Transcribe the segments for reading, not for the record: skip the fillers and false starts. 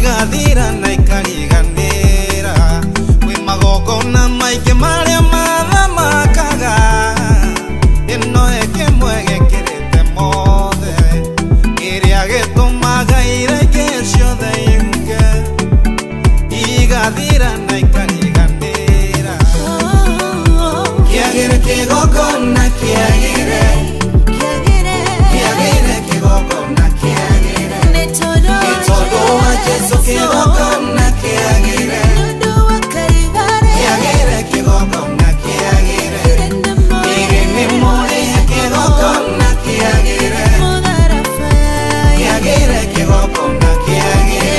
Igathira na ikariganĩra. Kwĩ magongona maingĩ marĩa mathamakaga, ĩno ĩkĩmwe gĩkĩrĩte mothe, kĩrĩa gĩtũmaga iria ingĩ ciothe ihuke. Igathira na ikariganĩra. Kĩagĩre kĩgongona kĩagĩre, kĩagĩre kĩgongona kĩagĩre, nĩ tondũ wa Jesũ kĩgongona kĩagĩre, kĩagĩre kĩgongona kĩagĩre, ĩrĩ nĩ mũrĩhe kĩgongona kĩagĩre, kĩagĩre kĩgongona kĩagĩre.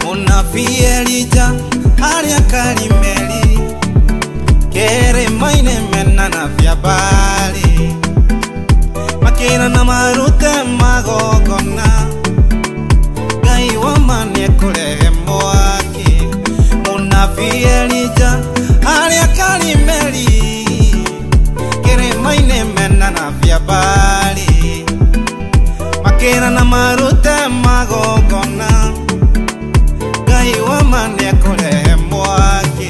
Mũnabii Elija arĩa Karimeli, kĩrĩma-inĩ mena na Baali, makĩrana marute magongona, Ngai wa ma nĩekũrehe mwaki. Mũnabii Elija arĩa Karimeli, kĩrĩma-inĩ mena na Baali, makĩrana marute magongona, Ngai wa ma nĩekũrehe mwaki.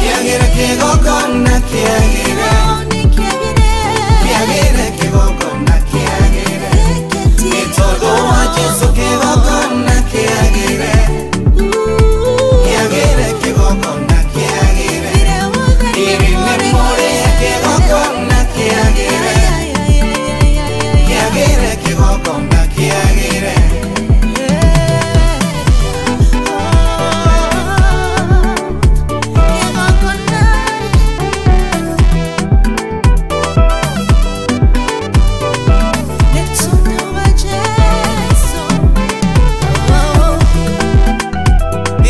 Kĩagĩre kĩgongona kĩagĩre, kĩagĩre kĩgongona kĩagĩre, nĩ tondũ wa Jesũ kĩgongona kĩagĩre, kĩagĩre kĩgongona kĩagĩre, ĩrĩ nĩ mũrĩhe kĩgongona kĩagĩre, kĩagĩre kĩgongona kĩagĩre.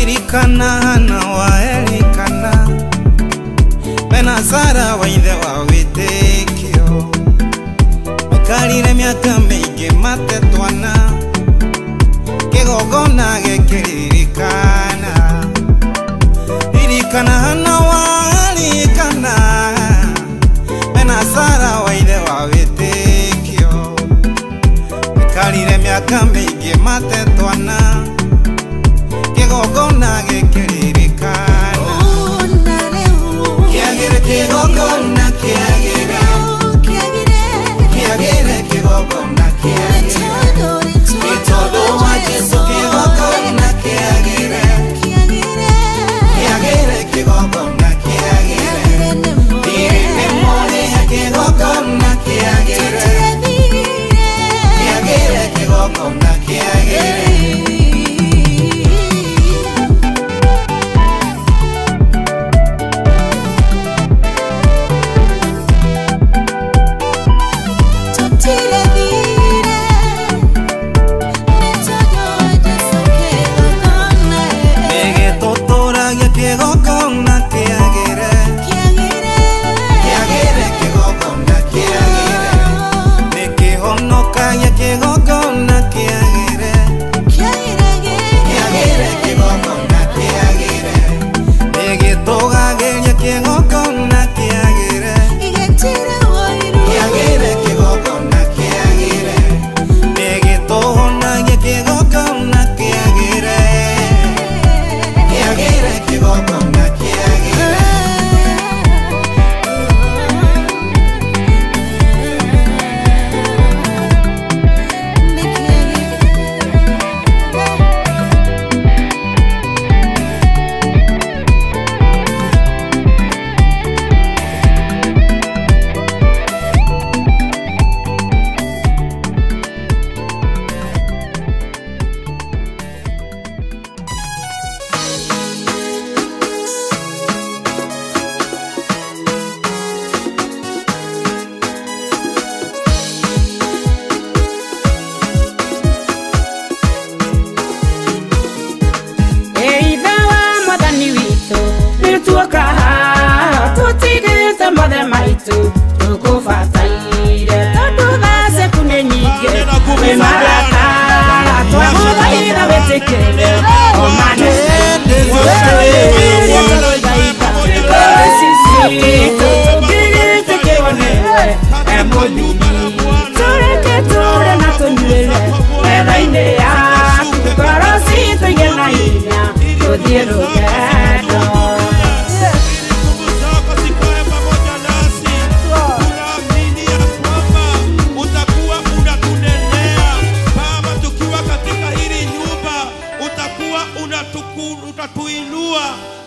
Elikana Hana wa Elikana, mena Sara wa ithe wa wĩtĩkio, maikarire mĩaka mĩingĩ matetwana, kĩgongona gĩkĩririkana. Ririkana Hana wa Elikana, mena Sara wa ithe wa wĩtĩkio, maikarire mĩaka mĩingĩ matetwana, kĩgongona gĩkĩririkana. Kĩagĩre kĩgongona kĩagĩre, kĩagĩre kĩgongona kĩagĩre, nĩ tondũ wa Jesũ kĩgongona kĩagĩre, kĩagĩre kĩgongona kĩagĩre, ĩrĩ nĩ mũrĩhe kĩgongona kĩagĩre, kĩagĩre kĩgongona kĩagĩre.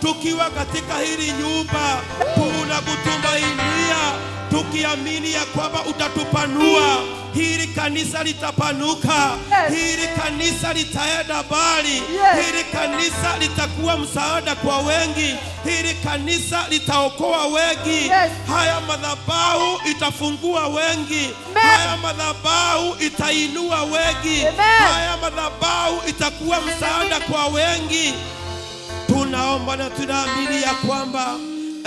Tukiwa katika hili nyumba tunakutumainia, tukiamini ya kwamba utatupanua. Hili kanisa litapanuka, hili kanisa litaenda mbali, hili kanisa litakuwa msaada kwa wengi, hili kanisa litaokoa wengi. Haya madhabahu itafungua wengi, haya madhabahu itainua wengi, haya madhabahu itakuwa msaada kwa wengi. Tunaomba na tunaamini ya kwamba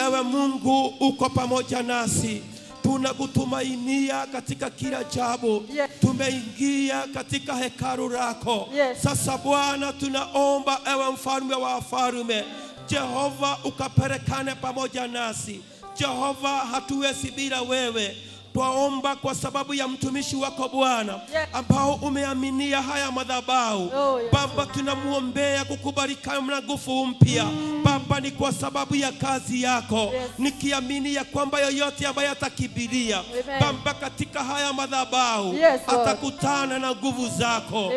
ewe Mungu uko pamoja nasi. Tunakutumainia katika kila jambo. Tumeingia katika hekalu lako. Sasa Bwana tunaomba ewe mfalme wa wafalme, Jehova ukapelekane pamoja nasi. Jehova, hatuwezi bila wewe. Twaomba kwa sababu ya mtumishi wako Bwana ambao umeaminia haya madhabahu. Baba, tunamuombea kukubarika na nguvu mpya. Baba, ni kwa sababu ya kazi yako, nikiamini ya kwamba yoyote ambaye atakibiria Baba katika haya madhabahu atakutana na nguvu zako.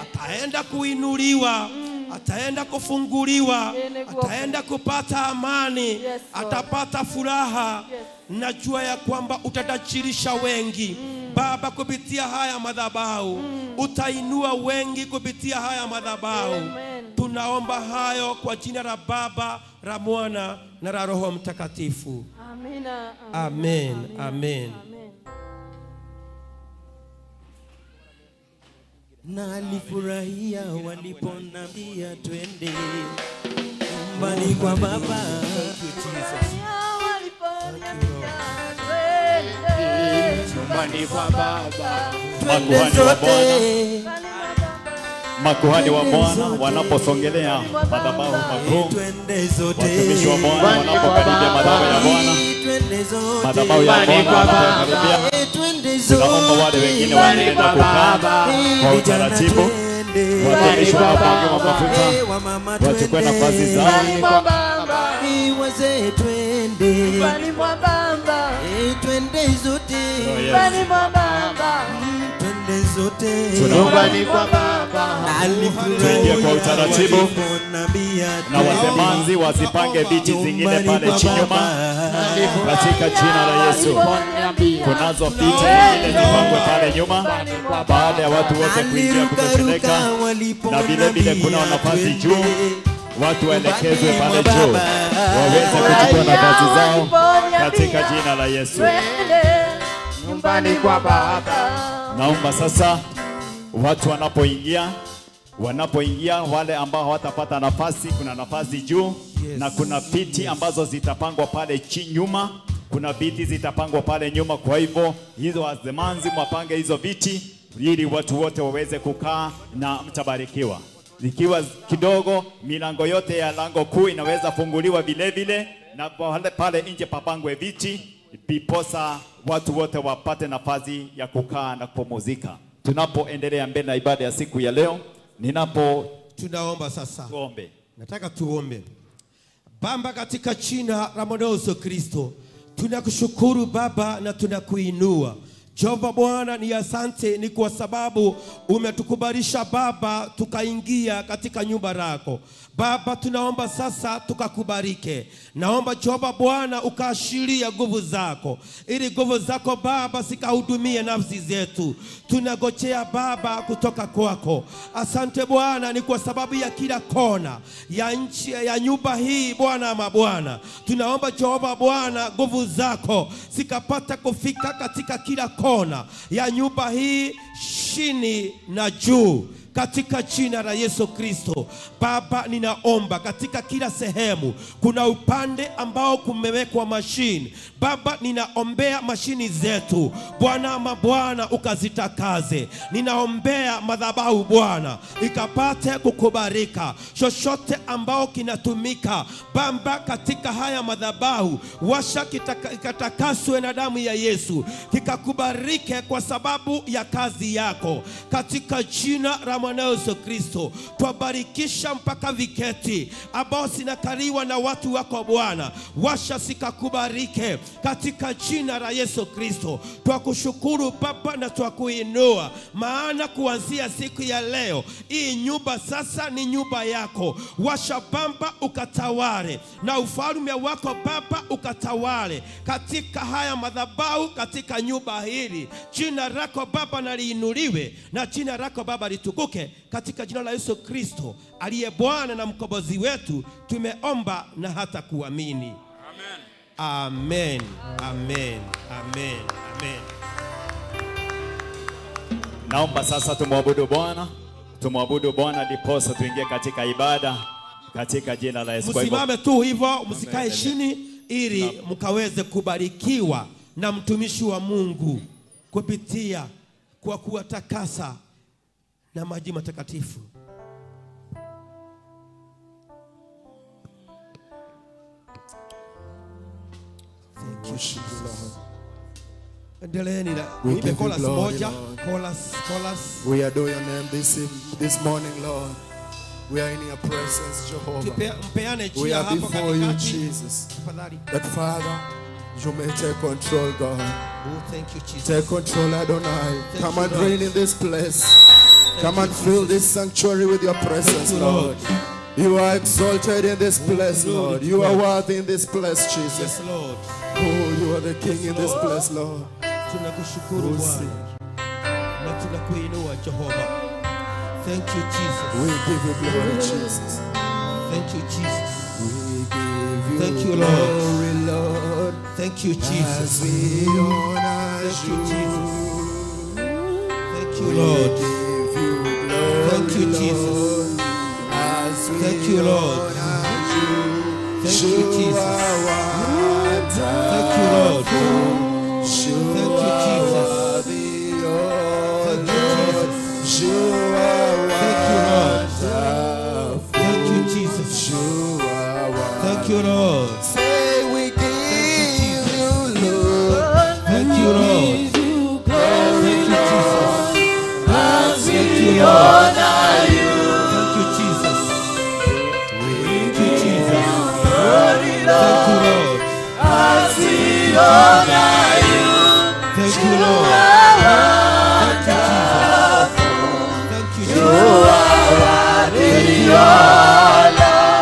Ataenda kuinuliwa, ataenda kufunguliwa, ataenda kupata amani, atapata furaha. Najua ya kwamba utatajirisha wengi Baba kupitia haya madhabahu. Utainua wengi kupitia haya madhabahu. Tunaomba hayo kwa jina la Baba, la Mwana na la Roho Mtakatifu. Amina. Amen. Amen. Nalifurahia waliponambia twende nyumbani kwa Baba. Nyumbani kwa Baba. Makuhani wa Bwana wanaposongelea madhabahu makuu, watumishi wa Bwana wanapokaribia madhabahu ya Bwana, madhabahu ya Bwana wanapokaribia, tunaomba wale wengine waendelee na kukaa kwa utaratibu. Watumishi wanapoongea mafuta wachukue nafasi zao. Wazee twende, twende zote, twende zote nyumbani kwa Baba. Tuingie kwa utaratibu na wasemanzi wasipange viti zingine pale nyuma katika jina la Yesu. Kunazo viti zingine zipangwe pale nyuma baada ya watu wote kuingia kutosheleka, na vile vile kuna nafasi juu, watu waelekezwe pale juu waweze kuchukua nafasi zao katika jina la Yesu. Nyumbani kwa Baba. Naomba sasa watu wanapoingia, wale ambao hawatapata nafasi, kuna nafasi juu na kuna viti ambazo zitapangwa pale chini nyuma, kuna viti zitapangwa pale nyuma. Kwa hivyo hizo wazemanzi mwapange hizo viti ili watu wote waweze kukaa na mtabarikiwa. Ikiwa kidogo, milango yote ya lango kuu inaweza funguliwa vile vile, na pale nje papangwe viti ndiposa watu wote wapate nafasi ya kukaa na kupumzika. Tunapoendelea mbele na ibada ya siku ya leo, tunaomba sasa. Tuombe. Nataka tuombe. Baba, katika jina la Mwana Yesu Kristo, tunakushukuru Baba na tunakuinua. Jehova Bwana, ni asante ni kwa sababu umetukubalisha Baba tukaingia katika nyumba lako. Baba, tunaomba sasa tukakubarike. Naomba Jehova Bwana ukaashiria nguvu zako, ili nguvu zako Baba zikahudumie nafsi zetu. Tunagojea Baba kutoka kwako. Asante Bwana ni kwa sababu ya kila kona ya nchi ya nyumba hii Bwana ama Bwana. Tunaomba Jehova Bwana nguvu zako zikapata kufika katika kila kona ya nyumba hii, chini na juu, katika jina la Yesu Kristo. Baba, ninaomba katika kila sehemu kuna upande ambao kumewekwa mashini. Baba, ninaombea mashini zetu Bwana, mabwana ukazitakaze. Ninaombea madhabahu Bwana ikapate kukubarika. Chochote ambao kinatumika Baba katika haya madhabahu, washa kikatakaswe na damu ya Yesu, kikakubarike kwa sababu ya kazi yako, katika jina la mwana Yesu Kristo. Twabarikisha mpaka viketi ambao sinakaliwa na watu wako Bwana, washa sikakubarike katika jina la Yesu Kristo. Twakushukuru Baba na twakuinua, maana kuanzia siku ya leo hii nyumba sasa ni nyumba yako. Washa Baba ukatawale, na ufalme wako Baba ukatawale katika haya madhabahu, katika nyumba hili. Jina lako Baba na liinuliwe, na jina lako Baba litukuke, katika jina la Yesu Kristo aliye Bwana na mkombozi wetu tumeomba na hata kuamini. Amen. Amen. Amen. Amen. Naomba sasa tumwabudu Bwana. Tumwabudu Bwana ndiposa tuingie katika ibada katika jina la Yesu. Msimame tu hivyo, msikae chini ili mkaweze kubarikiwa na mtumishi wa Mungu kupitia kwa kuwatakasa na maji matakatifu. Thank you, Jesus. Endeleeni na wimbe chorus moja, chorus, chorus. We adore your name this morning, Lord. We are in your presence, Jehovah. We are before you, Jesus. That Father, you may take control, God. Oh, thank you, Jesus. Take control, Adonai. Come and reign in this place. Come and fill this sanctuary with your presence, Lord. You are exalted in this place, Lord. You are worthy in this place, Jesus. Yes, Lord. Oh, you are the King in this place, Lord. Tunakushukuru Bwana na tunakuinua Jehovah. Thank you, Jesus. We give you glory, Jesus. Thank you, Jesus. We give you Thank you, Lord. Glory, Lord. Thank you, Jesus. As we honor Thank you, Jesus. Thank you, we Lord. Give you glory, Thank you, Jesus. Lord. As we Thank you, Lord. honor you. Thank you, Jesus. Thank you, Lord. Thank you, Jesus. Thank you, Jesus. Thank you, Lord. Thank you, Jesus. Thank you, Lord. Say we give you, Lord. Thank you, Lord. Thank you, Jesus. Thank you, Lord. Thank you, Jesus. Thank you, Jesus. Thank you, Lord. Thank you, Lord.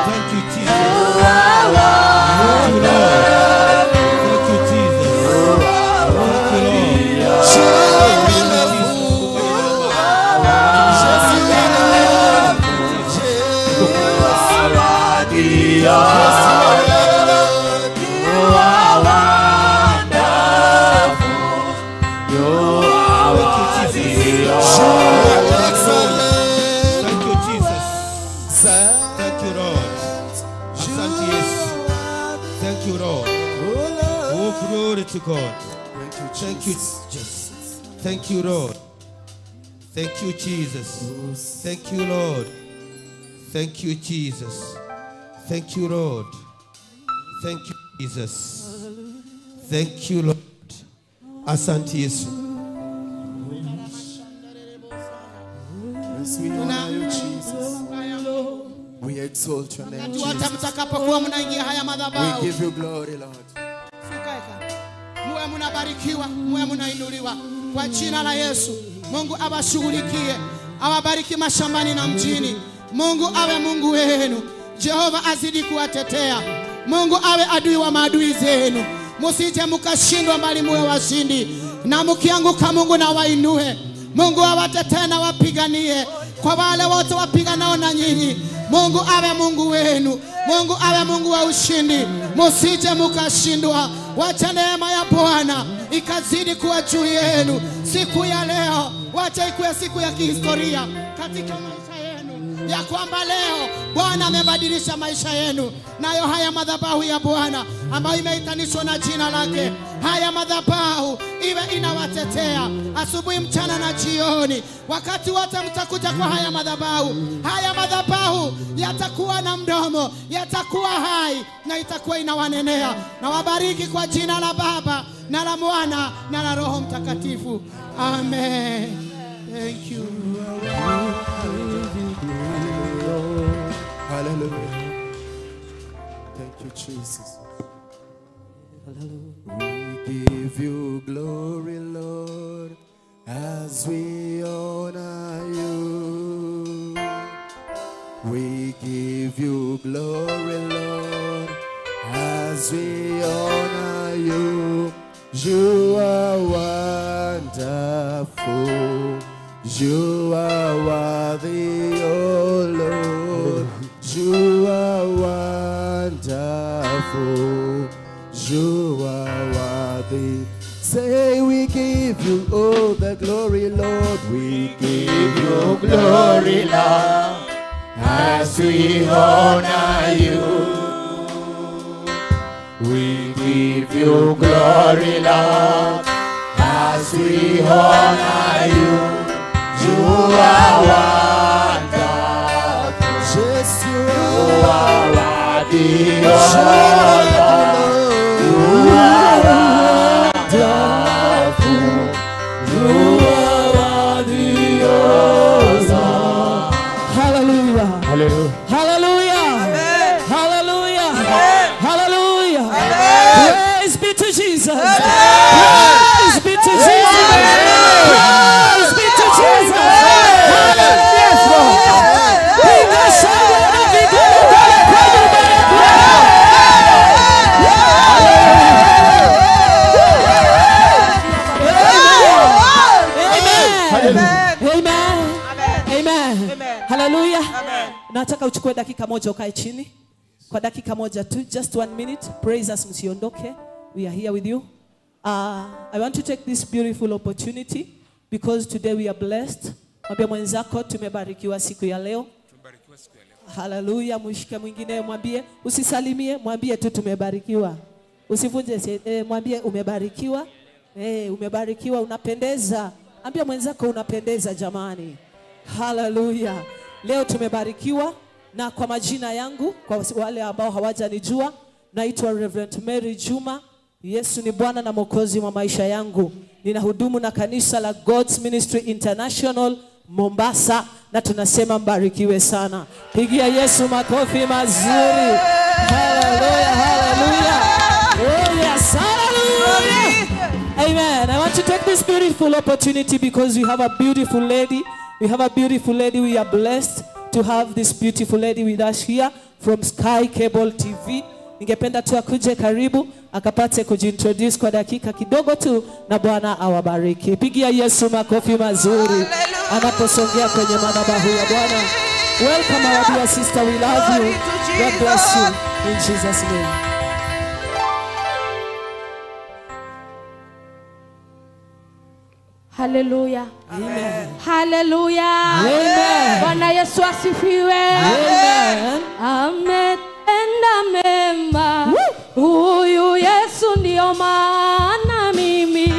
Thank you, Jesus. Thank you, Jesus. Thank you, Lord. Thank you, Jesus. Thank you, Lord. Thank you, Jesus. Thank you, Lord. Thank you, Jesus. Thank you, Lord. Asante Yesu. Thank you, Lord. Oh, glory to God. Thank you, Jesus. Thank you, Lord. Thank you, Jesus. Thank you, Lord. Thank you, Jesus. Thank you, Lord. Thank you, Jesus. Thank you, Lord. Asante Yesu. As we honor you, Jesus. We exalt your name, Jesus. We give you glory, Lord. Muwe mnabarikiwa, muwe mnainuliwa kwa jina la Yesu. Mungu awashughulikie, awabariki mashambani na mjini. Mungu awe Mungu wenu. Jehova azidi kuwatetea. Mungu awe adui wa maadui zenu. Msije mkashindwa, bali muwe washindi. Na mkianguka, Mungu na wainue. Mungu awatetee na wapiganie kwa wale wote wapiganao na nyinyi. Mungu awe Mungu wenu. Mungu awe Mungu wa ushindi. Msije mkashindwa. Wacha neema ya Bwana ikazidi kuwa juu yenu siku ya leo. Wacha ikuwe siku ya kihistoria katika maisha yenu, ya kwamba leo Bwana amebadilisha maisha yenu. Nayo haya madhabahu ya Bwana ambayo imeitanishwa na jina lake, haya madhabahu iwe inawatetea asubuhi, mchana na jioni. Wakati wote mtakuja kwa haya madhabahu, haya madhabahu yatakuwa na mdomo, yatakuwa hai na itakuwa inawanenea. Na wabariki kwa jina la Baba na la Mwana na la Roho Mtakatifu. Amen. Thank you. Hallelujah. Thank you, Jesus. We give you glory, Lord, as we honor you. We give you glory, Lord, as we honor you. You are wonderful. You are worthy, O Lord. You are wonderful. You are worthy. Say we give you all the glory, Lord. We give you glory, Lord, as we honor you. We give you glory, Lord, as we honor you. You are wonderful. Yes, you are worthy, O Lord. You are wonderful. You are worthy, O Lord. Hallelujah. Hallelujah. Hallelujah. Amen. Hallelujah. Amen. Hallelujah. Amen. Praise be to Jesus. Amen. Praise be to Jesus. Praise be to Jesus. Yes, Lord. Piga shangwe na vigelegele kwa nyumba ya Bwana. Amen. Amen. Amen. Hallelujah. Nataka uchukue dakika moja ukae chini. Kwa dakika moja tu, just 1 minute. Praise us, msiondoke. We are here with you. I want to take this beautiful opportunity because today we are blessed. Mwambie mwenzako tumebarikiwa siku ya leo. Hallelujah. Mshike mwingine mwambie, usisalimie, mwambie tu tumebarikiwa. Usivunje, mwambie umebarikiwa. Umebarikiwa, unapendeza. Ambia mwenzako unapendeza jamani. Hallelujah. Leo tumebarikiwa. Na kwa majina yangu, kwa wale ambao hawajanijua, naitwa Reverend Mary Juma. Yesu ni Bwana na Mwokozi wa maisha yangu. Ninahudumu na kanisa la God's Ministry International Mombasa, na tunasema mbarikiwe sana. Pigia Yesu makofi mazuri. Hallelujah, hallelujah. Oh yes, hallelujah. Amen. I want to take this beautiful opportunity because we have a beautiful lady. We have a beautiful lady. We are blessed to have this beautiful lady with us here from Sky Cable TV. Ningependa tu akuje karibu akapate kujiintroduce kwa dakika kidogo tu, na Bwana awabariki. Pigia Yesu makofi mazuri anaposongea kwenye madhabahu ya Bwana. Welcome our dear sister, we love you. God bless you in Jesus name. Hallelujah. Amen. Hallelujah. Amen. Bwana Yesu asifiwe. Amen. Ametenda mema. Huyu Yesu ndio maana mimi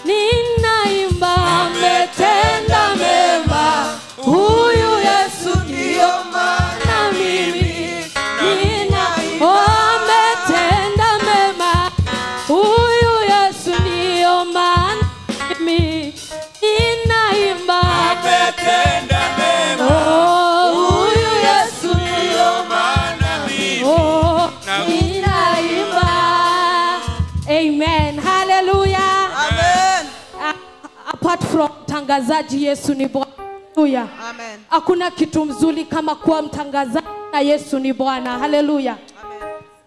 ninaimba. Ametenda mema. Huyu Yesu ndio maana mimi ninaimba. Ametenda mema. Huyu Yesu ndio maana mimi ninaimba. Ametenda mema. Oh, huyu Yesu ndio maana mimi ninaimba. Amen. Hallelujah. Amen. Apart from mtangazaji, Yesu ni Bwana. Hallelujah. Amen. Hakuna kitu mzuri kama kuwa mtangazaji na Yesu ni Bwana. Hallelujah.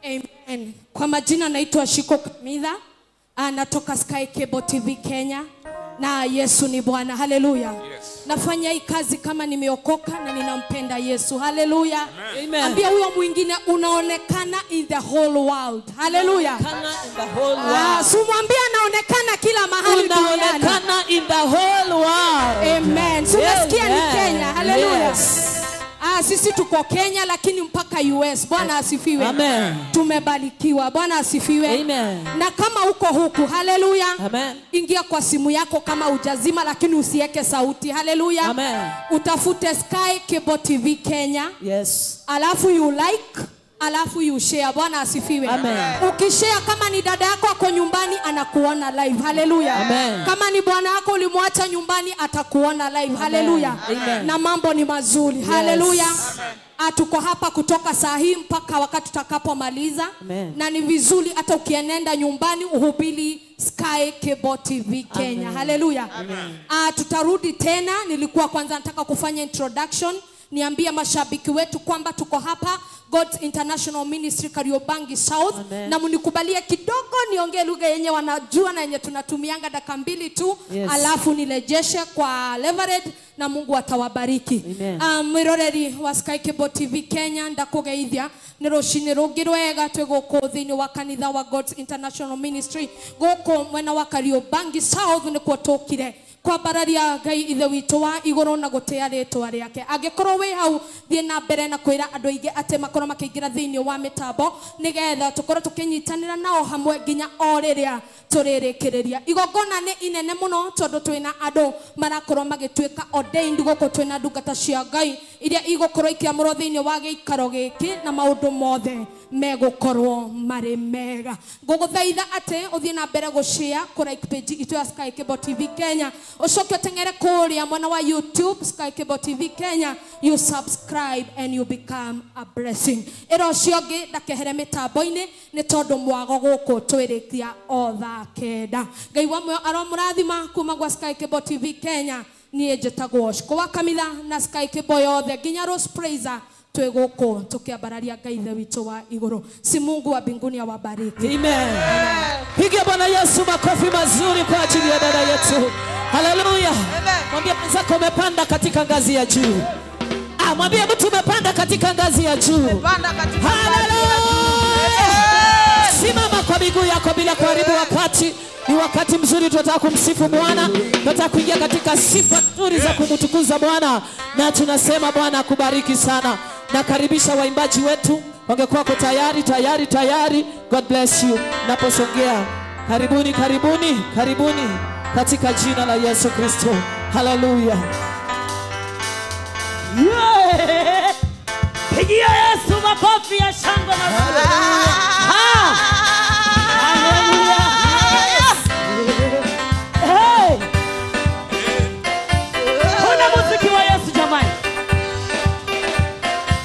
Amen. Amen. Kwa majina naitwa Shiko Kamila, natoka Sky Cable TV Kenya. Na Yesu ni Bwana. Haleluya. Yes. Nafanya hii kazi kama nimeokoka na ninampenda Yesu. Haleluya. Ambia huyo mwingine unaonekana in the whole world. Haleluya. In the whole world. Sumwambia anaonekana kila mahali duniani. Unaonekana in the whole world. Amen. Sumesikia ni Kenya. Haleluya. Yes. Sisi tuko Kenya lakini mpaka US. Bwana asifiwe. Amen. Tumebarikiwa. Bwana asifiwe. Amen. Na kama uko huku, haleluya. Amen. Ingia kwa simu yako kama hujazima lakini usiweke sauti. Haleluya. Amen. Utafute Sky Cable TV Kenya. Yes. Alafu you like, alafu you share. Bwana asifiwe. Amen. Ukishare, kama ni dada yako ako nyumbani anakuona live. Haleluya. Amen. Kama ni bwana yako ulimwacha nyumbani atakuona live. Haleluya. Amen. Na mambo ni mazuri. Yes. Haleluya. Tuko hapa kutoka saa hii mpaka wakati tutakapomaliza. Na ni vizuri hata ukienenda nyumbani uhubiri Sky Cable TV Kenya. Haleluya. Tutarudi tena. Nilikuwa kwanza nataka kufanya introduction. Niambia mashabiki wetu kwamba tuko hapa God's International Ministry Kariobangi South. Amen. Na mnikubalie kidogo niongee lugha yenye wanajua na yenye tunatumianga dakika mbili tu. Yes. Alafu nilejeshe kwa Leverage na Mungu atawabariki. Mwiroreri wa Sky Cable TV Kenya ndakugeithia ni rucini rungi rwega twi guku thiini wa kanitha wa God's International Ministry guku mwena wa Kariobangi South nikuo tukire kwambararia Ngai ithe witũ wa igũrũ na gũtĩa rĩtwa rĩake. Angĩkorwo wĩ hau thiĩ na mbere na kwĩra andũ aingĩ atĩ makorwo makĩingĩra thĩinĩ wa mĩtambo nĩgetha tũkorwo tũkĩnyitanĩra nao hamwe nginya o rĩrĩa tũrĩrĩkĩrĩria. Igongona nĩ inene mũno tondũ twĩna andũ marakorwo magĩtuĩka ordained gũkũ, twĩna ndungata cia Ngai iria igũkorwo ikĩamũrwo thĩinĩ wa gĩikaro gĩkĩ na maũndũ mothe megũkorwo marĩ mega. Ngũgũthaitha atĩ ũthiĩ na mbere gũshare kũ like page itũ ya Sky Cable TV Kenya, ucoke uteng'ere kũrĩa mwena wa YouTube Sky Cable TV Kenya, you subscribe and you become a blessing. Ĩra ũcio ũngĩ ndakehere mĩtambo-inĩ nĩ tondũ mwago gũkũ twĩrĩkia o thaa 9. Ngai wa muoyo aromũrathima kuma gwa Sky Cable TV Kenya. Niĩ njĩtagwo Shiko wa Kamitha na Sky Cable yothe nginya Rose Praiser twĩ gũkũ tũkĩambararia Ngai ithe witũ wa igũrũ. Si Mungu wa mbinguni awabariki. Amen. Pigia Bwana Yesu makofi mazuri kwa ajili ya dada yetu. Haleluya. Mwambie mwenzako umepanda katika ngazi ya juu. Mwambie mtu umepanda katika ngazi ya juu. Haleluya. Simama kwa miguu yako bila kuharibu wakati. Ni wakati mzuri tunataka kumsifu Bwana. Tunataka kuingia katika sifa nzuri za kumtukuza Bwana. Na tunasema Bwana akubariki sana. Nakaribisha waimbaji wetu wangekuwa tayari tayari tayari. God bless you. Naposongea, karibuni karibuni karibuni katika jina la Yesu Kristo. Hallelujah. Yeah. Pigia Yesu makofi ya shangwe na furaha. Hallelujah. Hey. Kuna muziki wa Yesu jamani.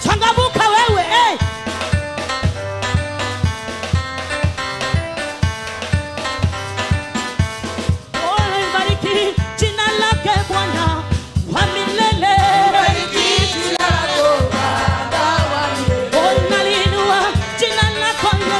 Changamuka wewe, hey. Oh, bariki jina lake Bwana wa milele. Bariki jina lako Baba wa milele. Oh, nalinua jina lako Yesu.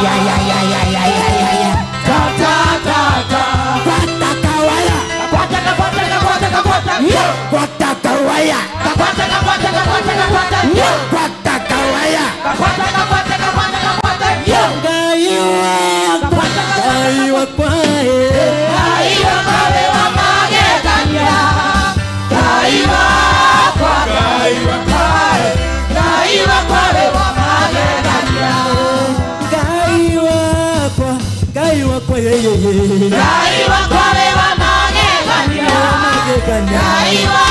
Ay ay ay ay ay ay ay ay. Ta ta ta ta. Kwata kawaya. Kwata kwata kwata kwata. Kwata kawaya. Kwata kwata kwata kwata. Kwata kawaya. Kwata kwata kwata kwata. Gaiwa gaiwa kwae. Gaiwa kwae wa magegania. Gaiwa kwa gaiwa kwae. Gaiwa kwae wa magegania. Gaiwa kwa gaiwa kwa ye ye ye. Gaiwa kwae wa magegania. Gaiwa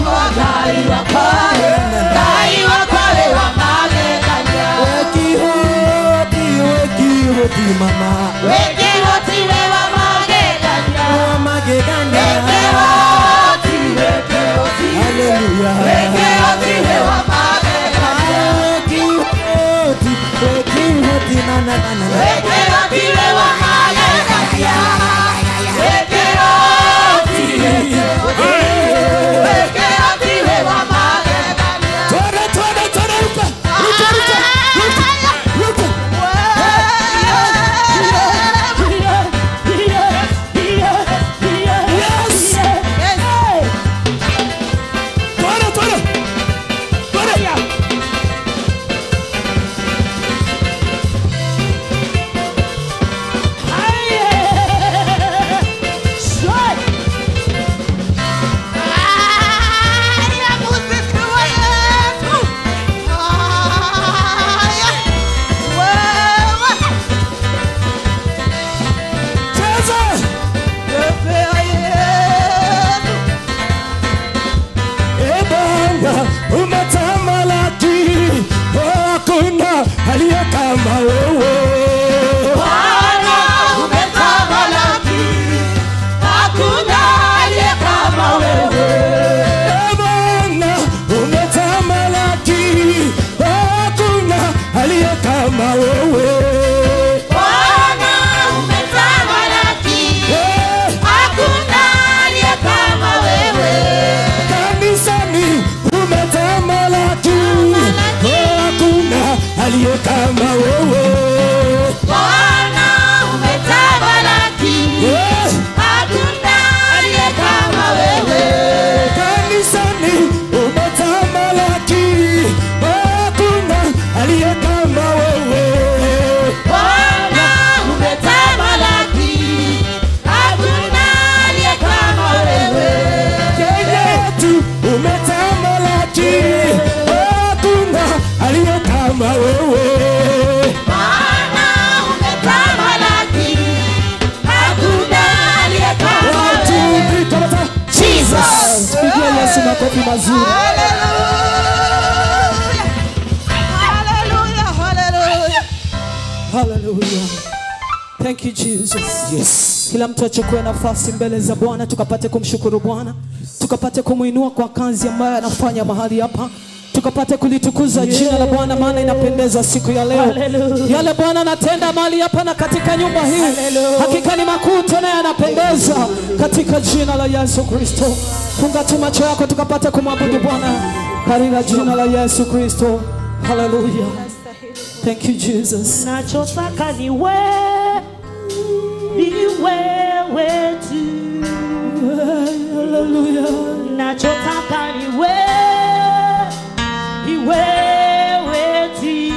kwa gaiwa kwae. Gaiwa kwae wa magegania. Wekihoti wekihoti mama. Wekihoti wa magegania. Wa magegania. Wekihoti wekihoti. Hallelujah. Wekihoti wa magegania. Wekihoti wekihoti na na na na. Wekihoti wa magegania. Wekihoti wekihoti. Wekihoti wa magegania. Twende twende twende ruka. Ruka ruka. Ruka. Ruka. Yes. Twende twende. Twende. Cheza. E Bwana umetamalaki, hakuna aliye kama wewe. Bwana umetamalaki, hakuna aliye kama wewe. E Bwana umetamalaki, hakuna aliye kama wewe. Bwana umetamalaki, hakuna aliye kama wewe. Kanisani umetamalaki, hakuna aliye kama wewe. Bwana umetamalaki, hakuna aliye kama wewe. Kanisani umetamalaki, hakuna aliye kama wewe. Bwana umetamalaki, hakuna aliye kama wewe. Kenya yetu umetamalaki, hakuna aliye kama wewe. Bwana umetamalaki, hakuna aliye kama One, two, wewe. three, come on. Jesus. Pigia Yesu makofi mazuri. Hallelujah, hallelujah. Hallelujah. Thank you Jesus. Yes. Kila mtu achukue nafasi mbele za Bwana, tukapate kumshukuru Bwana, tukapate kumuinua kwa kazi ambayo anafanya mahali hapa, tukapate kulitukuza jina la Bwana, maana inapendeza siku ya leo. Hallelujah. Yale Bwana anatenda mahali hapa na katika nyumba hii, hakika ni makuu tena yanapendeza, katika jina la Yesu Kristo. Funga tu macho yako tukapate kumwabudu Bwana katika jina la Yesu Kristo. Hallelujah. Thank you Jesus. Nachotaka ni wewe, ni wewe tu. Hallelujah. Nachotaka ni wewe, ni wewe tu.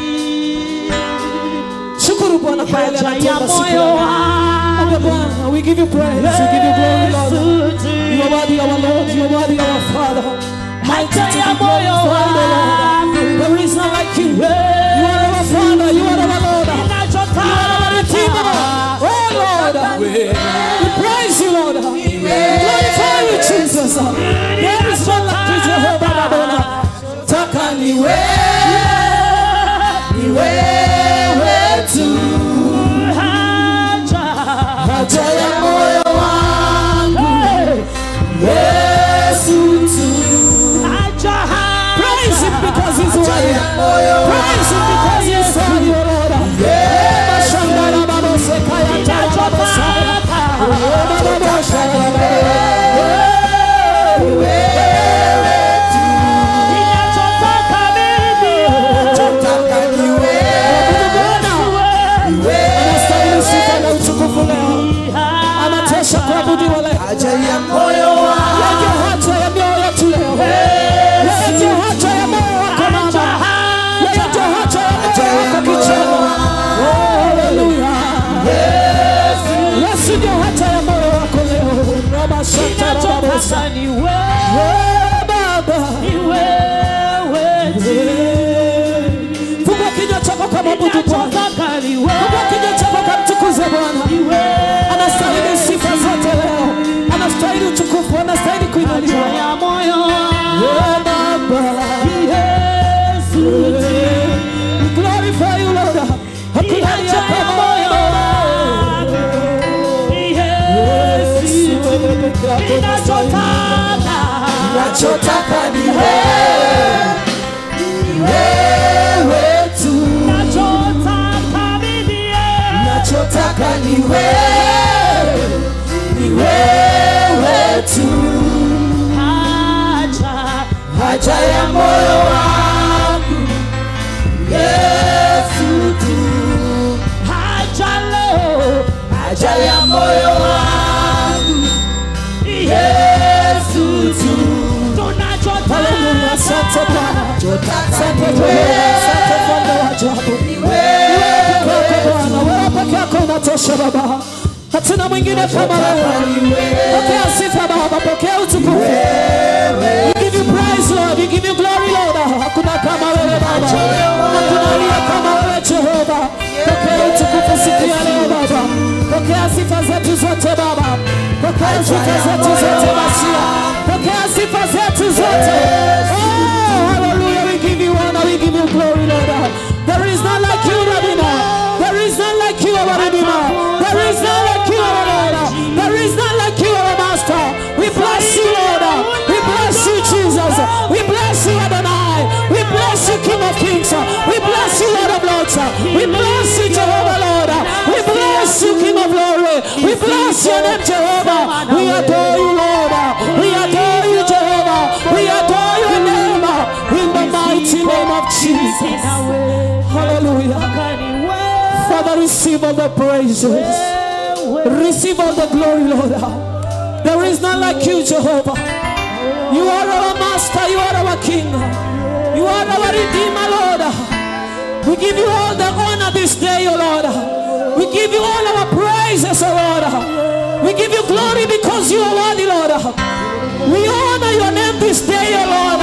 Shukuru Bwana kwa yale Haja ya anatenda siku ya moyo leo. wangu Omba Bwana, we give you praise, we give you glory, Lord. You are worthy, our Lord, you are worthy, our Father. Mighty Haja to ya be moyo glorified, O Lord. wangu There is none like you. You are our Father, you are our Lord. You are our Redeemer. Oh Lord, we praise you, Lord. We glorify you, Jesus. There is none like you, Jehovah Adonai. Taka ni wewe, ni wewe tu. Haja Haja ya moyo wangu, Yesu tu. haja Praise him because he's worthy. Praise him because he is worthy, O Lord. Shandara babo sekaya tara babo saya. Babo shara babo. Ninachotaka mimi Nataka ni wewe. Haja ya moyo wangu. Yeye haja ya mioyo yetu leo. Yeye haja ya moyo wako mama. Yeye haja ya moyo wako kijana. Haleluya. Yesu ndio haja ya moyo wako leo. Rama shanta rabosa. Ni wewe Baba. Ni wewe tu. Fungua kinywa chako kama mwabudu Bwana. Fungua kinywa chako kamtukuze Bwana. Anastahili sifa zote leo. Anastahili utukufu, anastahili kuinuliwa. Baba. Yesu. We glorify you, Lord. Hakuna aliye kama wewe. Yesu. Ninachotaka ni wewe. Ni wewe tu. Nachotaka ni wewe. Ni wewe tu. Haja ya moyo wangu Yesu tu. Haja ya moyo wangu Yesu tu. Haleluya, asante Bwana. Asante Bwana, asante Bwana wa ajabu. Wewe peke yako Bwana, wewe peke yako unatosha Baba. Hatuna mwingine kama wewe. Pokea sifa Baba, pokea utukufu. We give you praise, Lord. We give you glory, Lord. Hakuna kama wewe Baba. Hakuna aliye kama wewe Jehova. Pokea utukufu siku ya leo Baba. Pokea sifa zetu zote Baba. Pokea sifa zetu zote Masia. Pokea sifa zetu zote. Oh, hallelujah. We give you honor. We give you glory, Lord. There is none like you, Rabina. There is none like you, our Redeemer. There is none like you, our Lord. There is none like you, our Master. We bless you, Lord. We bless you, Jesus. We bless you, Adonai. We bless you, King of Kings. We bless you, Lord of Lords. We bless you, Jehovah, Lord. We bless you, King of Glory. We bless your name, Jehovah. We adore you, Lord. We adore you, Jehovah. We adore your name. In the mighty name of Jesus. Hallelujah. Father, receive all the praises. Receive all the glory, Lord. There is none like you, Jehovah. You are our Master. You are our King. You are our Redeemer, Lord. We give you all the honor this day, O Lord. We give you all our praises, O Lord. We give you glory because you are worthy, Lord. We honor your name this day, O Lord.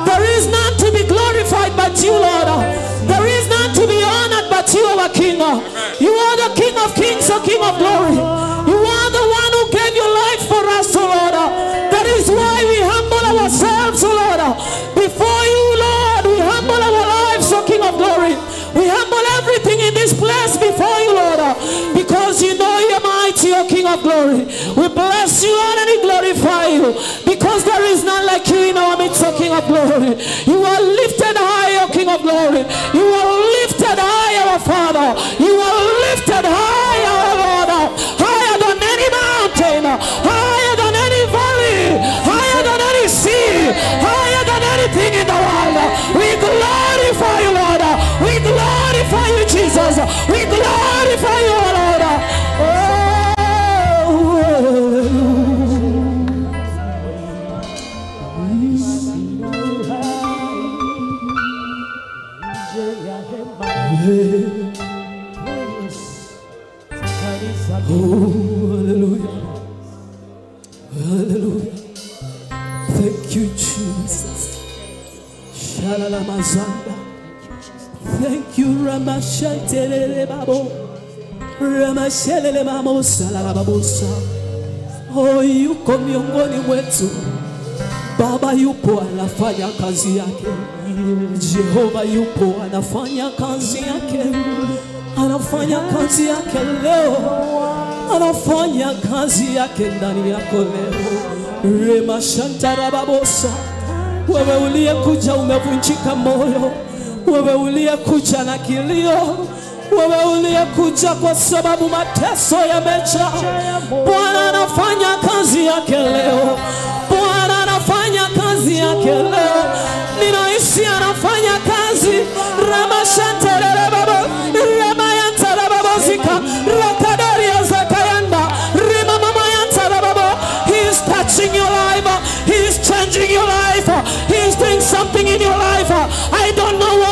There is none to be glorified but you, Lord. There is none to be honored but you, our King. You are the King of Kings, O King of Glory. You are the one who gave your life for us, O Lord. That is why we humble ourselves, O Lord. Before you, Lord, we humble our lives, O King of Glory. We humble everything in this place before you, Lord, because you know you're mighty, O King of Glory. We bless you, Lord, and we glorify you, because there is none like you in our midst, O King of Glory. You are lifted high, O King of Glory. You are lifted high, our Father. You are lifted high, our Lord. Higher than any mountain, higher than any valley, higher than any sea, higher than anything in the world. We glorify you, Lord. We glorify you, Jesus. We glorify you, Lord. Oh, oh, hallelujah. Hallelujah. Thank you, Jesus. Shalalamazanda. Thank you, Ramashantelele Babo. Ramashelele Mamosa Lalababosa. Oh, yuko miongoni mwetu. Baba yupo anafanya kazi yake. Jehova yupo anafanya kazi yake. Anafanya kazi yake leo. Anafanya kazi yake ndani yako leo. Remashantarababosa. Wewe uliyekuja umevunjika moyo. Wewe uliyekuja na kilio. Wewe uliyekuja kwa sababu mateso yamejaa. Bwana anafanya kazi yake leo. Bwana anafanya kazi yake leo. Ninahisi anafanya kazi. Ramashantarababo, Ramayantarababozika, Rakadaria zakayanda, Rimamamayantarababo.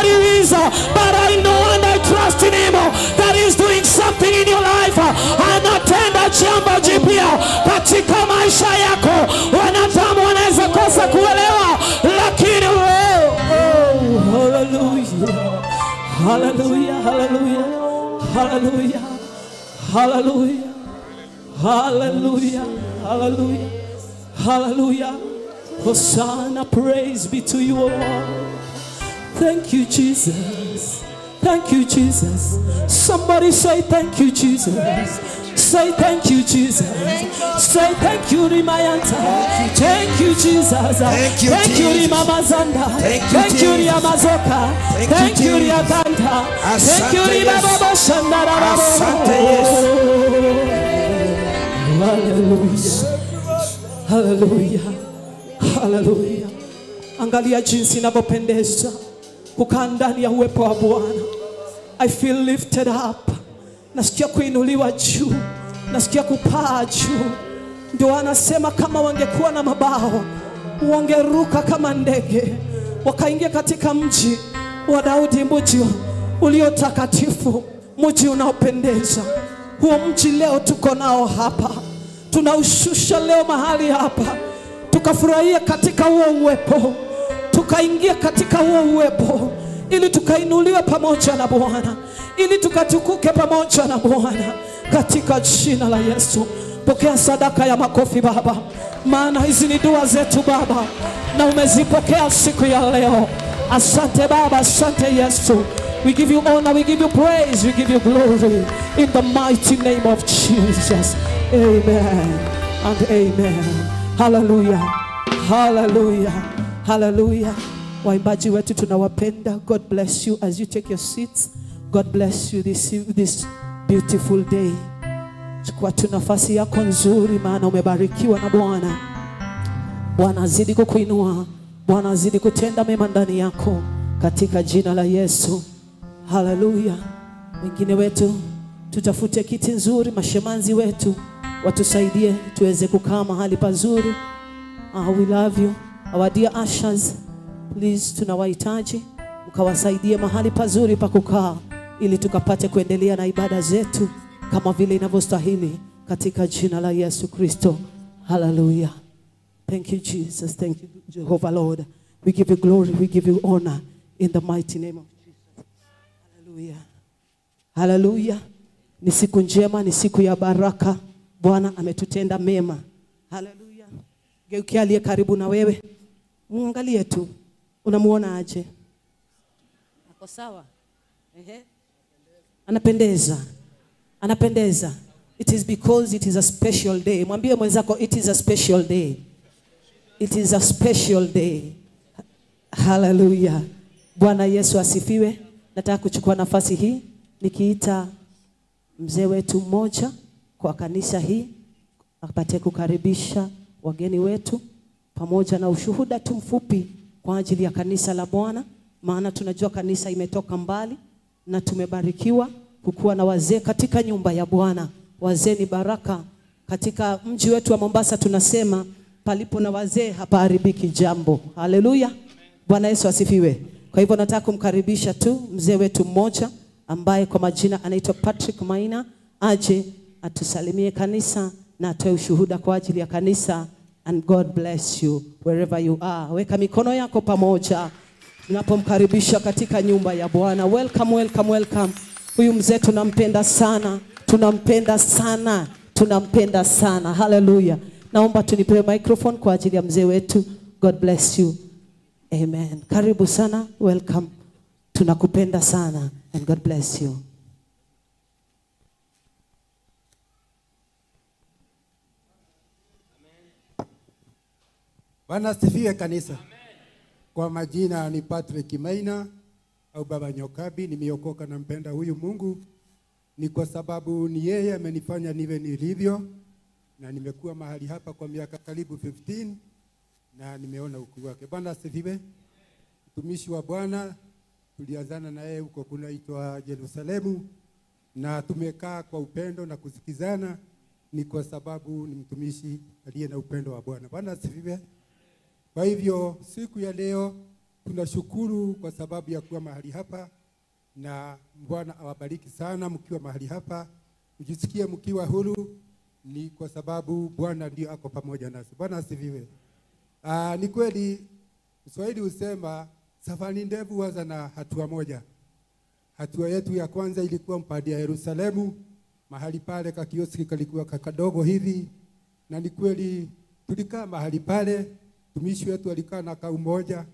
he is, but I know and I trust in him that he's doing something in your life. Anatenda jambo jipya katika maisha yako. Wanadamu wanaweza kosa kuelewa, lakini wewe, oh, hallelujah, hallelujah, hallelujah, hallelujah, hallelujah, hallelujah, hallelujah, hallelujah. Hosanna, praise be to you, O Lord. Thank you, Jesus. Thank you, Jesus. Somebody say thank you, Jesus. Say thank you, Jesus. Say thank you, Rimayanta. Thank you, Jesus. Thank you, Thank you, Jesus. Rimamazanda. Thank you, Thank you, Jesus. Riamazoka. Thank you, Thank you, Jesus. Riakanta. Thank you, Asante Yesu. Ribababoshandarababo. Asante Yesu. Hallelujah. Hallelujah. Hallelujah. Angalia jinsi inavyopendeza kukaa ndani ya uwepo wa Bwana. I feel lifted up. Nasikia kuinuliwa juu. Nasikia kupaa juu. Ndio anasema kama wangekuwa na mabawa, wangeruka kama ndege, wakaingia katika mji wa Daudi, mji ulio takatifu, mji unaopendeza. Huo mji leo tuko nao hapa, tunaushusha leo mahali hapa, tukafurahia katika huo uwepo, tukaingia katika huo uwepo, ili tukainuliwe pamoja na Bwana, ili tukatukuke pamoja na Bwana, katika jina la Yesu. Pokea sadaka ya makofi Baba, maana hizi ni dua zetu Baba, na umezipokea siku ya leo. Asante Baba, asante Yesu. We give you honor, we give you praise, we give you glory in the mighty name of Jesus. Amen and amen. Hallelujah. Hallelujah. Hallelujah. Waimbaji wetu tunawapenda. God bless you as you take your seats. God bless you this beautiful day. Chukua tu nafasi yako nzuri, maana umebarikiwa na Bwana. Bwana azidi kukuinua. Bwana azidi kutenda mema ndani yako katika jina la Yesu. Hallelujah. Wengine wetu tutafute kiti nzuri, mashemanzi wetu watusaidie tuweze kukaa mahali pazuri. We love you. Our dear ushers, please tunawahitaji mkawasaidie mahali pazuri pa kukaa ili tukapate kuendelea na ibada zetu kama vile inavyostahili katika jina la Yesu Kristo. Hallelujah. Thank you, Jesus. Thank you, Jehovah Lord. We give you glory, we give you honor in the mighty name of Jesus. Hallelujah. Hallelujah. Ni siku njema, ni siku ya baraka. Bwana ametutenda mema. Hallelujah. Geukia aliye karibu na wewe, muangalie tu. Unamuona aje? Ako sawa? Ehe. Anapendeza. Anapendeza. It is because it is a special day. Mwambie mwenzako, it is a special day. It is a special day. Hallelujah. Bwana Yesu asifiwe. Nataka kuchukua nafasi hii nikiita mzee wetu mmoja kwa kanisa hii apate kukaribisha wageni wetu pamoja na ushuhuda tu mfupi kwa ajili ya kanisa la Bwana, maana tunajua kanisa imetoka mbali na tumebarikiwa kukuwa na wazee katika nyumba ya Bwana. Wazee ni baraka. Katika mji wetu wa Mombasa tunasema palipo na wazee hapaharibiki jambo. Haleluya. Bwana Yesu asifiwe. Kwa hivyo nataka kumkaribisha tu mzee wetu mmoja ambaye kwa majina anaitwa Patrick Maina, aje atusalimie kanisa na atoe ushuhuda kwa ajili ya kanisa. And God bless you wherever you are. Weka mikono yako pamoja tunapomkaribisha katika nyumba ya Bwana. Welcome, welcome, welcome. Huyu mzee tunampenda sana, tunampenda sana, tunampenda sana. Hallelujah. Naomba tunipewe microphone kwa ajili ya mzee wetu. God bless you. Amen. Karibu sana, welcome. Tunakupenda sana and God bless you. Bwana asifiwe kanisa. Amen. Kwa majina ni Patrick Maina au Baba Nyokabi. Nimeokoka na mpenda huyu Mungu ni kwa sababu ni yeye amenifanya niwe nilivyo, na nimekuwa mahali hapa kwa miaka karibu 15 na nimeona ukuu wake. Bwana asifiwe. Mtumishi wa Bwana tulianzana na yeye huko kunaitwa Yerusalemu, na tumekaa kwa upendo na kusikizana, ni kwa sababu ni mtumishi aliye na upendo wa Bwana. Bwana asifiwe. Kwa hivyo siku ya leo Tunashukuru kwa sababu ya kuwa mahali hapa, na Bwana awabariki sana mkiwa mahali hapa. Mjisikie mkiwa huru, ni kwa sababu Bwana ndio ako pamoja nasi. Bwana asifiwe. Ni kweli Kiswahili husema safari ndefu huanza na hatua moja. Hatua yetu ya kwanza ilikuwa mpadi ya Yerusalemu. Mahali pale kakioski kalikuwa kadogo hivi, na ni kweli tulikaa mahali pale. Mtumishi wetu alikaa na kaumoja.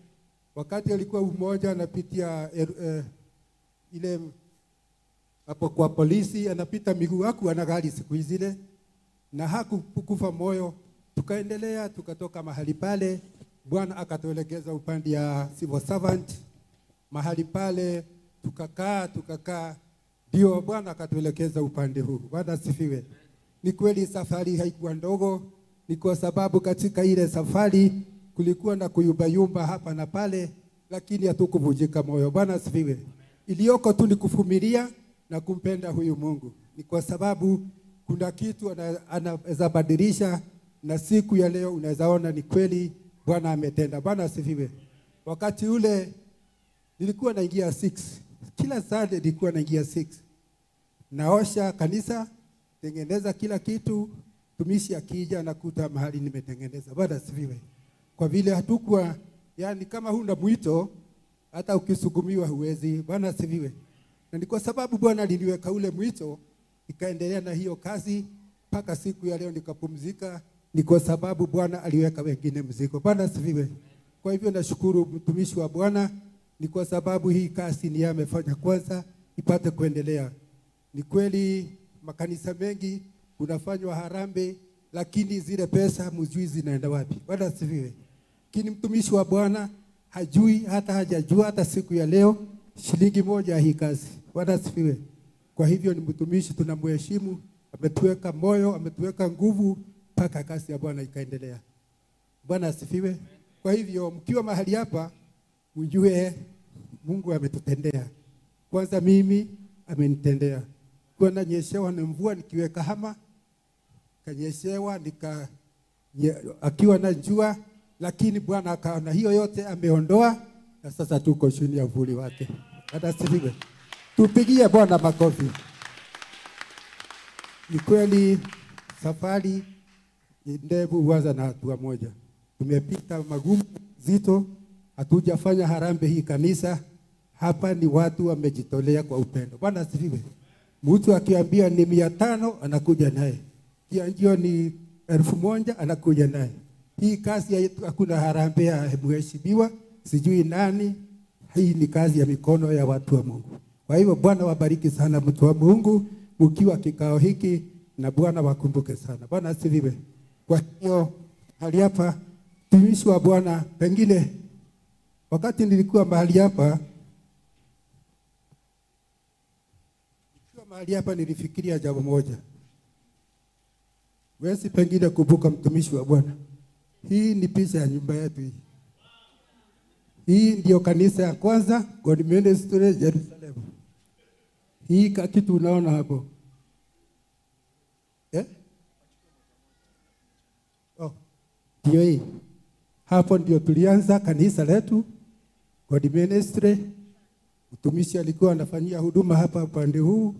Wakati alikuwa umoja anapitia ile hapo kwa polisi, anapita miguu, hakuwa na gari siku zile, na hakukufa moyo. Tukaendelea, tukatoka mahali pale, Bwana akatuelekeza upande ya civil servant. Mahali pale tukakaa, ndio Bwana akatuelekeza upande huu. Bwana asifiwe. Ni kweli safari haikuwa ndogo, ni kwa sababu katika ile safari kulikuwa na kuyumbayumba hapa na pale, lakini hatukuvunjika moyo. Bwana asifiwe. Iliyoko tu ni kuvumilia na kumpenda huyu Mungu. Ni kwa sababu kuna kitu anaweza badilisha, na siku ya leo unaweza ona ni kweli Bwana ametenda. Bwana asifiwe. Wakati ule nilikuwa naingia 6. Kila Sunday nilikuwa naingia 6. Naosha kanisa, tengeneza kila kitu, tumishi akija nakuta mahali nimetengeneza. Bwana asifiwe. Kwa vile hatukuwa, yani kama huna mwito hata ukisukumiwa huwezi. Bwana asifiwe. Na ni kwa sababu Bwana aliniweka ule mwito, nikaendelea na hiyo kazi mpaka siku ya leo nikapumzika. Ni kwa sababu Bwana aliweka wengine mzigo. Bwana asifiwe. Kwa hivyo nashukuru mtumishi wa Bwana, ni kwa sababu hii kazi ni yeye amefanya kwanza ipate kuendelea. Ni kweli makanisa mengi kunafanywa harambee, lakini zile pesa mjui zinaenda wapi. Bwana asifiwe. Lakini mtumishi wa Bwana hajui, hata hajajua hata siku ya leo shilingi moja hii kazi. Bwana asifiwe. Kwa hivyo ni mtumishi tunamheshimu, ametuweka moyo, ametuweka nguvu mpaka kazi ya Bwana ikaendelea. Bwana asifiwe. Kwa hivyo mkiwa mahali hapa mjue Mungu ametutendea. Kwanza mimi amenitendea. Kwa nanyeshewa na mvua nikiweka hama, kanyeshewa nika akiwa na jua, lakini Bwana akaona hiyo yote ameondoa, na sasa tuko chini ya uvuli wake. Bwana asifiwe. Tupigie Bwana makofi. Ni kweli safari ndefu huanza na hatua moja. Tumepita magumu zito, hatujafanya harambee hii kanisa. Hapa ni watu wamejitolea kwa upendo. Bwana asifiwe. Mtu akiambia ni 500 anakuja naye. Kianjio ni 1000 anakuja naye. Hii kazi yetu hakuna harambee ya mheshimiwa, sijui nani. Hii ni kazi ya mikono ya watu wa Mungu. Kwa hivyo Bwana wabariki sana mtu wa Mungu mkiwa kikao hiki, na Bwana wakumbuke sana. Bwana asifiwe. Kwa hiyo hali hapa mtumishi wa Bwana, pengine wakati nilikuwa mahali hapa, nilifikiria jambo moja. Wesi pengine kumbuka mtumishi wa Bwana. Hii ni picha ya nyumba yetu hii. Hii ndio kanisa ya kwanza, God Ministry Jerusalem. Hii kitu unaona hapo. Eh? Oh, ndio hii. Hapo ndio tulianza kanisa letu, God Ministry. Mtumishi alikuwa anafanyia huduma hapa upande huu,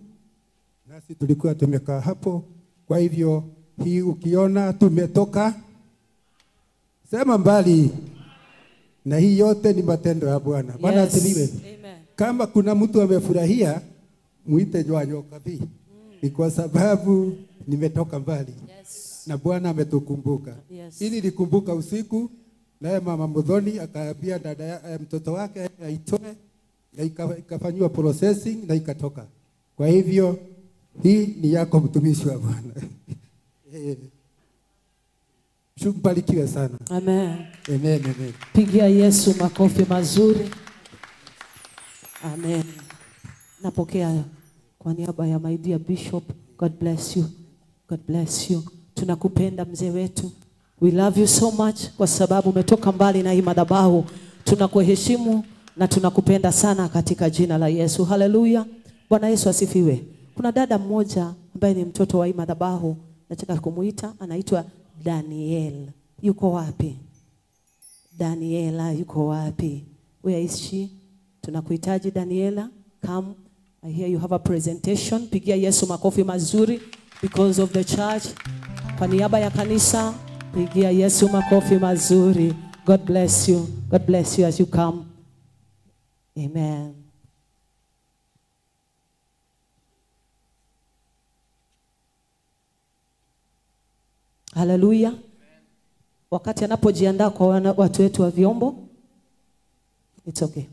nasi tulikuwa tumekaa hapo. Kwa hivyo hii ukiona tumetoka sema mbali, na hii yote ni matendo ya Bwana. Bwana asifiwe. Kama kuna mtu amefurahia, muite Nyokabi. Ni kwa sababu nimetoka mbali. Yes. Na Bwana ametukumbuka. Yes. Hii nilikumbuka usiku, naye mama Muthoni akaambia dada mtoto wake aitoe, na ikafanywa processing na ikatoka. Kwa hivyo hii ni yako mtumishi wa Bwana. Mbarikiwe sana. Amen. Amen, amen. Pigia Yesu makofi mazuri. Amen. Napokea kwa niaba ya my dear bishop. God bless you. God bless you. Tunakupenda mzee wetu. We love you so much kwa sababu umetoka mbali na hii madhabahu. Tunakuheshimu na tunakupenda sana katika jina la Yesu. Hallelujah. Bwana Yesu asifiwe. Kuna dada mmoja ambaye ni mtoto wa hii madhabahu, nataka kumuita, anaitwa Daniel. Yuko wapi? Daniela yuko wapi? Where is she? Tunakuhitaji Daniela. Come. I hear you have a presentation. Pigia Yesu makofi mazuri because of the church. Kwa niaba ya kanisa, pigia Yesu makofi mazuri. God bless you. God bless you as you come. Amen. Hallelujah. Wakati anapojiandaa kwa watu wetu wa vyombo, it's okay.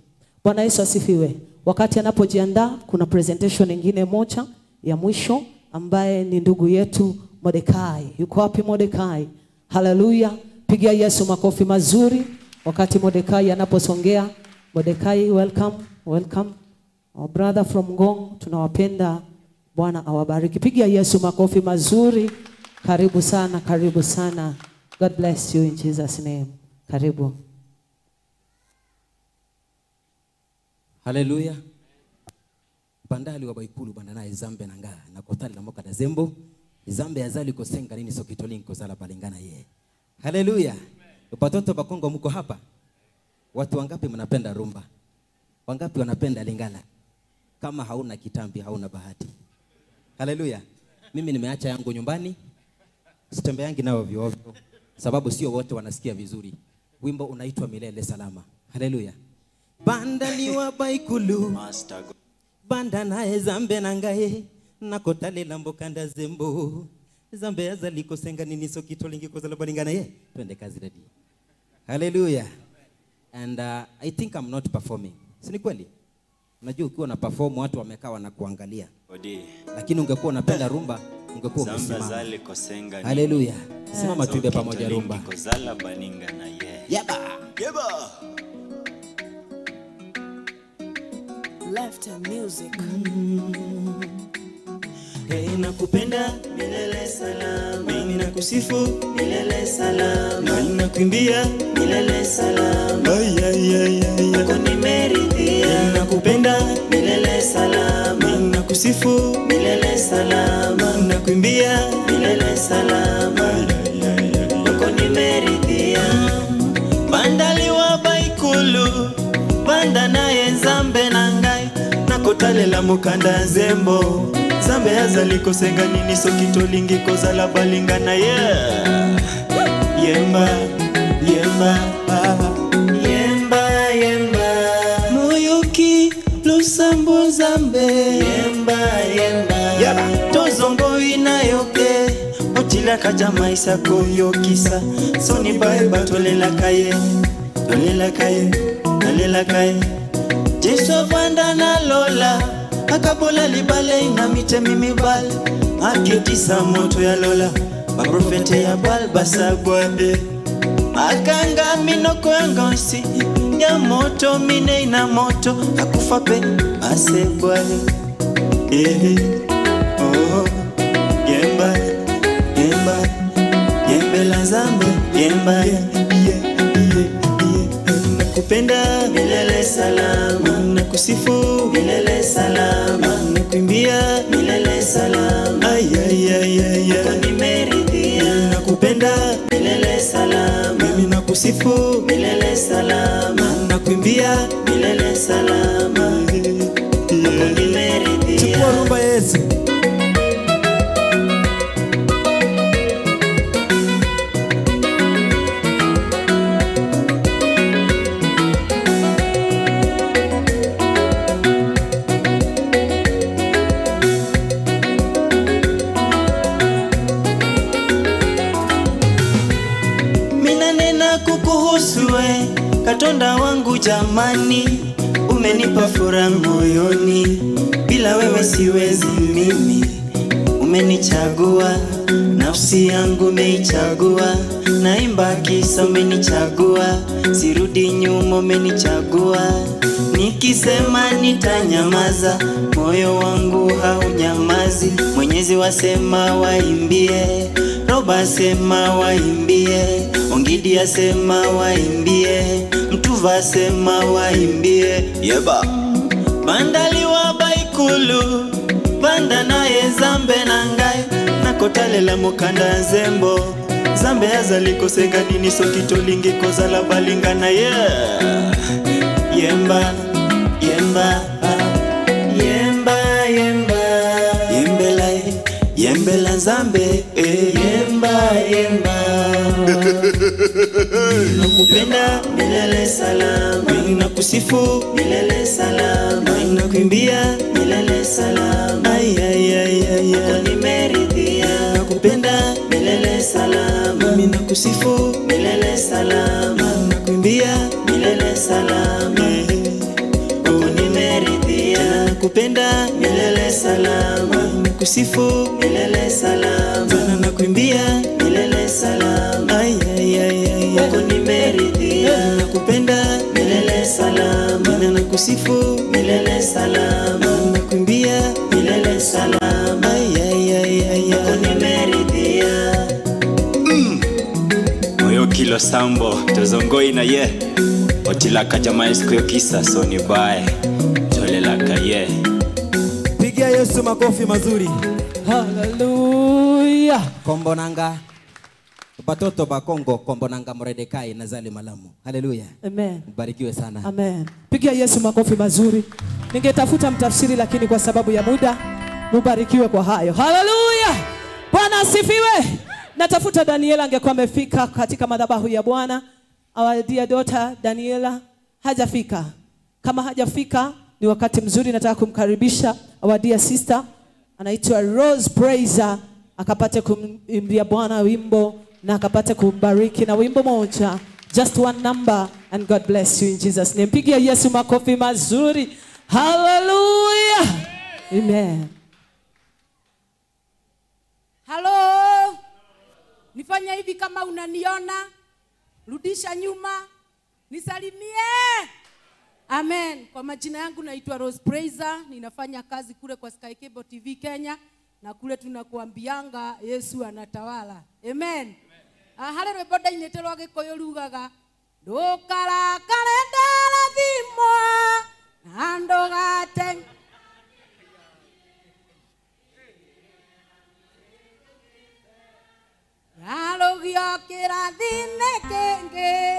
Bwana Yesu asifiwe. Wakati anapojiandaa kuna presentation nyingine moja ya mwisho ambaye ni ndugu yetu Mordekai. Yuko wapi Mordekai? Hallelujah. Pigia Yesu makofi mazuri wakati Mordekai anaposongea. Mordekai, welcome, welcome. Our brother from Ngong, tunawapenda. Bwana awabariki. Pigia Yesu makofi mazuri. Karibu sana, karibu sana. God bless you in Jesus name. Karibu. Hallelujah. Bandali wa baikulu bandana ezambe nanga na kotali na moka da zembo. Zambe azali kosenga nini sokitolinko kozala balingana ye. Hallelujah. Watoto wa Kongo mko hapa? Watu wangapi mnapenda rumba? Wangapi wanapenda lingala? Kama hauna kitambi hauna bahati. Hallelujah. Mimi nimeacha yangu nyumbani. Sitembeangi nao ovyo ovyo, sababu sio wote wanasikia vizuri. Wimbo unaitwa Milele Salama. Hallelujah. Bandali wa baikulu banda nae zambe nangae nakotale lambo kanda zembo zambe azali kosenga nini sokitolingi kozala balingana ye. Twende kazi ready. Hallelujah. And I think I'm not performing. Si ni kweli? Unajua ukiwa na perform watu wamekaa wanakuangalia. Lakini ungekuwa unapenda rumba ungekuwa umesimama. Hallelujah. Simama tuimbe pamoja rumba. Yeba. Yeba. Left music. Hey, nakupenda milele salama. Mimi nakusifu milele salama. Nakuimbia milele salama. Ay ay ay ay. Nako nimeridhia. Nakupenda milele salama. Mimi nakusifu milele salama. Nakuimbia milele salama. Nako nimeridhia. Bandali wa baikulu banda naye zambe nangai nakotalela mukanda zembo zambe azali kosenga nini sokitolingi kozala balingana ye. Yemba yemba yemba yemba muyuki lusambo zambe yemba yemba tozongo inayoke otilaka jamaisa koyokisa soni bae batolelaka ye tolelaka ye tolelaka ye Jesu vanda na lola akabola libale na mitemi mibale akitisa moto ya lola baprofete ya bal basagwabe akanga minoko yangosi ya moto mine ina moto akufa pe asebwale. Eh oh yemba yemba yembela zambe yemba ye ye ye. Nakupenda milele salama, nakusifu milele salama, nakuimbia milele salama. Ay ay ay ay. Nako nimeridhia. Nakupenda milele salama, mimi nakusifu milele salama, nakuimbia milele salama. Nako nimeridhia. Chukua rumba Yesu. Katonda wangu jamani, umenipa furaha moyoni, bila wewe siwezi mimi. Umenichagua, nafsi yangu umeichagua, naimba kisa umenichagua, sirudi nyuma umenichagua. Nikisema nitanyamaza, moyo wangu haunyamazi. Mwenyezi wasema waimbie, Roba sema waimbie, Ongidi asema waimbie, Mtuva sema waimbie. Yeba. Bandali wa baikulu banda naye zambe nangai nakotalela mukanda zembo zambe azali kosenga nini sokitolingi kozala balingana ye. Yemba, yemba, yemba, yemba. Yembela, yembela nzambe, yemba, yemba. Nakupenda milele salama, nakusifu milele salama, nakuimbia milele salama. Ay ay ay ay, ay. Nimeridhia. Nakupenda milele salama, mimi nakusifu milele salama, nakuimbia milele salama. Nimeridhia. Nakupenda milele salama, nakusifu milele salama, nakuimbia milele salama. Ay ay ay ay, nimeridhia. Nakupenda milele salama, nakusifu milele salama, nakuimbia milele salama. Ay ay ay ay, nimeridhia. Moyo kilo sambo tozongoi na ye otilaka jamaa siku yo kisa soni bae tolelaka ye. Pigia Yesu makofi mazuri. Hallelujah. Kombonanga batoto ba Kongo, kombonanga Moredekai na Zali Malamu. Hallelujah. Amen. Mbarikiwe sana. Amen. Pigia Yesu makofi mazuri. Ningetafuta mtafsiri lakini kwa sababu ya muda, mubarikiwe kwa hayo. Hallelujah. Bwana asifiwe. Natafuta Daniela angekuwa amefika katika madhabahu ya Bwana. Our dear daughter Daniela hajafika. Kama hajafika ni wakati mzuri nataka kumkaribisha our dear sister anaitwa Rose Praiser akapate kumimbia Bwana wimbo na akapate kumbariki na wimbo moja. Just one number and God bless you in Jesus name. Pigia Yesu makofi mazuri. Hallelujah. Amen. Hello. Nifanya hivi kama unaniona, rudisha nyuma, nisalimie. Amen. Kwa majina yangu naitwa Rose Praiser, ninafanya kazi kule kwa Sky Cable TV Kenya, na kule tunakuambianga Yesu anatawala. Amen. Hale rwimbo ndainĩte rwa Gĩkũyũ rugaga ndũkarakare ndarathimwo na ndũgate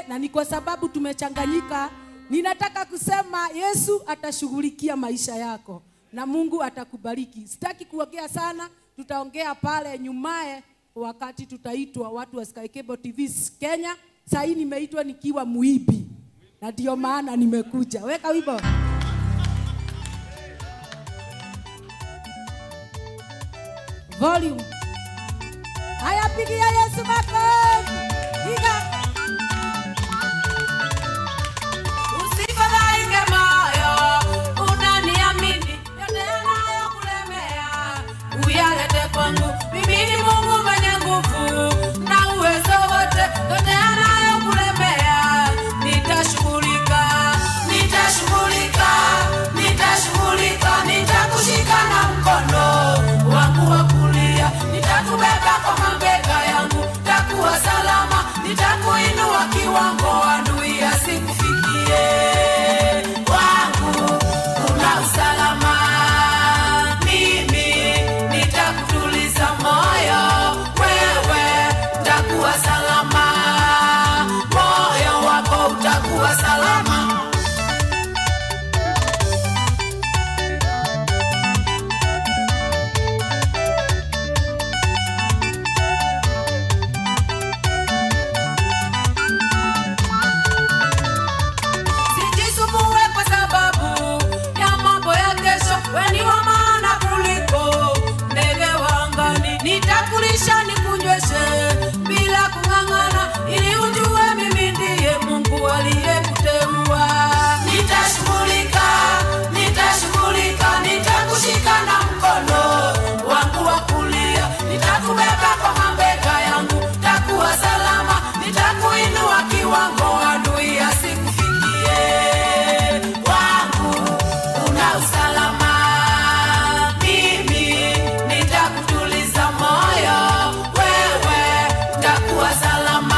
na ni kwa sababu tumechanganyika. Ninataka kusema Yesu atashughulikia maisha yako na Mungu atakubariki. Sitaki kuongea sana, tutaongea pale nyumae wakati tutaitwa watu wa Sky Cable TV Kenya. Sasa hii nimeitwa nikiwa muibi na ndio maana nimekuja. Weka wimbo. Volume. Haya, pigia Yesu makofi. Piga. Usifadhaike moyo, unaniamini, yote yanayokulemea uyalete kwangu. Mimi ni Mungu mwenye nguvu na uwezo wote, yote yanayokulemea nitashughulika, nitashughulika, nitashughulika, nitakushika na mkono wangu wa kulia, nitakubeba kwa mabega yangu, takuwa salama, nitakuinua kiwango adui asikufikie. Wangu kuna usalama, mimi nitakutuliza moyo, wewe utakuwa salama, moyo wako utakuwa salama. Nitakulisha nikunyweshe bila kung'ang'ana, ili ujue mimi ndiye Mungu aliyekuteua. Nitashughulika, nitashughulika, nitakushika na mkono wangu wa kulia, nitakubeba kwa mabega yangu, takuwa salama, nitakuinua kiwango adui asikufikie. Wangu una usalama, mimi nitakutuliza moyo, wewe utakuwa salama,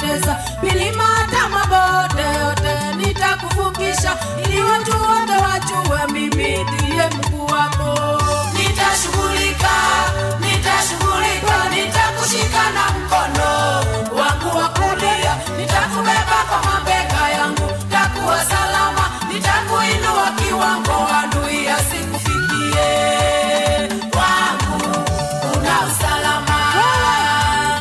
nitakuteketeza. Milima hata mabonde yote nitakuvukisha, ili watu wote wajue mimi ndiye Mungu wako. Nitashughulika, nitashughulika, nitakushika na mkono wangu wa kulia, nitakubeba kwa mabega yangu, takuwa salama, nitakuinua kiwango adui asikufikie. Kwangu kuna usalama,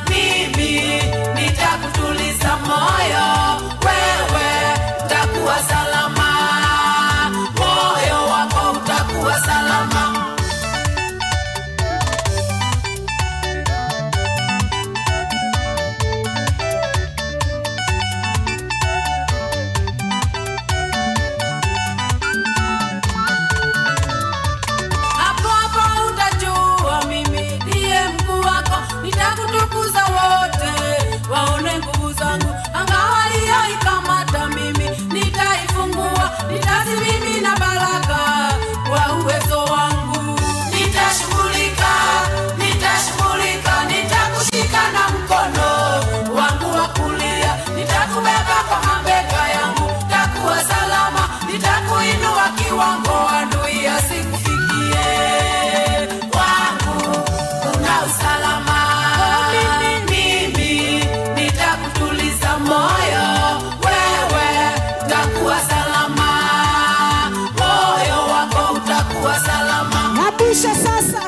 mimi nitakutuliza moyo, wewe utakuwa salama, moyo wako utakuwa salama. Nitakutukuza wote waone nguvu zangu, anga walioikamata mimi nitaifungua, nitazimimina baraka kwa uwezo wangu. Nitashughulika, nitashughulika, nitakushika na mkono wangu wa kulia, nitakubeba kwa mabega yangu, takuwa salama, nitakuinua kiwango adui asikufikie. Kwangu kuna usalama, mimi nitakutuliza moyo, wewe utakuwa salama, moyo wako utakuwa salama. Napisha sasa.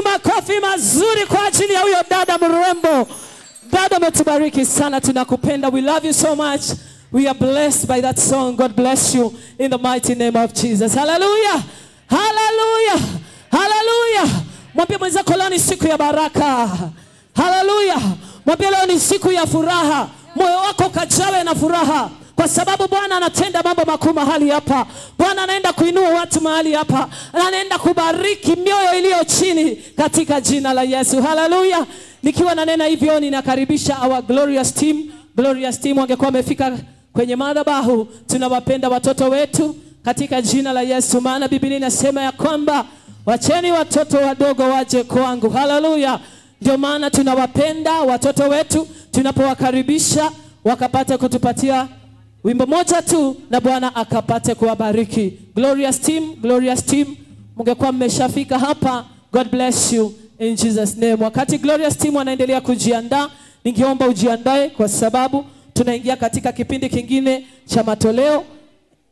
Makofi mazuri kwa ajili ya huyo dada mrembo. Dada umetubariki sana, tunakupenda. We love you so much. We are blessed by that song. God bless you in the mighty name of Jesus. Hallelujah. Hallelujah. Hallelujah. Mwambie mwenzako leo ni siku ya baraka. Hallelujah. Mwambie leo ni siku ya furaha. Moyo wako kajawe na furaha, kwa sababu Bwana anatenda mambo makuu mahali hapa. Bwana anaenda kuinua watu mahali hapa. Anaenda kubariki mioyo iliyo chini katika jina la Yesu. Hallelujah. Nikiwa nanena hivyo ninakaribisha our glorious team. Glorious team wangekuwa wamefika kwenye madhabahu. Tunawapenda watoto wetu katika jina la Yesu, maana Biblia inasema ya kwamba wacheni watoto wadogo waje kwangu. Hallelujah. Ndio maana tunawapenda watoto wetu, tunapowakaribisha wakapate kutupatia wimbo moja tu na Bwana akapate kuwabariki. Glorious team, glorious team, mungekuwa mmeshafika hapa. God bless you in Jesus name. Wakati glorious team wanaendelea kujiandaa, ningeomba ujiandae kwa sababu tunaingia katika kipindi kingine cha matoleo.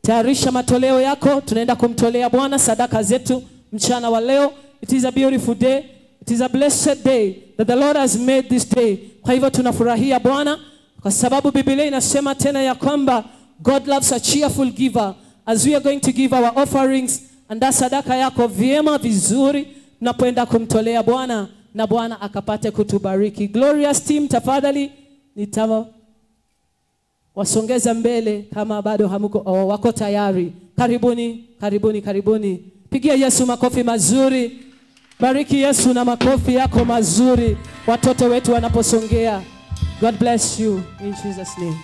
Tayarisha matoleo yako, tunaenda kumtolea Bwana sadaka zetu mchana wa leo. It is a beautiful day. It is a blessed day that the Lord has made this day. Kwa hivyo tunafurahia Bwana, kwa sababu Biblia inasema tena ya kwamba God loves a cheerful giver. As we are going to give our offerings, andaa sadaka yako vyema vizuri tunapoenda kumtolea Bwana na Bwana akapate kutubariki. Glorious team, tafadhali nitawasongeza mbele kama bado hamuko wako tayari. Karibuni, karibuni, karibuni. Pigia Yesu makofi mazuri. Bariki Yesu na makofi yako mazuri watoto wetu wanaposongea. God bless you in Jesus name.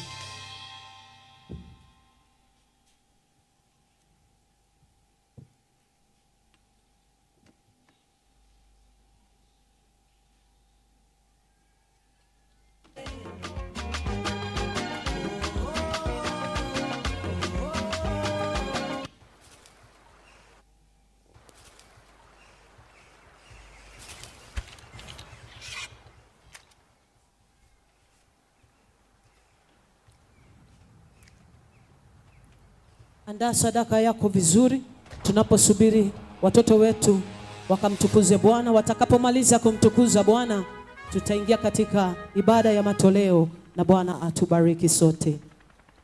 Andaa sadaka yako vizuri tunaposubiri watoto wetu wakamtukuze Bwana. Watakapomaliza kumtukuza Bwana, tutaingia katika ibada ya matoleo na Bwana atubariki sote.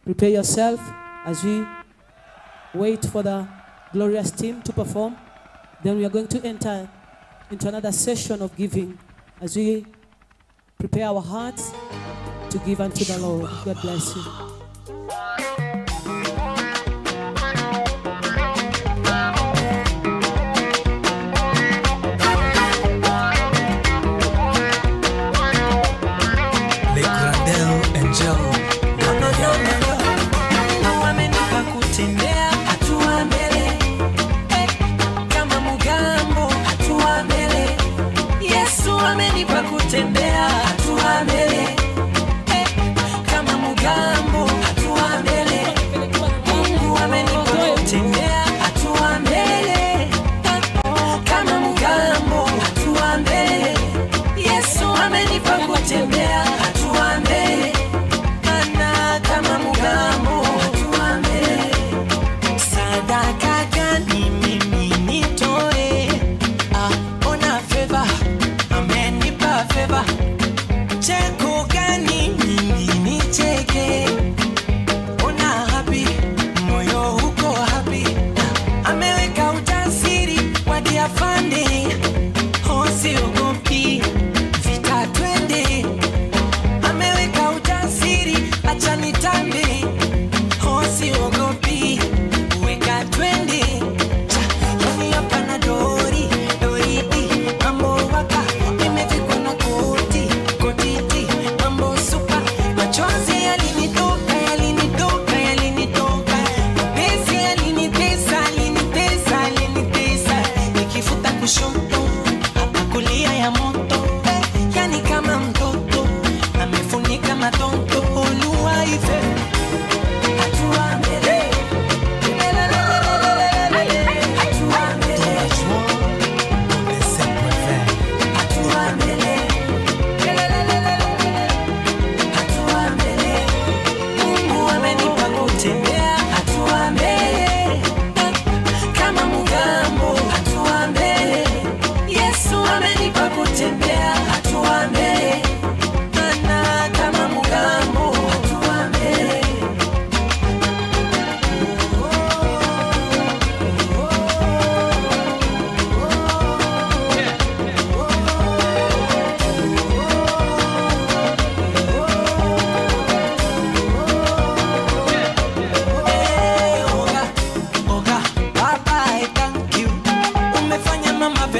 Prepare yourself as we wait for the glorious team to perform. Then we are going to enter into another session of giving as we prepare our hearts to give unto the Lord. God bless you.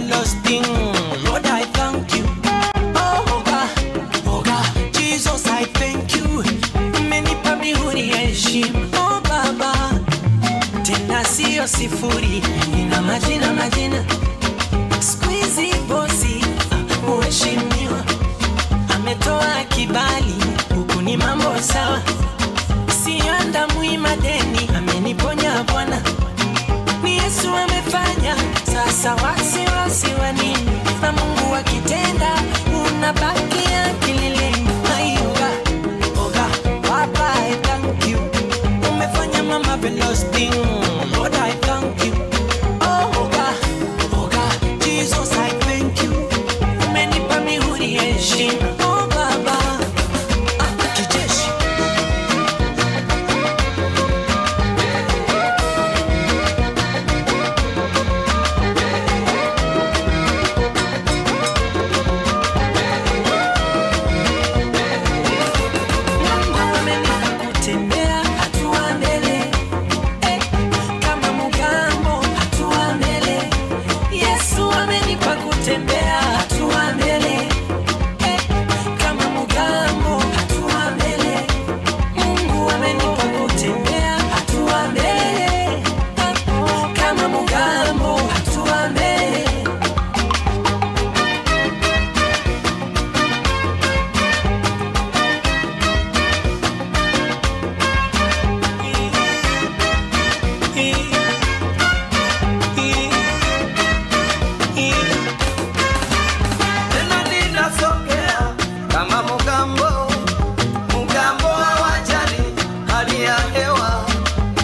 marvelous thing. Lord, I thank you. Oh, God, oh, God, Jesus, I thank you. Umenipa mihuri ya heshima. Oh, Baba, tena sio sifuri, nina majina majina. Squeezy bosi, mheshimiwa, ametoa kibali, huku ni mambo sawa. Sianda muimadeni, ameniponya Bwana. Ni Yesu amefanya, sasa wasiwasi wa nini? Na Mungu akitenda, unabaki akilini. Oga, oga, Papa, I thank you. Umefanya marvelous thing. Lord, I thank you. Oh, oga, oga, Jesus, I thank you. Umenipa mihuri ya heshima. Oh, Baba, kijeshi. Mungu amenipa kutembea hatua mbele, kama mgambo hatua mbele. Yesu amenipa kutembea hatua mbele, kama mgambo hatua mbele. Mungu amenipa kutembea hatua mbele, kama mgambo hatua mbele. Tena ninasogea kama mgambo, mgambo hawajali hali ya hewa,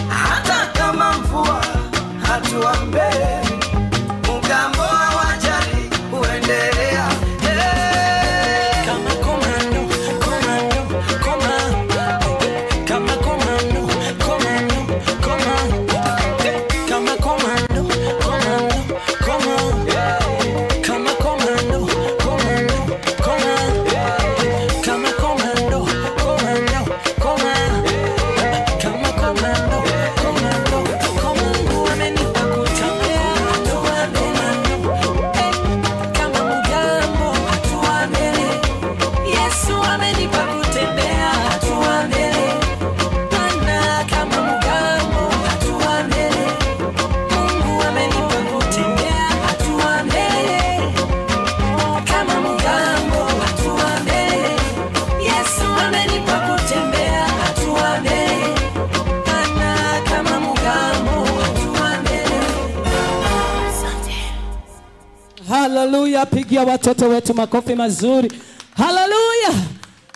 hata kama mvua hatua mbele, mgambo hawajali huendelea. Kama komando, komando, komando. Kama komando, komando, komando. Kama komando, komando, komando. Kama komando, komando, komando. Kama komando, komando, komando. Kama komando, komando, komando. Amenipa kutembea hatua mbele. Kama mgambo hatua mbele. Yesu amenipa kutembea hatua mbele. Mana kama mgambo hatua mbele. Mungu amenipa kutembea hatua mbele. Kama mgambo hatua mbele. Yesu amenipa kutembea hatua mbele. Mana kama mgambo hatua mbele. Haleluya, pigia watoto wetu makofi mazuri. Haleluya.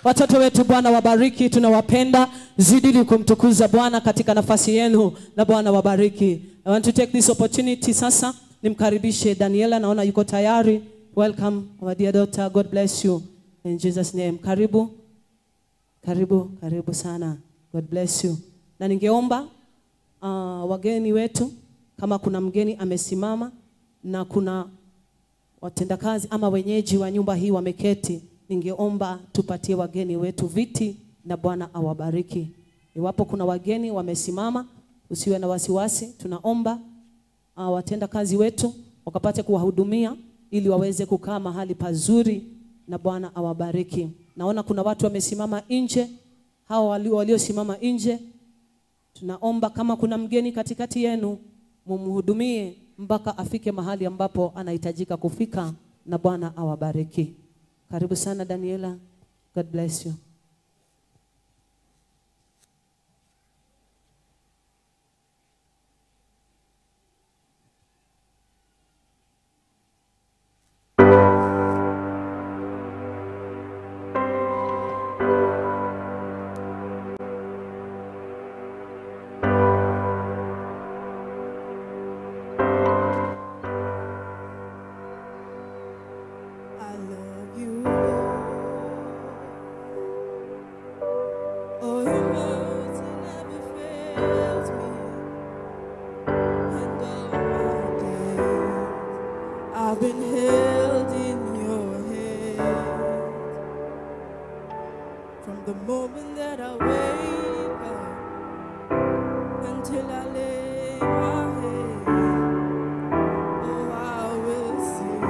Watoto wetu Bwana wabariki, tunawapenda. Zidini kumtukuza Bwana katika nafasi yenu na Bwana wabariki. I want to take this opportunity sasa nimkaribishe Daniela, naona yuko tayari. Welcome our dear daughter. God bless you in Jesus name. Karibu. Karibu, karibu sana. God bless you. Na ningeomba wageni wetu, kama kuna mgeni amesimama na kuna watendakazi ama wenyeji wa nyumba hii wameketi, ningeomba tupatie wageni wetu viti na Bwana awabariki. Iwapo kuna wageni wamesimama, usiwe na wasiwasi, tunaomba watendakazi wetu wakapate kuwahudumia ili waweze kukaa mahali pazuri na Bwana awabariki. Naona kuna watu wamesimama nje, hao waliosimama nje, tunaomba kama kuna mgeni katikati yenu mumhudumie mpaka afike mahali ambapo anahitajika kufika na Bwana awabariki. Karibu sana Daniela. God bless you. I love you, Lord. Oh, your mercy never fails me, and all my days I've been held in your hand. From the moment that I wake up until I lay my head, oh, I will sing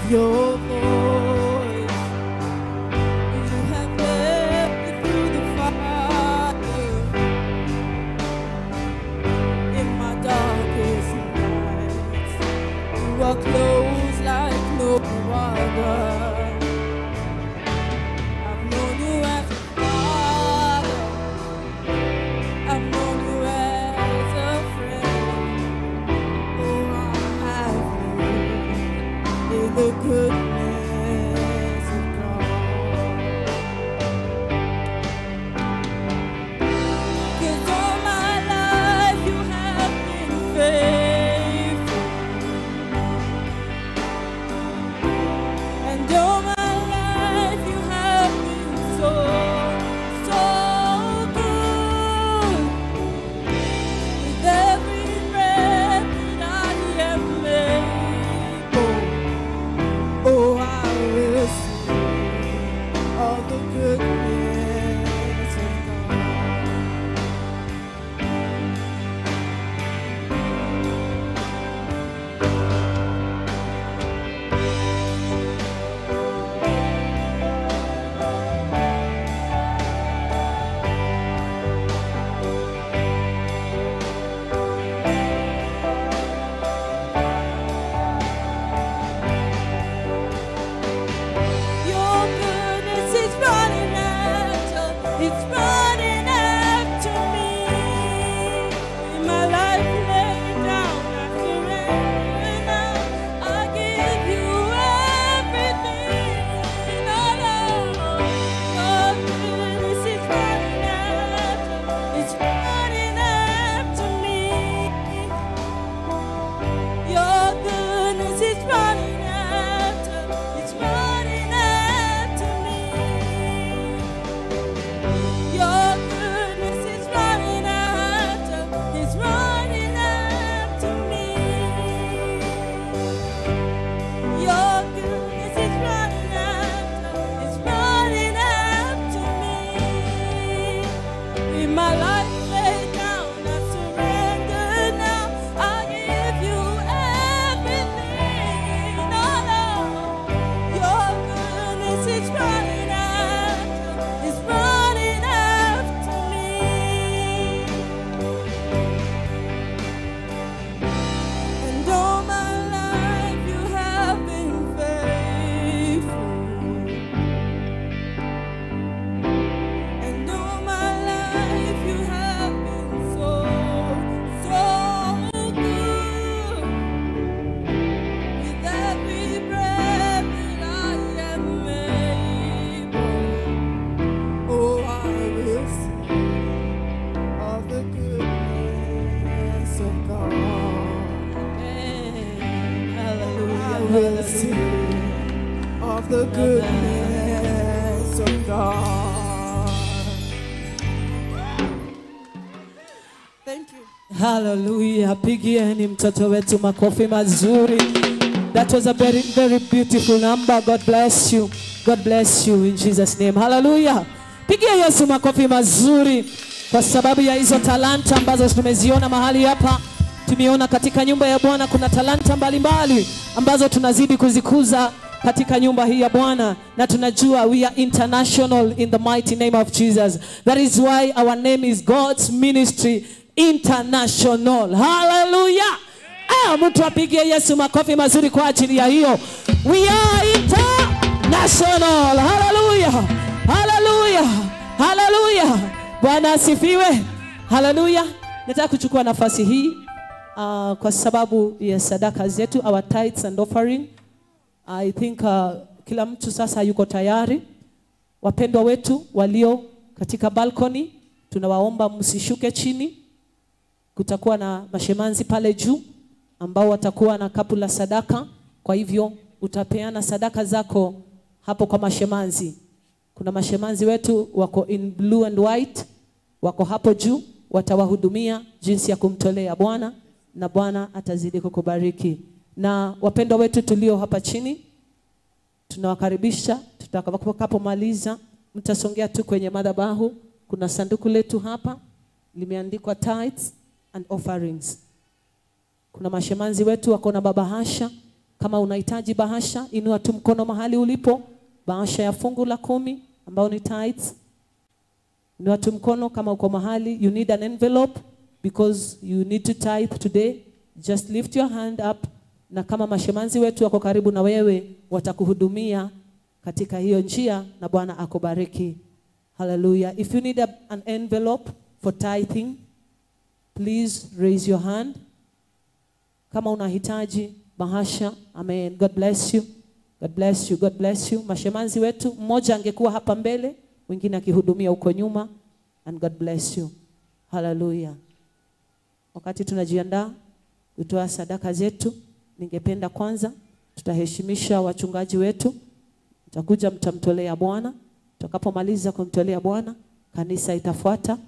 of your voice. You have led me through the fire. In my darkest nights, you are close like no other. I've known you as a father. I've known you as a friend. Oh, I have lived in the goodness of God. 'Cause all my life you have been faithful. And all my life you have been so, so good. With every breath that I am able, oh, I will sing of the goodness of God. Your goodness is running after, it's running after me. In my life laid down, I surrender now. I give you everything. Oh, Lord. Your goodness is running after, it's running after me. Your goodness is running after, it's running after me. Your goodness is running after, it's running after me. Your goodness is running after, it's running after me. In my life laid down, I surrender now. I give you everything. Oh, Lord. Your goodness is running after, it's running after me. And all my life you have been faithful. And all my life you have been so, so good. With every breath that I am able, oh, I will sing of the goodness of God. I will sing of the goodness of God. Thank you. Hallelujah. Pigieni mtoto wetu makofi mazuri. That was a very, very beautiful number. God bless you. God bless you in Jesus name. Hallelujah. Pigia Yesu makofi mazuri kwa sababu ya hizo talanta ambazo tumeziona mahali hapa. Tumeona katika nyumba ya Bwana kuna talanta mbalimbali ambazo tunazidi kuzikuza katika nyumba hii ya Bwana, na tunajua we are international in the mighty name of Jesus. That is why our name is God's Ministry International. Hallelujah. Ah, mtu apigie Yesu makofi mazuri kwa ajili ya hiyo. We are international. Hallelujah. Hallelujah. Hallelujah. Bwana asifiwe. Hallelujah. Nataka kuchukua nafasi hii kwa sababu ya sadaka zetu, our tithes and offering. I think kila mtu sasa yuko tayari. Wapendwa wetu walio katika balcony, tunawaomba msishuke chini. Kutakuwa na mashemanzi pale juu ambao watakuwa na kapu la sadaka. Kwa hivyo utapeana sadaka zako hapo kwa mashemanzi. Kuna mashemanzi wetu wako in blue and white, wako hapo juu, watawahudumia jinsi ya kumtolea Bwana, na Bwana atazidi kukubariki. Na wapendwa wetu tulio hapa chini, tunawakaribisha. Tutakapomaliza mtasongea tu kwenye madhabahu. Kuna sanduku letu hapa limeandikwa tithes and offerings. Kuna mashemanzi wetu wako na babahasha, Kama unahitaji bahasha, inua tu mkono mahali ulipo. Bahasha ya fungu la 10 ambao ni tithes. Inua tu mkono kama uko mahali you need an envelope because you need to tithe today. Just lift your hand up, na kama mashemanzi wetu wako karibu na wewe watakuhudumia katika hiyo njia, na Bwana akubariki. Hallelujah. If you need an envelope for tithing, please raise your hand. Kama unahitaji bahasha, amen. God bless you. God bless you. God bless you. Mashemanzi wetu, mmoja angekuwa hapa mbele, mwingine akihudumia huko nyuma. And God bless you. Hallelujah. Wakati tunajiandaa kutoa sadaka zetu, ningependa kwanza tutaheshimisha wachungaji wetu. Mtakuja mtamtolea Bwana. Tutakapomaliza kumtolea Bwana, kanisa itafuata.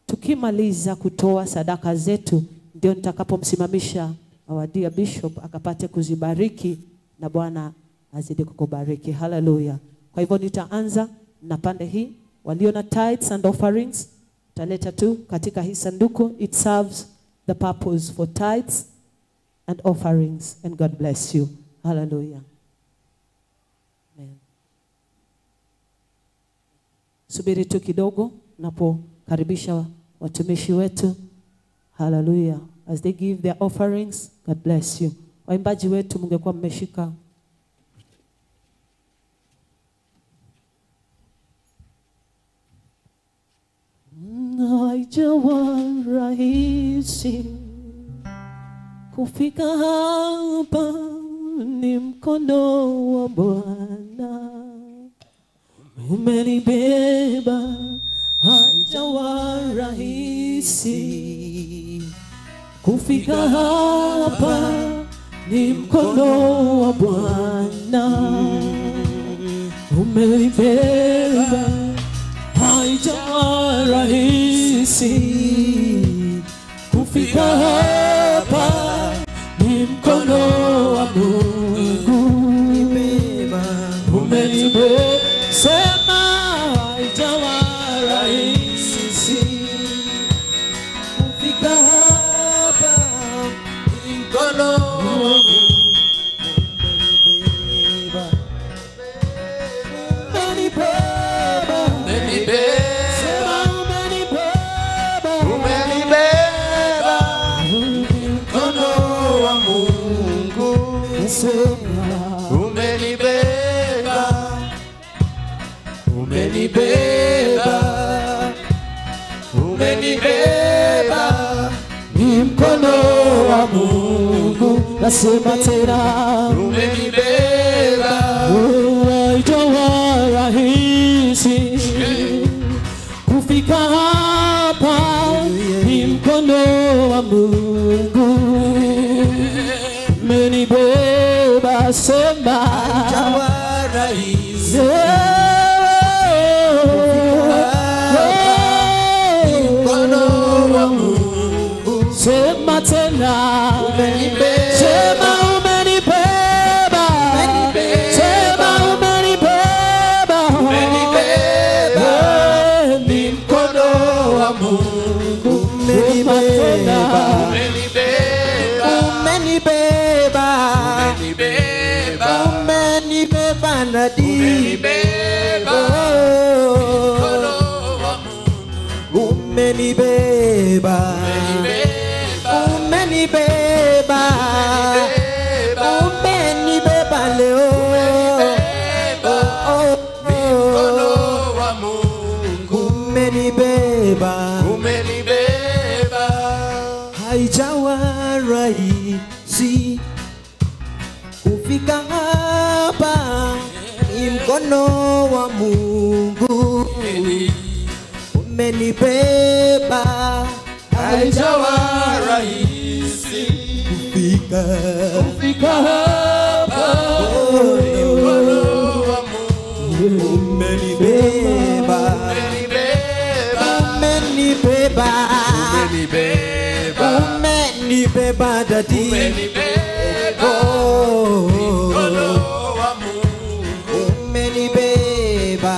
Tukimaliza kutoa sadaka zetu, ndio nitakapomsimamisha our dear bishop akapate kuzibariki, na Bwana azidi kukubariki. Hallelujah. Kwa hivyo nitaanza na pande hii. Walio na tithes and offerings, tutaleta tu katika hii sanduku. It serves the purpose for tithes and offerings, and God bless you. Hallelujah. Amen. Subiri tu kidogo napokaribisha watumishi wetu. Hallelujah. As they give their offerings, God bless you. Waimbaji wetu mungekuwa mmeshika. Haijawa rahisi kufika hapa, ni mkono wa Bwana umenibeba. Haijawa rahisi kufika hapa, ni mkono wa Bwana umenibeba. Haijawa rahisi kufika hapa, ni mkono wa Mungu umenibeba. Sema haijawa rahisi kufika hapa, ni mkono wa Mungu umenibeba. Umenibeba. Sema umenibeba. Umenibeba. Mkono wa Mungu. Sema umenibeba. Umenibeba. Umenibeba. Ni mkono wa Mungu. Nasema tena umenibeba. Haijawa rahisi kufika hapa, ni mkono wa Mungu umenibeba. Sema haijawa rahisi ni mkono wa Mungu. Sema tena umenibeba. Sema umenibeba. Sema umenibeba. Umenibeba. Ni mkono wa Mungu. Umenibeba. Umenibeba. Umenibeba. Umenibeba. Umenibeba nadi. Umenibeba. Mkono wa Mungu. Umenibeba. Umenibeba. Umenibeba leo. Umenibeba. Mkono wa Mungu. Umenibeba. Umenibeba. Haijawa rahisi kufika hapa, ni mkono wa Mungu umenibeba. Haijawa rahisi kufika hapa, ni mkono wa Mungu umenibeba. Umenibeba. Umenibeba. Umenibeba dadi. Umenibeba. Mkono wa Mungu. Umenibeba.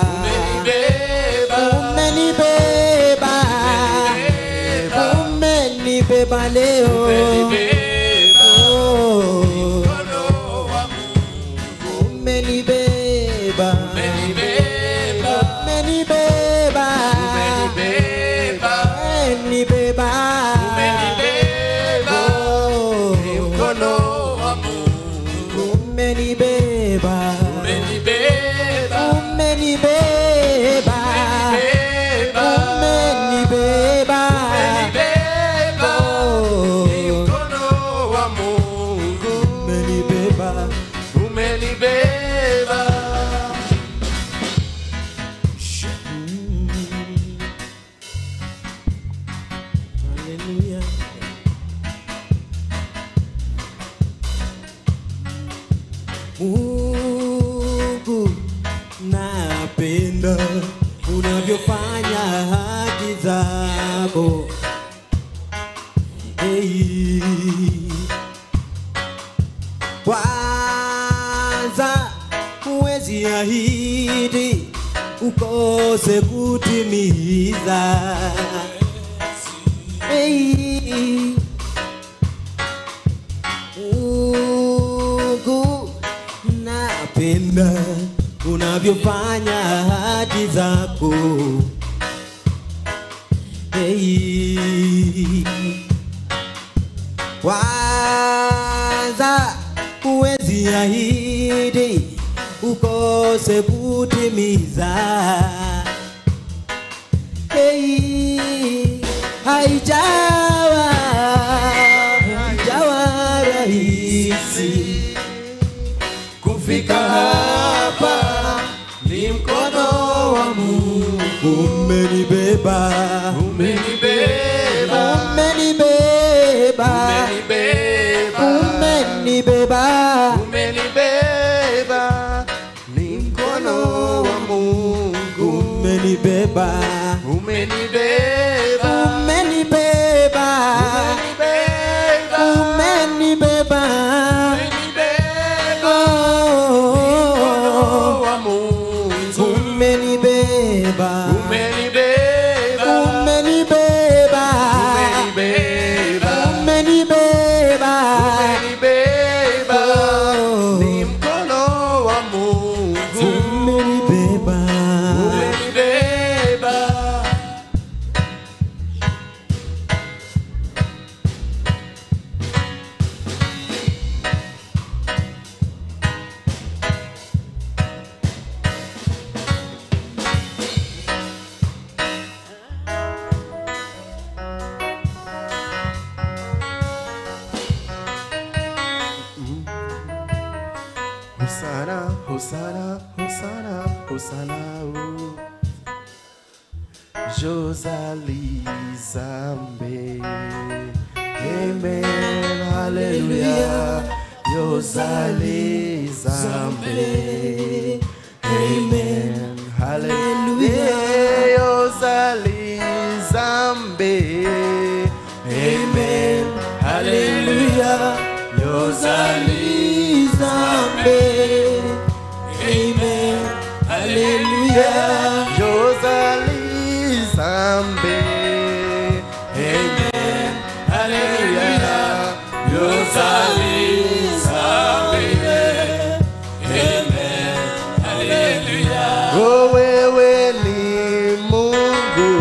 Umenibeba. Umenibeba. Umenibeba leo. Umenibeba. Mkono wa Umenibeba, umenibeba, umenibeba, umenibeba, umenibeba. Ni mkono wa Mungu umenibeba, umenibeba. Hallelujah. Mungu, napenda unavyofanya haki zako. Hey. Kwanza huwezi ahidi ukose kutimiza. Hey. Mungu, napenda unavyofanya ahadi zako. Hey. Kwanza huwezi ahidi ukose kutimiza. Hey. Haijawa, haijawa rahisi kufika hapa, ni mkono wa Mungu umenibeba, umenibeba, umenibeba, umenibeba, umenibeba, umenibeba, ni mkono wa Mungu umenibeba, umenibeba, umenibeba, umenibeba, mkono wa Mungu umenibeba, umenibeba, umenibeba, umenibeba, umenibeba, umenibeba, ni mkono wa Mungu umenibeba, umenibeba. Hosana, Hosana, Hosana, Hosana, oh. Josalie Zambe. Amen, hallelujah. Josalie Zambe. Amen, hallelujah. Josalie Zambe. Amen, hallelujah. Josalie Zambe. Amen, hallelujah. Josalie Zambe. Amen, hallelujah. Josalie Zambe. Amen, hallelujah. Oh, wewe ni Mungu.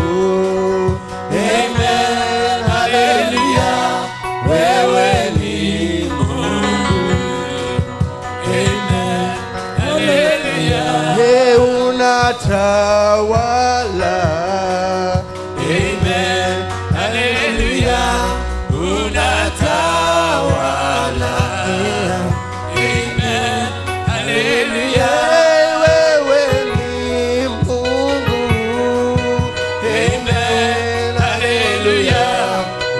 Amen, hallelujah. Wewe ni Mungu. Amen, hallelujah. Ye unatawala. Amen, hallelujah. Unatawala. Amen, hallelujah. Wewe ni Mungu. Amen, hallelujah.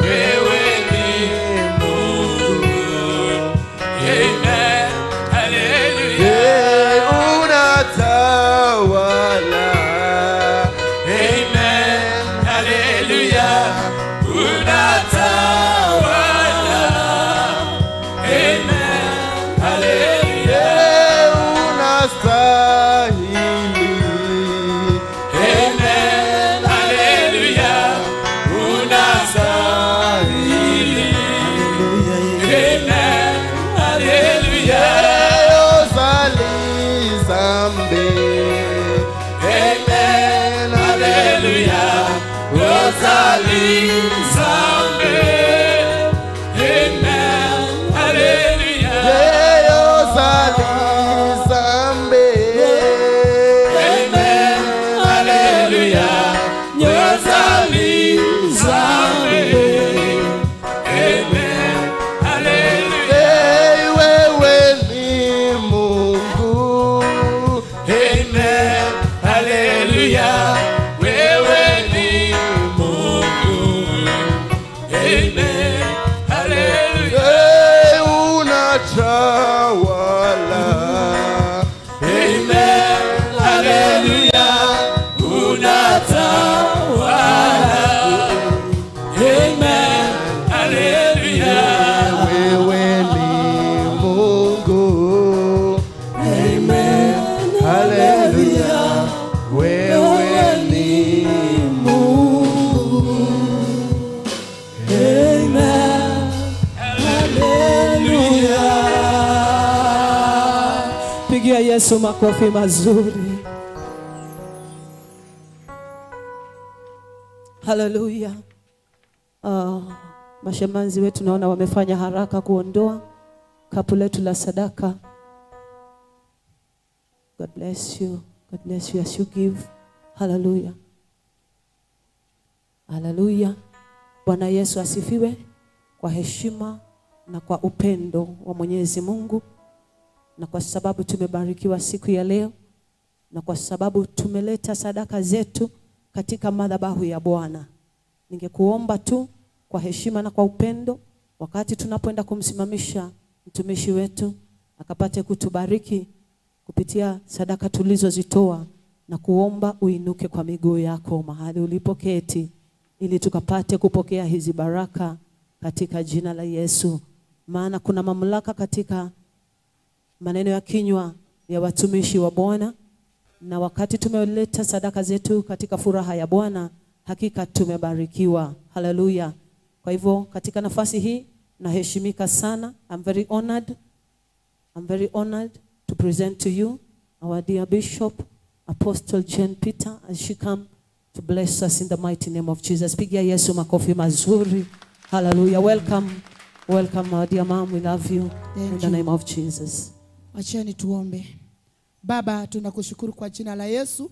Wewe ni Mungu. Amen, hallelujah. Ye unatawala. Amen, hallelujah. Unatawala. Amen, hallelujah. Unastahili. Amen, hallelujah. Unastahili. Amen, hallelujah. Pigia Yesu makofi mazuri. Hallelujah. Mashemanzi wetu naona wamefanya haraka kuondoa kapu letu la sadaka. God bless you. God bless you as you give. Hallelujah. Hallelujah. Bwana Yesu asifiwe. Kwa heshima na kwa upendo wa Mwenyezi Mungu, na kwa sababu tumebarikiwa siku ya leo, na kwa sababu tumeleta sadaka zetu katika madhabahu ya Bwana, ningekuomba tu kwa heshima na kwa upendo, wakati tunapoenda kumsimamisha mtumishi wetu akapate kutubariki kupitia sadaka tulizozitoa, na kuomba uinuke kwa miguu yako mahali ulipoketi, ili tukapate kupokea hizi baraka katika jina la Yesu. Maana kuna mamlaka katika maneno ya kinywa ya watumishi wa Bwana, na wakati tumeleta sadaka zetu katika furaha ya Bwana, hakika tumebarikiwa. Hallelujah. Kwa hivyo katika nafasi hii naheshimika sana. I'm very honored. I'm very honored to present to you our dear Bishop Apostle Jane Peter as she come to bless us in the mighty name of Jesus. Pigia Yesu makofi mazuri. Hallelujah. Welcome. Welcome our dear mom. We love you. Thank in the name of Jesus. Wacheni tuombe. Baba, tunakushukuru kwa jina la Yesu.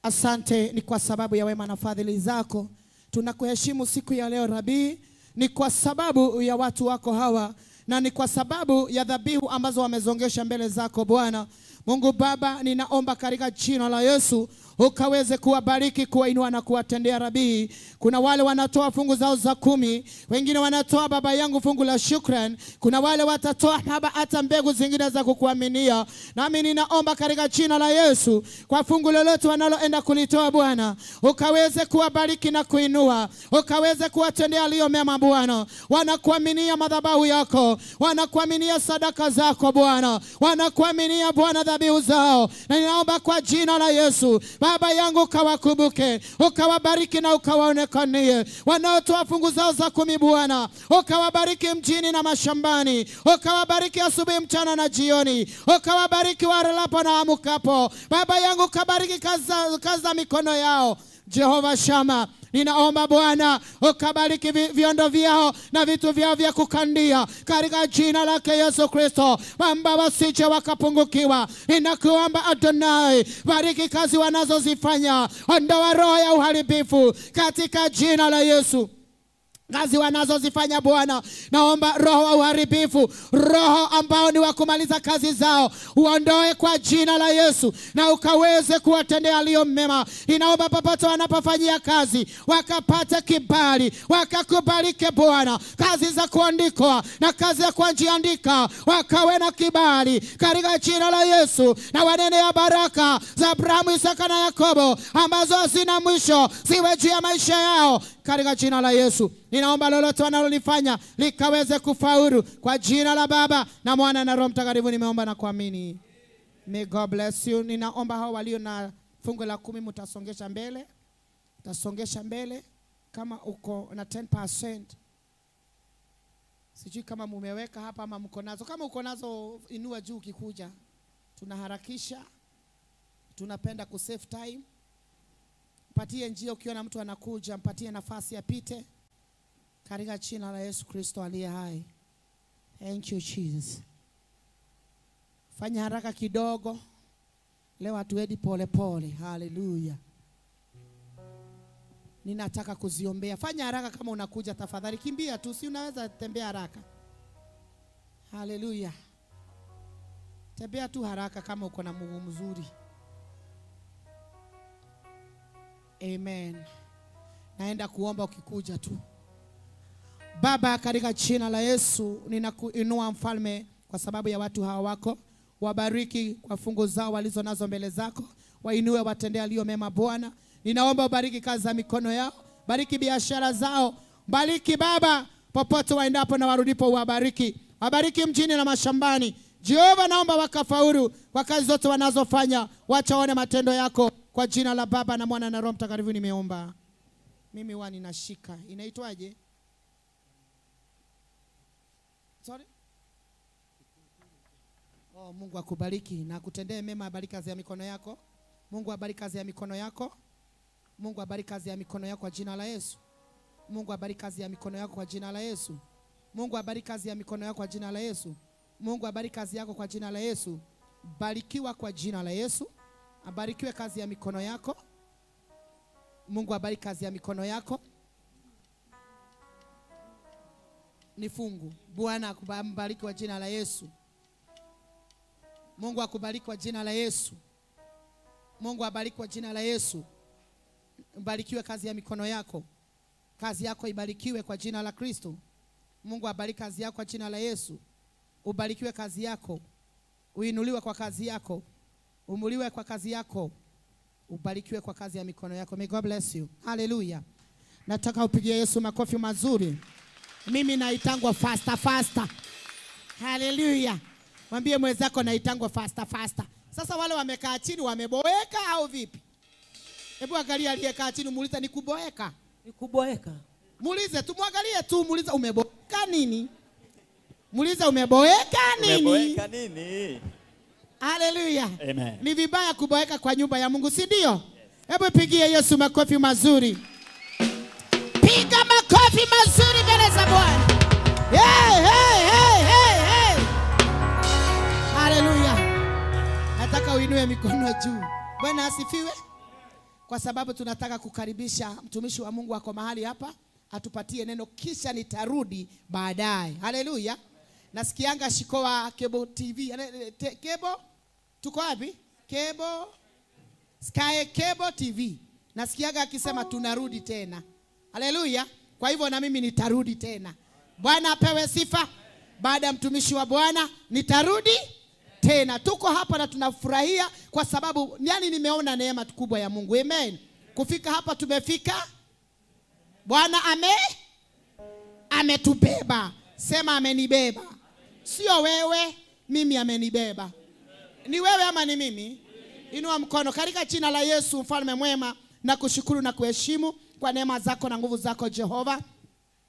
Asante ni kwa sababu ya wema na fadhili zako. Tunakuheshimu siku ya leo Rabi, ni kwa sababu ya watu wako hawa, na ni kwa sababu ya dhabihu ambazo wamezongesha mbele zako Bwana. Mungu Baba, ninaomba katika jina la Yesu ukaweze kuwabariki, kuwainua na kuwatendea Rabi. Kuna wale wanatoa fungu zao za 10, wengine wanatoa baba yangu fungu la shukran, kuna wale watatoa haba hata mbegu zingine za kukuaminia. Nami ninaomba katika jina la Yesu kwa fungu lolote wanaloenda kulitoa Bwana, ukaweze kuwabariki na kuinua, ukaweze kuwatendea aliyo mema Bwana. Wanakuaminia madhabahu yako, wanakuaminia sadaka zako Bwana, wanakuaminia Bwana dhabihu zao. Na ninaomba kwa jina la Yesu Baba yangu ukawakumbuke, ukawabariki na ukawaonekanie. Wanaotoa fungu zao za 10 Bwana, ukawabariki mjini na mashambani, ukawabariki asubuhi, mchana na jioni, ukawabariki walalapo na amkapo. Baba yangu ukabariki kazi za mikono yao. Jehova Shama, ninaomba Bwana ukabariki viondo vyao na vitu vyao vya kukandia katika jina lake Yesu Kristo, kwamba wasije wakapungukiwa. Ninakuomba Adonai, bariki kazi wanazozifanya, ondoa roho ya uharibifu katika jina la Yesu. Kazi wanazozifanya Bwana, naomba roho wa uharibifu, roho ambao ni wa kumaliza kazi zao, uondoe kwa jina la Yesu, na ukaweze kuwatendea aliyo mema. Ninaomba popote wanapofanyia kazi wakapate kibali, wakakubalike Bwana. Kazi za kuandikwa na kazi ya kujiandika wakawe na kibali katika jina la Yesu, na wanene ya baraka za Abrahamu, Isaka na Yakobo ambazo hazina mwisho ziwe juu ya maisha yao katika jina la Yesu. Ninaomba lolote wanalolifanya likaweze kufaulu kwa jina la Baba na Mwana na Roho Mtakatifu nimeomba na kuamini. May God bless you. Ninaomba hao walio na fungu la 10 mtasongesha mbele. Mtasongesha mbele kama uko na 10%. Sijui kama mumeweka hapa ama mko nazo. Kama uko nazo inua juu ukikuja. Tunaharakisha. Tunapenda ku save time. Mpatie njia ukiona mtu anakuja, mpatie nafasi apite. Katika jina la Yesu Kristo aliye hai. Thank you Jesus. Fanya haraka kidogo. Leo hatuendi pole pole. Hallelujah. Ninataka kuziombea. Fanya haraka kama unakuja tafadhali. Kimbia tu, si unaweza tembea haraka. Hallelujah. Tembea tu haraka kama uko na mguu mzuri. Amen. Naenda kuomba ukikuja tu. Baba, katika jina la Yesu ninakuinua mfalme kwa sababu ya watu hawa wako. Wabariki kwa fungu zao walizo nazo mbele zako. Wainue, watendee aliyo mema Bwana. Ninaomba ubariki kazi za mikono yao, bariki biashara zao, bariki Baba popote waendapo na warudipo, wabariki. Wabariki mjini na mashambani. Jehova, naomba wakafaulu kwa kazi zote wanazofanya. Wacha waone matendo yako. Kwa jina la Baba na Mwana na Roho Mtakatifu nimeomba. Mimi huwa ninashika. Inaitwaje? Sorry? Oh, Mungu akubariki na akutendee mema, abariki kazi ya mikono yako. Mungu abariki kazi ya mikono yako. Mungu abariki kazi ya mikono yako kwa jina la Yesu. Mungu abariki kazi ya mikono yako kwa jina la Yesu. Mungu abariki kazi ya mikono yako kwa jina la Yesu. Mungu abariki kazi yako kwa jina la Yesu. Barikiwa kwa jina la Yesu. Abarikiwe kazi ya mikono yako. Mungu abariki kazi ya mikono yako. Ni fungu. Bwana akubariki kwa jina la Yesu. Mungu akubariki kwa jina la Yesu. Mungu abariki kwa jina la Yesu. Mbarikiwe kazi ya mikono yako. Kazi yako ibarikiwe kwa jina la Kristo. Mungu abariki kazi yako kwa jina la Yesu. Ubarikiwe kazi yako. Uinuliwe kwa kazi yako. Umuliwe kwa kazi yako. Ubarikiwe kwa kazi ya mikono yako. May God bless you. Hallelujah. Nataka upigie Yesu makofi mazuri. Mimi naitangwa faster faster. Hallelujah. Mwambie mwenzako naitangwa faster faster. Sasa wale wamekaa chini wameboeka au vipi? Hebu angalia aliyekaa chini muulize ni kuboeka. Ni kuboeka. Muulize tu, muangalie tu, muulize umeboeka nini? Muulize umeboeka nini? Umeboeka nini? Hallelujah. Amen. Ni vibaya kuboeka kwa nyumba ya Mungu, si ndio? Hebu pigie Yesu makofi mazuri. Piga makofi mazuri mbele za Bwana. Hey, hey, hey, hey, hey. Hallelujah. Nataka uinue mikono juu. Bwana asifiwe. Kwa sababu tunataka kukaribisha mtumishi wa Mungu ako mahali hapa atupatie neno, kisha nitarudi baadaye. Hallelujah. Nasikianga Shikoa Cable TV. Cable? Tuko wapi? Cable Sky Cable TV. Nasikianga akisema tunarudi tena. Hallelujah. Kwa hivyo na mimi nitarudi tena. Bwana apewe sifa. Baada ya mtumishi wa Bwana nitarudi tena. Tuko hapa na tunafurahia kwa sababu yani nimeona neema kubwa ya Mungu. Amen. Kufika hapa tumefika. Bwana ametubeba. Sema amenibeba. Sio wewe, mimi amenibeba. Ni wewe ama ni mimi? Inua mkono. Katika jina la Yesu mfalme mwema, na kushukuru na kuheshimu kwa neema zako na nguvu zako Jehova.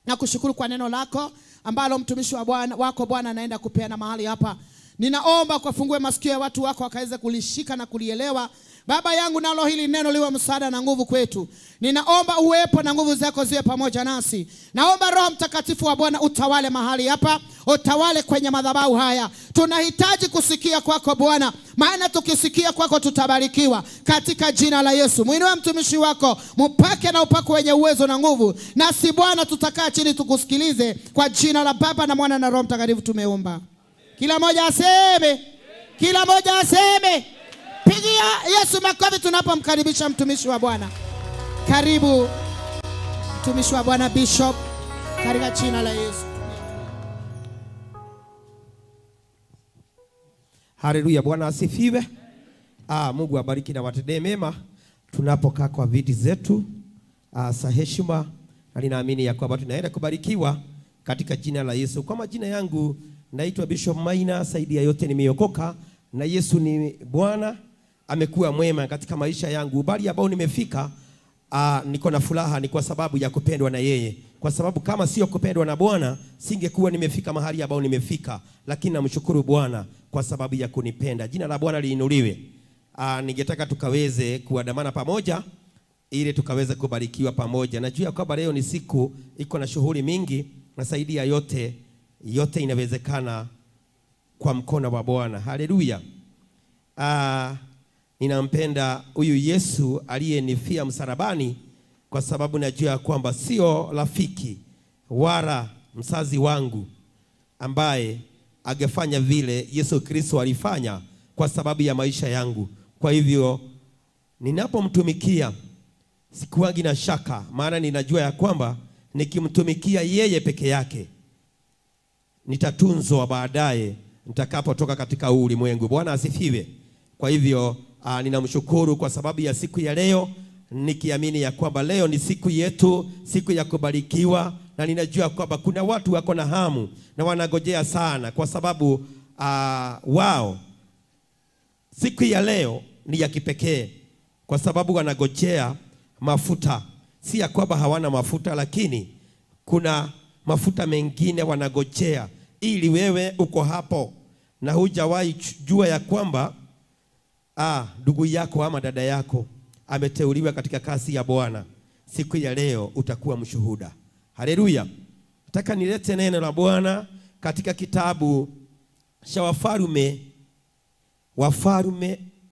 Na kushukuru kwa neno lako ambalo mtumishi wa Bwana wako Bwana anaenda kupeana mahali hapa. Ninaomba kufungue masikio ya watu wako wakaweze kulishika na kulielewa. Baba yangu, nalo hili neno liwe msaada na nguvu kwetu. Ninaomba uwepo na nguvu zako ziwe pamoja nasi. Naomba Roho Mtakatifu wa Bwana utawale mahali hapa, utawale kwenye madhabahu haya. Tunahitaji kusikia kwako Bwana, maana tukisikia kwako tutabarikiwa katika jina la Yesu. Muinue mtumishi wako, mpake na upako wenye uwezo na nguvu. Nasi Bwana tutakaa chini tukusikilize, kwa jina la Baba na Mwana na Roho Mtakatifu tumeomba. Kila moja aseme. Kila moja aseme. Pigia Yesu makofi tunapomkaribisha mtumishi wa Bwana. Karibu mtumishi wa Bwana Bishop, katika jina la Yesu. Haleluya, Bwana asifiwe. Mungu abariki na watendee mema tunapokaa kwa viti zetu za heshima, na ninaamini ya kwamba tunaenda kubarikiwa katika jina la Yesu. Kwa majina yangu naitwa Bishop Maina, zaidi ya yote nimeokoka na Yesu ni Bwana. Amekuwa mwema katika maisha yangu. Bali ambao nimefika, niko na furaha ni kwa sababu ya kupendwa na yeye. Kwa sababu kama sio kupendwa na Bwana, singekuwa nimefika mahali ambao nimefika. Lakini namshukuru Bwana kwa sababu ya kunipenda. Jina la Bwana liinuliwe. Ningetaka tukaweze kuandamana pamoja ili tukaweze kubarikiwa pamoja. Najua kwamba leo ni siku iko na shughuli mingi, na zaidi ya yote, yote inawezekana kwa mkono wa Bwana. Haleluya. Ninampenda huyu Yesu aliyenifia msalabani, kwa sababu najua kwamba sio rafiki wala mzazi wangu ambaye angefanya vile Yesu Kristo alifanya kwa sababu ya maisha yangu. Kwa hivyo ninapomtumikia sikuangi na shaka, maana ninajua ya kwamba nikimtumikia yeye peke yake nitatunzwa baadaye nitakapotoka katika huu ulimwengu. Bwana asifiwe. Kwa hivyo ninamshukuru kwa sababu ya siku ya leo, nikiamini ya kwamba leo ni siku yetu, siku ya kubarikiwa. Na ninajua kwamba kuna watu wako na hamu na wanagojea sana, kwa sababu wao siku ya leo ni ya kipekee, kwa sababu wanagojea mafuta. Si ya kwamba hawana mafuta, lakini kuna mafuta mengine wanagojea, ili wewe uko hapo na hujawahi jua ya kwamba ndugu yako ama dada yako ameteuliwa katika kazi ya Bwana, siku ya leo utakuwa mshuhuda. Haleluya. Nataka nilete neno la Bwana katika kitabu cha Wafalme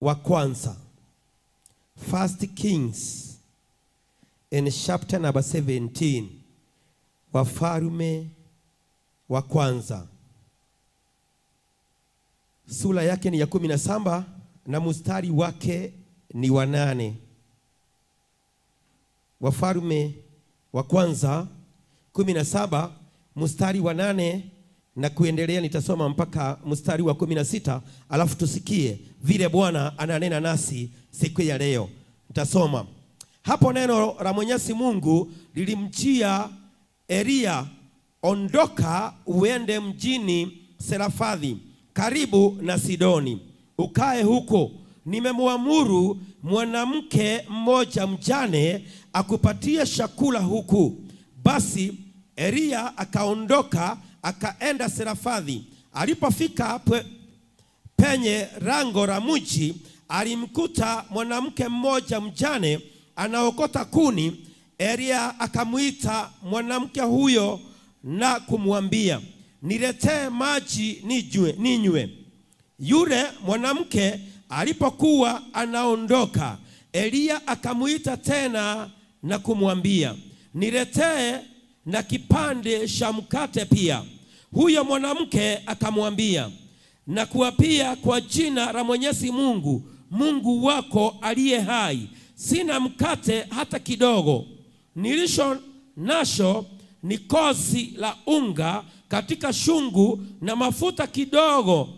wa kwanza, First Kings in chapter number 17. Wafalme wa kwanza sura yake ni ya 17 na mstari wake ni wa 8. Wafalme wa kwanza 17 mstari wa 8 na kuendelea. Nitasoma mpaka mstari wa 16, alafu tusikie vile Bwana ananena nasi siku ya leo. Nitasoma. Hapo neno la Mwenyezi Mungu lilimjia Elia, ondoka uende mjini Serafadhi karibu na Sidoni, ukae huko. Nimemwamuru mwanamke mmoja mjane akupatie chakula huku. Basi Elia akaondoka akaenda Serafadhi. Alipofika penye lango la mji, alimkuta mwanamke mmoja mjane anaokota kuni. Elia akamuita mwanamke huyo na kumwambia, niletee maji ninywe. Yule mwanamke alipokuwa anaondoka, Elia akamuita tena na kumwambia, niletee na kipande cha mkate pia. Huyo mwanamke akamwambia, na kuapia kwa jina la Mwenyezi Mungu, Mungu wako aliye hai, sina mkate hata kidogo. Nilisho nasho ni kozi la unga katika shungu na mafuta kidogo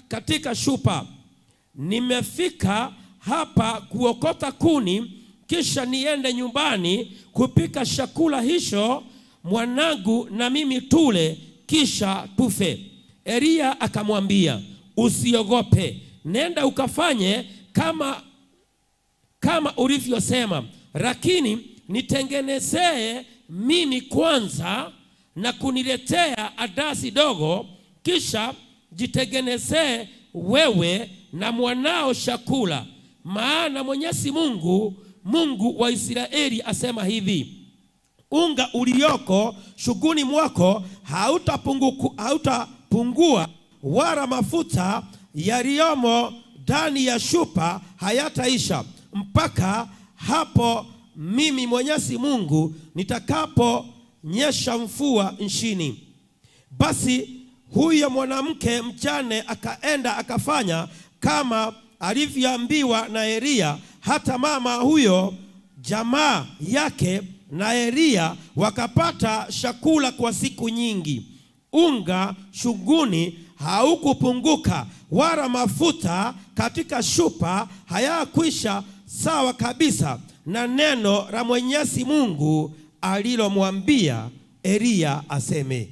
katika shupa. Nimefika hapa kuokota kuni, kisha niende nyumbani kupika chakula hicho mwanangu na mimi tule, kisha tufe. Elia akamwambia, usiogope, nenda ukafanye kama ulivyosema, lakini nitengenezee mimi kwanza na kuniletea adasi dogo, kisha jitengenezee wewe na mwanao chakula. Maana Mwenyezi Mungu, Mungu wa Israeli asema hivi, unga ulioko shuguni mwako hautapungua, wala mafuta yaliyomo ndani ya shupa hayataisha, mpaka hapo mimi Mwenyezi Mungu nitakaponyesha mvua nchini. Basi huyo mwanamke mjane akaenda akafanya kama alivyoambiwa na Elia. Hata mama huyo jamaa yake na Elia wakapata chakula kwa siku nyingi. Unga shunguni haukupunguka, wala mafuta katika shupa hayakwisha, sawa kabisa na neno la Mwenyezi Mungu alilomwambia Elia aseme.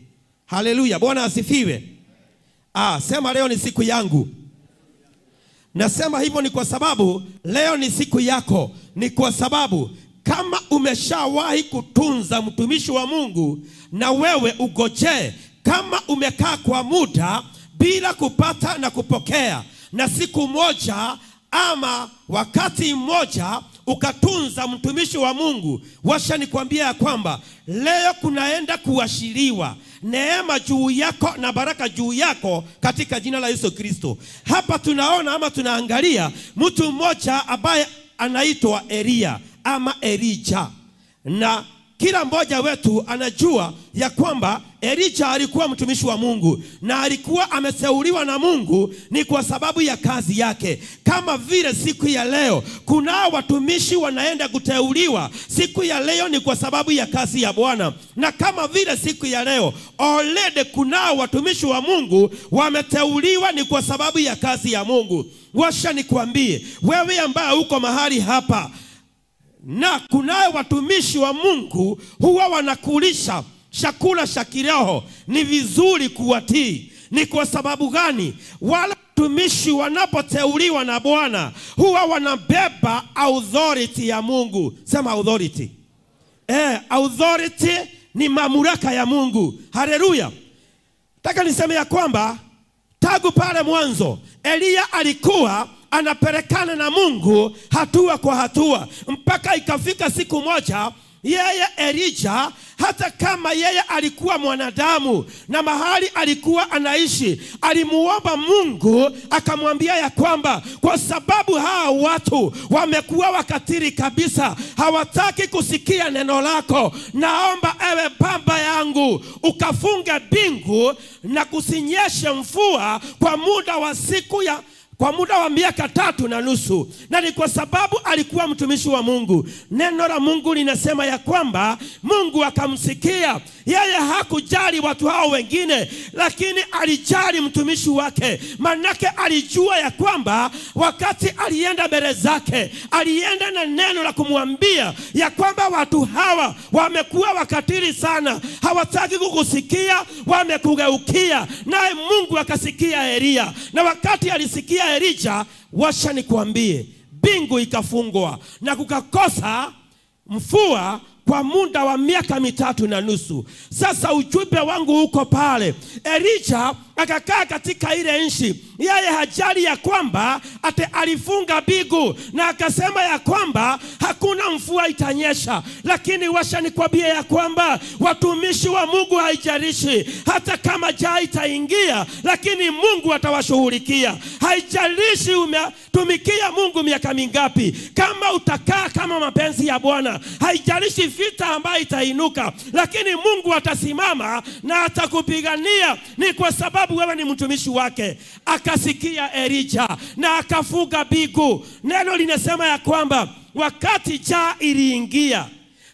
Haleluya, Bwana asifiwe. Sema leo ni siku yangu. Nasema hivyo ni kwa sababu leo ni siku yako. Ni kwa sababu kama umeshawahi kutunza mtumishi wa Mungu, na wewe ugoje. Kama umekaa kwa muda bila kupata na kupokea, na siku moja ama wakati mmoja ukatunza mtumishi wa Mungu, washa nikwambia ya kwamba leo kunaenda kuashiriwa neema juu yako na baraka juu yako katika jina la Yesu Kristo. Hapa tunaona ama tunaangalia mtu mmoja ambaye anaitwa Elia ama Elijah, na kila mmoja wetu anajua ya kwamba Elijah alikuwa mtumishi wa Mungu na alikuwa ameteuliwa na Mungu ni kwa sababu ya kazi yake. Kama vile siku ya leo kuna watumishi wanaenda kuteuliwa siku ya leo ni kwa sababu ya kazi ya Bwana. Na kama vile siku ya leo already kuna watumishi wa Mungu wameteuliwa ni kwa sababu ya kazi ya Mungu. Washa nikwambie wewe ambaye uko mahali hapa, na kunaye watumishi wa Mungu huwa wanakulisha chakula cha kiroho, ni vizuri kuwatii. Ni kwa sababu gani? Wala watumishi wanapoteuliwa na Bwana huwa wanabeba authority ya Mungu. Sema authority. Authority ni mamlaka ya Mungu. Haleluya. Nataka niseme ya kwamba Tangu pale mwanzo Eliya alikuwa anapelekana na Mungu hatua kwa hatua, mpaka ikafika siku moja yeye Elija, hata kama yeye alikuwa mwanadamu na mahali alikuwa anaishi, alimuomba Mungu akamwambia ya kwamba kwa sababu hawa watu wamekuwa wakatili kabisa, hawataki kusikia neno lako, naomba ewe baba yangu ukafunge mbingu na kusinyeshe mvua kwa muda wa kwa muda wa miaka 3.5. Na ni kwa sababu alikuwa mtumishi wa Mungu. Neno la Mungu linasema ya kwamba Mungu akamsikia. Yeye hakujali watu hao wengine, lakini alijali mtumishi wake. Manake alijua ya kwamba wakati alienda mbele zake, alienda na neno la kumwambia ya kwamba watu hawa wamekuwa wakatili sana, hawataki kukusikia, wamekugeukia. Naye Mungu akasikia Eliya. Na wakati alisikia Elija, washa nikuambie, mbingu ikafungwa na kukakosa mvua kwa muda wa miaka 3.5. Sasa ujumbe wangu uko pale. Elija akakaa katika ile nchi. Yeye hajali ya kwamba ate alifunga mbingu na akasema ya kwamba hakuna mvua itanyesha. Lakini washa nikwambie ya kwamba watumishi wa Mungu haijalishi hata kama njaa itaingia, lakini Mungu atawashughulikia. Haijalishi umetumikia Mungu miaka mingapi, kama utakaa kama mapenzi ya Bwana, haijalishi vita ambayo itainuka, lakini Mungu atasimama na atakupigania. Ni kwa sababu wewe ni mtumishi wake. Akasikia Elija na akafunga mbingu. Neno linasema ya kwamba wakati njaa iliingia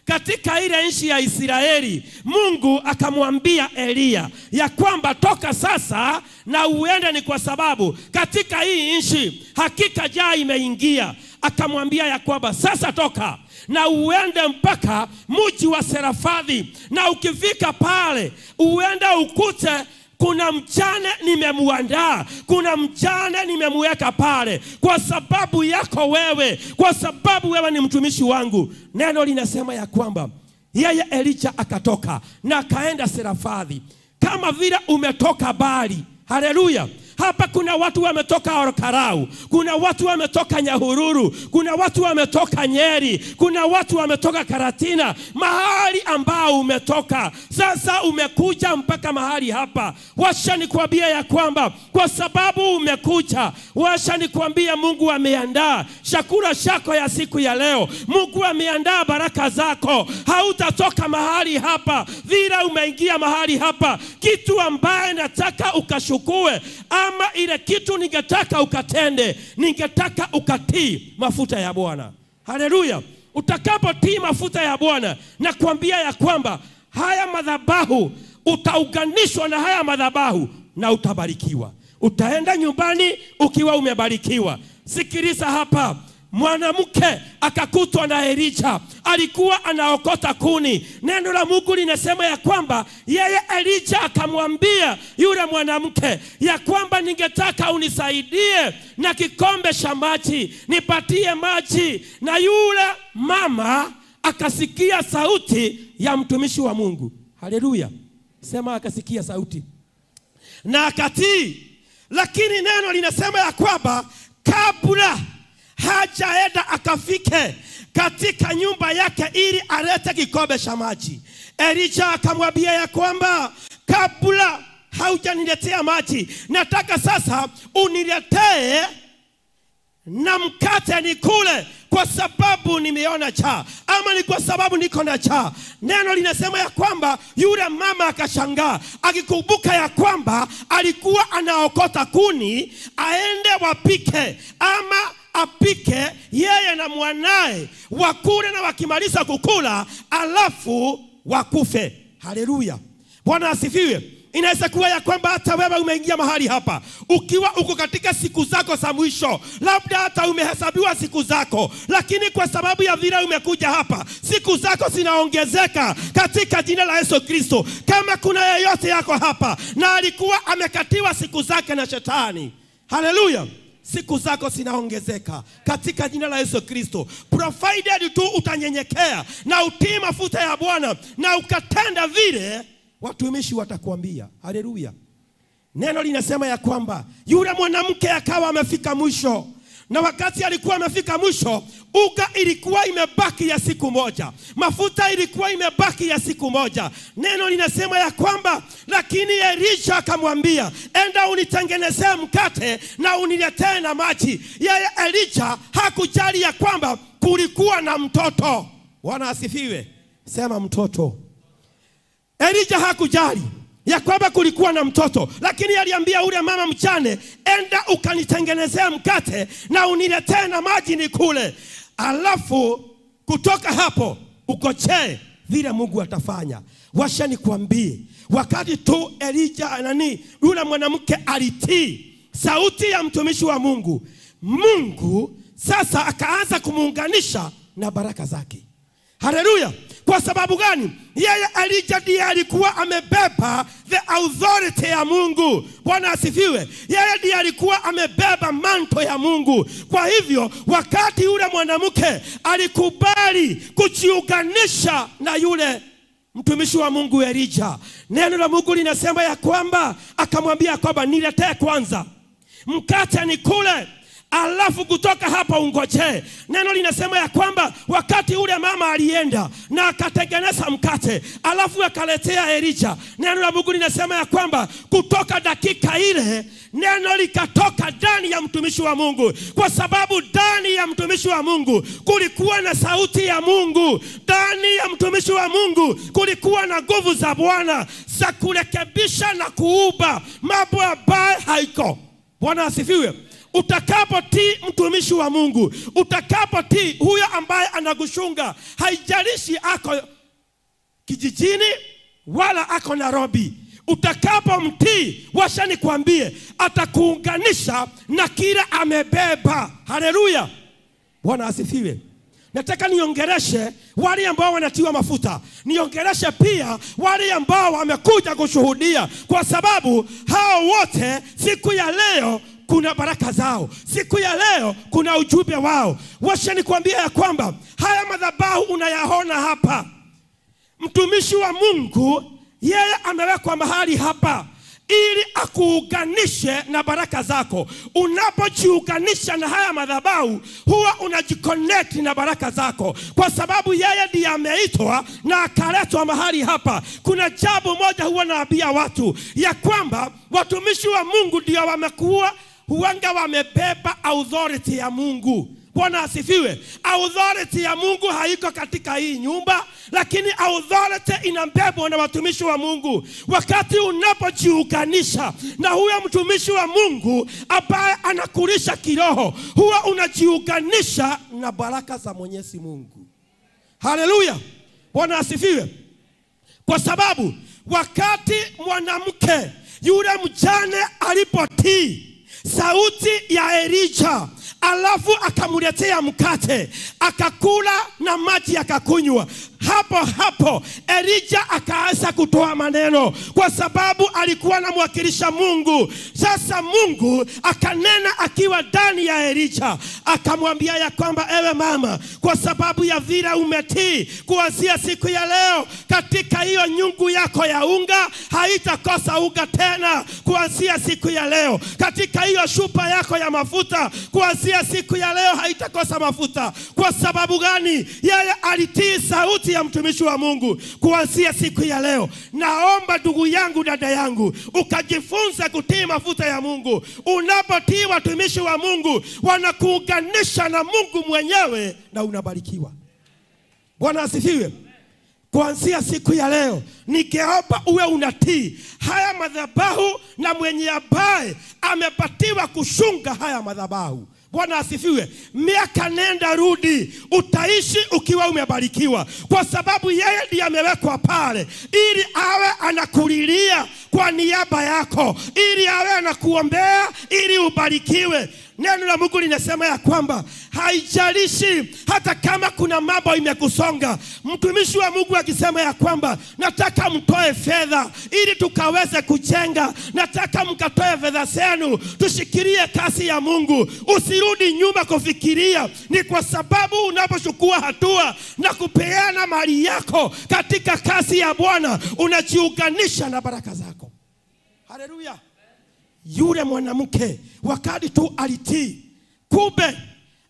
katika ile nchi ya Israeli, Mungu akamwambia Eliya ya kwamba toka sasa na uende, ni kwa sababu katika hii nchi hakika njaa imeingia. Akamwambia ya kwamba sasa toka na uende mpaka mji wa Serafadhi, na ukifika pale uende ukute kuna mjane nimemuandaa, kuna mjane nimemuweka pale kwa sababu yako wewe, kwa sababu wewe ni mtumishi wangu. Neno linasema ya kwamba yeye Elija akatoka na akaenda Serafadhi. Kama vile umetoka Bali, haleluya. Hapa kuna watu wametoka Orokarau, kuna watu wametoka Nyahururu, kuna watu wametoka Nyeri, kuna watu wametoka Karatina. Mahali ambao umetoka sasa umekuja mpaka mahali hapa. Washa nikwambia ya kwamba kwa sababu umekuja, washa nikwambia Mungu ameandaa chakula chako ya siku ya leo. Mungu ameandaa baraka zako. Hautatoka mahali hapa vile umeingia mahali hapa. Kitu ambaye nataka ukashukue, ama ile kitu ningetaka ukatende, ningetaka ukatii mafuta ya Bwana. Haleluya. Utakapotii mafuta ya Bwana, na kuambia ya kwamba haya madhabahu utauganishwa na haya madhabahu na utabarikiwa. Utaenda nyumbani ukiwa umebarikiwa. Sikiliza hapa. Mwanamke akakutwa na Elija, alikuwa anaokota kuni. Neno la Mungu linasema ya kwamba yeye Elija akamwambia yule mwanamke ya kwamba ningetaka unisaidie na kikombe cha maji, nipatie maji. Na yule mama akasikia sauti ya mtumishi wa Mungu. Haleluya. Sema akasikia sauti na akatii. Lakini neno linasema ya kwamba kabla hajaenda akafike katika nyumba yake ili alete kikombe cha maji, Elija akamwambia ya kwamba kabla haujaniletea maji, nataka sasa uniletee na mkate nikule, kwa sababu nimeona njaa, ama ni kwa sababu niko na njaa. Neno linasema ya kwamba yule mama akashangaa, akikumbuka ya kwamba alikuwa anaokota kuni aende wapike, ama apike yeye na mwanae wakule, na wakimaliza kukula alafu wakufe. Haleluya. Bwana asifiwe. Inaweza kuwa ya kwamba hata wewe umeingia mahali hapa ukiwa uko katika siku zako za mwisho, labda hata umehesabiwa siku zako, lakini kwa sababu ya vile umekuja hapa, siku zako zinaongezeka katika jina la Yesu Kristo. Kama kuna yeyote yako hapa na alikuwa amekatiwa siku zake na shetani, haleluya, siku zako zinaongezeka katika jina la Yesu Kristo. Provided tu utanyenyekea na utii mafuta ya Bwana na ukatenda vile watumishi watakuambia. Haleluya. Neno linasema ya kwamba yule mwanamke akawa amefika mwisho. Na wakati alikuwa amefika mwisho, uga ilikuwa imebaki ya siku moja, mafuta ilikuwa imebaki ya siku moja. Neno linasema ya kwamba lakini Elisha akamwambia, enda unitengenezee mkate na uniletee na maji. Yeye Elisha hakujali ya kwamba kulikuwa na mtoto. Bwana asifiwe. Sema mtoto. Elisha hakujali ya kwamba kulikuwa na mtoto, lakini aliambia ule mama mchane, enda ukanitengenezea mkate na uniletee na maji nikule, alafu kutoka hapo ukochee vile Mungu atafanya. Washa nikwambie, wakati tu Elijah yule mwanamke alitii sauti ya mtumishi wa Mungu, Mungu sasa akaanza kumuunganisha na baraka zake. Haleluya. Kwa sababu gani? Yeye Elijah ndiye alikuwa amebeba the authority ya Mungu. Bwana asifiwe. Yeye ndiye alikuwa amebeba manto ya Mungu. Kwa hivyo wakati yule mwanamke alikubali kujiunganisha na yule mtumishi wa Mungu Elijah, neno la Mungu linasema ya kwamba akamwambia kwamba niletee kwanza mkate nikule, alafu kutoka hapa ungoje. Neno linasema ya kwamba wakati ule mama alienda na akatengeneza mkate, alafu akaletea Elijah, neno la Mungu linasema ya kwamba kutoka dakika ile neno likatoka ndani ya mtumishi wa Mungu. Kwa sababu ndani ya mtumishi wa Mungu kulikuwa na sauti ya Mungu. Ndani ya mtumishi wa Mungu kulikuwa na nguvu za Bwana za kurekebisha na kuuba mambo ambayo haiko. Bwana asifiwe. Utakapotii mtumishi wa Mungu, utakapotii huyo ambaye anakushunga, haijalishi ako kijijini wala ako Nairobi, utakapomtii, washa nikwambie, atakuunganisha na kile amebeba. Haleluya. Bwana asifiwe. Nataka niongereshe wale ambao wanatiwa mafuta, niongereshe pia wale ambao wamekuja kushuhudia, kwa sababu hao wote siku ya leo kuna baraka zao, siku ya leo kuna ujumbe wao. Washa nikwambia ya kwamba haya madhabahu unayaona hapa, mtumishi wa Mungu yeye amewekwa mahali hapa ili akuunganishe na baraka zako. Unapojiunganisha na haya madhabahu, huwa unajiconnect na baraka zako, kwa sababu yeye ndiye ameitwa na akaletwa mahali hapa. Kuna jambo moja huwa naambia watu ya kwamba watumishi wa Mungu ndio wamekuwa huanga wamebeba authority ya Mungu. Bwana asifiwe. Authority ya Mungu haiko katika hii nyumba, lakini authority inabebwa na watumishi wa Mungu. Wakati unapojiunganisha na huyo mtumishi wa Mungu ambaye anakulisha kiroho, huwa unajiunganisha na baraka za Mwenyezi Mungu. Haleluya. Bwana asifiwe. Kwa sababu wakati mwanamke yule mjane alipotii sauti ya Elijah, alafu akamletea mkate, akakula na maji akakunywa, hapo hapo Elijah akaanza kutoa maneno, kwa sababu alikuwa anamwakilisha Mungu. Sasa Mungu akanena akiwa ndani ya Elijah, akamwambia ya kwamba ewe mama, kwa sababu ya vile umetii, kuanzia siku ya leo katika hiyo nyungu yako ya unga haitakosa unga tena. Kuanzia siku ya leo katika hiyo shupa yako ya mafuta, kuanzia siku ya leo haitakosa mafuta. Kwa sababu gani? Yeye alitii sauti ya mtumishi wa Mungu. Kuanzia siku ya leo, naomba ndugu yangu, dada yangu, ukajifunza kutii mafuta ya Mungu. Unapotii watumishi wa Mungu, wanakuunganisha na Mungu mwenyewe na unabarikiwa. Bwana asifiwe. Kuanzia siku ya leo, ningeomba uwe unatii haya madhabahu na mwenye ambaye amepatiwa kushunga haya madhabahu. Bwana asifiwe. Miaka nenda rudi, utaishi ukiwa umebarikiwa, kwa sababu yeye ndiye amewekwa pale ili awe anakulilia kwa niaba yako, ili awe anakuombea ili ubarikiwe. Neno la Mungu linasema ya kwamba haijalishi hata kama kuna mambo imekusonga, mtumishi wa Mungu akisema ya kwamba nataka mtoe fedha ili tukaweze kujenga, nataka mkatoe fedha zenu tushikilie kasi ya Mungu, usirudi nyuma kufikiria. Ni kwa sababu unapochukua hatua na kupeana mali yako katika kasi ya Bwana, unajiunganisha na baraka zako. Haleluya. Yule mwanamke wakati tu alitii, kumbe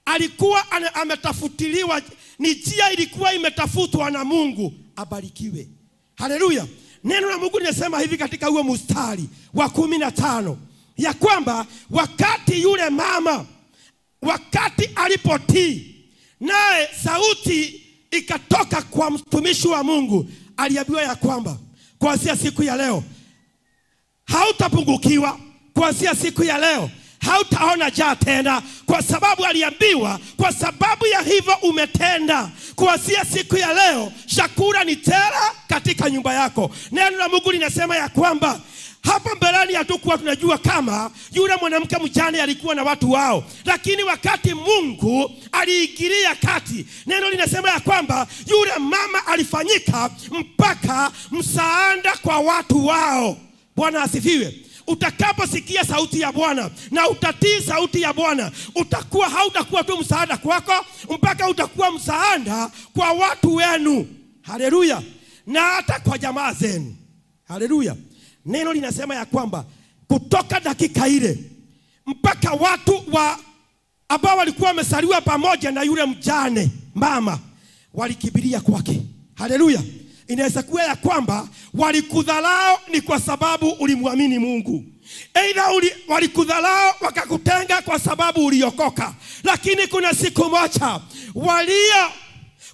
alikuwa ametafutiliwa, ni njia ilikuwa imetafutwa na Mungu abarikiwe. Haleluya. Neno la Mungu linasema hivi katika huo mstari wa 15 ya kwamba wakati yule mama, wakati alipotii, naye sauti ikatoka kwa mtumishi wa Mungu, aliambiwa ya kwamba kuanzia siku ya leo hautapungukiwa, kuanzia siku ya leo hautaona njaa tena, kwa sababu aliambiwa, kwa sababu ya hivyo umetenda, kuanzia siku ya leo chakula ni tele katika nyumba yako. Neno la Mungu linasema ya kwamba hapa mbeleni hatukuwa tunajua kama yule mwanamke mjane alikuwa na watu wao, lakini wakati Mungu aliingilia kati, neno linasema ya kwamba yule mama alifanyika mpaka msaada kwa watu wao. Bwana asifiwe. Utakaposikia sauti ya Bwana na utatii sauti ya Bwana, utakuwa, hautakuwa tu msaada kwako, mpaka utakuwa msaada kwa watu wenu. Haleluya. Na hata kwa jamaa zenu. Haleluya. Neno linasema ya kwamba kutoka dakika ile mpaka watu wa ambao walikuwa wamesaliwa pamoja na yule mjane mama walikibiria kwake. Haleluya. Inaweza kuwa ya kwamba walikudharau ni kwa sababu ulimwamini Mungu. Aidha walikudharau wakakutenga kwa sababu uliokoka. Lakini kuna siku moja walio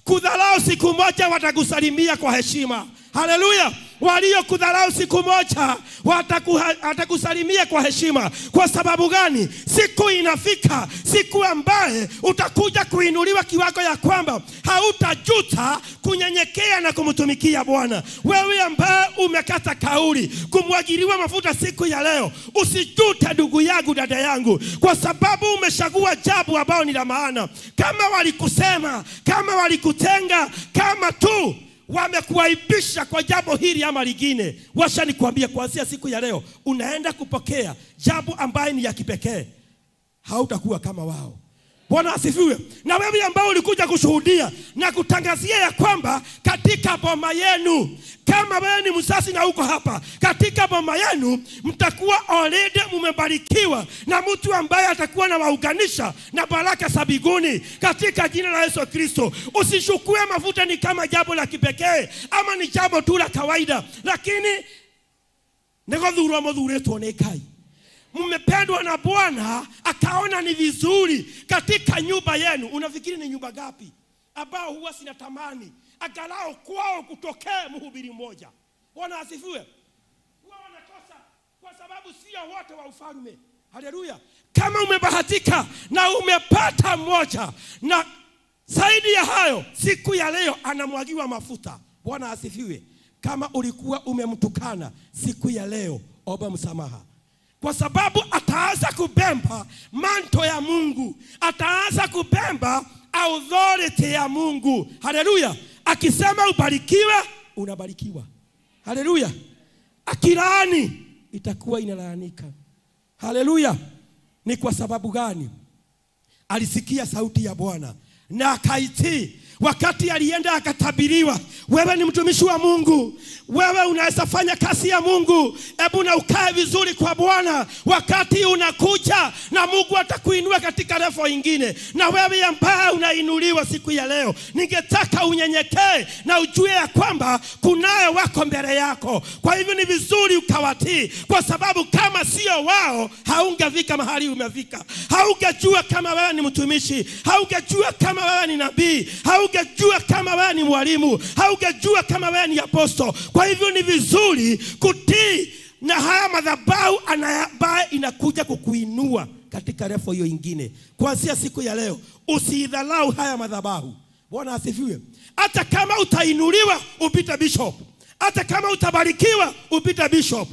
kudharau siku moja watakusalimia kwa heshima. Haleluya. Walio kudharau siku moja watakusalimia kwa heshima. Kwa sababu gani? Siku inafika, siku ambaye utakuja kuinuliwa kiwango ya kwamba hautajuta kunyenyekea na kumtumikia Bwana. Wewe ambaye umekata kauli kumwagiliwa mafuta siku ya leo, usijute ndugu yangu, dada yangu, kwa sababu umechagua jambo ambalo ni la maana. Kama walikusema, kama walikutenga, kama tu wamekuaibisha kwa jambo hili ama lingine, washa nikuambia kuanzia siku ya leo unaenda kupokea jambo ambaye ni ya kipekee. Hautakuwa kama wao. Bwana asifiwe. Na wewe ambao ulikuja kushuhudia na kutangazia ya kwamba katika boma yenu, kama wewe ni mzazi na uko hapa, katika boma yenu mtakuwa already mmebarikiwa na mtu ambaye atakuwa na waunganisha na baraka za mbinguni katika jina la Yesu Kristo. Usishukue mafuta ni kama jambo la kipekee ama ni jambo tu la kawaida, lakini negothurwo muthuritwo ni Ngai. Mmependwa na Bwana akaona ni vizuri katika nyumba yenu. Unafikiri ni nyumba gapi ambao huwa sinatamani angalau kwao kutokee mhubiri mmoja? Bwana asifiwe. Huwa wanakosa kwa sababu sio wote wa ufalme. Haleluya. Kama umebahatika na umepata mmoja, na zaidi ya hayo siku ya leo anamwagiwa mafuta. Bwana asifiwe. Kama ulikuwa umemtukana siku ya leo, omba msamaha. Kwa sababu ataanza kubemba manto ya Mungu, ataanza kubemba authority ya Mungu. Haleluya. Akisema ubarikiwe, unabarikiwa. Haleluya. Akilaani, itakuwa inalaanika. Haleluya. Ni kwa sababu gani? Alisikia sauti ya Bwana na akaitii. Wakati alienda akatabiriwa, wewe ni mtumishi wa Mungu, wewe unaweza fanya kazi ya Mungu, hebu na ukae vizuri kwa Bwana. Wakati unakuja na Mungu atakuinua katika level nyingine. Na wewe ambaye unainuliwa siku ya leo, ningetaka unyenyekee na ujue ya kwamba kunaye wako mbele yako. Kwa hivyo ni vizuri ukawatii, kwa sababu kama sio wao haungefika mahali umefika. Haungejua kama wewe ni mtumishi, haungejua kama wewe ni nabii, haungejua kama wewe ni mwalimu, haungejua kama wewe ni apostle. Kwa hivyo ni vizuri kutii, na haya madhabahu ambaye inakuja kukuinua katika level hiyo nyingine. Kuanzia siku ya leo usidharau haya madhabahu. Bwana asifiwe. Hata kama utainuliwa upite bishop, hata kama utabarikiwa upite bishop,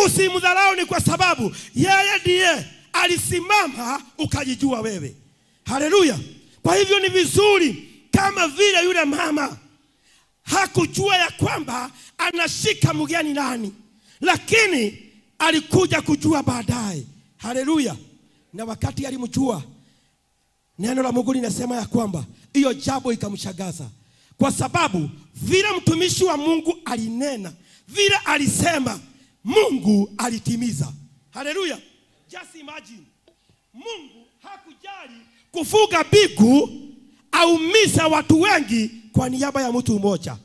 usimdharau. Ni kwa sababu yeye ndiye alisimama ukajijua wewe. Haleluya. Kwa hivyo ni vizuri, kama vile yule mama hakujua ya kwamba anashika mgeni nani, lakini alikuja kujua baadaye. Haleluya. Na wakati alimjua, neno la Mungu linasema ya kwamba hiyo jambo ikamshangaza, kwa sababu vile mtumishi wa Mungu alinena, vile alisema, Mungu alitimiza. Haleluya. Just imagine. Mungu hakujali kufuga bigu aumiza watu wengi kwa niaba ya mtu mmoja.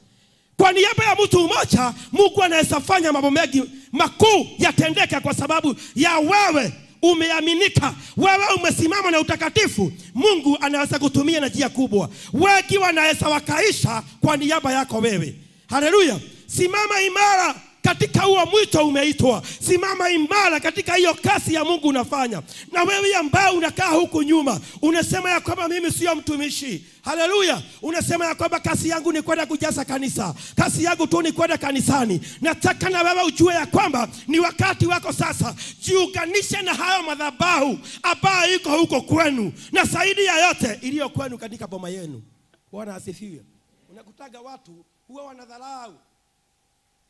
Kwa niaba ya mtu mmoja, Mungu anaweza fanya mambo mengi makuu yatendeke kwa sababu ya wewe umeaminika, wewe umesimama na utakatifu. Mungu anaweza kutumia na njia kubwa. Wengi wanaweza wakaisha kwa niaba yako wewe. Haleluya. Simama imara katika huo mwito umeitwa. Simama imara katika hiyo kasi ya Mungu unafanya. Na wewe ambaye unakaa huku nyuma, unasema ya kwamba mimi sio mtumishi. Haleluya. Unasema ya kwamba kasi yangu ni kwenda kujaza kanisa, kasi yangu tu ni kwenda kanisani. Nataka na wewe ujue ya kwamba ni wakati wako sasa. Jiunganishe na hayo madhabahu ambayo iko huko kwenu, na zaidi ya yote iliyo kwenu katika boma yenu. Bwana asifiwe. Unakutaga watu huwa wanadharau.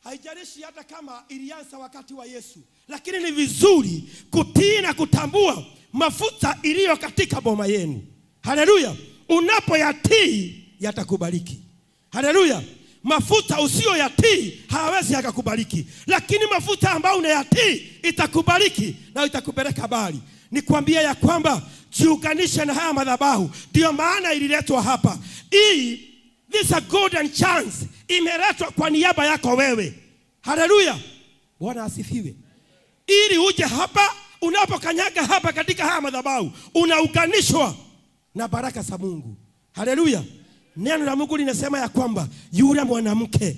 Haijalishi hata kama ilianza wakati wa Yesu, lakini ni vizuri kutii na kutambua mafuta iliyo katika boma yenu. Haleluya. Unapoyatii yatakubariki. Haleluya. Mafuta usiyoyatii hayawezi yakakubariki, lakini mafuta ambayo unayatii itakubariki na itakupeleka mbali. Nikwambia ya kwamba jiunganishe na haya madhabahu. Ndio maana ililetwa hapa. Hii, this is a golden chance, imeletwa kwa niaba yako wewe. Haleluya. Bwana asifiwe. Ili uje hapa, unapokanyaga hapa katika haya madhabahu, unaunganishwa na baraka za Mungu. Haleluya. Neno la Mungu linasema ya kwamba yule mwanamke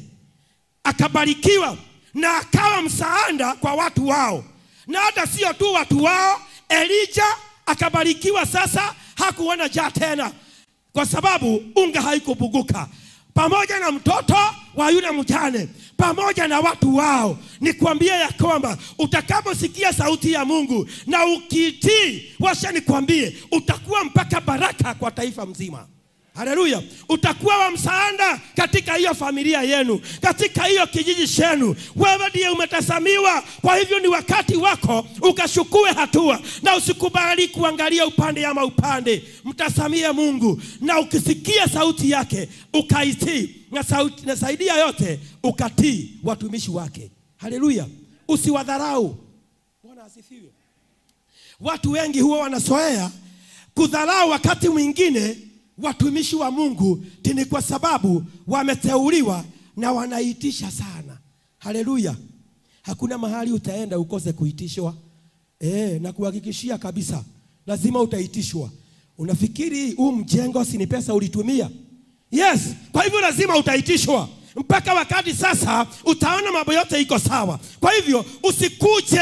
akabarikiwa na akawa msaada kwa watu wao. Na hata sio tu watu wao, Elijah akabarikiwa sasa, hakuona njaa tena, kwa sababu unga haikupunguka, pamoja na mtoto wa yule mjane, pamoja na watu wao. Nikwambie ya kwamba utakaposikia sauti ya Mungu na ukitii, washa nikwambie, utakuwa mpaka baraka kwa taifa mzima. Haleluya. Utakuwa wa msaada katika hiyo familia yenu, katika hiyo kijiji chenu. Wewe ndiye umetazamiwa. Kwa hivyo ni wakati wako ukachukue hatua, na usikubali kuangalia upande ama upande. Mtazamie Mungu, na ukisikia sauti yake ukaitii, na sauti na saidia yote ukatii watumishi wake. Haleluya. Usiwadharau. Bwana asifiwe. Watu wengi huwa wanasoea kudharau wakati mwingine watumishi wa Mungu, tini kwa sababu wameteuliwa na wanaitisha sana. Haleluya. Hakuna mahali utaenda ukose kuitishwa. Na kuhakikishia kabisa, lazima utaitishwa. Unafikiri huu mjengo si ni pesa ulitumia? Yes, kwa hivyo lazima utaitishwa. Mpaka wakati sasa utaona mambo yote iko sawa. Kwa hivyo usikuje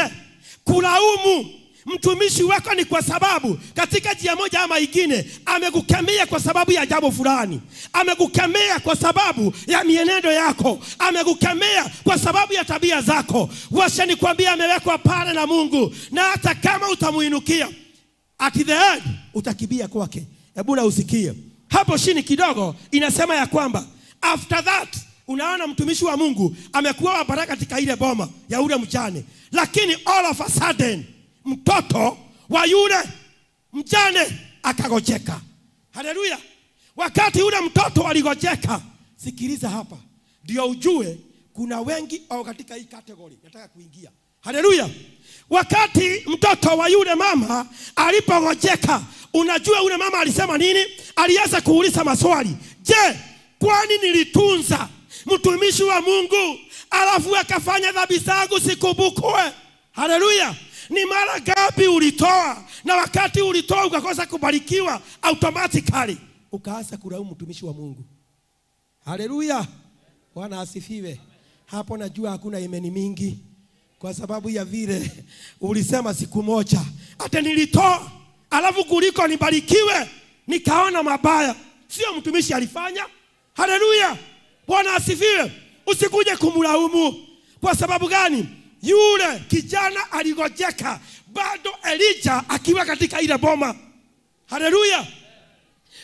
kulaumu mtumishi wako ni kwa sababu katika njia moja ama ingine amekukemea kwa sababu ya jambo fulani, amekukemea kwa sababu ya mienendo yako, amekukemea kwa sababu ya tabia zako. Washa nikwambia, amewekwa pale na Mungu, na hata kama utamuinukia at the end utakibia kwake. Hebu na usikie hapo chini kidogo, inasema ya kwamba after that, unaona mtumishi wa Mungu amekuwa wa baraka katika ile boma ya ule mjane, lakini all of a sudden mtoto wa yule mjane akagojeka. Haleluya. Wakati yule mtoto aligojeka, sikiliza hapa ndio ujue kuna wengi au katika hii category nataka kuingia. Haleluya. Wakati mtoto wa yule mama alipogojeka, unajua yule mama alisema nini? Alianza kuuliza maswali. Je, kwani nilitunza mtumishi wa Mungu alafu akafanya dhambi zangu sikumbukwe? Haleluya. Ni mara ngapi ulitoa, na wakati ulitoa ukakosa kubarikiwa, automatically ukaanza kulaumu mtumishi wa Mungu. Haleluya. Bwana asifiwe. Hapo najua hakuna imani mingi, kwa sababu ya vile ulisema siku moja hata nilitoa alafu kuliko nibarikiwe nikaona mabaya. Sio mtumishi alifanya. Haleluya. Bwana asifiwe. Usikuje kumlaumu. Kwa sababu gani? Yule kijana aligojeka bado Elijah akiwa katika ile boma. Haleluya.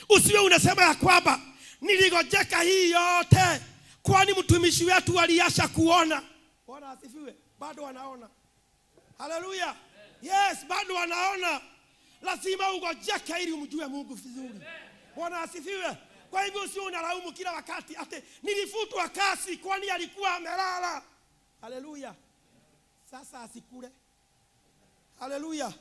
Usiwe unasema ya kwamba niligojeka hii yote, kwani mtumishi wetu aliasha kuona. Bwana asifiwe. Bado wanaona. Haleluya. Yes, bado wanaona. Lazima ugojeke ili umjue Mungu vizuri. Bwana asifiwe. Kwa hivyo usiwe unalaumu kila wakati ate nilifutwa kasi kwani alikuwa amelala. Haleluya. Sasa asikule. Haleluya.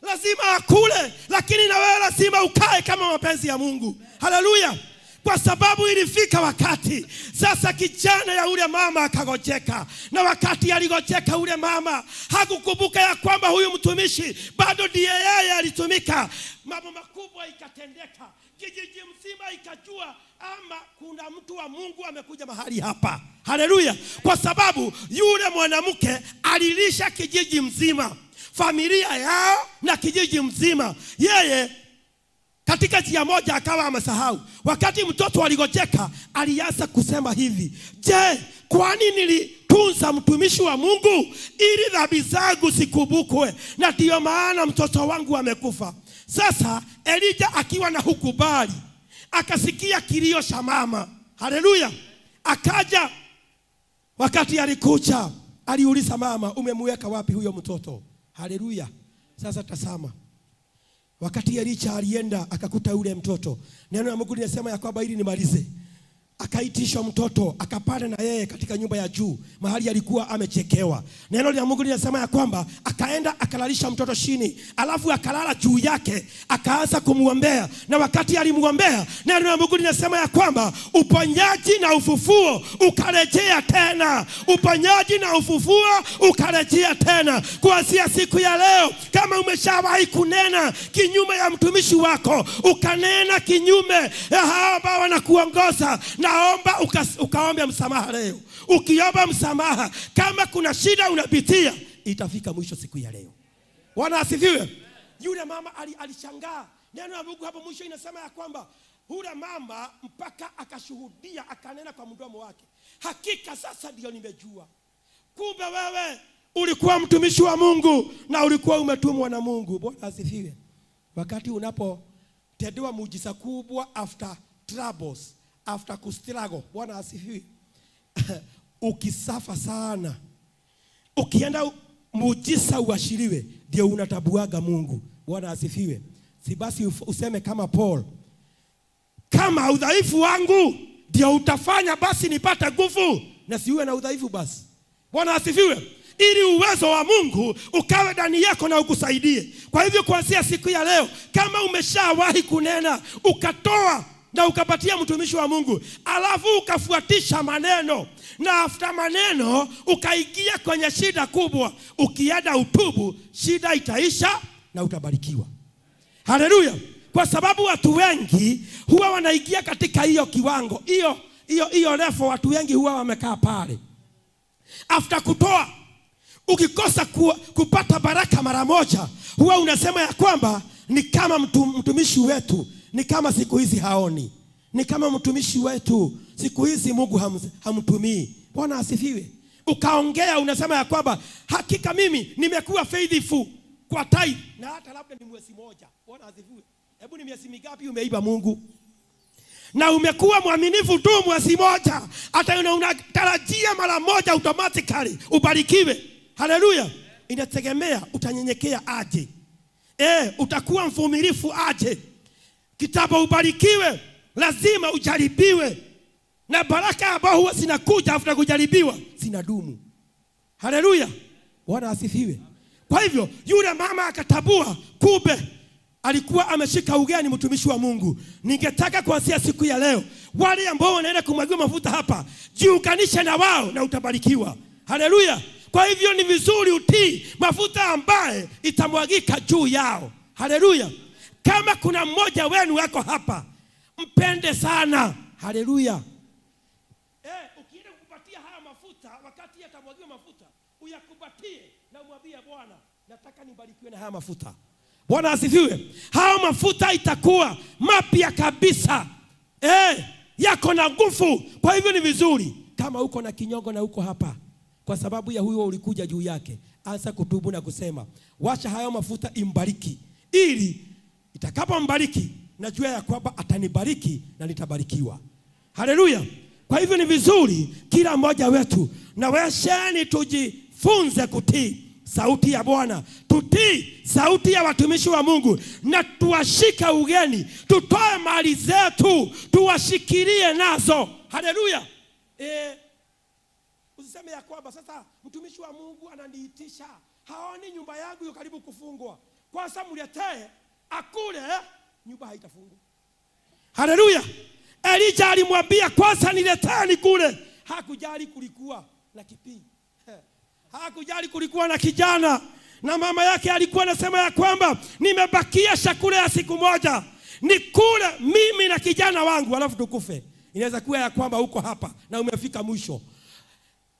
Lazima akule, lakini na wewe lazima ukae kama mapenzi ya Mungu. Haleluya. Kwa sababu ilifika wakati sasa kijana ya ule mama akagojeka. Na wakati aligojeka ule mama hakukumbuka ya kwamba huyu mtumishi bado ndiye yeye alitumika. Mambo makubwa ikatendeka, kijiji mzima ikajua ama kuna mtu wa Mungu amekuja mahali hapa. Haleluya. Kwa sababu yule mwanamke alilisha kijiji mzima, familia yao na kijiji mzima. Yeye katika njia moja akawa amesahau. Wakati mtoto aligojeka, alianza kusema hivi: je, kwani nilitunza mtumishi wa Mungu ili dhambi zangu zikumbukwe? Na ndiyo maana mtoto wangu amekufa. Sasa Elijah akiwa na hukubali, akasikia kilio cha mama. Haleluya. Akaja. Wakati alikuja, aliuliza mama, umemweka wapi huyo mtoto? Haleluya. Sasa tazama. Wakati Elisha alienda akakuta yule mtoto. Neno la Mungu linasema ya kwamba ili nimalize. Akaitishwa mtoto, akapanda na yeye katika nyumba ya juu, mahali alikuwa amechekewa. Neno la Mungu linasema ya kwamba akaenda akalalisha mtoto chini, alafu akalala juu yake, akaanza kumuombea. Na wakati alimuombea, neno la Mungu linasema ya kwamba uponyaji na ufufuo ukarejea tena. Uponyaji na ufufuo ukarejea tena. Kuanzia siku ya leo, kama umeshawahi kunena kinyume ya mtumishi wako, ukanena kinyume ya hao ambao wanakuongoza, naomba ukaombe msamaha leo. Ukiomba msamaha, kama kuna shida unapitia, itafika mwisho siku ya leo. Bwana asifiwe. Yule mama alishangaa. Neno la Mungu hapo mwisho inasema ya kwamba yule mama mpaka akashuhudia, akanena kwa mdomo wake, hakika sasa ndio nimejua, kumbe wewe ulikuwa mtumishi wa Mungu na ulikuwa umetumwa na Mungu. Bwana asifiwe. Wakati unapotendewa muujiza kubwa after troubles, after kustruggle, Bwana asifiwe, ukisafa sana, ukienda muujiza uashiriwe, ndio unatabuaga Mungu. Bwana asifiwe. Si basi useme kama Paul, kama udhaifu wangu ndio utafanya basi nipate nguvu, na siwe na udhaifu basi. Bwana asifiwe. Ili uwezo wa Mungu ukawe ndani yako na ukusaidie. Kwa hivyo kuanzia siku ya leo, kama umeshawahi kunena ukatoa na ukapatia mtumishi wa Mungu, alafu ukafuatisha maneno, na after maneno ukaingia kwenye shida kubwa, ukienda utubu, shida itaisha na utabarikiwa. Haleluya. Kwa sababu watu wengi huwa wanaingia katika hiyo kiwango, hiyo level. Watu wengi huwa wamekaa pale after kutoa. Ukikosa kupata baraka mara moja, huwa unasema ya kwamba ni kama mtumishi wetu, ni kama siku hizi haoni, ni kama mtumishi wetu siku hizi Mungu hamtumii. Bwana asifiwe. Ukaongea unasema ya kwamba hakika mimi nimekuwa faithful kwa tithe, na hata labda ni mwezi moja. Bwana asifiwe. Hebu ni miezi mingapi umeiba Mungu? Na umekuwa mwaminifu tu mwezi moja, hata unatarajia mara moja automatically ubarikiwe. Haleluya. Inategemea utanyenyekea aje. Utakuwa mvumilivu aje. Kitabu ubarikiwe, lazima ujaribiwe. Na baraka ambazo huwa zinakuja after kujaribiwa zinadumu. Haleluya. Bwana asifiwe. Kwa hivyo yule mama akatabua, kumbe alikuwa ameshika ugeni mtumishi wa Mungu. Ningetaka kuanzia siku ya leo, wale ambao wanaenda kumwagiwa mafuta hapa, jiunganishe na wao na utabarikiwa. Haleluya. Kwa hivyo ni vizuri utii mafuta ambaye itamwagika juu yao. Haleluya. Kama kuna mmoja wenu wako hapa, mpende sana. Haleluya. Ukienda kukupatia haya mafuta, wakati yatamwagiwa mafuta, uyakupatie na umwambie Bwana, nataka nibarikiwe na haya mafuta. Bwana asifiwe. Haya mafuta itakuwa mapya kabisa. Yako na nguvu. Kwa hivyo ni vizuri kama uko na kinyongo na uko hapa, kwa sababu ya huyo ulikuja juu yake, anza kutubu na kusema, wacha hayo mafuta imbariki, ili itakapombariki najua ya kwamba atanibariki na nitabarikiwa. Haleluya. Kwa hivyo ni vizuri kila mmoja wetu na wesheni tujifunze kutii sauti ya Bwana, tutii sauti ya watumishi wa Mungu, na tuwashike ugeni, tutoe mali zetu, tuwashikilie nazo. Haleluya. Usiseme ya kwamba sasa mtumishi wa Mungu ananiitisha Haoni nyumba yangu iko karibu kufungwa. Kwanza mletee akule, nyumba haitafungwa. Haleluya. Elijah alimwambia kwanza niletee nikule. Hakujali kulikuwa na kipii. Hakujali kulikuwa na kijana. Na mama yake alikuwa anasema ya kwamba nimebakia chakula ya siku moja, nikule mimi na kijana wangu alafu tukufe. Inaweza kuwa ya kwamba uko hapa na umefika mwisho.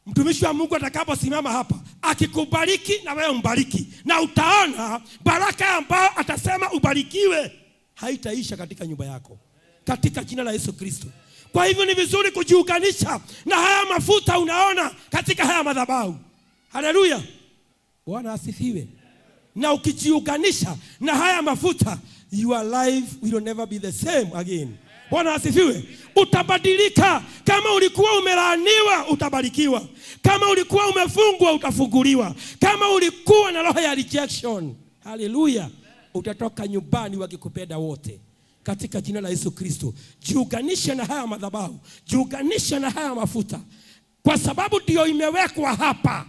Mtumishi wa Mungu atakaposimama hapa akikubariki na wewe umbariki, na utaona baraka ambayo atasema ubarikiwe haitaisha katika nyumba yako, katika jina la Yesu Kristo. Kwa hivyo ni vizuri kujiunganisha na haya mafuta unaona katika haya madhabahu. Haleluya. Bwana asifiwe. Na ukijiunganisha na haya mafuta, your life will never be the same again. Bwana asifiwe. Utabadilika. Kama ulikuwa umelaaniwa, utabarikiwa. Kama ulikuwa umefungwa, utafunguliwa. Kama ulikuwa na roho ya rejection, haleluya, utatoka nyumbani wakikupenda wote, katika jina la Yesu Kristo. Jiunganishe na haya madhabahu, jiunganishe na haya mafuta, kwa sababu ndio imewekwa hapa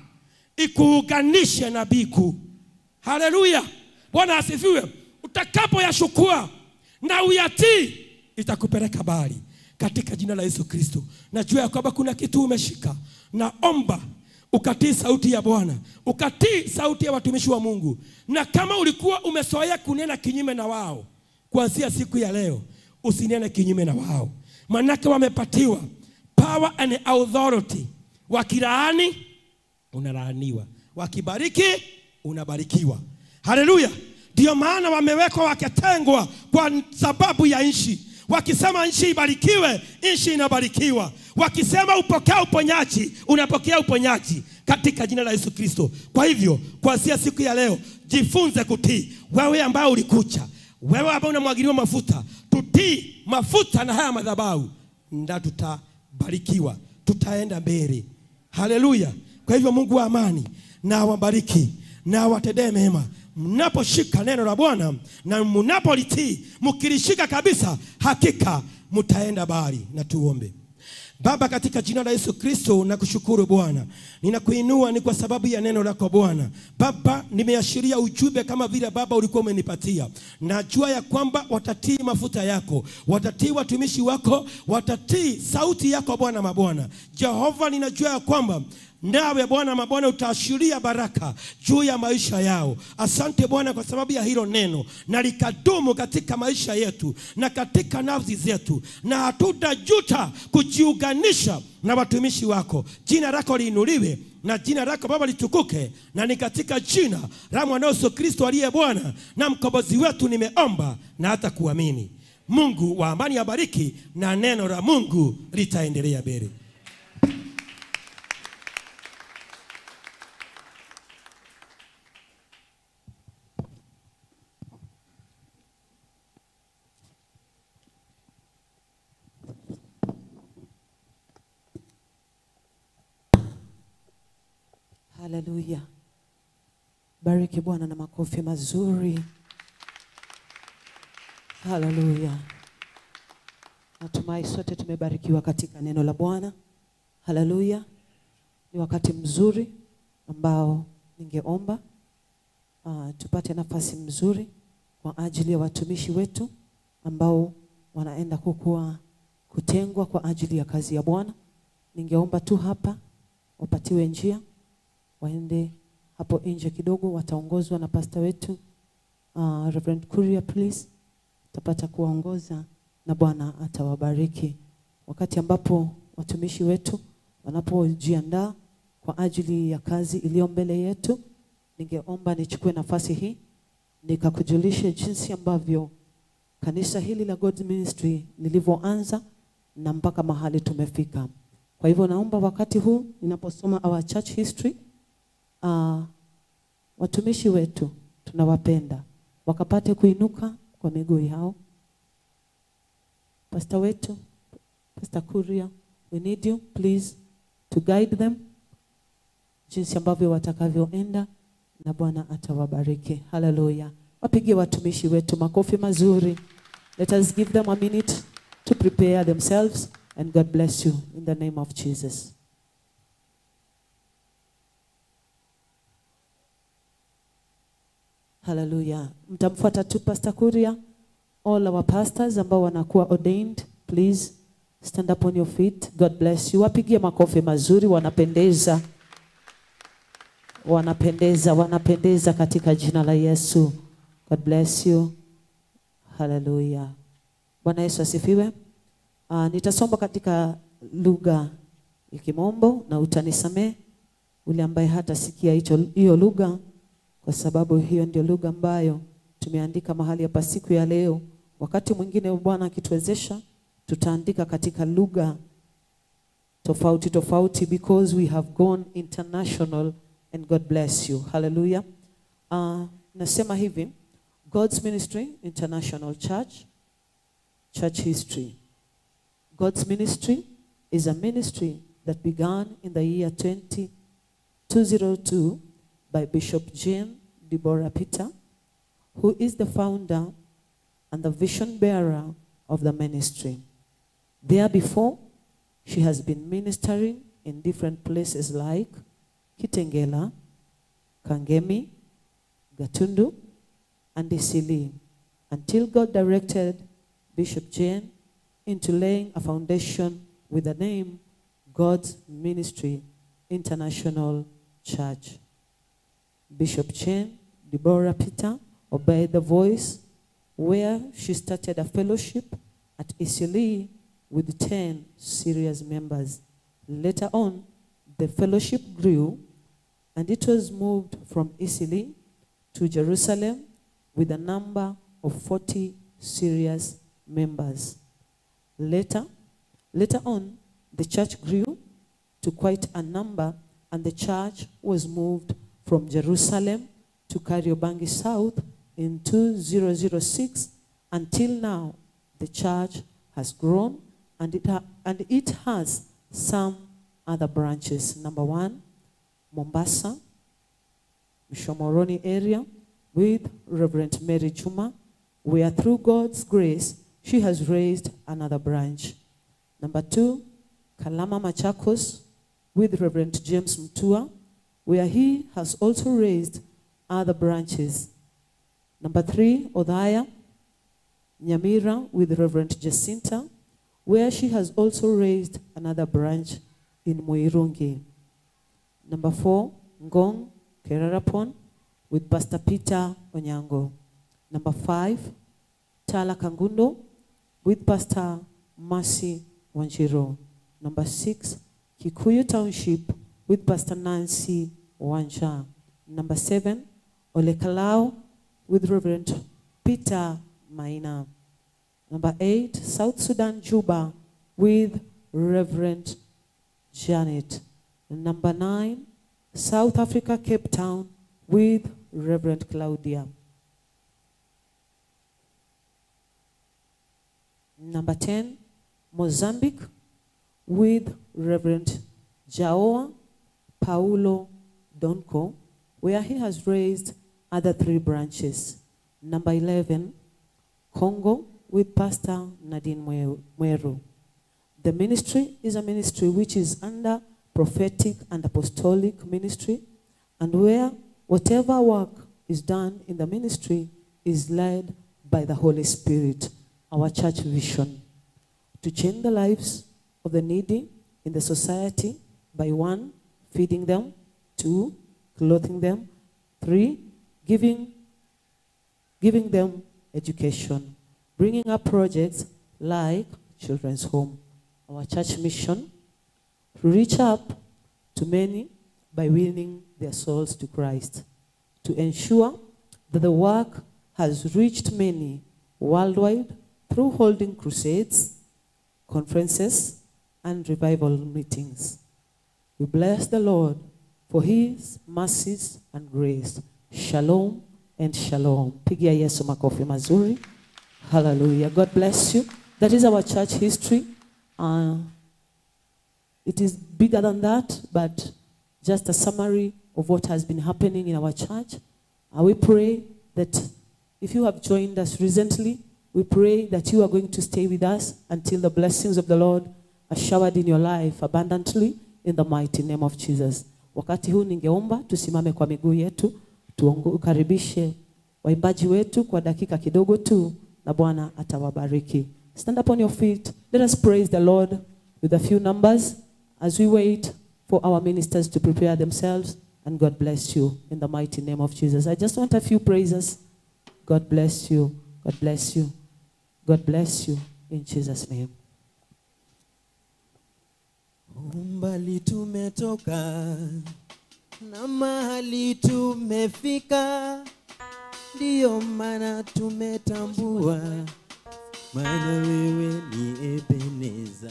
ikuunganishe na biku. Haleluya. Bwana asifiwe. Utakapoyashukua na uyatii, itakupeleka mbali, katika jina la Yesu Kristo. Najua ya kwamba kuna kitu umeshika. Naomba ukatii sauti ya Bwana, ukatii sauti ya watumishi wa Mungu. Na kama ulikuwa umesoea kunena kinyume na wao, kuanzia siku ya leo usinene kinyume na wao. Manake wamepatiwa power and authority. Wakilaani unalaaniwa, wakibariki unabarikiwa. Haleluya. Ndio maana wamewekwa wakatengwa kwa sababu ya nchi. Wakisema nchi ibarikiwe, nchi inabarikiwa. Wakisema upokea uponyaji, unapokea uponyaji, katika jina la Yesu Kristo. Kwa hivyo kuanzia siku ya leo jifunze kutii. Wewe ambaye ulikucha, wewe ambaye unamwagiliwa mafuta, tutii mafuta na haya madhabahu, ndio tutabarikiwa, tutaenda mbele. Haleluya. Kwa hivyo Mungu wa amani na awabariki na awatendee mema. Mnaposhika neno la Bwana na mnapolitii, mkilishika kabisa, hakika mtaenda mbali. Na tuombe. Baba, katika jina la Yesu Kristo nakushukuru Bwana. Ninakuinua ni kwa sababu ya neno lako Bwana. Baba, nimeashiria ujumbe kama vile Baba ulikuwa umenipatia. Najua ya kwamba watatii mafuta yako, watatii watumishi wako, watatii sauti yako Bwana mabwana. Jehova, ninajua ya kwamba nawe Bwana mabwana utaashiria baraka juu ya maisha yao. Asante Bwana kwa sababu ya hilo neno, na likadumu katika maisha yetu na katika nafsi zetu, na hatutajuta kujiunganisha na watumishi wako. Jina lako liinuliwe na jina lako Baba litukuke, na ni katika jina la Mwana Yesu Kristo aliye Bwana na mkombozi wetu nimeomba na hata kuamini. Mungu wa amani abariki, na neno la Mungu litaendelea mbele. Haleluya. Bariki Bwana na makofi mazuri. Haleluya. Natumai sote tumebarikiwa katika neno la Bwana. Haleluya. Ni wakati mzuri ambao ningeomba tupate nafasi mzuri kwa ajili ya watumishi wetu ambao wanaenda kukua kutengwa kwa ajili ya kazi ya Bwana. Ningeomba tu hapa wapatiwe njia, waende hapo nje kidogo, wataongozwa na pastor wetu Reverend Kuria, please. Tutapata kuwaongoza na Bwana atawabariki. Wakati ambapo watumishi wetu wanapojiandaa kwa ajili ya kazi iliyo mbele yetu, ningeomba nichukue nafasi hii nikakujulishe jinsi ambavyo kanisa hili la God's Ministry lilivyoanza na mpaka mahali tumefika. Kwa hivyo naomba wakati huu ninaposoma our church history, watumishi wetu tunawapenda, wakapate kuinuka kwa miguu yao. Pastor wetu, Pastor Kuria, we need you please to guide them jinsi ambavyo watakavyoenda, na Bwana atawabariki. Hallelujah. Wapigie watumishi wetu makofi mazuri. Let us give them a minute to prepare themselves, and God bless you in the name of Jesus. Hallelujah. Mtamfuata tu Pastor Kuria. All our pastors ambao wanakuwa ordained, please stand up on your feet. God bless you. Wapigie makofi mazuri, wanapendeza. Wanapendeza, wanapendeza katika jina la Yesu. God bless you. Hallelujah. Bwana Yesu asifiwe. Nitasoma katika lugha ya Kimombo na utanisamee ule ambaye hatasikia hiyo lugha, kwa sababu hiyo ndio lugha ambayo tumeandika mahali hapa siku ya leo. Wakati mwingine Bwana akituwezesha tutaandika katika lugha tofauti tofauti, because we have gone international, and God bless you. Hallelujah. Nasema hivi, God's Ministry International Church, Church History. God's Ministry is a ministry that began in the year 2002 by Bishop Jane Deborah Peter, who is the founder and the vision bearer of the ministry. There before, she has been ministering in different places like Kitengela, Kangemi, Gatundu, and Isili, until God directed Bishop Jane into laying a foundation with the name God's Ministry International Church. Bishop Jane Deborah Peter obeyed the voice, where she started a fellowship at Isili with 10 serious members. Later on, the fellowship grew and it was moved from Isili to Jerusalem with a number of 40 serious members. Later on, the church grew to quite a number, and the church was moved from Jerusalem to Kariobangi South in 2006. Until now, the church has grown and it has some other branches. Number 1, Mombasa, Mshomoroni area, with Reverend Mary Juma, where through God's grace, she has raised another branch. Number 2, Kalama Machakos, with Reverend James Mtua, where he has also raised other branches. Number 3, Odhaya, Nyamira, with Reverend Jacinta, where she has also raised another branch in Muirungi. Number 4, Ngong, Kerarapon, with Pastor Peter Onyango. Number 5, Tala Kangundo, with Pastor Mercy Wanjiro. Number 6, Kikuyu Township, with Pastor Nancy Wanja. Number 7, Olekalao, with Reverend Peter Maina. Number 8, South Sudan Juba, with Reverend Janet. Number 9, South Africa Cape Town, with Reverend Claudia. Number 10, Mozambique, with Reverend Jaoa Paulo Donko, where he has raised other 3 branches. Number 11, Congo, with Pastor Nadine Mweru. The ministry is a ministry which is under prophetic and apostolic ministry, and where whatever work is done in the ministry is led by the Holy Spirit. Our church vision: to change the lives of the needy in the society by 1, feeding them, 2, clothing them, 3, giving them education, bringing up projects like Children's Home. Our church mission: to reach up to many by winning their souls to Christ, to ensure that the work has reached many worldwide through holding crusades, conferences, and revival meetings. We bless the Lord for his mercies and grace. Shalom and shalom. Pigia Yesu makofi mazuri. Hallelujah. God bless you. That is our church history. It is bigger than that, but just a summary of what has been happening in our church. We pray that if you have joined us recently, we pray that you are going to stay with us until the blessings of the Lord are showered in your life abundantly in the mighty name of Jesus. Wakati huu ningeomba tusimame kwa miguu yetu, tukaribishe waimbaji wetu kwa dakika kidogo tu, na Bwana atawabariki. Stand up on your feet. Let us praise the Lord with a few numbers as we wait for our ministers to prepare themselves. And God bless you in the mighty name of Jesus. I just want a few praises. God bless you. God bless you. God bless you in Jesus' name. Umbali tumetoka na mahali tumefika, ndiyo maana tumetambua, maana wewe ni Ebeneza.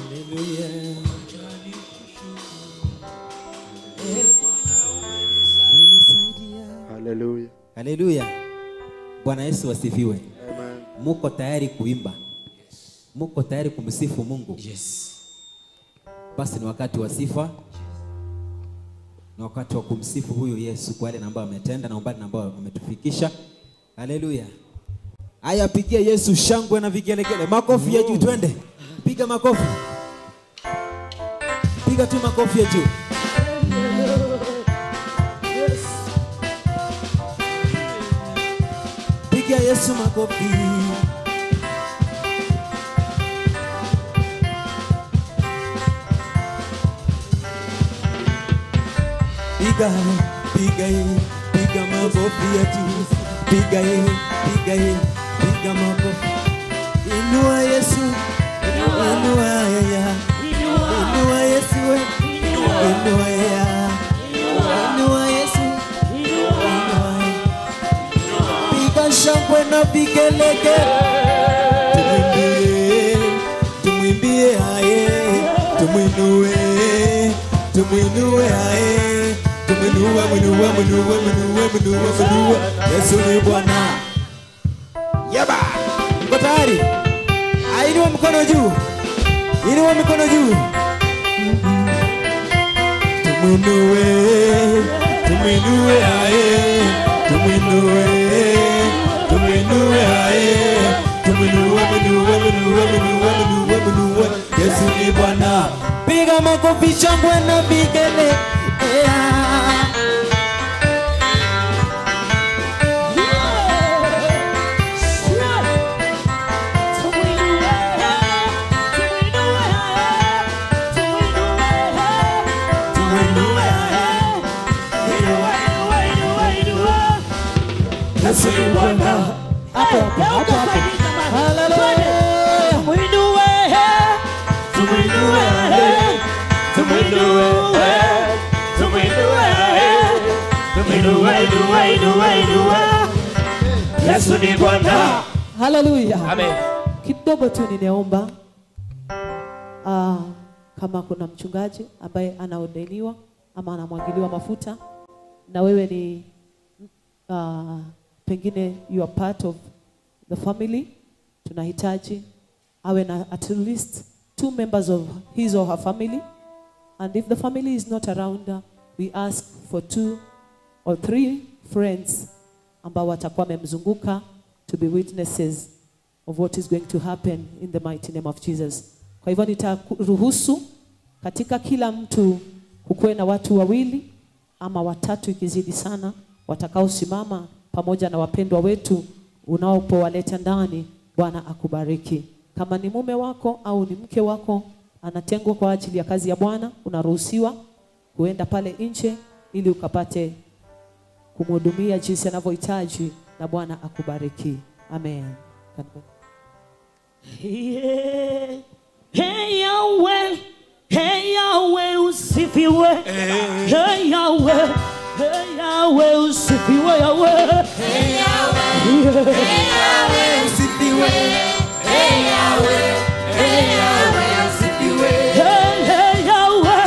Hallelujah. Hallelujah. Hallelujah. Bwana Yesu asifiwe. Amen. Muko tayari kuimba? Yes. Muko tayari kumsifu Mungu? Yes. Basi ni wakati wa sifa. Ni wakati wa kumsifu huyu Yesu kwa yale ambayo ametenda na umbali ambao ametufikisha. Hallelujah. Haya, pigia Yesu shangwe na vigelegele. Makofi ya juu, twende. Piga makofi. Piga tu makofi ya juu. Piga Yesu makofi. Piga, piga, piga makofi ya juu. Piga, piga, piga makofi. Inua Yesu, inua ya, inua Yesu, inua ya, inua Yesu, inua. Piga shangwe na vigelegele. Tumwimbie, tumwimbie aye, tumuinue, tumuinue aye, tumuinue, muinue, muinue, muinue, muinue, muinue. Yesu ni Bwana. Yaba. Mko tayari? Inua mkono juu. Inua mikono juu. Tumuinue, tumuinue aye, tumuinue, tumuinue aye, tumuinue, muinue, muinue, muinue, muinue, muinue. Yesu ni Bwana. Piga makofi, shangwe na vigelegele. Hapo hapo hapo. Hallelujah. Tumuinue, tumuinue, tumuinue, tumuinue, tumuinue, inue, inue, inue. Yesu ni Bwana. Hallelujah. Amen. Kidogo tu ninaomba kama kuna mchungaji ambaye anaordiniwa ama anamwagiliwa mafuta, na wewe ni pengine you are part of the family, tunahitaji awe na at least 2 members of his or her family. And if the family is not around, we ask for 2 or 3 friends ambao watakuwa wamemzunguka to be witnesses of what is going to happen in the mighty name of Jesus. Kwa hivyo nitaruhusu katika kila mtu kukuwe na watu 2 ama 3 ikizidi sana watakaosimama pamoja na wapendwa wetu unaopowaleta ndani. Bwana akubariki. Kama ni mume wako au ni mke wako anatengwa kwa ajili ya kazi ya Bwana, unaruhusiwa kuenda pale nje ili ukapate kumhudumia jinsi anavyohitaji, na Bwana akubariki. Amen. Hey, hey Yahweh, hey Yahweh usifiwe. Hey Yahweh, hey Yahweh usifiwe Yahweh. Hey Yahweh, hey Yahweh usifiwe. Hey Yahweh, hey Yahweh usifiwe. Hey, hey Yahweh,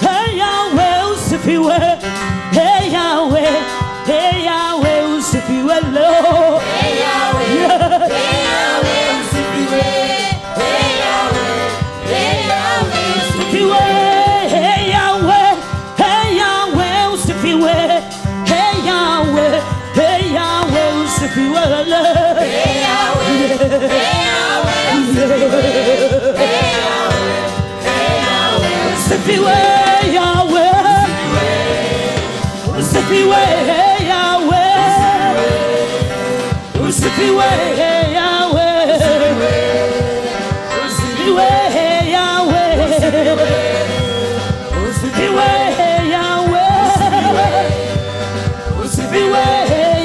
hey Yahweh usifiwe. Hey Yahweh, hey Yahweh usifiwe leo. Hey Yahweh, hey Yahweh usifiwe. Hey Yahweh, hey Yahweh usifiwe. Hey Yahweh, hey Yahweh usifiwe. Hey Yahweh, hey Yahweh usifiwe leo. Hey Yahweh, hey Yahweh usifiwe. Usifiwe Yahweh. Usifiwe Yahweh. Usifiwe Yahweh. Usifiwe Yahweh. Usifiwe Yahweh. Usifiwe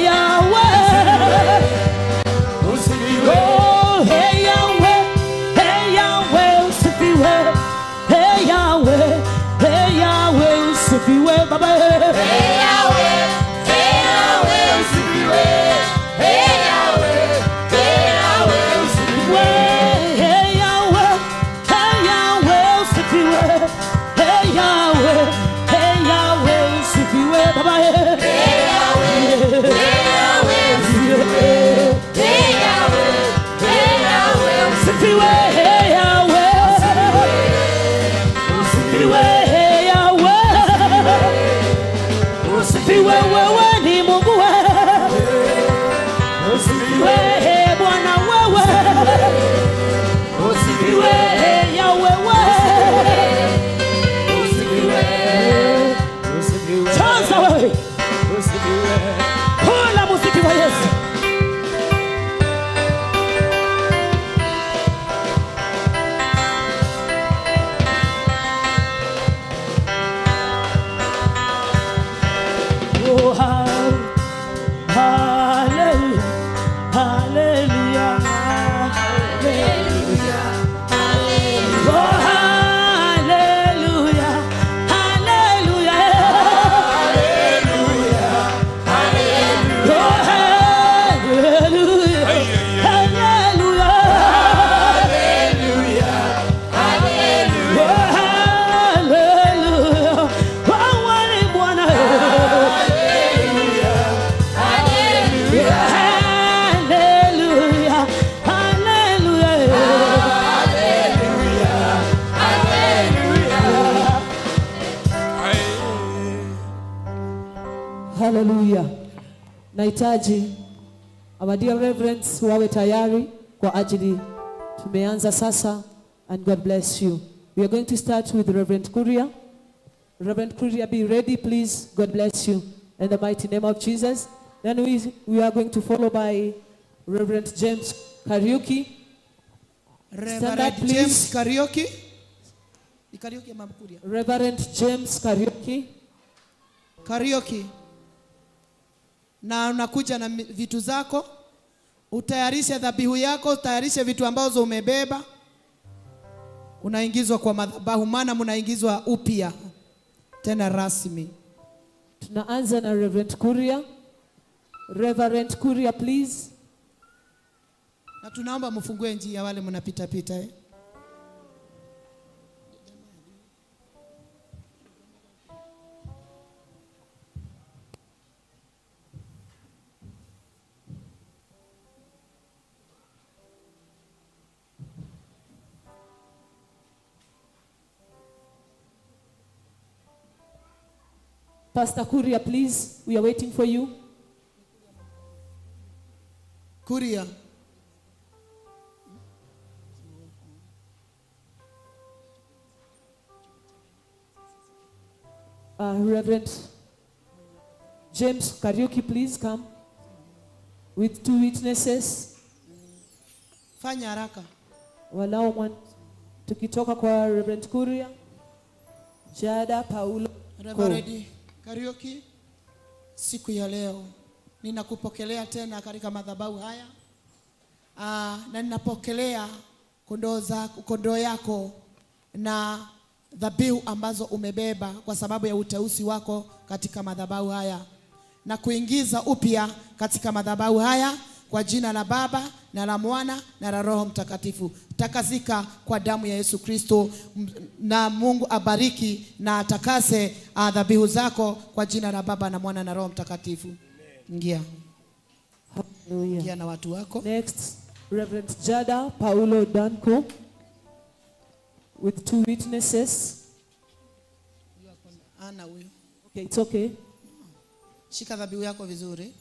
Yahweh. Usifiwe. Oh, hey Yahweh. Hey Yahweh, usifiwe. Hey Yahweh. Hey Yahweh, usifiwe Baba. Hey Yahweh, hey Yahweh, usifiwe. Hey Yahweh, hey Yahweh, usifiwe. Hey Yahweh, hey Yahweh, usifiwe. Hey Yahweh, hey Yahweh, usifiwe Baba. Hey Yahweh, hey Yahweh, usifiwe. Hey Yahweh, hey Yahweh, usifiwe. Hey Yahweh, usifiwe. Hey Yahweh, usifiwe. Wewe ni Mungu wewe. Usifiwe Bwana wewe. Usifiwe Yahweh wewe. Usifiwe. Usifiwe. Chanza wewe. Usifiwe. Kula muziki wa Yesu. Oh, hallelujah, hallelujah, hallelujah. Oh, hallelujah, hallelujah, hallelujah. Oh, hallelujah, hallelujah, oh, hallelujah. Wewe ni Bwana. Hallelujah, hallelujah, Hallelujah. Nahitaji our dear reverends wawe tayari kwa ajili tumeanza sasa, and God bless you. We are going to start with Reverend Kuria. Reverend Kuria, be ready please. God bless you in the mighty name of Jesus. Then we are going to follow by Reverend James Kariuki. Stand up, Reverend please. James Kariuki. Ni Kariuki ama Kuria? Reverend James Kariuki. Kariuki. Na unakuja na vitu zako, utayarishe dhabihu yako, utayarishe vitu ambazo umebeba. Unaingizwa kwa madhabahu, maana mnaingizwa upya tena rasmi. Tunaanza na Reverend Kuria. Reverend Kuria, please. Na tunaomba mfungue njia wale mnapita pita, eh. Pastor Kuria, please. We are waiting for you. Kuria. Reverend James Kariuki, please come with two witnesses. Fanya haraka. Walao tukitoka kwa Reverend Kuria, Jada Paulo. Reverend Kariuki, siku ya leo ninakupokelea tena katika madhabahu haya. Na ninapokelea kondoo yako na dhabihu ambazo umebeba kwa sababu ya uteuzi wako katika madhabahu haya, na kuingiza upya katika madhabahu haya kwa jina la Baba na la Mwana na la Roho Mtakatifu. Takasika kwa damu ya Yesu Kristo, na Mungu abariki na atakase dhabihu zako kwa jina la Baba na Mwana na Roho Mtakatifu. Ingia. Hallelujah. Ingia na watu wako. Next, Reverend Jada Paulo Danko with two witnesses. Ana huyo. Okay, it's okay. Shika dhabihu yako vizuri.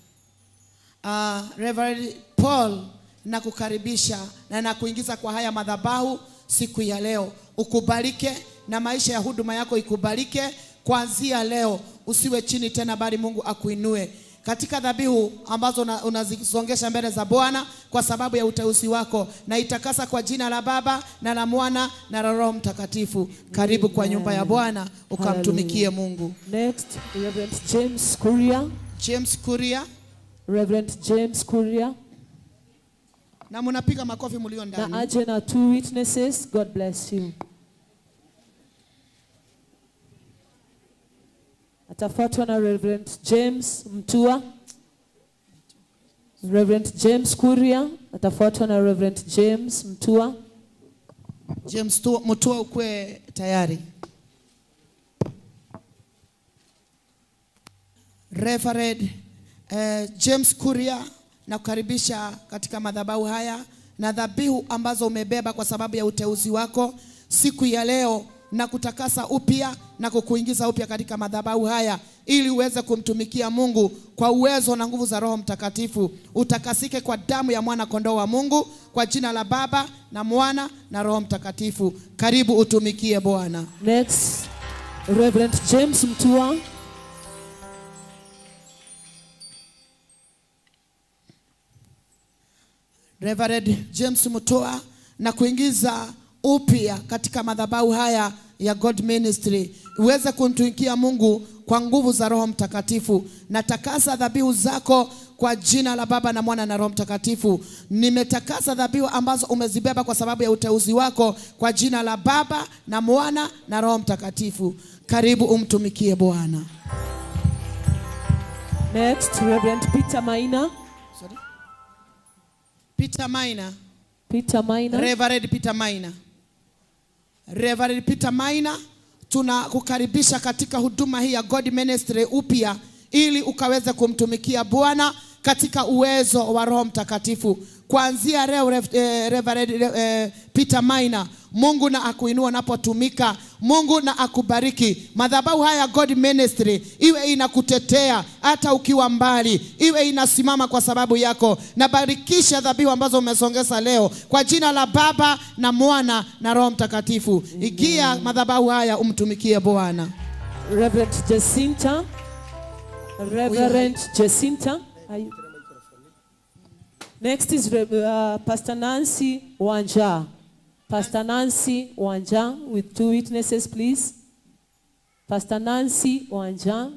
Reverend Paul, nakukaribisha na nakuingiza kwa haya madhabahu siku ya leo. Ukubalike na maisha ya huduma yako ikubalike. Kuanzia leo usiwe chini tena, bali Mungu akuinue katika dhabihu ambazo unazisongesha mbele za Bwana kwa sababu ya uteuzi wako, na itakasa kwa jina la Baba na la Mwana na la Roho Mtakatifu. Karibu kwa nyumba ya Bwana ukamtumikie Mungu. Next, Reverend James Kuria. James Kuria. Reverend James Kuria. Na mnapiga makofi mlio ndani. Na aje na 2 witnesses. God bless you. Atafuatwa na Reverend James Mtua. Reverend James Kuria atafuatwa na Reverend James Mtua. James Mtua, ukwe tayari. Reverend James Kuria, nakukaribisha katika madhabahu haya na dhabihu ambazo umebeba kwa sababu ya uteuzi wako siku ya leo, na kutakasa upya na kukuingiza upya katika madhabahu haya ili uweze kumtumikia Mungu kwa uwezo na nguvu za Roho Mtakatifu. Utakasike kwa damu ya mwana kondoo wa Mungu, kwa jina la Baba na Mwana na Roho Mtakatifu. Karibu utumikie Bwana. Next, Reverend James Mtua. Reverend James Mtua, na kuingiza upya katika madhabahu haya ya God Ministry, uweze kumtumikia Mungu kwa nguvu za Roho Mtakatifu. Natakasa dhabihu zako kwa jina la Baba na Mwana na Roho Mtakatifu. Nimetakasa dhabihu ambazo umezibeba kwa sababu ya uteuzi wako kwa jina la Baba na Mwana na Roho Mtakatifu. Karibu umtumikie Bwana. Next, Reverend Peter Maina. Sorry? Peter Maina. Peter Maina. Reverend Peter Maina. Reverend Peter Maina, tunakukaribisha katika huduma hii ya God Ministry upya ili ukaweze kumtumikia Bwana katika uwezo wa Roho Mtakatifu. Kuanzia leo, Reverend Peter Maina, Mungu na akuinua unapotumika. Mungu na akubariki. Madhabahu haya God Ministry iwe inakutetea hata ukiwa mbali, iwe inasimama kwa sababu yako. Na barikisha dhabihu ambazo umesongeza leo kwa jina la Baba na Mwana na Roho Mtakatifu. Ingia madhabahu haya umtumikie Bwana. Reverend Jacinta. Reverend Jacinta. Next is Pastor Nancy Wanja. Pastor Nancy Wanja with 2 witnesses, please. Pastor Nancy Wanja.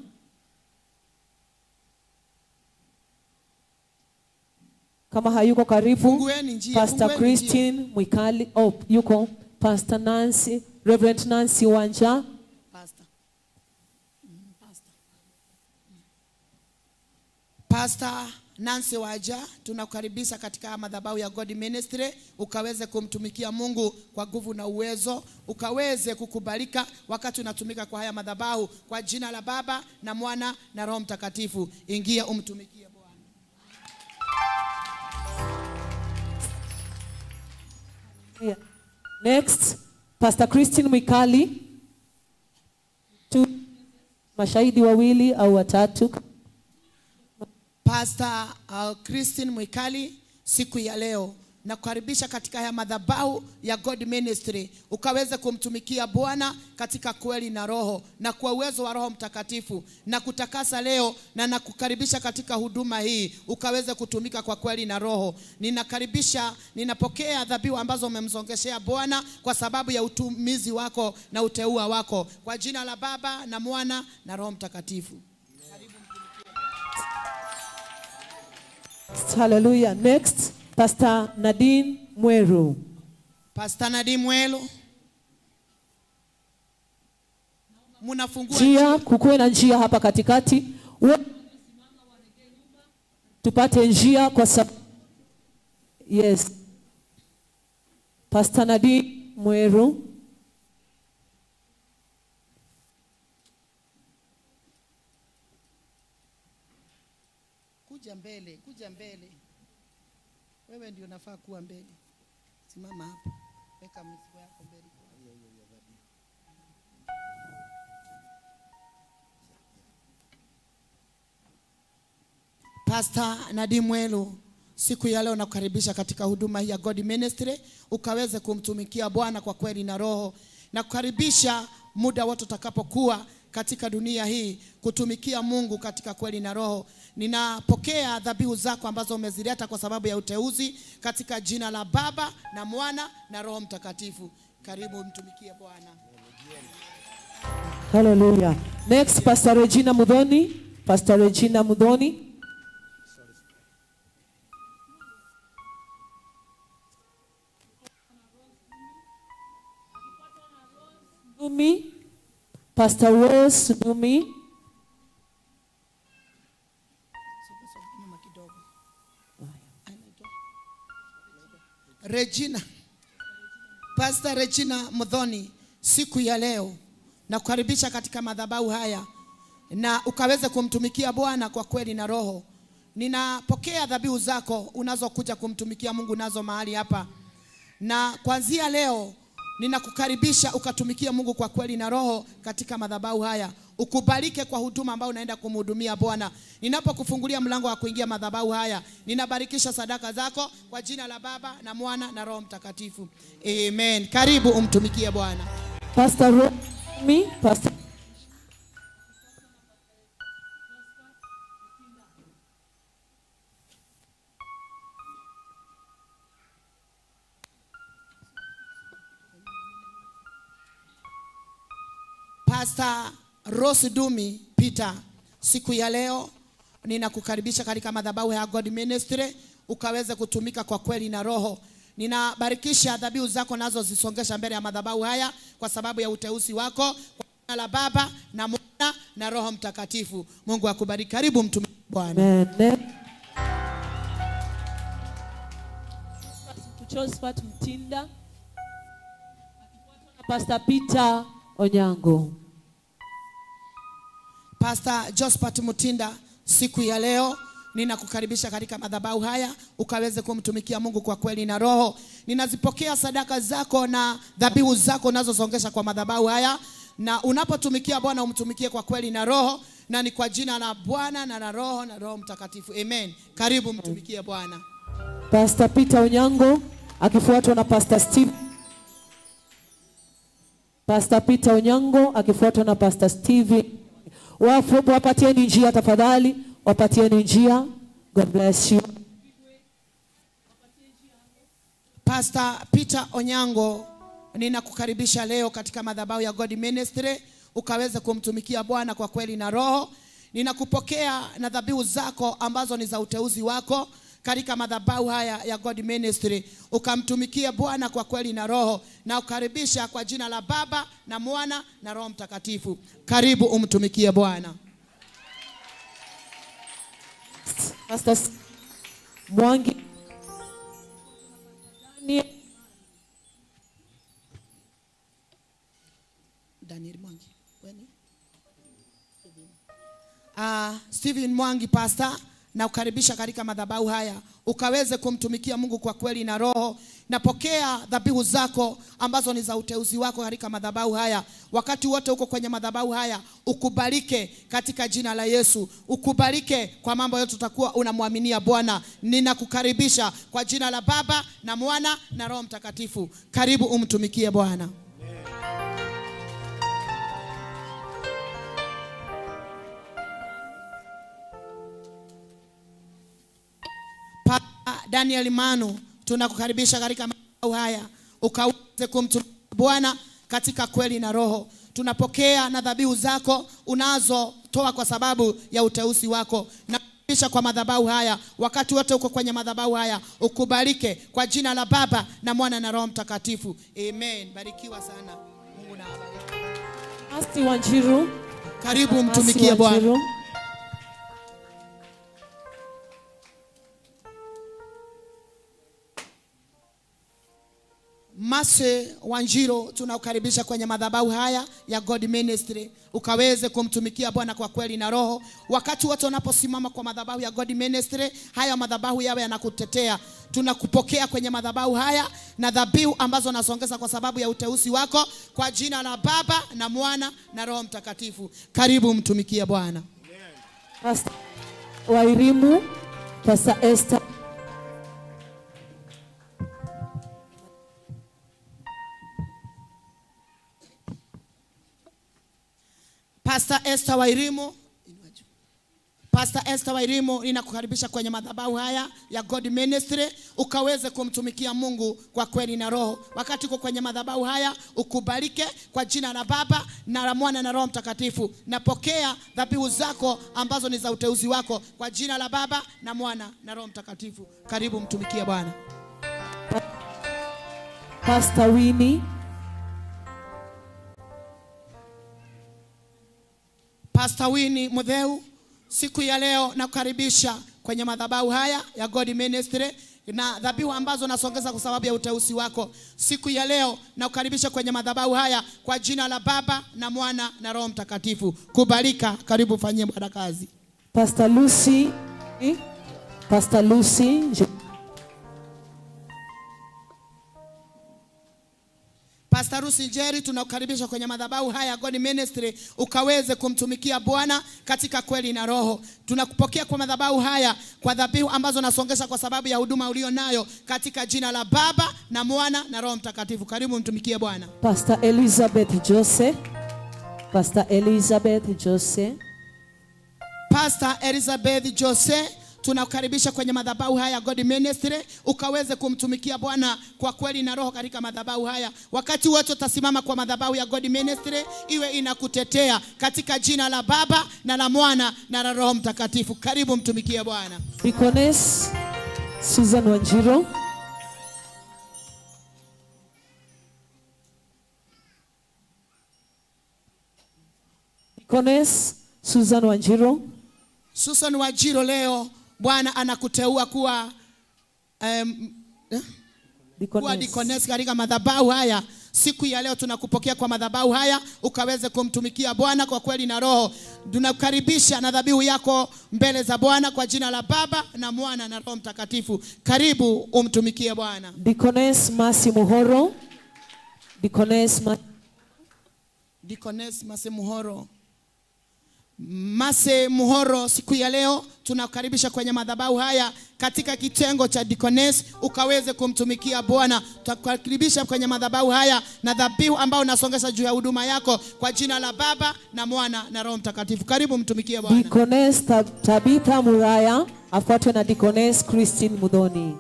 Kama hayuko karibu, Pastor Christine Mwikali. Oh, yuko. Pastor Nancy, Reverend Nancy Wanja. Pastor Nancy Wanja, tunakukaribisha katika madhabahu ya God Ministry ukaweze kumtumikia Mungu kwa nguvu na uwezo, ukaweze kukubalika wakati unatumika kwa haya madhabahu kwa jina la Baba na Mwana na Roho Mtakatifu. Ingia umtumikie Bwana. Yeah. Next, Pastor Christine Mwikali. Mashahidi wawili au watatu. Pastor Christine Mwikali, siku ya leo nakukaribisha katika haya madhabahu ya God Ministry ukaweze kumtumikia Bwana katika kweli na roho na kwa uwezo wa Roho Mtakatifu. Na kutakasa leo na nakukaribisha katika huduma hii ukaweze kutumika kwa kweli na roho. Ninakaribisha, ninapokea dhabihu ambazo umemsongeshea Bwana kwa sababu ya utumizi wako na uteua wako kwa jina la Baba na Mwana na Roho Mtakatifu. Hallelujah. Next, Pastor Nadine Mweru. Pastor Nadine Mweru. Munafungua njia, kukuwe na njia hapa katikati. Tupate njia kwa sababu. Yes. Pastor Nadine Mweru. Kuja mbele, kuja mbele. Wewe ndio unafaa kuwa mbele. Simama hapo. Weka mizigo yako mbele. Pastor Nadine Mwelu, siku ya leo nakukaribisha katika huduma hii ya God Ministry ukaweze kumtumikia Bwana kwa kweli na roho. Na kukaribisha muda wote utakapokuwa katika dunia hii kutumikia Mungu katika kweli na roho. Ninapokea dhabihu zako ambazo umezileta kwa sababu ya uteuzi katika jina la Baba na Mwana na Roho Mtakatifu. Karibu mtumikie Bwana. Hallelujah. Next, Pastor Regina Muthoni. Pastor Regina Muthoni. Dumi. Pastor Rose Dumi. Regina, Pastor Regina Muthoni, siku ya leo nakukaribisha katika madhabahu haya na ukaweze kumtumikia Bwana kwa kweli na roho. Ninapokea dhabihu zako unazokuja kumtumikia Mungu nazo mahali hapa, na kuanzia leo ninakukaribisha ukatumikia Mungu kwa kweli na roho katika madhabahu haya. Ukubalike kwa huduma ambayo unaenda kumhudumia Bwana. Ninapokufungulia mlango wa kuingia madhabahu haya, ninabarikisha sadaka zako kwa jina la Baba na Mwana na Roho Mtakatifu. Amen. Karibu umtumikie Bwana. Pastor Romi, Pastor Pastor Rose Dumi Peter, siku ya leo ninakukaribisha katika madhabahu ya God Ministry ukaweze kutumika kwa kweli na roho. Ninabarikisha dhabihu zako nazo zisongesha mbele ya madhabahu haya kwa sababu ya uteuzi wako, kwa jina la Baba na Mwana na Roho Mtakatifu. Mungu akubariki. Karibu mtumishi Bwana. Amen. Josephat Mtinda, Pastor Peter Onyango. Pastor Josephat Mutinda, siku ya leo ninakukaribisha katika madhabahu haya ukaweze kumtumikia Mungu kwa kweli na roho. Ninazipokea sadaka zako na dhabihu zako unazosongesha kwa madhabahu haya, na unapotumikia Bwana umtumikie kwa kweli na roho, na ni kwa jina la Bwana na la Roho na Roho Mtakatifu. Amen. Karibu mtumikie Bwana. Pastor Peter Onyango akifuatwa na Pastor Steve. Pastor Peter Onyango akifuatwa na Pastor Steve. Wapatieni njia tafadhali, wapatieni njia. God bless you. Pastor Peter Onyango, ninakukaribisha leo katika madhabahu ya God Ministry ukaweze kumtumikia Bwana kwa kweli na roho. Ninakupokea na dhabihu zako ambazo ni za uteuzi wako katika madhabahu haya ya God Ministry, ukamtumikia Bwana kwa kweli na roho, na ukaribisha kwa jina la Baba na Mwana na Roho Mtakatifu. Karibu umtumikie Bwana. Pastor Mwangi. Daniel Mwangi. Stephen Mwangi, pastor, na kukaribisha katika madhabahu haya ukaweze kumtumikia Mungu kwa kweli na roho. Napokea dhabihu zako ambazo ni za uteuzi wako katika madhabahu haya. Wakati wote uko kwenye madhabahu haya, ukubalike katika jina la Yesu. Ukubalike kwa mambo yote utakuwa unamwaminia Bwana. Ninakukaribisha kwa jina la Baba na Mwana na Roho Mtakatifu. Karibu umtumikie Bwana. Daniel Manu, tunakukaribisha katika madhabahu haya ukaweze kumtumikia Bwana katika kweli na roho. Tunapokea na dhabihu zako unazotoa kwa sababu ya uteuzi wako, na kukaribisha kwa madhabahu haya. Wakati wote uko kwenye madhabahu haya, ukubalike kwa jina la Baba na Mwana na Roho Mtakatifu. Amen. Barikiwa sana. Mungu na awabariki. Asti Wanjiru, karibu mtumikie Bwana. Mase Wanjiro, tunakukaribisha kwenye madhabahu haya ya God Ministry ukaweze kumtumikia Bwana kwa kweli na roho. Wakati wote unaposimama kwa madhabahu ya God Ministry, haya madhabahu yawe yanakutetea. Tunakupokea kwenye madhabahu haya na dhabihu ambazo nasongeza kwa sababu ya uteuzi wako, kwa jina la Baba na Mwana na Roho Mtakatifu. Karibu mtumikie Bwana. Pastor Wairimu, Pastor Esther. Pastor Esther Wairimu. Pastor Esther Wairimu, ninakukaribisha kwenye madhabahu haya ya God Ministry ukaweze kumtumikia Mungu kwa kweli na roho. Wakati uko kwenye madhabahu haya ukubalike kwa jina la Baba na la Mwana na Roho Mtakatifu. Napokea dhabihu zako ambazo ni za uteuzi wako kwa jina la Baba na Mwana na Roho Mtakatifu. Karibu mtumikie Bwana. Pastor Winnie. Pastor Winnie Mutheu, siku ya leo nakukaribisha kwenye madhabahu haya ya God Ministry na dhabihu ambazo nasongeza kwa sababu ya uteuzi wako. Siku ya leo nakukaribisha kwenye madhabahu haya kwa jina la Baba na Mwana na Roho Mtakatifu. Kubalika, karibu fanyie Bwana kazi. Pastor Lucy, Pastor Lucy. Pastor Lucy Njeri, tunakukaribisha kwenye madhabahu haya God Ministry ukaweze kumtumikia Bwana katika kweli na roho. Tunakupokea kwa madhabahu haya kwa dhabihu ambazo nasongesha kwa sababu ya huduma ulio nayo katika jina la Baba na Mwana na Roho Mtakatifu. Karibu mtumikie Bwana. Pastor Elizabeth Jose. Pastor Elizabeth Jose. Pastor Elizabeth Jose, tunakukaribisha kwenye madhabahu haya God Ministry ukaweze kumtumikia Bwana kwa kweli na roho katika madhabahu haya. Wakati wote utasimama kwa madhabahu ya God Ministry iwe inakutetea katika jina la Baba na la Mwana na la Roho Mtakatifu. Karibu mtumikie Bwana. Deaconess Susan Wanjiro. Deaconess Susan Wanjiro. Susan Wanjiro, leo Bwana anakuteua kuwa kuwa deaconess katika madhabahu haya. Siku ya leo tunakupokea kwa madhabahu haya ukaweze kumtumikia Bwana kwa kweli na roho. Tunakukaribisha na dhabihu yako mbele za Bwana kwa jina la Baba na Mwana na Roho Mtakatifu. Karibu umtumikie Bwana. Deaconess Masi Muhoro. Deaconess Masi Muhoro. Mase Muhoro, siku ya leo tunakukaribisha kwenye madhabahu haya katika kitengo cha deaconess ukaweze kumtumikia Bwana. Tutakukaribisha kwenye madhabahu haya na dhabihu ambayo unasongesha juu ya huduma yako kwa jina la Baba na Mwana na Roho Mtakatifu. Karibu mtumikie Bwana. Deaconess Tabitha Muraya afuatwe na Deaconess Christine Mudhoni.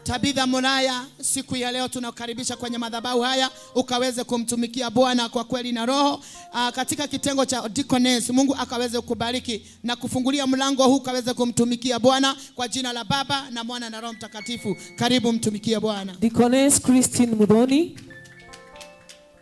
Tabitha Muraya, siku ya leo tunakukaribisha kwenye madhabahu haya ukaweze kumtumikia Bwana kwa kweli na roho. Katika kitengo cha deaconess, Mungu akaweze kukubariki na kufungulia mlango huu ukaweze kumtumikia Bwana kwa jina la Baba na Mwana na Roho Mtakatifu. Karibu mtumikie Bwana. Deaconess Christine Mudhoni.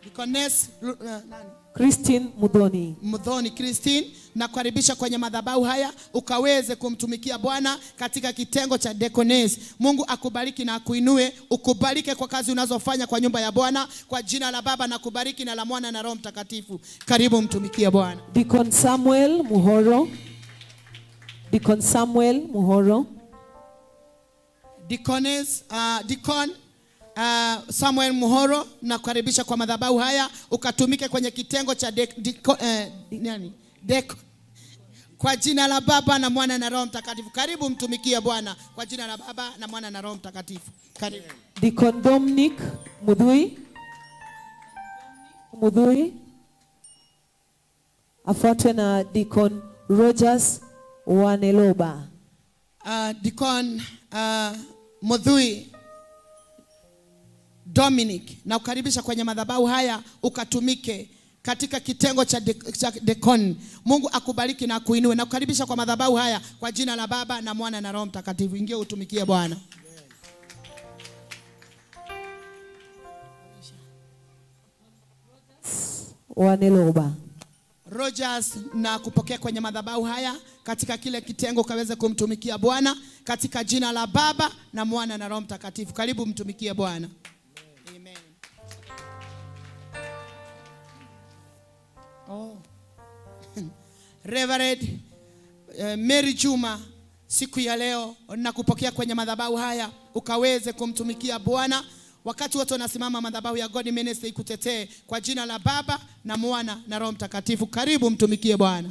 Deaconess nani? Christine Mudhoni. Mudhoni Christine, nakukaribisha kwenye madhabahu haya ukaweze kumtumikia Bwana katika kitengo cha deaconess. Mungu akubariki na akuinue, ukubalike kwa kazi unazofanya kwa nyumba ya Bwana kwa jina la Baba na kubariki na la Mwana na Roho Mtakatifu. Karibu mtumikie Bwana. Deacon Samuel Muhoro. Deacon Samuel Muhoro. Deaconess, Deacon Samuel Muhoro, nakukaribisha kwa madhabahu haya ukatumike kwenye kitengo cha kwa jina la Baba na Mwana na Roho Mtakatifu. Karibu mtumikie Bwana kwa jina la Baba na Mwana na Roho Mtakatifu. Karibu. Deacon Dominic Mudhui. Mudhui afuatwe na Deacon Rogers Waneloba. Deacon Mudhui Dominic, na kukaribisha kwenye madhabahu haya ukatumike katika kitengo cha deacon. Mungu akubariki na akuinue. Na kukaribisha kwa madhabahu haya kwa jina la Baba na Mwana na Roho Mtakatifu. Ingia utumikie Bwana. Waneloba. Rogers, na kupokea kwenye madhabahu haya katika kile kitengo kaweze kumtumikia Bwana katika jina la Baba na Mwana na Roho Mtakatifu. Karibu mtumikie Bwana. Amen. Oh. Reverend Mary Juma, siku ya leo nakupokea kwenye madhabahu haya ukaweze kumtumikia Bwana. Wakati wote wanasimama madhabahu ya God Ministry ikutetee kwa jina la Baba na Mwana na Roho Mtakatifu. Karibu mtumikie Bwana.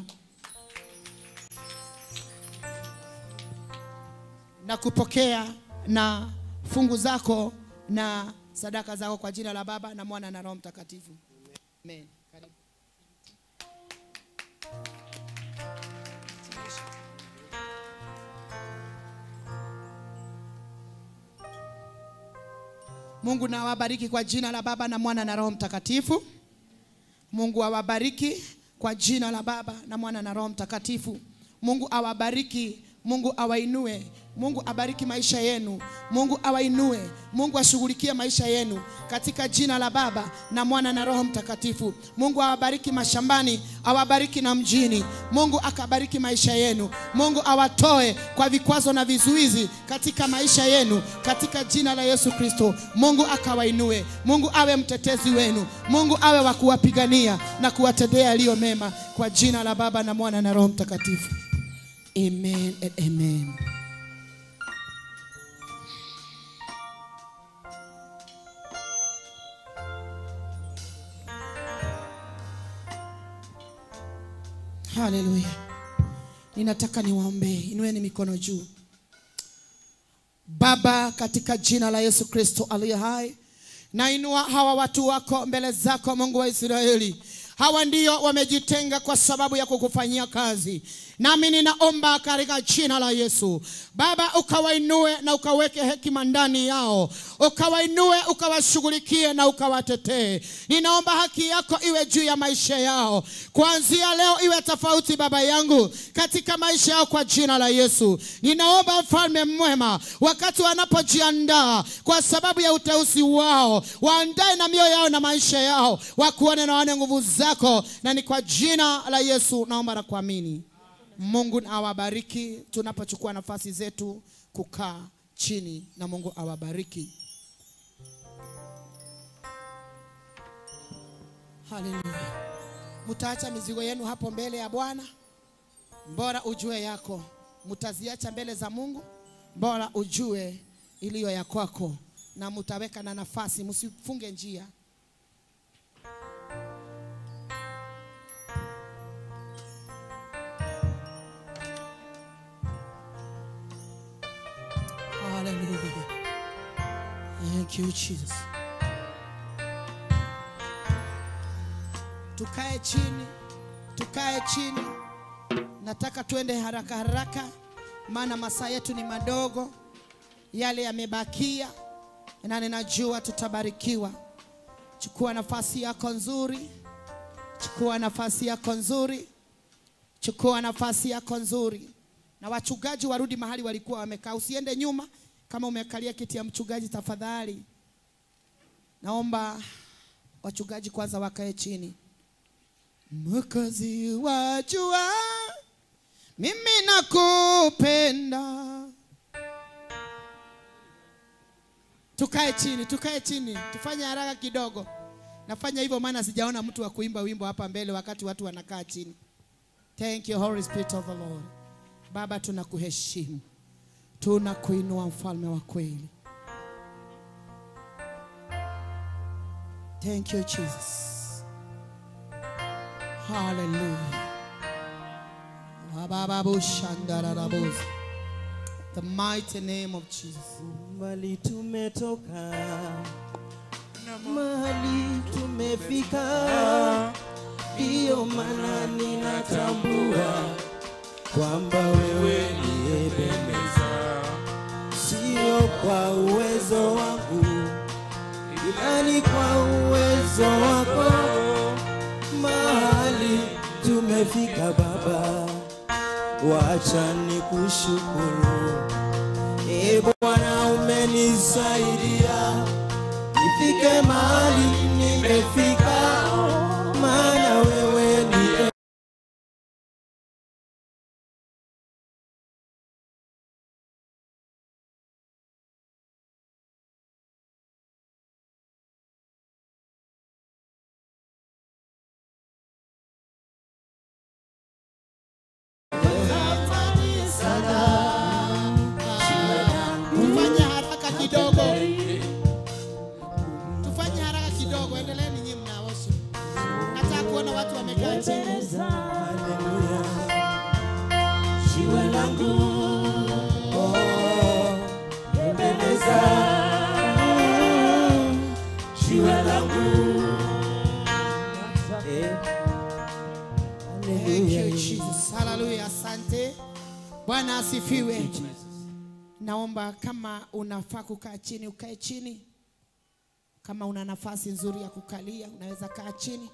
Na kupokea na fungu zako na sadaka zako kwa jina la Baba na Mwana na Roho Mtakatifu. Amen. Karibu. Mungu na awabariki kwa jina la Baba na Mwana na Roho Mtakatifu. Mungu awabariki kwa jina la Baba na Mwana na Roho Mtakatifu. Mungu awabariki, Mungu awainue, Mungu abariki maisha yenu, Mungu awainue, Mungu ashughulikie maisha yenu katika jina la Baba na Mwana na Roho Mtakatifu. Mungu awabariki mashambani, awabariki na mjini. Mungu akabariki maisha yenu. Mungu awatoe kwa vikwazo na vizuizi katika maisha yenu katika jina la Yesu Kristo. Mungu akawainue. Mungu awe mtetezi wenu. Mungu awe wa kuwapigania na kuwatendea yaliyo mema kwa jina la Baba na Mwana na Roho Mtakatifu. Amen and amen. Haleluya. Ninataka niwaombe, inueni mikono juu. Baba, katika jina la Yesu Kristo aliye hai, nainua hawa watu wako mbele zako, Mungu wa Israeli. Hawa ndio wamejitenga kwa sababu ya kukufanyia kazi. Nami ninaomba katika jina la Yesu, Baba, ukawainue na ukaweke hekima ndani yao. Ukawainue, ukawashughulikie na ukawatetee. Ninaomba haki yako iwe juu ya maisha yao. Kuanzia leo iwe tofauti, Baba yangu, katika maisha yao kwa jina la Yesu. Ninaomba mfalme mwema, wakati wanapojiandaa kwa sababu ya uteuzi wao, waandae na mioyo yao na maisha yao, wakuone na waone nguvu zako, na ni kwa jina la Yesu naomba na kuamini. Mungu awabariki tunapochukua nafasi zetu kukaa chini, na Mungu awabariki. Haleluya. Mtaacha mizigo yenu hapo mbele ya Bwana, bora ujue yako. Mtaziacha mbele za Mungu, bora ujue iliyo ya kwako, na mtaweka na nafasi, msifunge njia. Hallelujah. Thank you, Jesus. Tukae chini, tukae chini. Nataka tuende haraka haraka, maana masaa yetu ni madogo, yale yamebakia, na ninajua tutabarikiwa. Chukua nafasi yako nzuri, chukua nafasi yako nzuri, chukua nafasi yako nzuri. Na wachungaji warudi mahali walikuwa wamekaa. Usiende nyuma. Kama umekalia kiti ya mchungaji, tafadhali naomba wachungaji kwanza wakae chini. Mwokozi wajua mimi nakupenda. Tukae chini, tukae chini, tufanye haraka kidogo. Nafanya hivyo maana sijaona mtu wa kuimba wimbo hapa mbele wakati watu wanakaa chini. Thank you, Holy Spirit of the Lord. Baba, tunakuheshimu, tunakuinua mfalme wa kweli. Thank you, Jesus. Hallelujah. The mighty name of Jesus. Mbali tumetoka, mahali tumefika, ndiyo maana ninatambua kwamba wewe ni Ebeneza. Sio kwa uwezo wangu, ila ni kwa uwezo wako. Mahali tumefika Baba, wacha nikushukuru. E Bwana, umenisaidia nifike mahali nimefika, maana wewe ni Thank you, Jesus. Hallelujah. Asante. Bwana asifiwe. Naomba kama unafaa kukaa chini ukae chini. Kama una nafasi nzuri ya kukalia, unaweza kaa chini.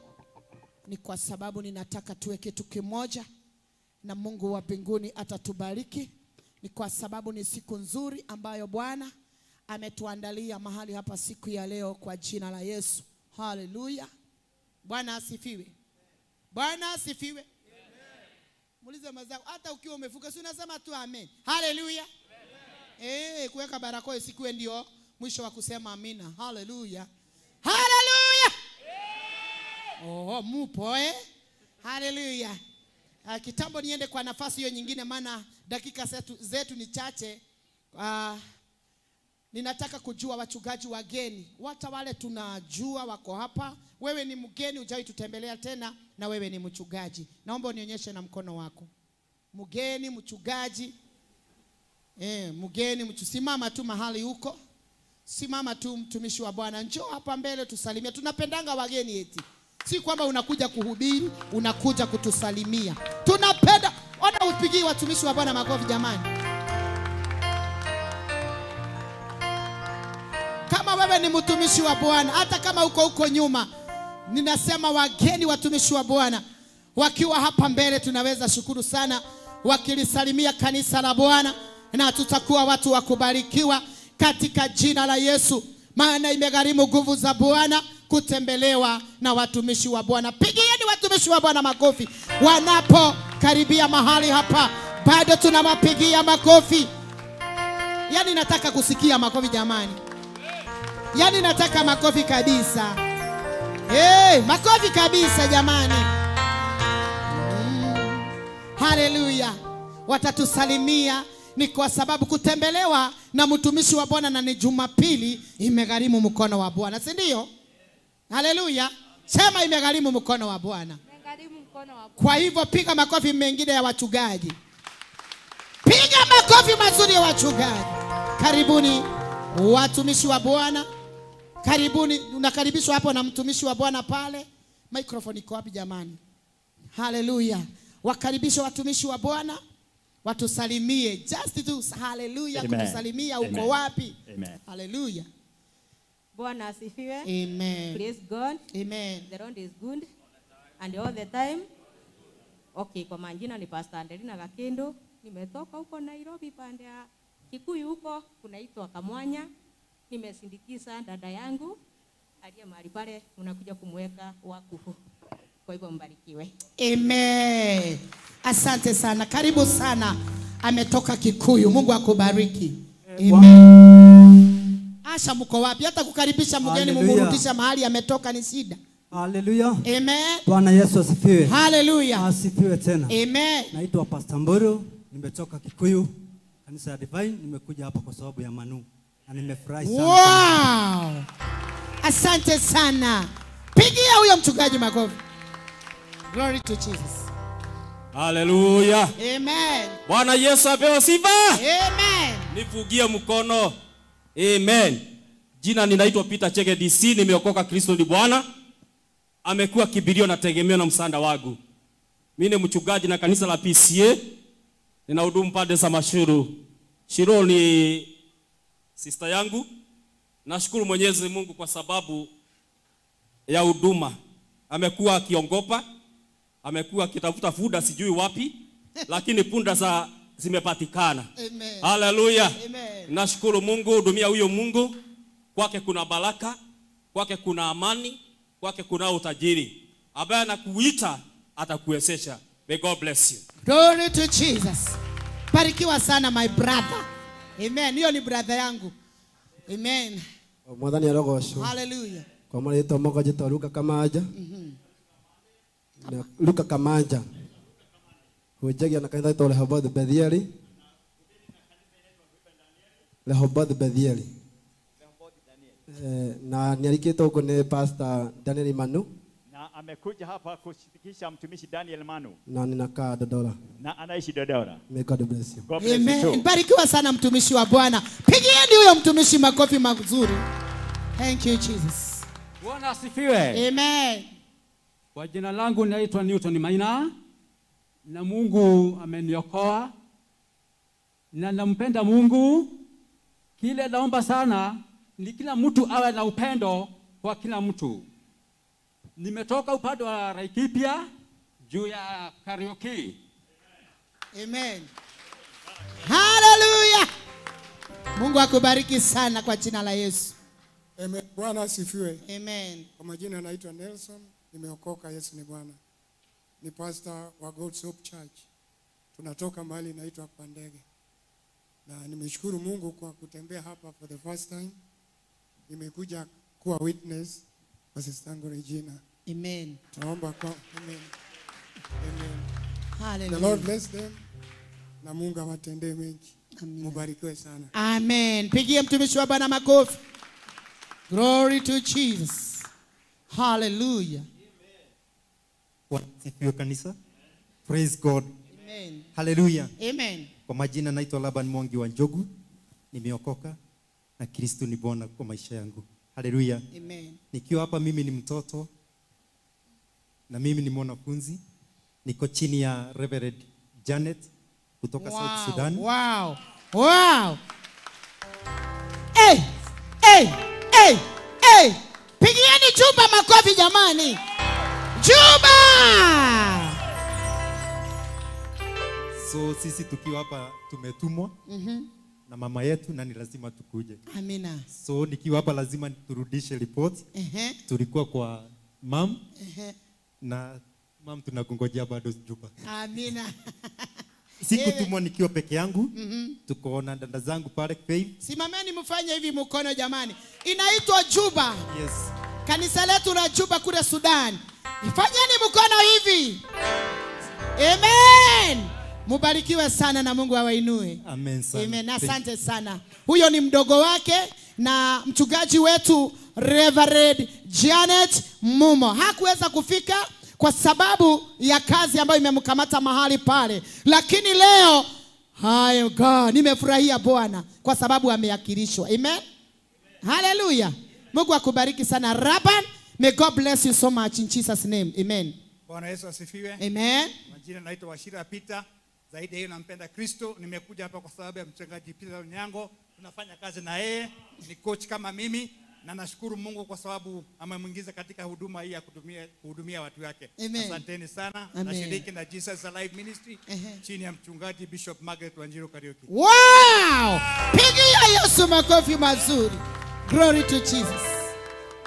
Ni kwa sababu ninataka tuwe kitu kimoja na Mungu wa mbinguni atatubariki. Ni kwa sababu ni siku nzuri ambayo Bwana ametuandalia mahali hapa siku ya leo kwa jina la Yesu. Haleluya. Bwana asifiwe. Bwana asifiwe. Muulize mwenzako, hata ukiwa umefuka si unasema tu amen. Haleluya. Kuweka barakoa isikuwe ndio mwisho wa kusema amina. Haleluya. Haleluya. Oh, mupo Haleluya. Kitambo niende kwa nafasi hiyo nyingine, maana dakika zetu ni chache. Ninataka kujua wachungaji wageni, hata wale tunajua wako hapa. Wewe ni mgeni, hujai tutembelea tena, na wewe ni mchungaji. Naomba unionyeshe na mkono wako. Mgeni, mchungaji. Mgeni, simama tu mahali huko. Simama tu mtumishi wa Bwana. Njoo hapa mbele tusalimie. Tunapendanga wageni eti. Si kwamba unakuja kuhubiri, unakuja kutusalimia. Tunapenda. Ona upigie watumishi wa Bwana makofi jamani. Kama wewe ni mtumishi wa Bwana, hata kama uko huko nyuma, ninasema wageni watumishi wa Bwana wakiwa hapa mbele tunaweza shukuru sana wakilisalimia kanisa la Bwana, na tutakuwa watu wa kubarikiwa katika jina la Yesu, maana imegharimu nguvu za Bwana kutembelewa na watumishi wa Bwana. Pigieni watumishi wa Bwana makofi wanapokaribia mahali hapa, bado tunawapigia makofi. Yaani nataka kusikia makofi jamani. Yaani nataka makofi kabisa. Hey, makofi kabisa jamani. Haleluya. Watatusalimia ni kwa sababu kutembelewa na mtumishi wa Bwana na ni Jumapili imegharimu mkono wa Bwana, si ndio? Haleluya. Sema imegharimu mkono wa Bwana. Imegharimu mkono wa Bwana. Kwa hivyo piga makofi mengine ya wachungaji. Piga makofi mazuri ya wachungaji. Karibuni watumishi wa Bwana. Karibuni, unakaribishwa hapo na mtumishi wa Bwana pale. Microphone iko wapi jamani? Haleluya. Wakaribisha watumishi wa Bwana watusalimie. Just to haleluya kutusalimia uko wapi? Amen. Haleluya. Bwana asifiwe. Amen. Praise God. Amen. The Lord is good and all the time. Okay, kwa majina ni Pastor Andelina Gakindo. Nimetoka huko Nairobi pande ya Kikuyu huko kunaitwa Kamwanya. Nimesindikiza dada yangu aliye mahali pale, unakuja kumweka wakfu. Kwa hivyo mbarikiwe. Amen. Asante sana. Karibu sana. Ametoka Kikuyu. Mungu akubariki. Amen. Asha mko wapi? Hata kukaribisha mgeni mumrudisha mahali ametoka ni shida. Haleluya. Amen. Bwana Yesu asifiwe. Haleluya. Asifiwe tena. Amen. Naitwa Pastor Mburu, nimetoka Kikuyu, kanisa ya Divine, nimekuja hapa kwa sababu ya Manu. Na nimefurahi sana. Wow. Asante sana. Pigia huyo mchungaji makofi. Glory to Jesus. Hallelujah. Amen. Bwana Yesu apewe sifa. Amen. Nifugie mkono. Amen. Jina ninaitwa Peter Chege DC, nimeokoka, Kristo ni Bwana. Amekuwa kibirio na tegemeo na msaada wangu. Mimi ni mchungaji na kanisa la PCA. Ninahudumu pande za Mashuru. Shiro ni sister yangu. Nashukuru Mwenyezi Mungu kwa sababu ya huduma. Amekuwa akiongopa, amekuwa akitafuta fuda sijui wapi, lakini punda za zimepatikana. Amen. Hallelujah. Amen. Nashukuru Mungu, hudumia huyo Mungu. Kwake kuna baraka, kwake kuna amani, kwake kuna utajiri. Ambaye anakuita atakuwezesha. May God bless you. Glory to Jesus. Barikiwa sana my brother. Amen. Hiyo ni brother yangu. Amen. Mwathani arogocwo. Hallelujah. Kwa marĩtwa makwa njĩtagwo Luka Kamanja. Luka Kamanja. Hunjagia na kanitha ĩtagwo Rehoboth Bethieli. Rehoboth Bethieli. Na nialikĩtwo huko ni Pastor Daniel Manu. Na amekuja hapa kushirikisha mtumishi Daniel Manu. Na ninakaa Dodora. Na anaishi Dodora. May God bless you. God bless you too. Amen. Barikiwa sana mtumishi wa Bwana. Pigieni huyo mtumishi makofi mazuri. Thank you Jesus. Bwana asifiwe. Amen. Kwa jina langu naitwa Newton Maina, na Mungu ameniokoa na nampenda Mungu. Kile naomba sana ni kila mtu awe na upendo kwa kila mtu. Nimetoka upande wa Laikipia juu ya karaoke. Amen. Hallelujah. Mungu akubariki sana kwa jina la Yesu. Amen. Bwana asifiwe. Amen. Kwa majina naitwa Nelson, nimeokoka, Yesu ni Bwana. Ni pastor wa God's Hope Church. Tunatoka mahali inaitwa Pandege. Na nimeshukuru Mungu kwa kutembea hapa for the first time. Nimekuja kuwa witness kwa sister yangu Regina. Amen. Tunaomba kwa amen. Amen. Hallelujah. The Lord bless them. Na Mungu awatendee mengi. Mubarikiwe sana. Amen. Pigie mtumishi wa Bwana makofi. Glory to Jesus. Hallelujah. Bwana asifiwe kanisa. Praise God. Amen. Hallelujah. Amen. Kwa majina naitwa Laban Mwangi wa Njogu. Nimeokoka na Kristo ni Bwana kwa maisha yangu. Hallelujah. Amen. Nikiwa hapa mimi ni mtoto na mimi ni mwanafunzi. Niko chini ya Reverend Janet kutoka South Sudan. Wow. Wow. Hey, hey, hey, hey. Pigieni Juba makofi jamani. Juba! So sisi tukiwa hapa tumetumwa na mama yetu na ni lazima tukuje. Amina. So nikiwa hapa lazima turudishe report. Tulikuwa kwa mam na mam tunakungojea bado Juba. Amina. Sikutumwa nikiwa peke yangu. Tuko na dada zangu pale Faith. Simameni mfanye hivi mkono jamani. Inaitwa Juba. Yes. Kanisa letu la Juba kule Sudan. Ifanyeni mkono hivi. Amen. Mubarikiwe sana na Mungu awainue. Amen sana. Amen. Asante sana. Huyo ni mdogo wake na mchungaji wetu Reverend Janet Mumo. Hakuweza kufika kwa sababu ya kazi ambayo imemkamata mahali pale. Lakini leo, hai God, nimefurahia Bwana kwa sababu ameakilishwa. Amen. Hallelujah. Mungu akubariki sana Raban. May God bless you so much in Jesus name. Amen. Bwana Yesu asifiwe. Amen. Majina naitwa Washira Peter. Zaidi hiyo nampenda Kristo. Nimekuja hapa kwa sababu ya mchungaji Peter Onyango. Tunafanya kazi na yeye, ni coach kama mimi, na nashukuru Mungu kwa sababu amemuingiza katika huduma hii ya kuhudumia watu wake. Asanteni sana. Nashiriki na Jesus Alive Ministry chini ya mchungaji Bishop Margaret Wanjiru Kariuki. Wow! Pigia Yesu makofi mazuri. Glory to Jesus.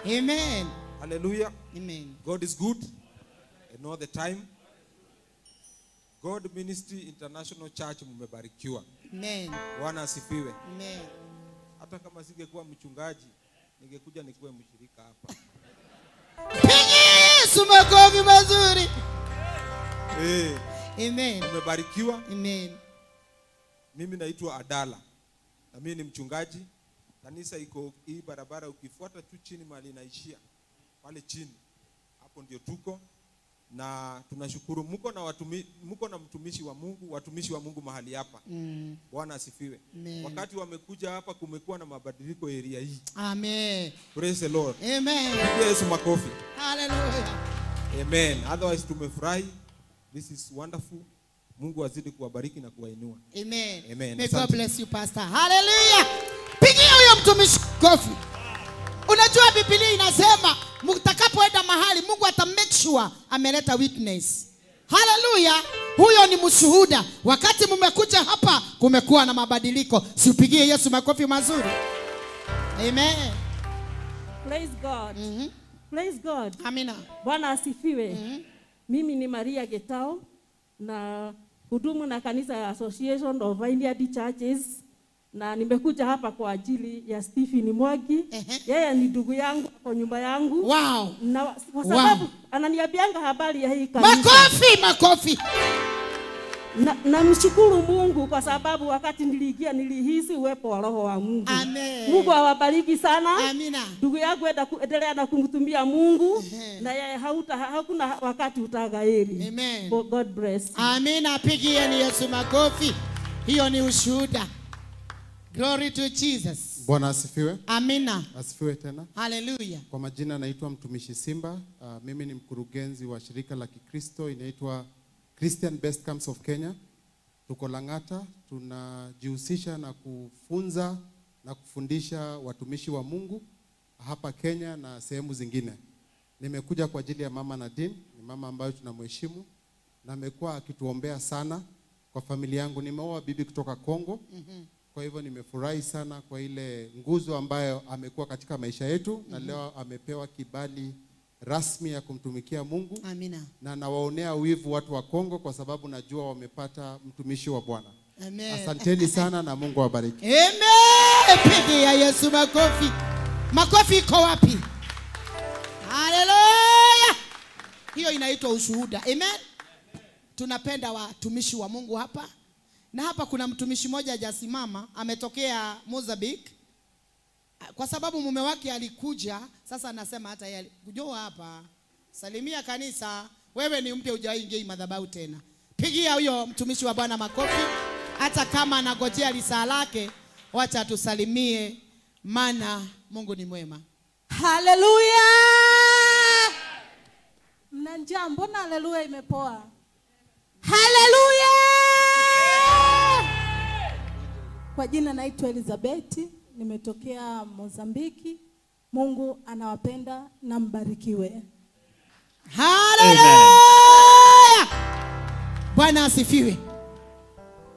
Amen. Hallelujah. Amen. God is good and all the time. God Ministry International Church mmebarikiwa. Amen. Bwana asifiwe. Amen. Hata kama singekuwa mchungaji, ningekuja nikuwe mshirika hapa. Pigia Yesu makofi mazuri. Amen. Mmebarikiwa. Amen. Mimi naitwa Adala. Na mimi ni mchungaji. Kanisa iko hii barabara ukifuata tu chini mahali inaishia. Pale chini. Hapo ndio tuko. Na tunashukuru mko na mtumishi wa Mungu, watumishi wa Mungu mahali hapa. Bwana asifiwe. Wakati wamekuja hapa kumekuwa na mabadiliko area hii. Amen. Praise the Lord. Amen. Pigia Yesu makofi. Hallelujah. Amen. Otherwise tumefurahi. This is wonderful. Mungu azidi kuwabariki na kuwainua. Amen. Amen. May God bless you, Pastor. Hallelujah. Pigia huyo mtumishi kofi. Unajua Biblia inasema mtakapoenda mahali Mungu ata make sure ameleta witness. Hallelujah. Huyo ni mshuhuda. Wakati mmekuja hapa kumekuwa na mabadiliko. Siupigie Yesu makofi mazuri. Amen. Praise God. Praise God. Amina. Bwana asifiwe. Mimi ni Maria Getao na hudumu na kanisa ya Association of Vineyard Churches. Na nimekuja hapa kwa ajili ya Stephen Mwangi. Yeye ni ndugu yangu kwa nyumba yangu. Wow. Na kwa sababu ananiambianga habari ya hii kanisa. Makofi, makofi. Namshukuru Mungu kwa sababu wakati niliingia nilihisi uwepo wa Roho wa Mungu. Amen. Mungu awabariki sana. Amina. Ndugu yangu endelea na kumtumia Mungu na yeye hakuna wakati utagairi. Amen. God bless. Amina. Pigieni Yesu makofi. Hiyo ni ushuhuda. Glory to Jesus. Bwana asifiwe. Amina. Asifiwe tena. Hallelujah. Kwa majina naitwa Mtumishi Simba. Mimi ni mkurugenzi wa shirika la Kikristo inaitwa Christian Best Camps of Kenya. Tuko Lang'ata, tunajihusisha na kufunza na kufundisha watumishi wa Mungu hapa Kenya na sehemu zingine. Nimekuja kwa ajili ya Mama Nadine, ni mama ambayo tunamheshimu na amekuwa akituombea sana kwa familia yangu. Nimeoa bibi kutoka Kongo. Kwa hivyo nimefurahi sana kwa ile nguzo ambayo amekuwa katika maisha yetu, na leo amepewa kibali rasmi ya kumtumikia Mungu. Amina. Na nawaonea wivu watu wa Kongo kwa sababu najua wamepata mtumishi wa Bwana. Amen. Asanteni sana na Mungu awabariki. Amen. Pigia Yesu makofi. Makofi iko wapi? Haleluya. Hiyo inaitwa ushuhuda. Amen. Tunapenda watumishi wa Mungu hapa. Na hapa kuna mtumishi mmoja hajasimama, ametokea Mozambique. Kwa sababu mume wake alikuja, sasa anasema hata yeye alikuja hapa. Salimia kanisa, wewe ni mpya hujaingia madhabahu tena. Pigia huyo mtumishi wa Bwana makofi. Hata kama anagojea lisaa lake, wacha tusalimie, maana Mungu ni mwema. Haleluya! Mna njaa, mbona haleluya imepoa? Haleluya! Kwa jina naitwa Elizabeth, nimetokea Mozambiki. Mungu anawapenda na mbarikiwe. Haleluya! Bwana asifiwe.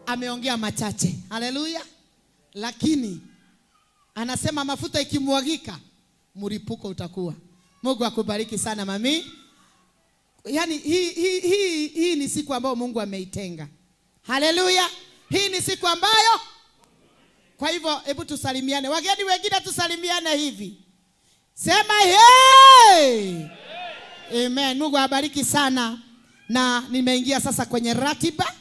Ameongea machache. Haleluya. Lakini anasema mafuta ikimwagika mlipuko utakuwa. Mungu akubariki sana mami. Yaani hii ni siku ambayo Mungu ameitenga. Haleluya. Hii ni siku ambayo, kwa hivyo hebu tusalimiane. Wageni wengine tusalimiane hivi. Sema hey! Amen. Mungu awabariki sana. Na nimeingia sasa kwenye ratiba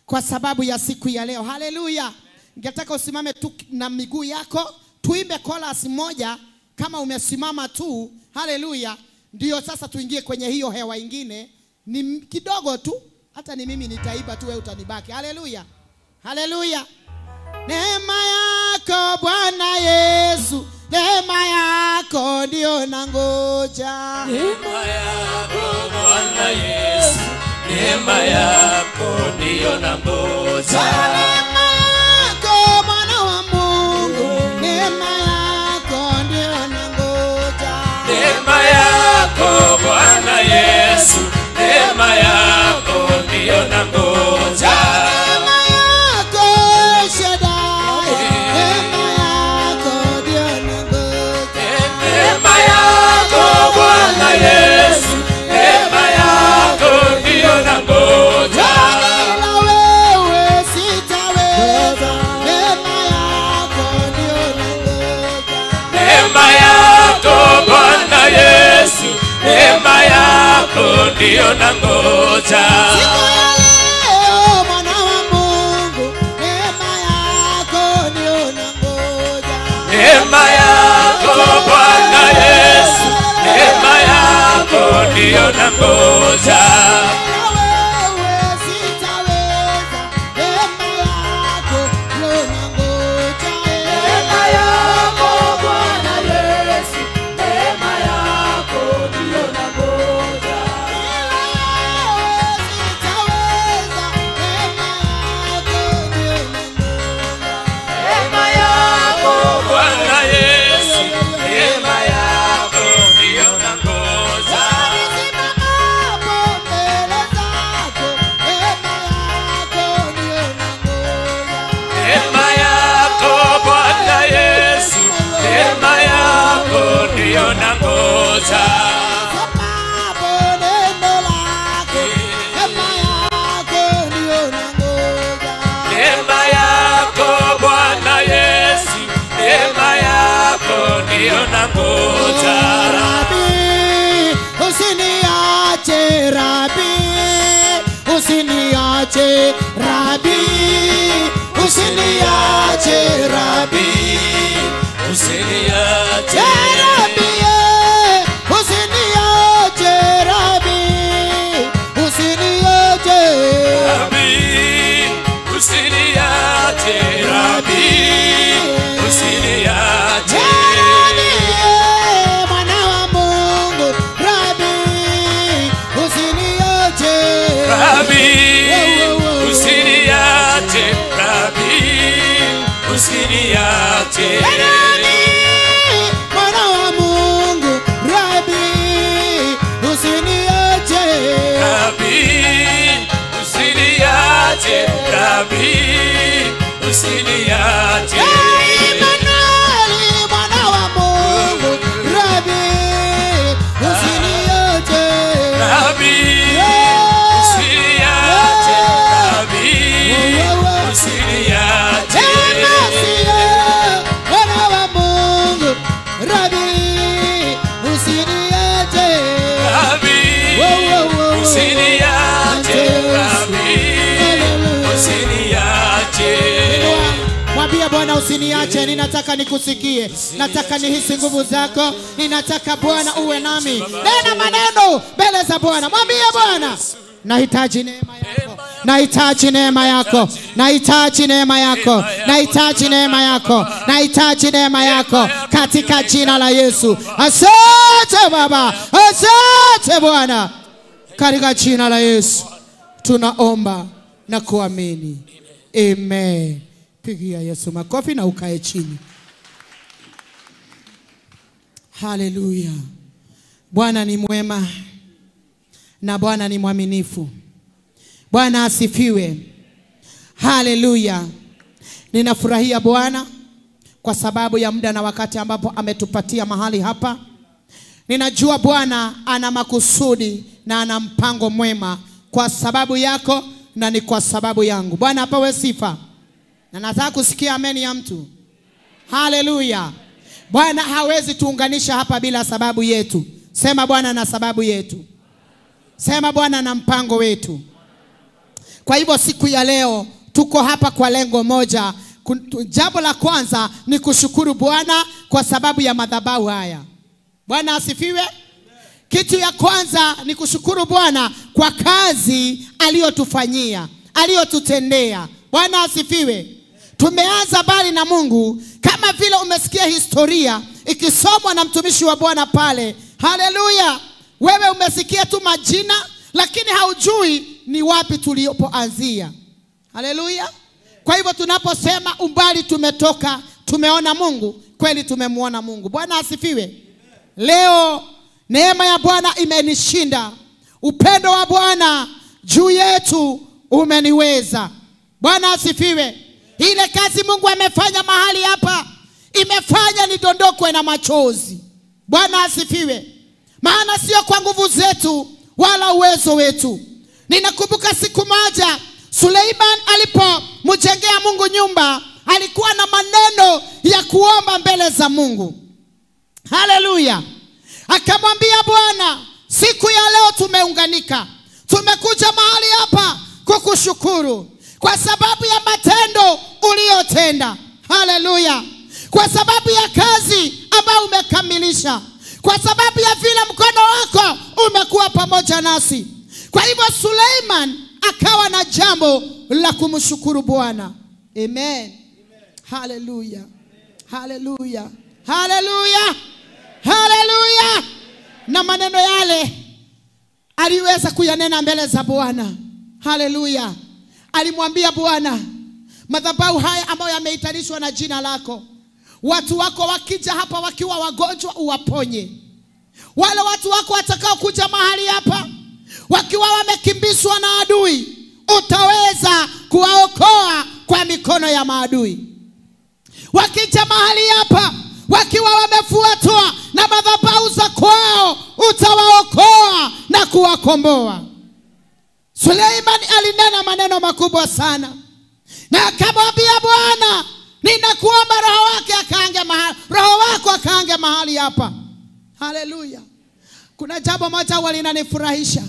kwa sababu ya siku ya leo. Haleluya. Ningetaka usimame tu na miguu yako, tuimbe chorus moja kama umesimama tu. Haleluya. Ndio sasa tuingie kwenye hiyo hewa ingine. Ni kidogo tu, hata ni mimi nitaiba tu, wewe utanibaki. Haleluya. Haleluya. Neema yako Bwana Yesu, neema yako ndio nangoja. Neema yako Bwana Yesu, neema yako ndio nangoja. Neema yako Mwana wa Mungu, neema yako ndio nangoja. Neema yako Bwana Yesu, neema yako ndio nangoja. Neema yako Shaddai, neema yako ndio nangoja. Neema yako Bwana Yesu, neema yako ndio nangoja. Bila wewe sitaweza, neema yako ndio nangoja. Neema yako Bwana Yesu, neema yako ndio nangoja. Siku ya leo Mwana wa Mungu, neema yako ndio nangoja. Neema yako Bwana Yesu, neema yako ndio nangoja. Bila wewe sitaweza, neema yako ndio nangoja. Neema yako Bwana Yesu, neema yako ndio nangoja. Bila wewe sitaweza, neema yako ndio nangoja. Neema yako Bwana Yesu, neema yako ndio nangoja. Nisimamapo mbele zako, neema yako ndio nangoja. Neema yako Bwana Yesu, neema yako ndio nangoja. Nisomapo neno lako, neema yako ndio nangoja. Neema yako Bwana Yesu, neema yako ndio nangoja. Rabi, usiniache Rabi, usiniache Rabi, usiniache Rabi, Usiniache Rabi, usiniache Rabi, usiniache Rabi, usiniache Rabi, usiniache Rabi, Mwana wa Mungu, Rabi, usiniache Rabi, usiniache Rabi, usiniache Rabi, Mwana wa Mungu. Usiniache Rabi, usiniache. Mwambie Bwana usiniache, ninataka nikusikie, nataka nihisi nguvu zako, ninataka Bwana uwe nami. Nena maneno mbele za Bwana, mwambie Bwana nahitaji neema yako, nahitaji neema yako, nahitaji neema yako, nahitaji neema yako, nahitaji neema yako katika jina la Yesu. Asante Baba, asante Bwana, katika jina la Yesu tunaomba na kuamini, amen. Pigia Yesu makofi na ukae chini. Haleluya. Bwana ni mwema na Bwana ni mwaminifu. Bwana asifiwe. Haleluya. Ninafurahia Bwana kwa sababu ya muda na wakati ambapo ametupatia mahali hapa. Ninajua Bwana ana makusudi na ana mpango mwema kwa sababu yako na ni kwa sababu yangu. Bwana apewe sifa. Na nataka kusikia ameni ya mtu. Haleluya. Bwana hawezi tuunganisha hapa bila sababu yetu. Sema Bwana na sababu yetu. Sema Bwana na mpango wetu. Kwa hivyo siku ya leo tuko hapa kwa lengo moja. Jambo la kwanza ni kushukuru Bwana kwa sababu ya madhabahu haya. Bwana asifiwe. Kitu ya kwanza ni kushukuru Bwana kwa kazi aliyotufanyia, aliyotutendea. Bwana asifiwe. Tumeanza bali na Mungu, kama vile umesikia historia ikisomwa na mtumishi wa Bwana pale. Haleluya. Wewe umesikia tu majina lakini haujui ni wapi tulipoanzia. Haleluya. Kwa hivyo tunaposema umbali tumetoka, tumeona Mungu, kweli tumemuona Mungu. Bwana asifiwe. Leo neema ya Bwana imenishinda. Upendo wa Bwana juu yetu umeniweza. Bwana asifiwe. Ile kazi Mungu amefanya mahali hapa imefanya nidondokwe na machozi. Bwana asifiwe. Maana sio kwa nguvu zetu wala uwezo wetu. Ninakumbuka siku moja Suleiman alipomjengea Mungu nyumba, alikuwa na maneno ya kuomba mbele za Mungu. Haleluya. Akamwambia Bwana, siku ya leo tumeunganika, tumekuja mahali hapa kukushukuru kwa sababu ya matendo uliyotenda. Haleluya. Kwa sababu ya kazi ambayo umekamilisha, kwa sababu ya vile mkono wako umekuwa pamoja nasi. Kwa hivyo Suleiman akawa na jambo la kumshukuru Bwana. Amen. Haleluya. Haleluya. Haleluya. Haleluya. Na maneno yale aliweza kuyanena mbele za Bwana. Haleluya. Alimwambia Bwana, madhabahu haya ambayo yameitanishwa na jina lako, watu wako wakija hapa wakiwa wagonjwa uwaponye. Wale watu wako watakao kuja mahali hapa wakiwa wamekimbizwa na adui, utaweza kuwaokoa kwa mikono ya maadui. Wakija mahali hapa wakiwa wamefuatwa na madhabahu za kwao, utawaokoa na kuwakomboa. Suleiman alinena maneno makubwa sana, na akamwambia Bwana, ninakuomba roho wake akaange mahali, roho wako akaange mahali hapa. Haleluya. Kuna jambo moja huwa linanifurahisha,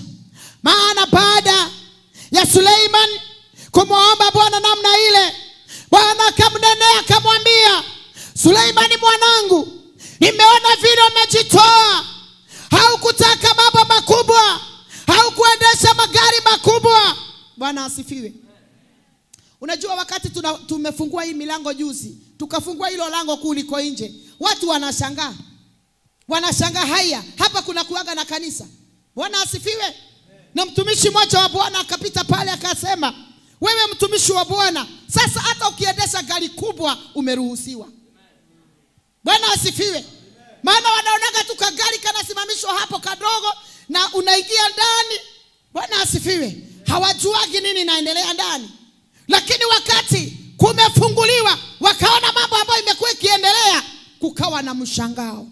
maana baada ya Suleiman kumuomba Bwana namna ile, Bwana akamnenea akamwambia, Suleiman mwanangu, nimeona vile umejitoa, haukutaka mambo makubwa, haukuendesha magari makubwa. Bwana asifiwe. Unajua wakati tumefungua hii milango juzi, tukafungua hilo lango kuu liko nje, watu wanashangaa. Wanashangaa, haya, hapa kuna kuaga na kanisa. Bwana asifiwe. Na mtumishi mmoja wa Bwana akapita pale akasema, wewe mtumishi wa Bwana, sasa hata ukiendesha gari kubwa umeruhusiwa. Bwana asifiwe. Maana wanaonaga tu kagari kanasimamishwa hapo kadogo na unaingia ndani. Bwana asifiwe. Hawajuagi nini inaendelea ndani. Lakini wakati kumefunguliwa, wakaona mambo ambayo imekuwa ikiendelea, kukawa na mshangao.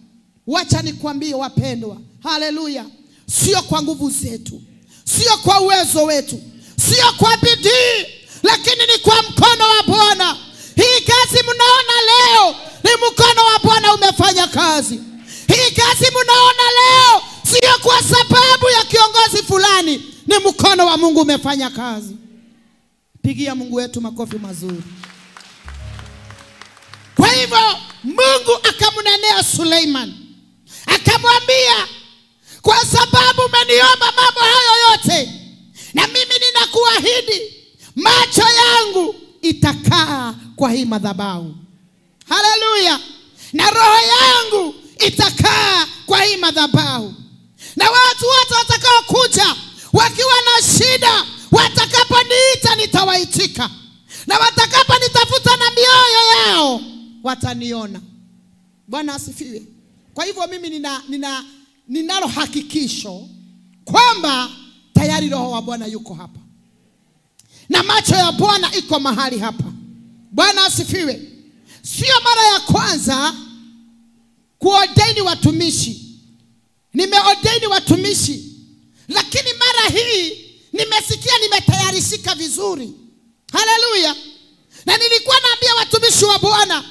Wacha nikwambie wapendwa, haleluya, sio kwa nguvu zetu, sio kwa uwezo wetu, sio kwa bidii, lakini ni kwa mkono wa Bwana. Hii kazi mnaona leo ni mkono wa Bwana umefanya kazi. Hii kazi mnaona leo sio kwa sababu ya kiongozi fulani, Ni mkono wa Mungu umefanya kazi. Pigia Mungu wetu makofi mazuri. Kwa hivyo Mungu akamnenea Suleiman, akamwambia, kwa sababu umeniomba mambo hayo yote, na mimi ninakuahidi macho yangu itakaa kwa hii madhabahu. Haleluya. Na roho yangu itakaa kwa hii madhabahu. Na watu wote watakao kuja wakiwa na shida, watakaponiita nitawaitika, na watakaponitafuta na mioyo yao wataniona. Bwana asifiwe. Kwa hivyo mimi ninalo hakikisho kwamba tayari roho wa Bwana yuko hapa, na macho ya Bwana iko mahali hapa. Bwana asifiwe. Sio mara ya kwanza kuordaini watumishi. Nimeordaini watumishi, lakini mara hii nimesikia nimetayarishika vizuri. Haleluya. Na nilikuwa naambia watumishi wa Bwana,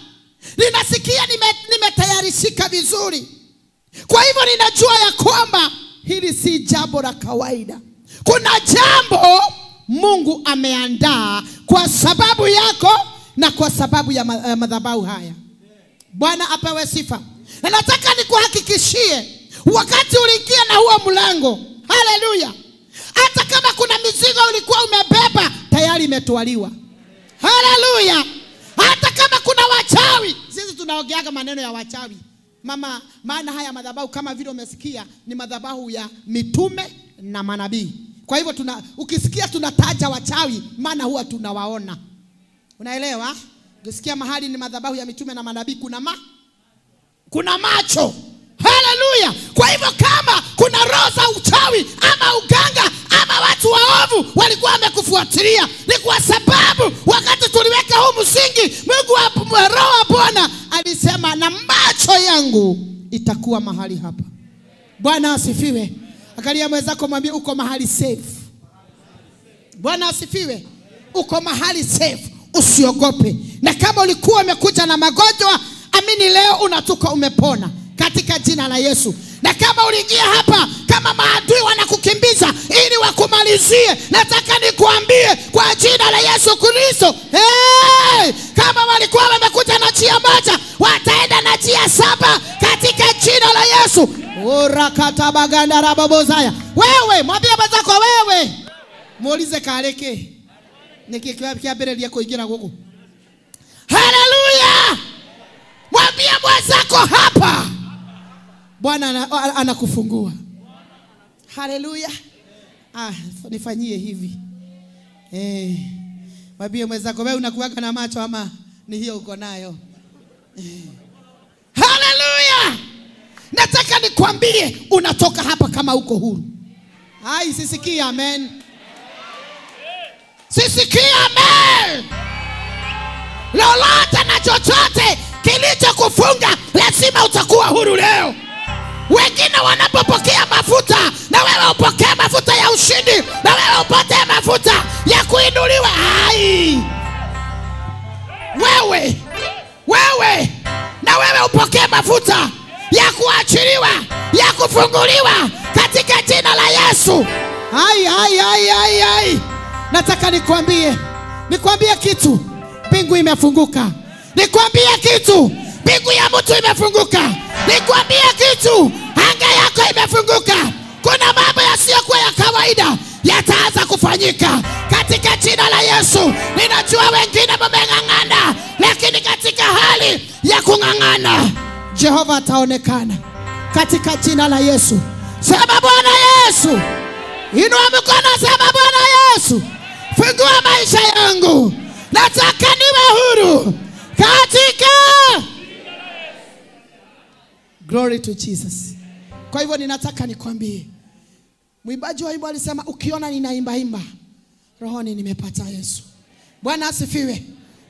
ninasikia nimetayarishika vizuri. Kwa hivyo ninajua ya kwamba hili si jambo la kawaida. Kuna jambo Mungu ameandaa kwa sababu yako na kwa sababu ya madhabahu haya. Bwana apewe sifa. Na nataka nikuhakikishie, wakati uliingia na huo mlango, haleluya, hata kama kuna mizigo ulikuwa umebeba, tayari imetwaliwa. Haleluya. Hata kama kuna wachawi, sisi tunaongeaga maneno ya wachawi, mama, maana haya madhabahu kama vile umesikia ni madhabahu ya mitume na manabii. Kwa hivyo ukisikia tunataja wachawi, maana huwa tunawaona. Unaelewa? Ukisikia mahali ni madhabahu ya mitume na manabii, kuna macho. Haleluya. Kwa hivyo kama kuna roho za uchawi ama uganga ama watu waovu walikuwa wamekufuatilia, ni kwa sababu wakati tuliweka huu msingi, Mungu wa roho wa Bwana alisema, na macho yangu itakuwa mahali hapa. Bwana asifiwe. Angalia mwenzako, mwambie uko mahali safe. Bwana asifiwe. Uko mahali safe, usiogope. Na kama ulikuwa umekuja na magonjwa, amini leo unatoka umepona katika jina la Yesu. Na kama uliingia hapa kama maadui wanakukimbiza ili wakumalizie, nataka nikuambie kwa jina la Yesu Kristo, hey, kama walikuwa wamekuja na njia moja, wataenda na njia saba katika jina la Yesu. Orakatabaganda rabobozaya. Wewe mwambie mwenzako, wewe muulize kareke nikikiambĩrĩria kuingira guku. Haleluya. Mwambie mwenzako hapa Bwana anakufungua. Haleluya. Nifanyie hivi. Mwambie mwenzako, wewe unakuwaka na macho ama ni hiyo uko nayo? Haleluya. Nataka nikwambie unatoka hapa kama uko huru. Ai, sisikii amen. Sisikii amen. Lolote na chochote kilichokufunga, lazima utakuwa huru leo. Wengine wanapopokea mafuta, na wewe upokee mafuta ya ushindi, na wewe upate mafuta ya kuinuliwa. Ai, wewe, na wewe upokee mafuta ya kuachiliwa, ya kufunguliwa katika jina la Yesu. Ai, ai, ai, ai, ai. Nataka nikwambie kitu. Mbingu imefunguka. Nikwambie kitu, mbingu ya mtu imefunguka. Nikwambie kitu, anga yako imefunguka. Kuna mambo yasiyokuwa ya kawaida yataanza kufanyika katika jina la Yesu. Ninajua wengine wameng'ang'ana, lakini katika hali ya kung'ang'ana Jehova ataonekana katika jina la Yesu. Sema Bwana Yesu. Inua mkono, sema Bwana Yesu, fungua maisha yangu. Nataka niwe huru katika. Glory to Jesus. Kwa hivyo ninataka nikwambie, mwimbaji wa wimbo alisema, ukiona ninaimba imba, rohoni nimepata Yesu. Bwana asifiwe.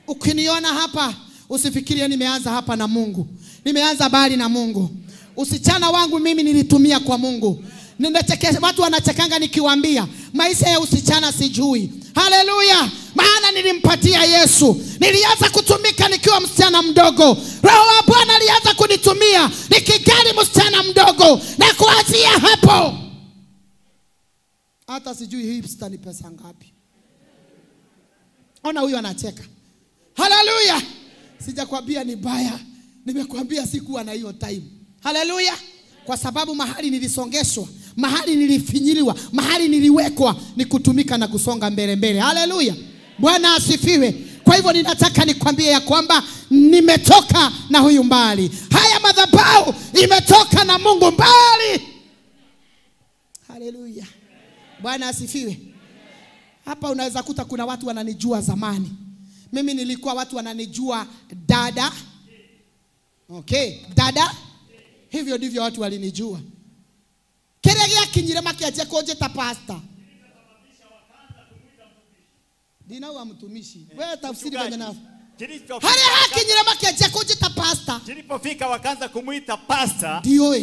Ukiniona hapa, usifikirie nimeanza hapa na Mungu. Nimeanza bali na Mungu. Usichana wangu mimi nilitumia kwa Mungu. Ninachekesha, watu wanachekanga nikiwaambia maisha ya usichana sijui. Haleluya. Maana nilimpatia Yesu. Nilianza kutumika nikiwa msichana mdogo. Roho wa Bwana alianza kunitumia nikigali msichana mdogo. Na kuanzia hapo Hata sijui hipster ni pesa ngapi. Ona huyu anacheka. Haleluya. Sijakwambia ni baya. Nimekuambia sikuwa na hiyo time. Haleluya. Kwa sababu mahali nilisongeshwa, mahali nilifinyiliwa, mahali niliwekwa ni kutumika na kusonga mbele mbele. Haleluya. Bwana asifiwe. Kwa hivyo ninataka nikwambie ya kwamba nimetoka na huyu mbali. Haya madhabahu imetoka na Mungu mbali. Haleluya. Bwana asifiwe. Hapa unaweza kuta kuna watu wananijua zamani. Mimi nilikuwa watu wananijua dada. Okay, dada. Hivyo ndivyo watu walinijua. Kile gyakinyire makianjia kunjita pastor. Dina wa mtumishi. Wewe tafsiri kwenye na. Hali hakinyire makianjia kunjita pastor. Kilipofika wakaanza kumuita pastor. Ndio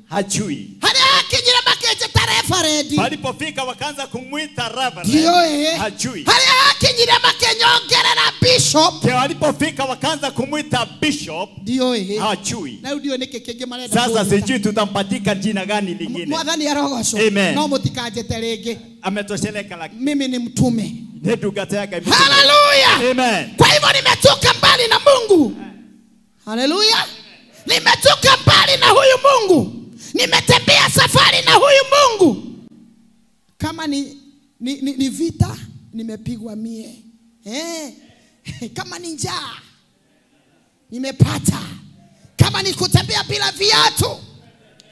Hajui. Hali hakinyire makianjita reverend. Palipofika wakaanza kumuita reverend. Ndio Hajui. Hali hakinyire makinyongerera bishop. Walipofika wakaanza kumuita bishop. Ndio Hajui. Na ndio niki marenda. Sasa sijui tutampatika jina gani lingine. Mwathani arogocwo. No mutikanjete ringi. Ametosheleka lakini. Mimi ni mtume. Hallelujah. Amen. Kwa hivyo nimetoka mbali na Mungu. Hallelujah. Nimetoka mbali na huyu Mungu. Nimetembea safari na huyu Mungu. Kama ni vita nimepigwa mie. Kama ni njaa nimepata. Kama ni kutembea bila viatu,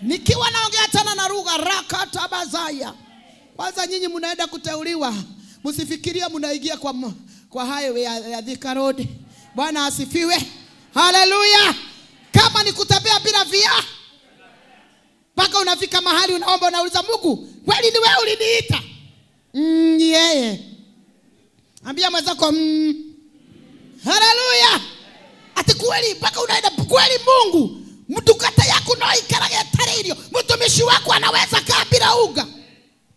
nikiwa naongea tena na lugha rakatabazaya. Kwanza nyinyi mnaenda kuteuliwa, msifikirie mnaingia kwa highway ya Thika Road. Bwana asifiwe. Haleluya. Kama ni kutembea bila viatu, mpaka unafika mahali unaomba, unauliza Mungu, kweli ni wewe uliniita? Yeye. Ambia mwenzako Haleluya. Ati kweli mpaka unaenda kweli Mungu, mtukata yako no ikarage tarerio, mtumishi wako anaweza kaa bila uga.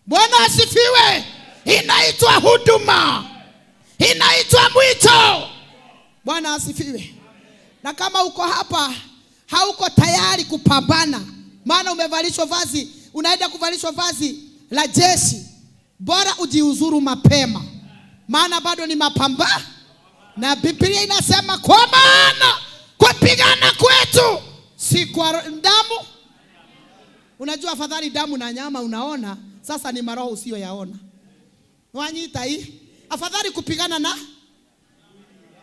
Bwana asifiwe. Inaitwa huduma. Inaitwa mwito. Bwana asifiwe. Na kama uko hapa hauko tayari kupambana, maana umevalishwa vazi, unaenda kuvalishwa vazi la jeshi, bora ujiuzuru mapema, maana bado ni mapambano. Na Biblia inasema kwa maana kupigana kwetu si kwa damu. Unajua afadhali damu na nyama unaona, sasa ni maroho usiyoyaona. Wanyita hii. Afadhali kupigana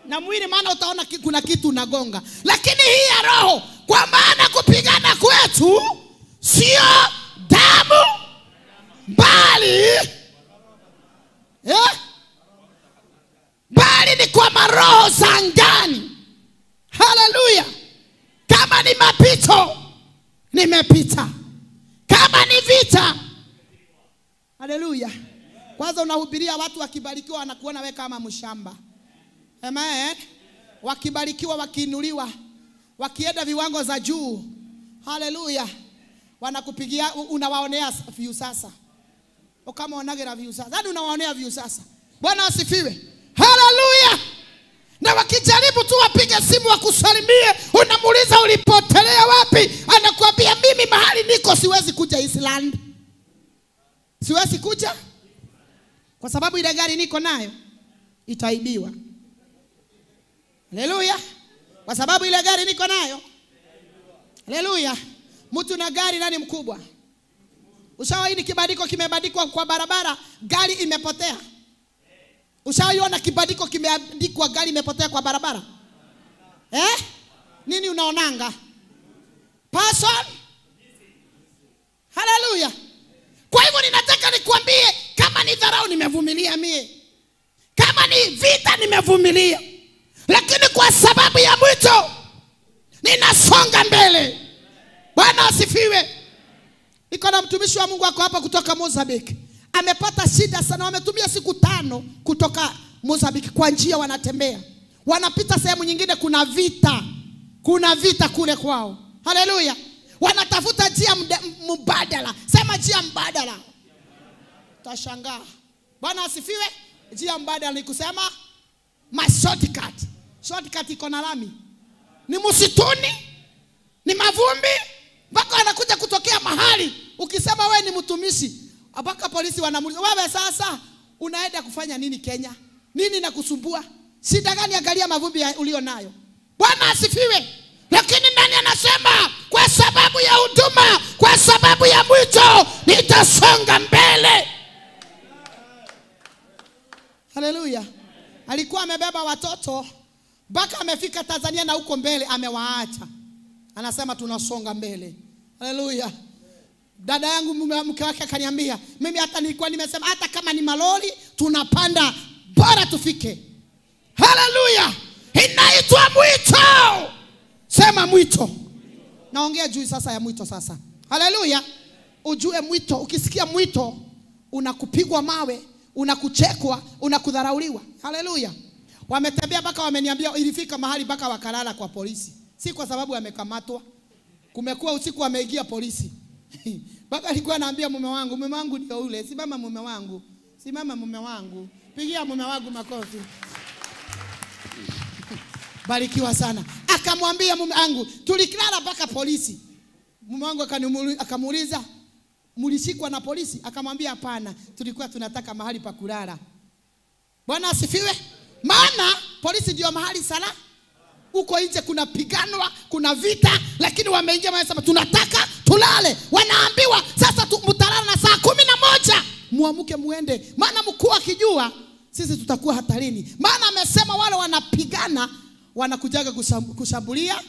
na mwili, maana utaona kuna kitu unagonga. Lakini hii ya roho, kwa maana kupigana kwetu sio damu bali bali ni kwa maroho za angani. Haleluya. Kama ni mapito nimepita, kama ni vita. Haleluya. Kwanza unahubiria watu wakibarikiwa wanakuona wewe kama mshamba. Amen. Wakibarikiwa, wakiinuliwa, wakienda viwango za juu. Haleluya. Wanakupigia, unawaonea view sasa. Kama wanagira view sasa. Hadi unawaonea view sasa. Bwana asifiwe. Haleluya. Na wakijaribu tu wapige simu wakusalimie, unamuuliza ulipotelea wapi? Anakuambia mimi mahali niko siwezi kuja Island. Siwezi kuja kwa sababu ile gari niko nayo itaibiwa. Haleluya. Kwa sababu ile gari niko nayo. Haleluya. Mtu na gari nani mkubwa? Ushawahi kibandiko kimebandikwa kwa barabara, gari imepotea? Ushawahi kibandiko kimeandikwa gari imepotea kwa barabara? Nini unaonanga? Person? Haleluya. Kwa hivyo ninataka nikwambie, kama ni dharau nimevumilia mie, kama ni vita nimevumilia, lakini kwa sababu ya mwito ninasonga mbele. Bwana asifiwe. Niko na mtumishi wa Mungu ako hapa kutoka Mozambique. Amepata shida sana, wametumia siku 5 kutoka Mozambique kwa njia wanatembea. Wanapita sehemu nyingine kuna vita. Kuna vita kule kwao. Haleluya. Wanatafuta njia mbadala. Sema njia mbadala. Utashangaa. Bwana asifiwe. Njia mbadala ni kusema ma shortcut. Shortcut iko na lami. Ni msituni, ni mavumbi, mpaka wanakuja kutokea mahali. Ukisema we ni mtumishi, Mpaka polisi wanamuuliza, wewe sasa unaenda kufanya nini Kenya? Nini nakusumbua? Shida gani? Angalia mavumbi ulio nayo. Bwana asifiwe. Lakini ndani anasema kwa sababu ya huduma, kwa sababu ya mwito, nitasonga mbele. Haleluya. Alikuwa amebeba watoto mpaka amefika Tanzania na huko mbele amewaacha. Anasema tunasonga mbele. Haleluya. Dada yangu mke wake akaniambia, mimi hata nilikuwa nimesema hata kama ni malori tunapanda bora tufike. Haleluya. Inaitwa mwito. Sema mwito. Naongea juu sasa ya mwito sasa. Haleluya. Ujue mwito, ukisikia mwito unakupigwa mawe, unakuchekwa, unakudharauliwa. Haleluya. Wametembea mpaka wameniambia ilifika mahali mpaka wakalala kwa polisi. Si kwa sababu wamekamatwa. Kumekuwa usiku wameingia polisi. Mpaka alikuwa anaambia mume wangu ndio yule. Simama mume wangu. Simama mume wangu. Pigia mume wangu makofi. Barikiwa sana. Akamwambia mume wangu, tulikilala mpaka polisi. Mume wangu akamuuliza, mlishikwa na polisi? Akamwambia hapana, tulikuwa tunataka mahali pa kulala. Bwana asifiwe. Maana polisi ndio mahali sala. Huko nje kuna piganwa, kuna vita, lakini wameingia wanasema tunataka tulale. Wanaambiwa sasa mtalala na saa 11. Muamuke muende. Maana mkuu akijua sisi tutakuwa hatarini. Maana amesema wale wanapigana wanakujaga kushambulia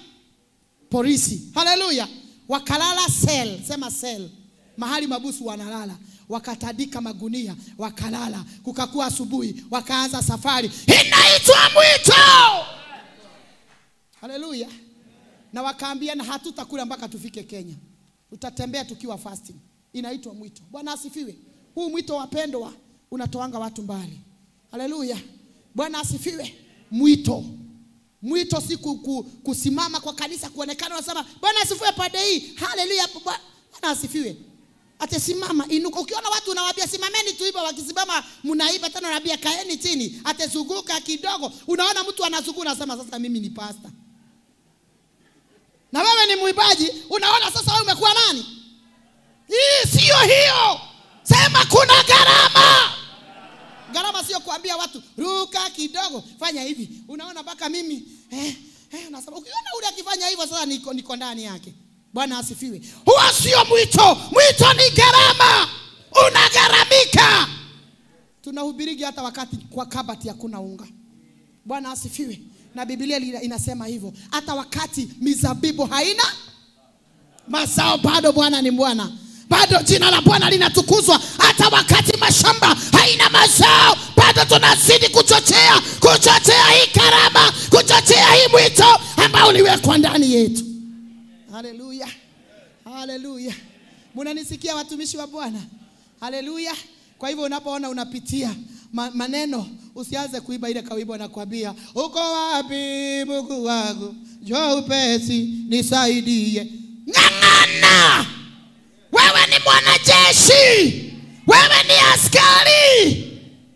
polisi. Haleluya. Wakalala cell, sema cell. Mahali mabusu wanalala. Wakatadika magunia, wakalala. Kukakuwa asubuhi, wakaanza safari. Inaitwa mwito. Haleluya. Na wakaambia na hatutakula mpaka tufike Kenya. Tutatembea tukiwa fasting. Inaitwa mwito. Bwana asifiwe. Huu mwito wapendwa unatoanga watu mbali. Haleluya. Bwana asifiwe. Mwito. Mwito si kusimama kwa kanisa kuonekana unasema Bwana asifiwe pande hii. Haleluya. Bwana asifiwe. Ate simama inuka. Ukiona watu unawaambia simameni tuiba, wakisimama mnaiba tena unawaambia kaeni chini. Ate zunguka kidogo. Unaona mtu anazunguka unasema sasa mimi ni pastor. Na wewe ni muibaji, unaona sasa wewe umekuwa nani? Hii sio hiyo. Sema kuna gharama. Gharama sio kuambia watu ruka kidogo, fanya hivi. Unaona mpaka mimi unasema ukiona ule akifanya hivyo sasa niko ndani yake. Bwana asifiwe. Huo sio mwito. Mwito ni gharama. Unagharamika. Tunahubirigi hata wakati kwa kabati hakuna unga. Bwana asifiwe. Na Biblia inasema hivyo. Hata wakati mizabibu haina mazao bado Bwana ni Bwana. Bado jina la Bwana linatukuzwa. Hata wakati mashamba haina mazao bado tunazidi kuchochea, kuchochea hii karama, kuchochea hii mwito ambao uliwekwa ndani yetu. Haleluya. Haleluya. Mnanisikia watumishi wa Bwana? Haleluya. Kwa hivyo unapoona unapitia maneno, usianze kuiba ile kawimbo nakwambia, uko wapi Mungu wangu? Njoo upesi nisaidie. Ng'ang'ana. Wewe ni mwanajeshi. Wewe ni askari.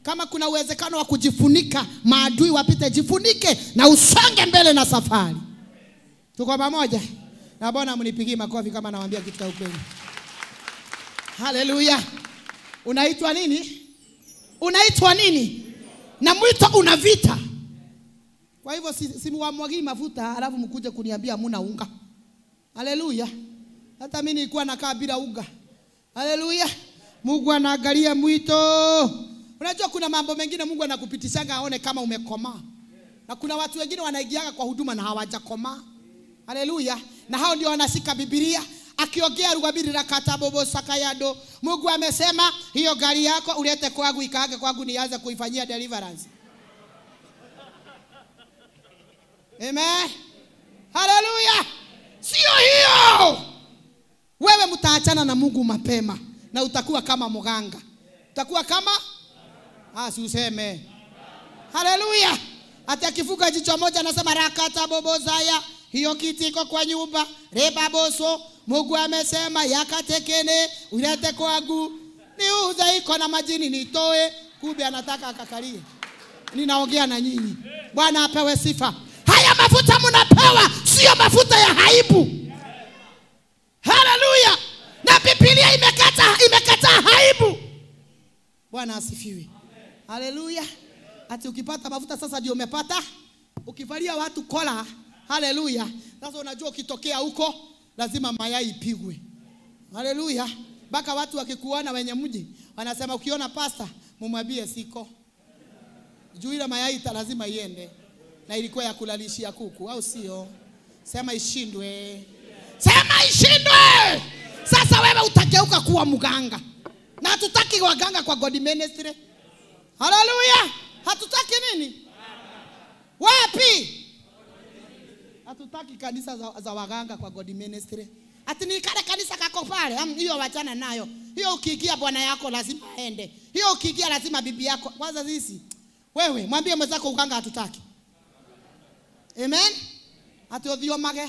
Kama kuna uwezekano wa kujifunika, maadui wapite, jifunike na usonge mbele na safari. Tuko pamoja? Na Bwana mnipigie makofi kama nawaambia kitu cha ukweli. Haleluya. Unaitwa nini? Unaitwa nini? Na mwito una vita. Kwa hivyo simuwamwagii mafuta alafu mkuje kuniambia hamuna unga. Haleluya. Hata mimi nilikuwa nakaa bila unga. Haleluya. Mungu anaangalia mwito. Unajua kuna mambo mengine Mungu anakupitishanga aone kama umekomaa. Na kuna watu wengine wanaingiaga kwa huduma na hawajakomaa. Haleluya. Na hao ndio wanashika Biblia. Akiongea rugabiri rakatabobo sakayado. Mungu amesema hiyo gari yako ulete kwangu ikaage kwangu nianze kuifanyia deliverance. Amen. Haleluya. Sio hiyo. Wewe mtaachana na Mungu mapema na utakuwa kama mganga. Utakuwa kama si useme. Haleluya. Hata akifuka jicho moja anasema rakatabobozaya. Hiyo kiti iko kwa nyumba, reba boso, Mungu amesema yakatekene, ulete kwangu, niuze iko na majini nitoe, kumbe anataka akakalie. Ninaongea na nyinyi. Bwana apewe sifa. Haya mafuta mnapewa sio mafuta ya aibu. Haleluya. Na Biblia Biblia imekataa aibu. Bwana asifiwe. Haleluya. Ati ukipata mafuta sasa ndio umepata. Ukivalia watu kola, haleluya. Sasa unajua ukitokea huko lazima mayai ipigwe. Haleluya. Mpaka watu wakikuona wenye mji wanasema ukiona pasta mumwambie siko. Juu ile mayai lazima iende. Na ilikuwa ya kulalishia kuku, au sio? Sema ishindwe. Sema ishindwe. Sasa wewe utageuka kuwa mganga. Na hatutaki waganga kwa God ministry. Haleluya. Hatutaki nini? Wapi? Hatutaki kanisa za waganga kwa God ministry. Ati ni kale kanisa kako pale, hiyo wachana nayo. Hiyo ukiingia bwana yako lazima aende. Hiyo ukiingia lazima bibi yako. Kwanza sisi. Wewe mwambie mwenzako uganga hatutaki. Amen. Ati odhiomage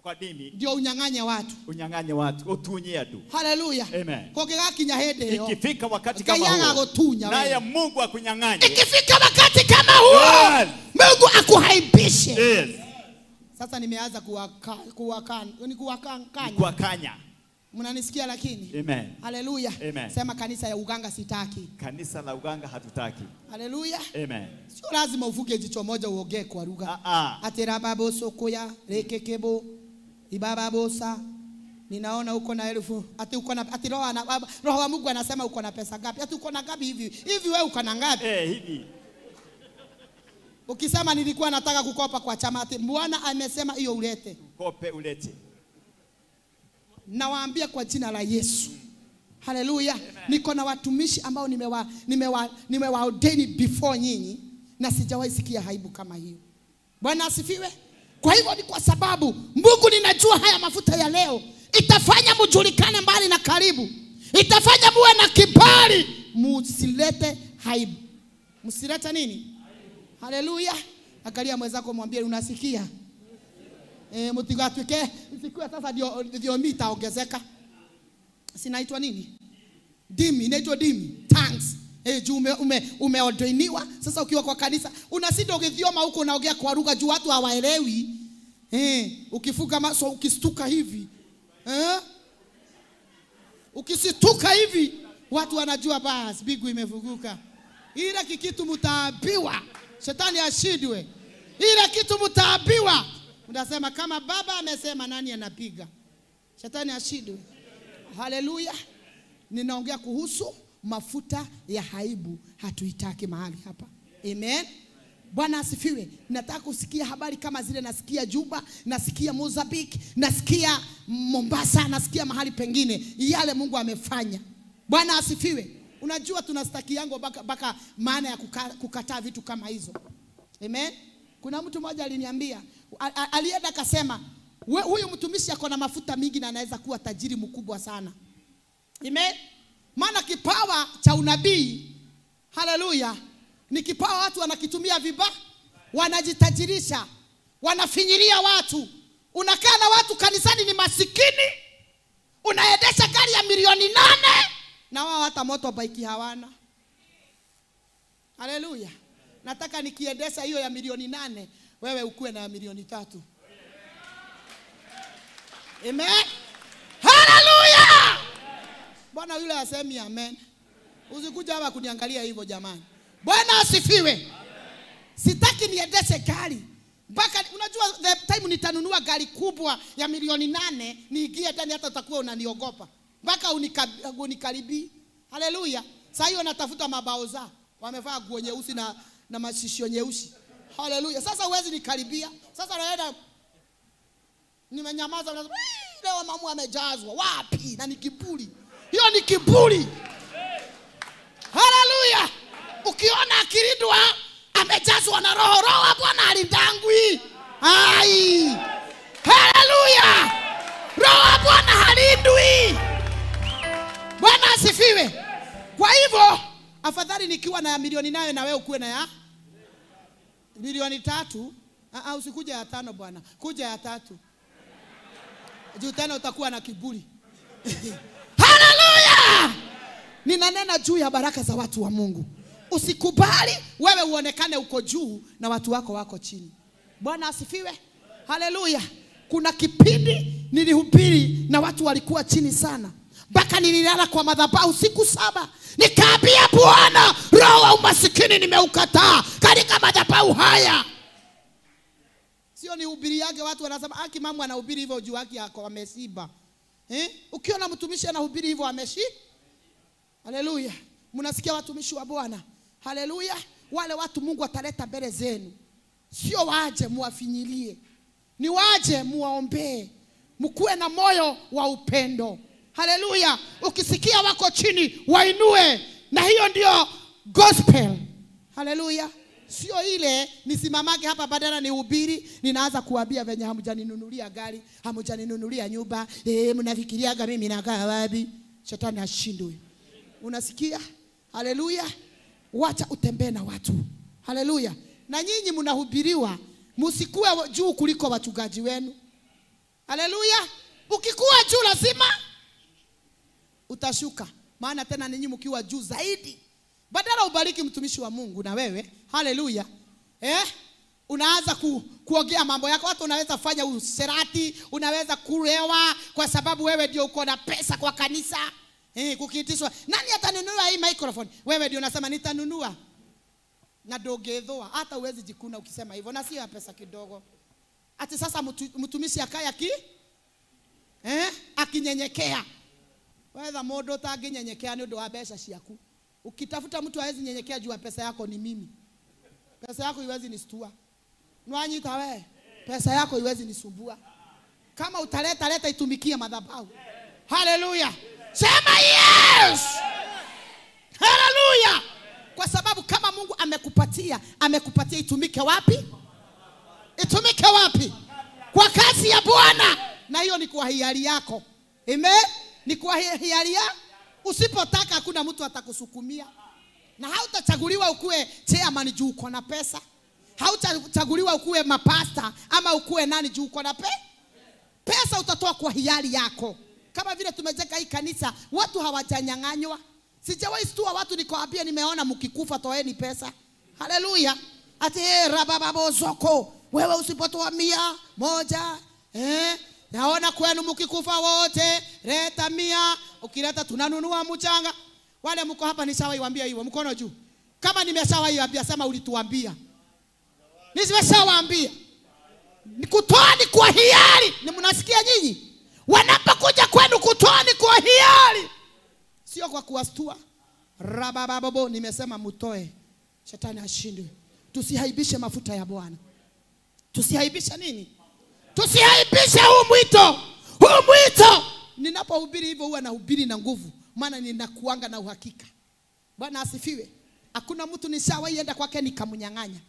kwa dini ndio unyang'anye watu. Unyang'anye watu, utunye adu. Haleluya. Amen. Kogegakinya hende hiyo. Ikifika wakati kama huo, naye Mungu akunyang'anye. Ikifika wakati kama huo, yes, Mungu akuhaibishe. Yes. Sasa nimeanza kuwakanya. Mnanisikia lakini? Amen. Haleluya. Amen. Sema kanisa ya uganga sitaki. Kanisa la uganga hatutaki. Haleluya. Amen. Sio lazima uvuke jicho moja uogee kwa lugha. Aterababo sokoya rekekebo ibababosa. Ninaona uko na elfu, ati uko na ati roho wa Mungu anasema uko na pesa ngapi? Ati uko na ngapi hivi? Hivi wewe uko na ngapi? Hivi. Ukisema nilikuwa nataka kukopa kwa chama, ati Bwana amesema hiyo ulete. Kope ulete. Nawaambia kwa jina la Yesu. Haleluya. Niko na watumishi ambao nimewaordain before nyinyi na sijawahi sikia aibu kama hiyo. Bwana asifiwe. Kwa hivyo ni kwa sababu Mungu ninajua haya mafuta ya leo itafanya mjulikane mbali na karibu. Itafanya muwe na kibali. Msilete aibu. Msilete nini? Haleluya. Angalia mwenzako mwambie unasikia. Mtigatwike isikuwe sasa ndio mita ongezeka. Sinaitwa nini? Dimi, inaitwa dimi. Thanks. Juu umeordainiwa. Sasa ukiwa kwa kanisa unashinda ukithioma huko unaongea kwa lugha juu watu hawaelewi. Ukifuka maso ukistuka hivi. Ukisituka hivi watu wanajua basi bigu imevuguka. Ila kitu mtaambiwa, shetani ashindwe. Ila kitu mtaambiwa. Unasema kama baba amesema nani anapiga? Shetani ashindwe. Haleluya. Ninaongea kuhusu mafuta ya aibu hatuitaki mahali hapa. Amen. Bwana asifiwe. Nataka kusikia habari kama zile nasikia Juba, nasikia Mozambique, nasikia Mombasa, nasikia mahali pengine yale Mungu amefanya. Bwana asifiwe. Unajua tunastaki yangu baka maana ya kukataa vitu kama hizo. Amen. Kuna mtu mmoja aliniambia, alienda akasema, huyu mtumishi ako na mafuta mingi na anaweza kuwa tajiri mkubwa sana. Amen. Maana kipawa cha unabii, haleluya, ni kipawa watu wanakitumia vibaya, wanajitajirisha, wanafinyiria watu. Unakaa na watu kanisani ni masikini, unaendesha gari ya 8,000,000 na wao hata motorbike hawana. Haleluya. Nataka nikiendesha hiyo ya 8,000,000, wewe ukue na ya 3,000,000. Amen. Haleluya. Bwana yule asemi amen. Usikuja hapa kuniangalia hivyo jamani. Bwana asifiwe. Sitaki niendeshe gari mpaka unajua the time nitanunua gari kubwa ya 8,000,000 niingie ndani hata utakuwa unaniogopa. Mpaka unikaribi. Haleluya. Sasa hiyo natafuta mabao za wamevaa nguo nyeusi na mashishio nyeusi. Haleluya. Sasa huwezi nikaribia. Sasa naenda nimenyamaza, unasema leo mamu amejazwa. Wapi? Na ni kiburi. Hiyo ni kiburi. Haleluya. Ukiona akilindwa amejazwa na roho, roho wa Bwana alindangwi. Ai. Haleluya. Roho wa Bwana halindwi. Bwana asifiwe. Kwa hivyo afadhali nikiwa na ya 8,000,000 na wewe ukuwe na ya 3,000,000. Usikuja ya 5 bwana. Kuja ya 3. Juu tena utakuwa na kiburi. Haleluya! Ninanena juu ya baraka za watu wa Mungu. Usikubali wewe uonekane uko juu na watu wako wako chini. Bwana asifiwe. Haleluya. Kuna kipindi Nilihubiri na watu walikuwa chini sana. Mpaka nililala kwa madhabahu siku 7. Nikaambia Bwana, roho wa umasikini nimeukataa katika madhabahu haya. Sio nihubiriage watu wanasema aki mama anahubiri hivyo juu yake yako amesiba. Ukiona mtumishi anahubiri hivyo ameshi. Haleluya. Mnasikia watumishi wa Bwana? Haleluya. Wale watu Mungu ataleta mbele zenu. Sio waje muwafinyilie. Ni waje muwaombee. Mkuwe na moyo wa upendo. Haleluya. Ukisikia wako chini wainue. Na hiyo ndio gospel. Haleluya. Sio ile nisimamake hapa badala nihubiri ninaanza kuambia venye hamjaninunulia gari, hamjaninunulia nyumba, mnafikiriaga mimi nakaa wapi? Shetani ashindwe. Unasikia? Haleluya. Wacha utembee na watu. Haleluya. Na nyinyi mnahubiriwa, msikuwe juu kuliko wachungaji wenu. Haleluya. Ukikuwa juu lazima utashuka. Maana tena ninyi mkiwa juu zaidi, badala ubariki mtumishi wa Mungu na wewe, haleluya, unaanza kuongea mambo yako. Hata unaweza fanya userati, unaweza kulewa kwa sababu wewe ndio uko na pesa kwa kanisa. Kukiitishwa, nani atanunua hii microphone? Wewe ndio unasema nitanunua. Na dogedhoa, hata huwezi jikuna ukisema hivyo, na sio pesa kidogo. Ati sasa mtumishi akaya ki akinyenyekea. Whether modo taginyenyekea ni ndo mbeca ciaku. Ukitafuta mtu hawezi nyenyekea juu ya pesa yako ni mimi. Pesa yako iwezi nistua. Nwanyita we. Pesa yako iwezi nisumbua. Kama utaleta leta itumikie madhabahu. Haleluya. Sema yes. Haleluya. Kwa sababu kama Mungu amekupatia, amekupatia itumike wapi? Itumike wapi? Kwa kazi ya Bwana. Na hiyo ni kwa hiari yako. Amen. Ni kwa hiari yako. Usipotaka hakuna mtu atakusukumia. Na hautachaguliwa ukue chairman juu uko na pesa. Hautachaguliwa ukue mapasta ama ukue nani juu uko na pesa. Utatoa kwa hiari yako. Kama vile tumejenga hii kanisa, watu hawajanyang'anywa. Sijawahi stua watu nikawaambia nimeona mkikufa toeni pesa. Haleluya. Ati rabababo zoko, wewe usipotoa 100, naona kwenu mkikufa wote leta 100, ukileta tunanunua mchanga. Wale mko hapa nishawaiambia hivyo, mkono juu. Kama nimeshawaiambia sema ulituambia. Nimeshawaambia. Kutoa ni kwa hiari. Ni mnasikia nyinyi? Wanapokuja kwenu kutoa ni kwa hiari. Sio kwa kuwastua. Rabababo nimesema mtoe. Shetani ashindwe. Tusihaibishe mafuta ya Bwana. Tusihaibishe nini? Tusihaibishe huu mwito. Huu mwito. Ninapohubiri hivyo huwa nahubiri na nguvu, maana ninakuanga na uhakika. Bwana asifiwe. Hakuna mtu nishawahi enda kwake nikamnyang'anya.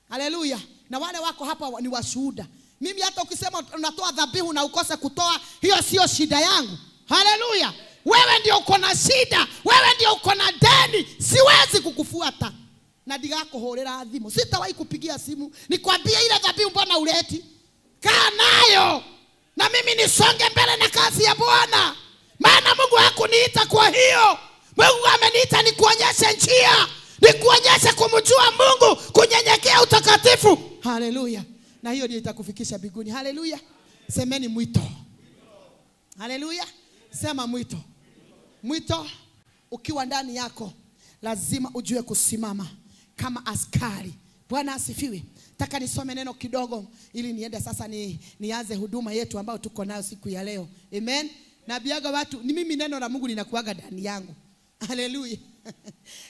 Haleluya. Na wale wako hapa ni washuhuda. Mimi hata ukisema unatoa dhabihu na ukose kutoa, hiyo sio shida yangu. Haleluya. Wewe ndio uko na shida, wewe ndio uko na deni, siwezi kukufuata. Na ndigakuhurira thimu. Sitawahi kupigia simu nikwambie ile dhabihu mbona uleti. Kaa nayo. Na mimi nisonge mbele na kazi ya Bwana. Maana Mungu hakuniita kwa hiyo. Mungu ameniita nikuonyeshe njia, nikuonyeshe kumjua Mungu, kunyenyekea utakatifu. Haleluya. Na hiyo ndio itakufikisha mbinguni. Haleluya. Semeni mwito. Haleluya. Sema mwito. Mwito ukiwa ndani yako lazima ujue kusimama kama askari. Bwana asifiwe. Nataka nisome neno kidogo ili niende sasa nianze huduma yetu ambayo tuko nayo siku ya leo. Amen. Naambiaga watu ni mimi neno la Mungu linakuaga ndani yangu. Haleluya.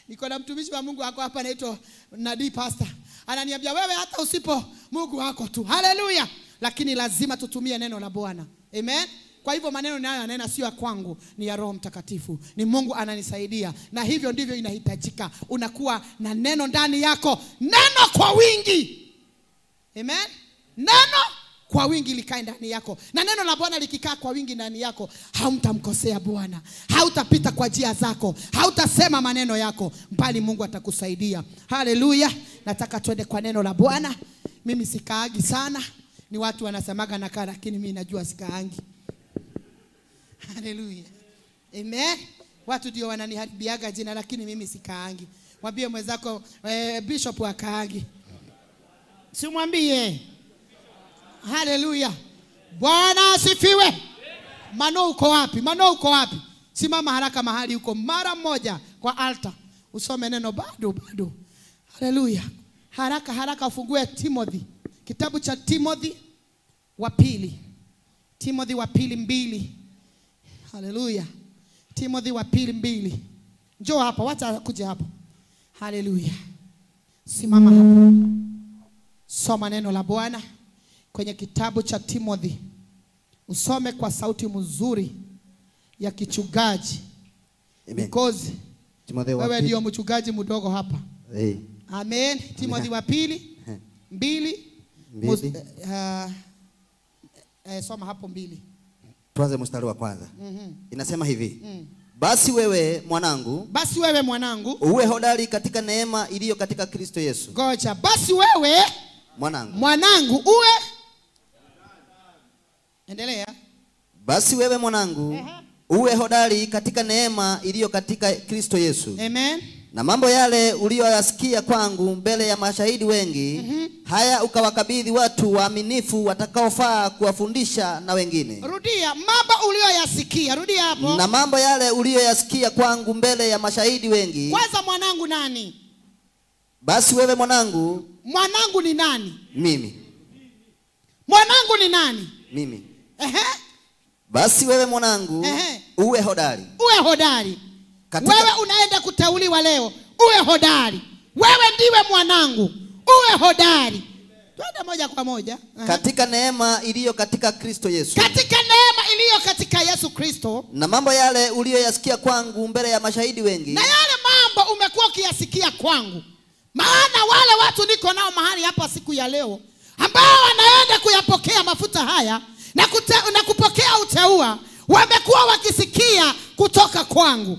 Niko na mtumishi wa Mungu wako hapa anaitwa Nadi Pastor. Ananiambia wewe hata usipo Mungu wako tu. Haleluya. Lakini lazima tutumie neno la Bwana. Amen. Kwa hivyo maneno nayo yanena sio ya kwangu, ni ya Roho Mtakatifu. Ni Mungu ananisaidia. Na hivyo ndivyo inahitajika. Unakuwa na neno ndani yako, neno kwa wingi. Amen. Neno kwa wingi likae ndani yako. Na neno la Bwana likikaa kwa wingi ndani yako, haumtamkosea Bwana. Hautapita kwa njia zako, hautasema maneno yako, bali Mungu atakusaidia. Haleluya. Nataka twende kwa neno la Bwana. Mimi sikaagi sana. Ni watu wanasemaga nakaa, lakini mimi najua sikaangi. Haleluya. Amen. Watu ndio wananiharibiaga jina, lakini mimi sikaangi. Mwambie mwenzako bishop akaangi. Simwambie. Haleluya. Bwana asifiwe. Mano uko wapi? Mano uko wapi? Simama haraka mahali uko mara moja kwa altar. Usome neno bado bado. Haleluya. Haraka haraka ufungue Timothy. Kitabu cha Timothy wa pili. Timothy wa pili 2. Haleluya. Timothy wa pili 2. Njoo hapa, wacha kuja hapa. Haleluya. Simama hapa. Soma neno la Bwana kwenye kitabu cha Timothy. Usome kwa sauti mzuri ya kichungaji. Because wewe ndio mchungaji mdogo hapa. Hey. Amen. Timothy wa pili 2. Soma hapo 2. Tuanze mstari wa kwanza. Inasema hivi. Basi wewe mwanangu, basi wewe mwanangu, uwe hodari katika neema iliyo katika Kristo Yesu. Gocha. Basi wewe mwanangu, mwanangu uwe, endelea. Basi wewe mwanangu, uwe hodari katika neema iliyo katika Kristo Yesu. Amen. Na mambo yale uliyoyasikia kwangu mbele ya mashahidi wengi, haya ukawakabidhi watu waaminifu watakaofaa kuwafundisha na wengine. Rudia mambo uliyoyasikia, rudia hapo. Na mambo yale uliyoyasikia kwangu mbele ya mashahidi wengi. Kwanza mwanangu nani? Basi wewe mwanangu. Mwanangu ni nani? Mimi. Mwanangu ni nani? Mimi. Ehe. Basi wewe mwanangu, uwe hodari. Uwe hodari. Katika... Wewe unaenda kuteuliwa leo, uwe hodari. Wewe ndiwe mwanangu, uwe hodari. Twende moja kwa moja. Katika neema iliyo katika Kristo Yesu. Katika neema iliyo katika Yesu Kristo. Na mambo yale uliyoyasikia kwangu mbele ya mashahidi wengi. Na yale mambo umekuwa ukiyasikia kwangu. Maana wale watu niko nao mahali hapa siku ya leo, ambao wanaenda kuyapokea mafuta haya na kupokea uteua, wamekuwa wakisikia kutoka kwangu.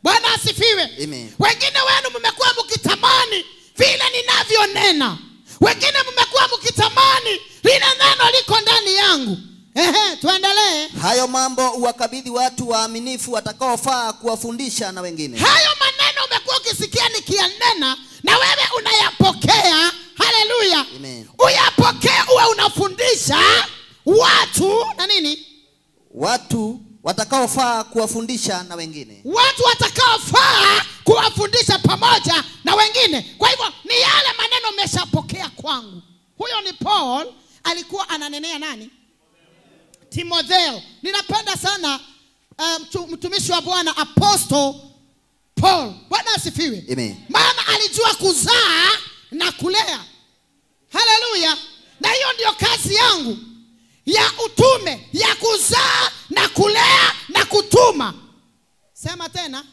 Bwana asifiwe. Amen. Wengine wenu mmekuwa mkitamani vile ninavyonena. Wengine mmekuwa mkitamani lile neno liko ndani yangu. Ehe, tuendelee. Hayo mambo uwakabidhi watu waaminifu watakaofaa kuwafundisha na wengine. Hayo maneno umekuwa ukisikia nikiyanena na wewe unayapokea. Haleluya. Amen. Uyapokee, uwe unafundisha watu na nini? Watu watakaofaa kuwafundisha na wengine. Watu watakaofaa kuwafundisha pamoja na wengine. Kwa hivyo ni yale maneno umeshapokea kwangu. Huyo ni Paul, alikuwa ananenea nani? Timotheo. Ninapenda sana mtumishi wa Bwana Apostle Paul. Bwana asifiwe. Amen. Maana alijua kuzaa na kulea. Haleluya. Na hiyo ndio kazi yangu ya utume, ya kuzaa na kulea na kutuma. Sema tena.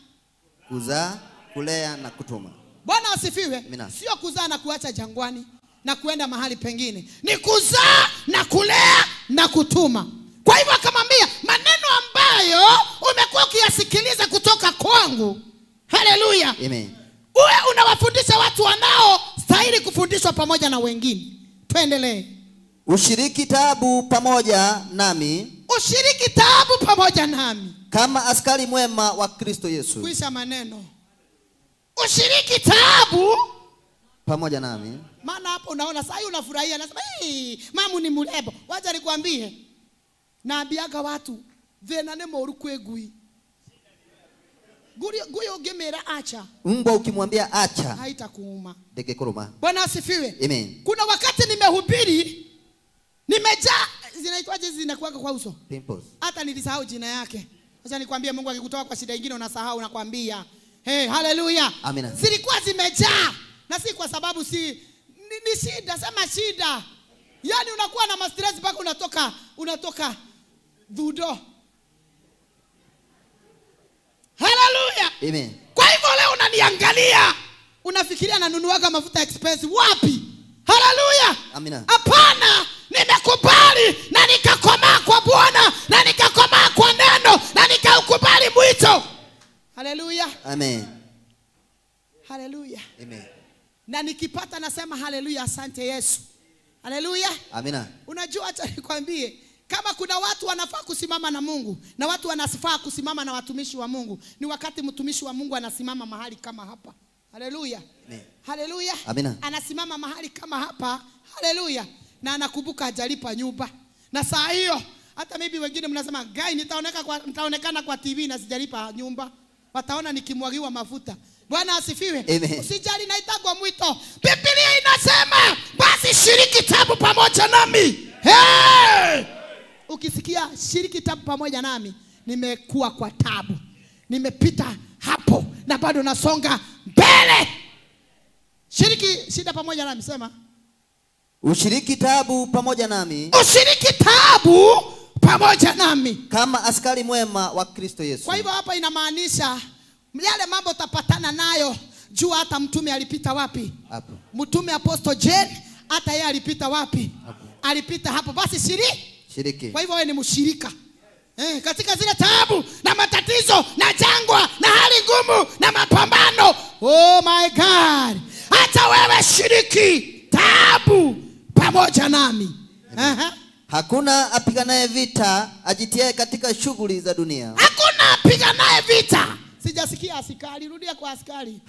Kuzaa, kulea na kutuma. Bwana asifiwe. Sio kuzaa na kuacha jangwani na kuenda mahali pengine. Ni kuzaa na kulea na kutuma. Kwa hivyo akamwambia maneno ambayo umekuwa ukiyasikiliza kutoka kwangu. Haleluya. Amen. Uwe unawafundisha watu wanao stahili kufundishwa pamoja na wengine. Tuendelee. Ushiriki taabu pamoja nami. Ushiriki taabu pamoja nami. Kama askari mwema wa Kristo Yesu. Kuisha maneno. Ushiriki taabu pamoja nami. Maana hapo unaona sasa unafurahia, nasema hey, mamu ni mrembo. Wacha nikwambie. Naambiaga watu thena ne moru kwegui. Guyo gemera acha. Mbwa ukimwambia acha haitakuuma. Deke kuruma. Bwana asifiwe. Amen. Kuna wakati nimehubiri, nimejaa, zinaitwaje zinakuwa kwa uso? Pimples. Hata nilisahau jina yake. Sasa nikwambie, Mungu akikutoa kwa shida nyingine unasahau, nakwambia. Hey, haleluya. Amina. Zilikuwa zimejaa. Na si kwa sababu si ni shida, sema shida. Yaani unakuwa na stress mpaka unatoka dhudo. Haleluya. Amen. Kwa hivyo leo unaniangalia, unafikiria nanunuaga mafuta expensive wapi? Haleluya. Amina. Hapana, nimekubali na nikakomaa kwa Bwana na nikakomaa kwa neno na nikaukubali mwito. Haleluya. Amen. Haleluya. Amen. Na nikipata nasema haleluya, asante Yesu. Haleluya. Amina. Unajua, acha nikwambie, kama kuna watu wanafaa kusimama na Mungu na watu wanafaa kusimama na watumishi wa Mungu, ni wakati mtumishi wa Mungu anasimama mahali kama hapa. Haleluya. Haleluya. Amina. Anasimama mahali kama hapa. Haleluya. Na anakumbuka hajalipa nyumba. Na saa hiyo hata maybe wengine mnasema guy nitaonekana kwa TV na sijalipa nyumba. Wataona nikimwagiwa mafuta. Bwana asifiwe. Usijali, naitagwa mwito. Biblia inasema basi shiriki tabu pamoja nami. Hey! Ukisikia shiriki tabu pamoja nami, nimekuwa kwa tabu. Nimepita hapo na bado nasonga mbele. Shiriki shida pamoja nami, sema. Ushiriki tabu pamoja nami. Ushiriki tabu pamoja nami. Kama askari mwema wa Kristo Yesu. Kwa hivyo hapa inamaanisha yale mambo utapatana nayo, jua hata mtume alipita wapi? Hapo. Mtume Apostle Jane hata yeye alipita wapi? Hapo. Alipita hapo. Basi shiriki. Kwa hivyo wewe ni mshirika. Katika zile taabu na matatizo na jangwa na hali ngumu na mapambano. Oh my God. Hata wewe shiriki taabu pamoja nami. Hakuna apiganaye vita ajitiaye katika shughuli za dunia. Hakuna apiganaye vita. Sijasikia askari, rudia kwa askari.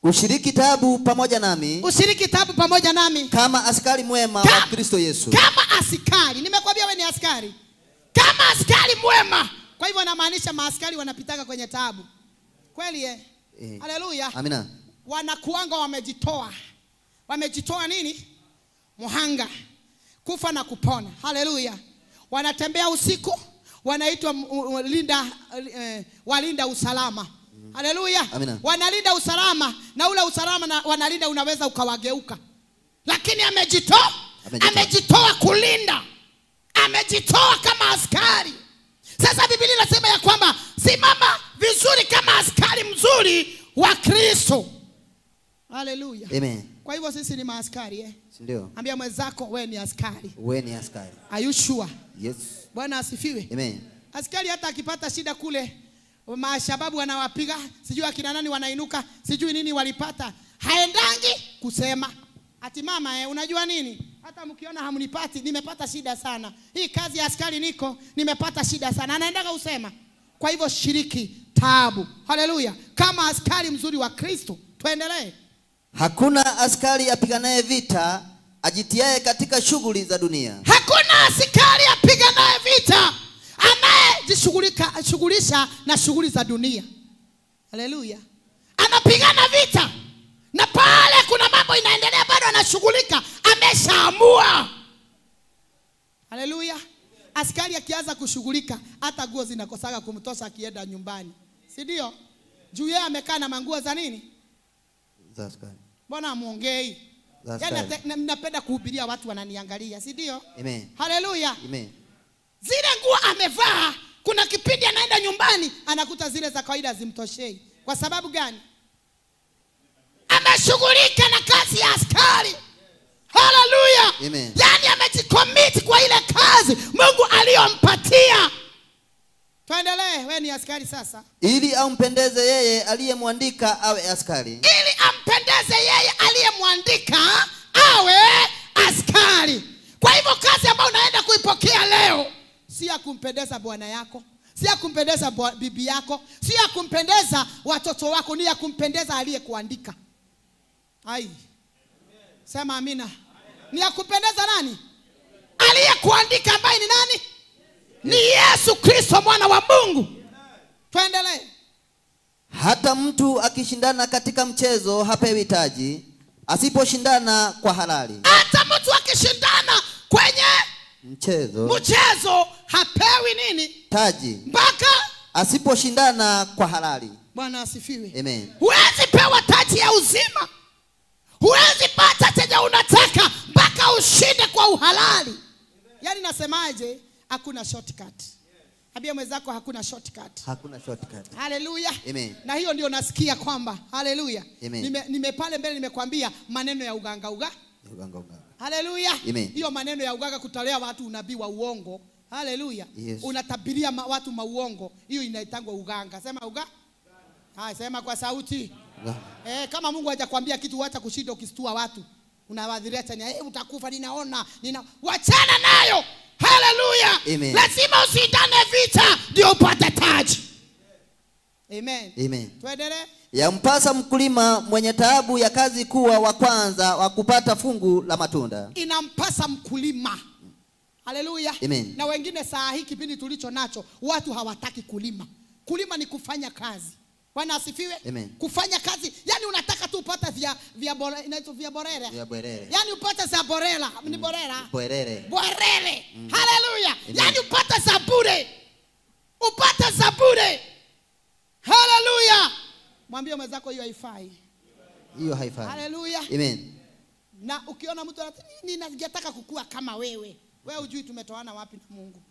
Ushiriki taabu pamoja nami. Ushiriki taabu pamoja nami. Kama askari mwema wa Kristo Yesu. Kama askari, nimekwambia wewe ni askari. Kama askari mwema. Kwa hivyo anamaanisha maaskari wanapitaka kwenye taabu. Kweli eh? Haleluya. Amina. Wanakuanga wamejitoa. Wamejitoa nini? Muhanga. Kufa na kupona. Haleluya. Wanatembea usiku, wanaitwa walinda usalama. Haleluya. Wanalinda usalama, na ule usalama na wanalinda unaweza ukawageuka. Lakini amejitoa. Amejitoa kulinda. Amejitoa kama askari. Sasa Biblia inasema ya kwamba simama vizuri kama askari mzuri wa Kristo. Haleluya. Amen. Kwa hivyo sisi ni maaskari eh? Ndio. Ambia mwenzako wewe ni askari. Wewe ni askari. Are you sure? Yes. Bwana asifiwe. Amen. Askari hata akipata shida kule, mashababu wanawapiga, sijui akina nani wanainuka, sijui nini walipata, haendangi kusema ati mama unajua nini? Hata mkiona hamnipati, nimepata shida sana. Hii kazi ya askari niko, nimepata shida sana. Anaendaga usema. Kwa hivyo shiriki taabu. Haleluya. Kama askari mzuri wa Kristo. Tuendelee. Hakuna askari apiganaye vita ajitiaye katika shughuli za dunia. Hakuna askari apiganaye vita anayejishughulisha na shughuli za dunia. Haleluya. Anapigana vita na pale kuna mambo inaendelea bado anashughulika, ameshaamua. Haleluya. Askari akianza kushughulika hata nguo zinakosaga kumtosha akienda nyumbani. Si ndio? Juu yeye amekaa na manguo za nini? Za askari. Mbona amuongei? Yaani napenda kuhubiria watu wananiangalia, si ndio? Amen. Haleluya. Amen. Zile nguo amevaa, kuna kipindi anaenda nyumbani anakuta zile za kawaida zimtoshei. Kwa sababu gani? Ameshughulika na kazi ya askari. Haleluya. Amen. Yaani amejicommit kwa ile kazi Mungu aliyompatia. Tuendelee, wewe ni askari sasa. Ili ampendeze yeye aliyemwandika awe askari. Ili ampendeze yeye aliyemwandika awe askari. Kwa hivyo kazi ambayo unaenda kuipokea leo si ya kumpendeza bwana yako, si ya kumpendeza bibi yako, si ya kumpendeza watoto wako, ni ya kumpendeza aliyekuandika. Ai. Sema amina. Ni ya kumpendeza nani? Aliyekuandika ambaye ni nani? Ni Yesu Kristo mwana wa Mungu. Tuendelee. Hata mtu akishindana katika mchezo hapewi taji asiposhindana kwa halali. Hata mtu akishindana kwenye mchezo hapewi nini? Taji. Mpaka asiposhindana kwa halali. Bwana asifiwe. Amen. Huwezi pewa taji ya uzima. Huwezi pata chenye unataka mpaka ushinde kwa uhalali. Yaani nasemaje? Hakuna shortcut. Ambia mwenzako hakuna shortcut. Hakuna shortcut. Haleluya. Amen. Na hiyo ndio nasikia kwamba haleluya. Nime pale mbele nimekwambia maneno ya uganga uga. Uganga uganga. Haleluya. Hiyo maneno ya uganga kutolea watu unabii wa uongo. Haleluya. Yes. Unatabiria watu mauongo. Hiyo inaitangwa uganga. Sema uga. Hai, sema kwa sauti. Kama Mungu hajakwambia kitu acha kushinda ukistua watu. Unawadhiria tena, utakufa ninaona, wachana nayo. Haleluya. Lazima usindane vita ndio upate taji. Amen. Amen. Tuendelee. Yampasa mkulima mwenye taabu ya kazi kuwa wa kwanza wa kupata fungu la matunda. Inampasa mkulima. Haleluya. Amen. Na wengine saa hii kipindi tulicho nacho watu hawataki kulima. Kulima ni kufanya kazi. Bwana asifiwe. Amen. Kufanya kazi, yani unataka tu upate vya bora, inaitwa vya borere. Vya borere. Yani upate za borela, ni borera. Borere. Borere. Haleluya. Yani upate za bure. Upate za bure. Haleluya. Mwambie mwenzako hiyo haifai. Hiyo haifai. Haleluya. Amen. Na ukiona mtu anasema ninataka kukua kama wewe, wewe hujui tumetoana wapi na Mungu.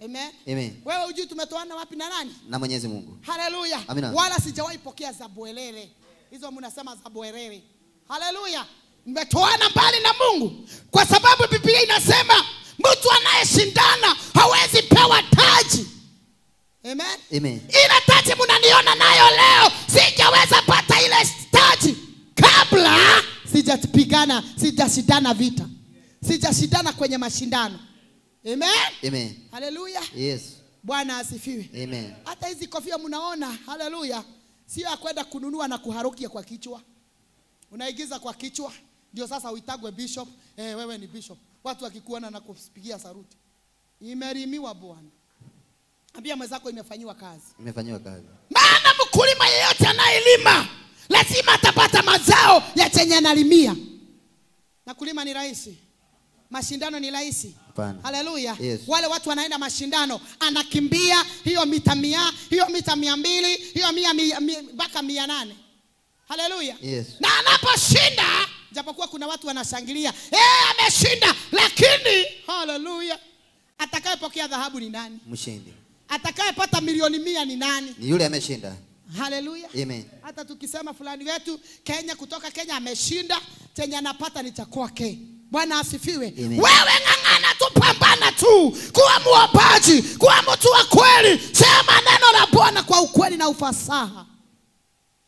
Amen. Amen. Wewe hujui tumetoana wapi na nani? Na Mwenyezi Mungu. Haleluya. Wala sijawahi pokea za bwelele. Hizo mnasema za bwelele. Haleluya. Mmetoana mbali na Mungu. Kwa sababu Biblia inasema mtu anayeshindana hawezi pewa taji. Amen. Amen. Ile taji mnaniona nayo leo, sijaweza pata ile taji kabla sijapigana, sijashindana vita. Sijashindana kwenye mashindano. Amen. Amen. Haleluya. Yes. Bwana asifiwe. Amen. Hata hizi kofia mnaona, haleluya, sio ya kwenda kununua na kuharukia kwa kichwa. Unaigiza kwa kichwa, ndio sasa uitagwe bishop. Wewe ni bishop. Watu wakikuona na kupigia saruti. Imerimiwa Bwana. Ambia mwenzako imefanyiwa kazi. Imefanyiwa kazi. Maana mkulima yeyote anayelima lazima atapata mazao ya chenye analimia. Na kulima ni rahisi. Mashindano ni rahisi. Haleluya. Yes. Wale watu wanaenda mashindano, anakimbia hiyo mita 100, hiyo mita 200, hiyo 100 mpaka 800. Haleluya. Yes. Na anaposhinda, japokuwa kuna watu wanashangilia, ameshinda, lakini haleluya, atakayepokea dhahabu ni nani? Mshindi. Atakayepata milioni 100 ni nani? Ni yule ameshinda. Haleluya. Amen. Hata tukisema fulani wetu Kenya, kutoka Kenya ameshinda, chenye anapata ni cha kwake. Bwana asifiwe. Wewe ng'ang'ana tu, pambana tu, kuwa muombaji, kuwa mtu wa kweli, sema neno la Bwana kwa ukweli na ufasaha.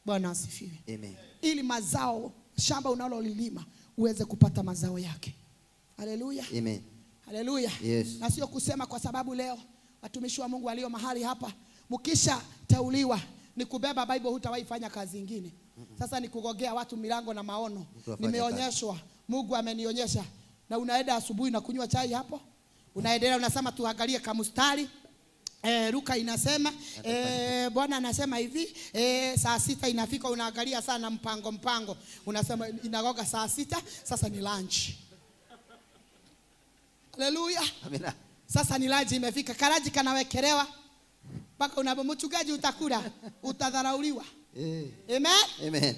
Bwana asifiwe. Amen. Ili mazao shamba unalolilima uweze kupata mazao yake. Haleluya. Amen. Haleluya. Yes. Na sio kusema kwa sababu leo watumishi wa Mungu walio mahali hapa mkisha teuliwa ni kubeba Bible, hutawahi fanya kazi nyingine. Sasa ni kugogea watu milango na maono. Nimeonyeshwa, Mungu amenionyesha. Na unaenda asubuhi na kunywa chai hapo. Unaendelea unasema tuangalie kamustari. Luka inasema Bwana anasema hivi, saa 6 inafika, unaangalia sana mpango. Unasema inagoga saa 6, sasa ni lunch. Haleluya. Amina. Sasa ni lunch imefika. Karaji kanawekelewa. Mpaka unapomchungaji utakula, utadharauliwa. Amen. Amen.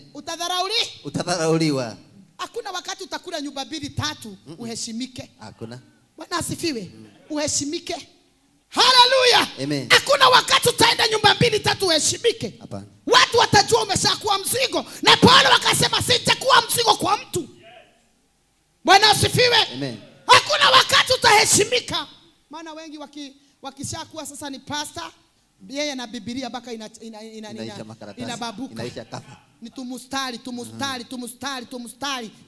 Utadharauliwa. Hakuna wakati utakula nyumba 2 3 uheshimike. Hakuna. Bwana asifiwe. Uheshimike. Haleluya. Amen. Hakuna wakati utaenda nyumba 2 3 uheshimike. Hapana. Watu watajua umeshakuwa mzigo. Na Paulo akasema sitakuwa mzigo kwa mtu. Bwana asifiwe. Amen. Hakuna wakati utaheshimika. Maana wengi wakishakuwa sasa ni pastor, yeye na Biblia mpaka inababuka. Inaisha kafa. Ni tumustari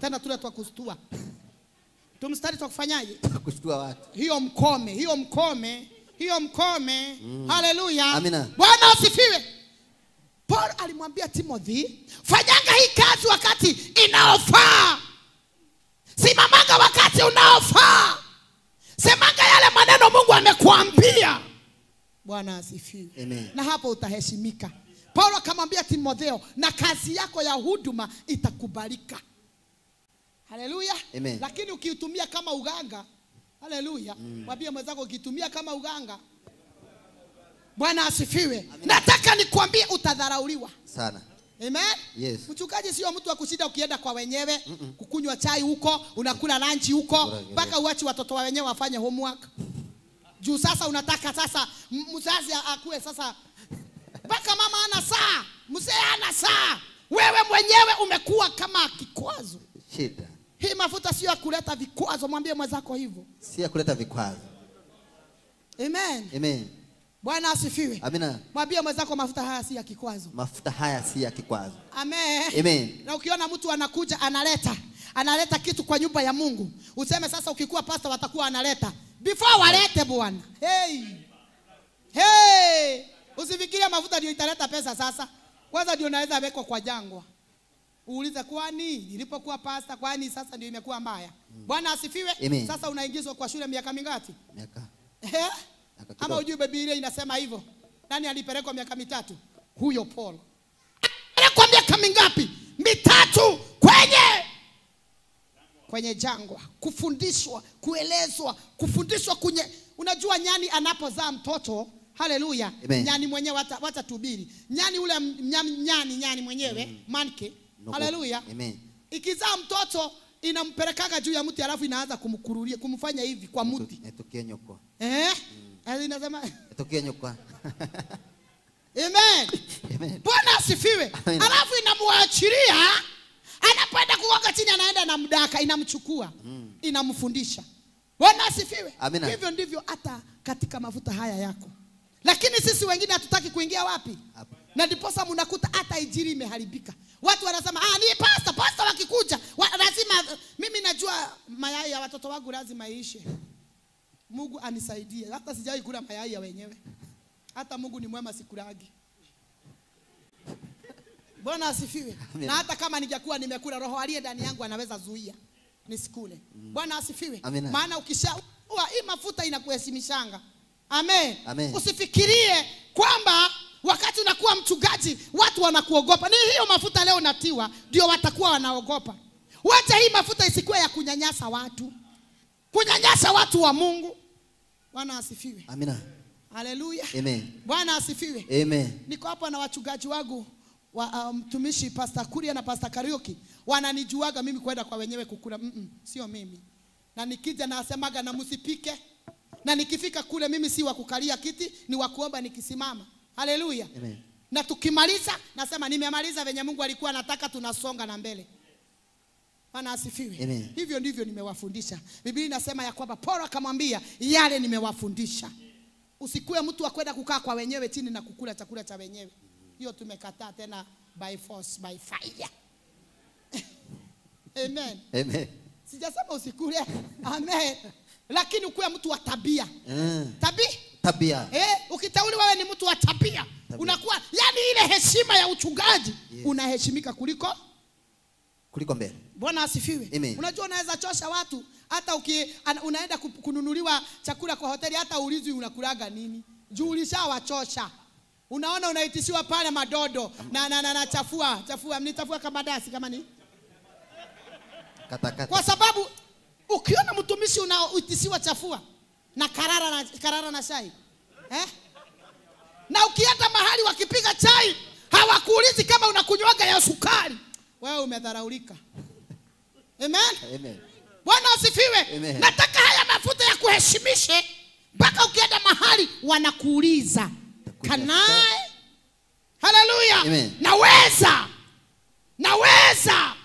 tena tule twa kustua. Tumustari twa kufanyaje? Kushtua watu. Hiyo mkome. Haleluya. Amina. Bwana asifiwe. Paul alimwambia Timothy, fanyanga hii kazi wakati inaofaa. Simamanga wakati unaofaa. Semanga yale maneno Mungu amekuambia. Bwana asifiwe. Amen. Na hapo utaheshimika. Paulo akamwambia Timotheo, na kazi yako ya huduma itakubalika. Haleluya. Lakini ukiitumia kama uganga, haleluya. Mwambie mwenzako ukiitumia kama uganga. Bwana asifiwe. Nataka nikwambie utadharauliwa sana. Amen. Yes. Mchungaji sio mtu wa kushinda ukienda kwa wenyewe, kukunywa chai huko, unakula lunch huko, mpaka uache watoto wa wenyewe wafanye homework. Juu sasa unataka sasa mzazi akue sasa mpaka mama ana saa, mzee ana saa. Wewe mwenyewe umekuwa kama kikwazo. Shida. Hii mafuta sio ya kuleta vikwazo, mwambie mwenzako hivyo. Si ya kuleta vikwazo. Amen. Amen. Bwana asifiwe. Amina. Mwambie mwenzako mafuta haya si ya kikwazo. Mafuta haya si ya kikwazo. Amen. Amen. Na ukiona mtu anakuja analeta kitu kwa nyumba ya Mungu, useme sasa ukikuwa pastor watakuwa analeta. Before walete Bwana. Hey. Hey. Usifikirie mafuta ndio italeta pesa sasa. Kwanza ndio naweza wekwa kwa jangwa. Uulize kwani nilipokuwa pastor, kwani sasa ndio imekuwa mbaya? Bwana asifiwe. Amen. Sasa unaingizwa kwa shule miaka mingapi? Miaka. Ama ujue Biblia inasema hivyo. Nani alipelekwa miaka 3? Huyo Paul. Alipelekwa miaka mingapi? 3 kwenye jangwa, kufundishwa, kuelezwa, kufundishwa kunye. Unajua nyani anapozaa mtoto, haleluya, nyani mwenyewe hata tubiri. Nyani ule nyani mwenyewe, manke. Haleluya. Amen. Ikizaa mtoto inampelekaga juu ya mti, alafu inaanza kumkururia, kumfanya hivi kwa mti. Etokie nyoko. Inasema etokie nyoko. Amen. Amen. Bwana asifiwe. Alafu inamwachilia, anapoenda kuoga chini anaenda na mdaka, inamchukua, inamfundisha. Bwana asifiwe. Hivyo ndivyo hata katika mafuta haya yako. Lakini sisi wengine hatutaki kuingia wapi? Hapa. Na ndiposa mnakuta hata injili imeharibika. Watu wanasema ni pastor wakikuja lazima. Mimi najua mayai ya watoto wangu lazima iishe. Mungu anisaidie. Hata sijawahi kula mayai ya wenyewe. Hata Mungu ni mwema, sikulagi. Bwana asifiwe. Na hata kama ningekuwa nimekula, roho aliye ndani yangu anaweza zuia nisikule. Bwana asifiwe. Maana ukisha hii mafuta inakuheshimishanga. Amen. Amen. Usifikirie kwamba wakati unakuwa mchungaji watu wanakuogopa. Ni hiyo mafuta leo natiwa ndio watakuwa wanaogopa. Wacha hii mafuta isikuwe ya kunyanyasa watu. Kunyanyasa watu wa Mungu. Bwana asifiwe. Amina. Haleluya. Amen. Bwana asifiwe. Amen. Niko hapa na wachungaji wangu wa mtumishi Pastor Kuria na Pastor Kariuki. Wananijuaga mimi kwenda kwa wenyewe kukula. Sio mimi. Na nikija nasemaga na msipike. Na nikifika kule mimi si wa kukalia kiti, ni wa kuomba nikisimama. Haleluya. Amen. Na tukimaliza nasema nimemaliza venye Mungu alikuwa anataka, tunasonga na mbele. Bwana asifiwe. Amen. Hivyo ndivyo nimewafundisha. Biblia inasema ya kwamba Paulo akamwambia yale nimewafundisha. Usikue mtu wa kwenda kukaa kwa wenyewe chini na kukula chakula cha wenyewe. Hiyo tumekataa tena by force, by fire. Amen. Amen. Sijasema usikule. Amen. Lakini ukuwe mtu wa tabia. Tabia. Ukitauli wewe ni mtu wa tabia. Unakuwa yani ile heshima ya uchungaji, unaheshimika kuliko mbele. Bwana asifiwe. Amen. Unajua unaweza chosha watu hata unaenda kununuliwa chakula kwa hoteli, hata ulizwi unakulaga nini. Juu ulishawachosha. Unaona unaitishiwa pale madodo na chafua, chafua, mnitafua kama dasi kama ni. Kata. Kwa sababu ukiona mtumishi unaoitishiwa chafua na karara na chai. Na ukienda mahali wakipiga chai hawakuulizi kama unakunywaga ya sukari. Wewe umedharaulika. Amen. Amen. Bwana asifiwe. Amen. Nataka haya mafuta ya kuheshimishe mpaka ukienda mahali wanakuuliza. Can I? Hallelujah. Amen. Naweza. Naweza.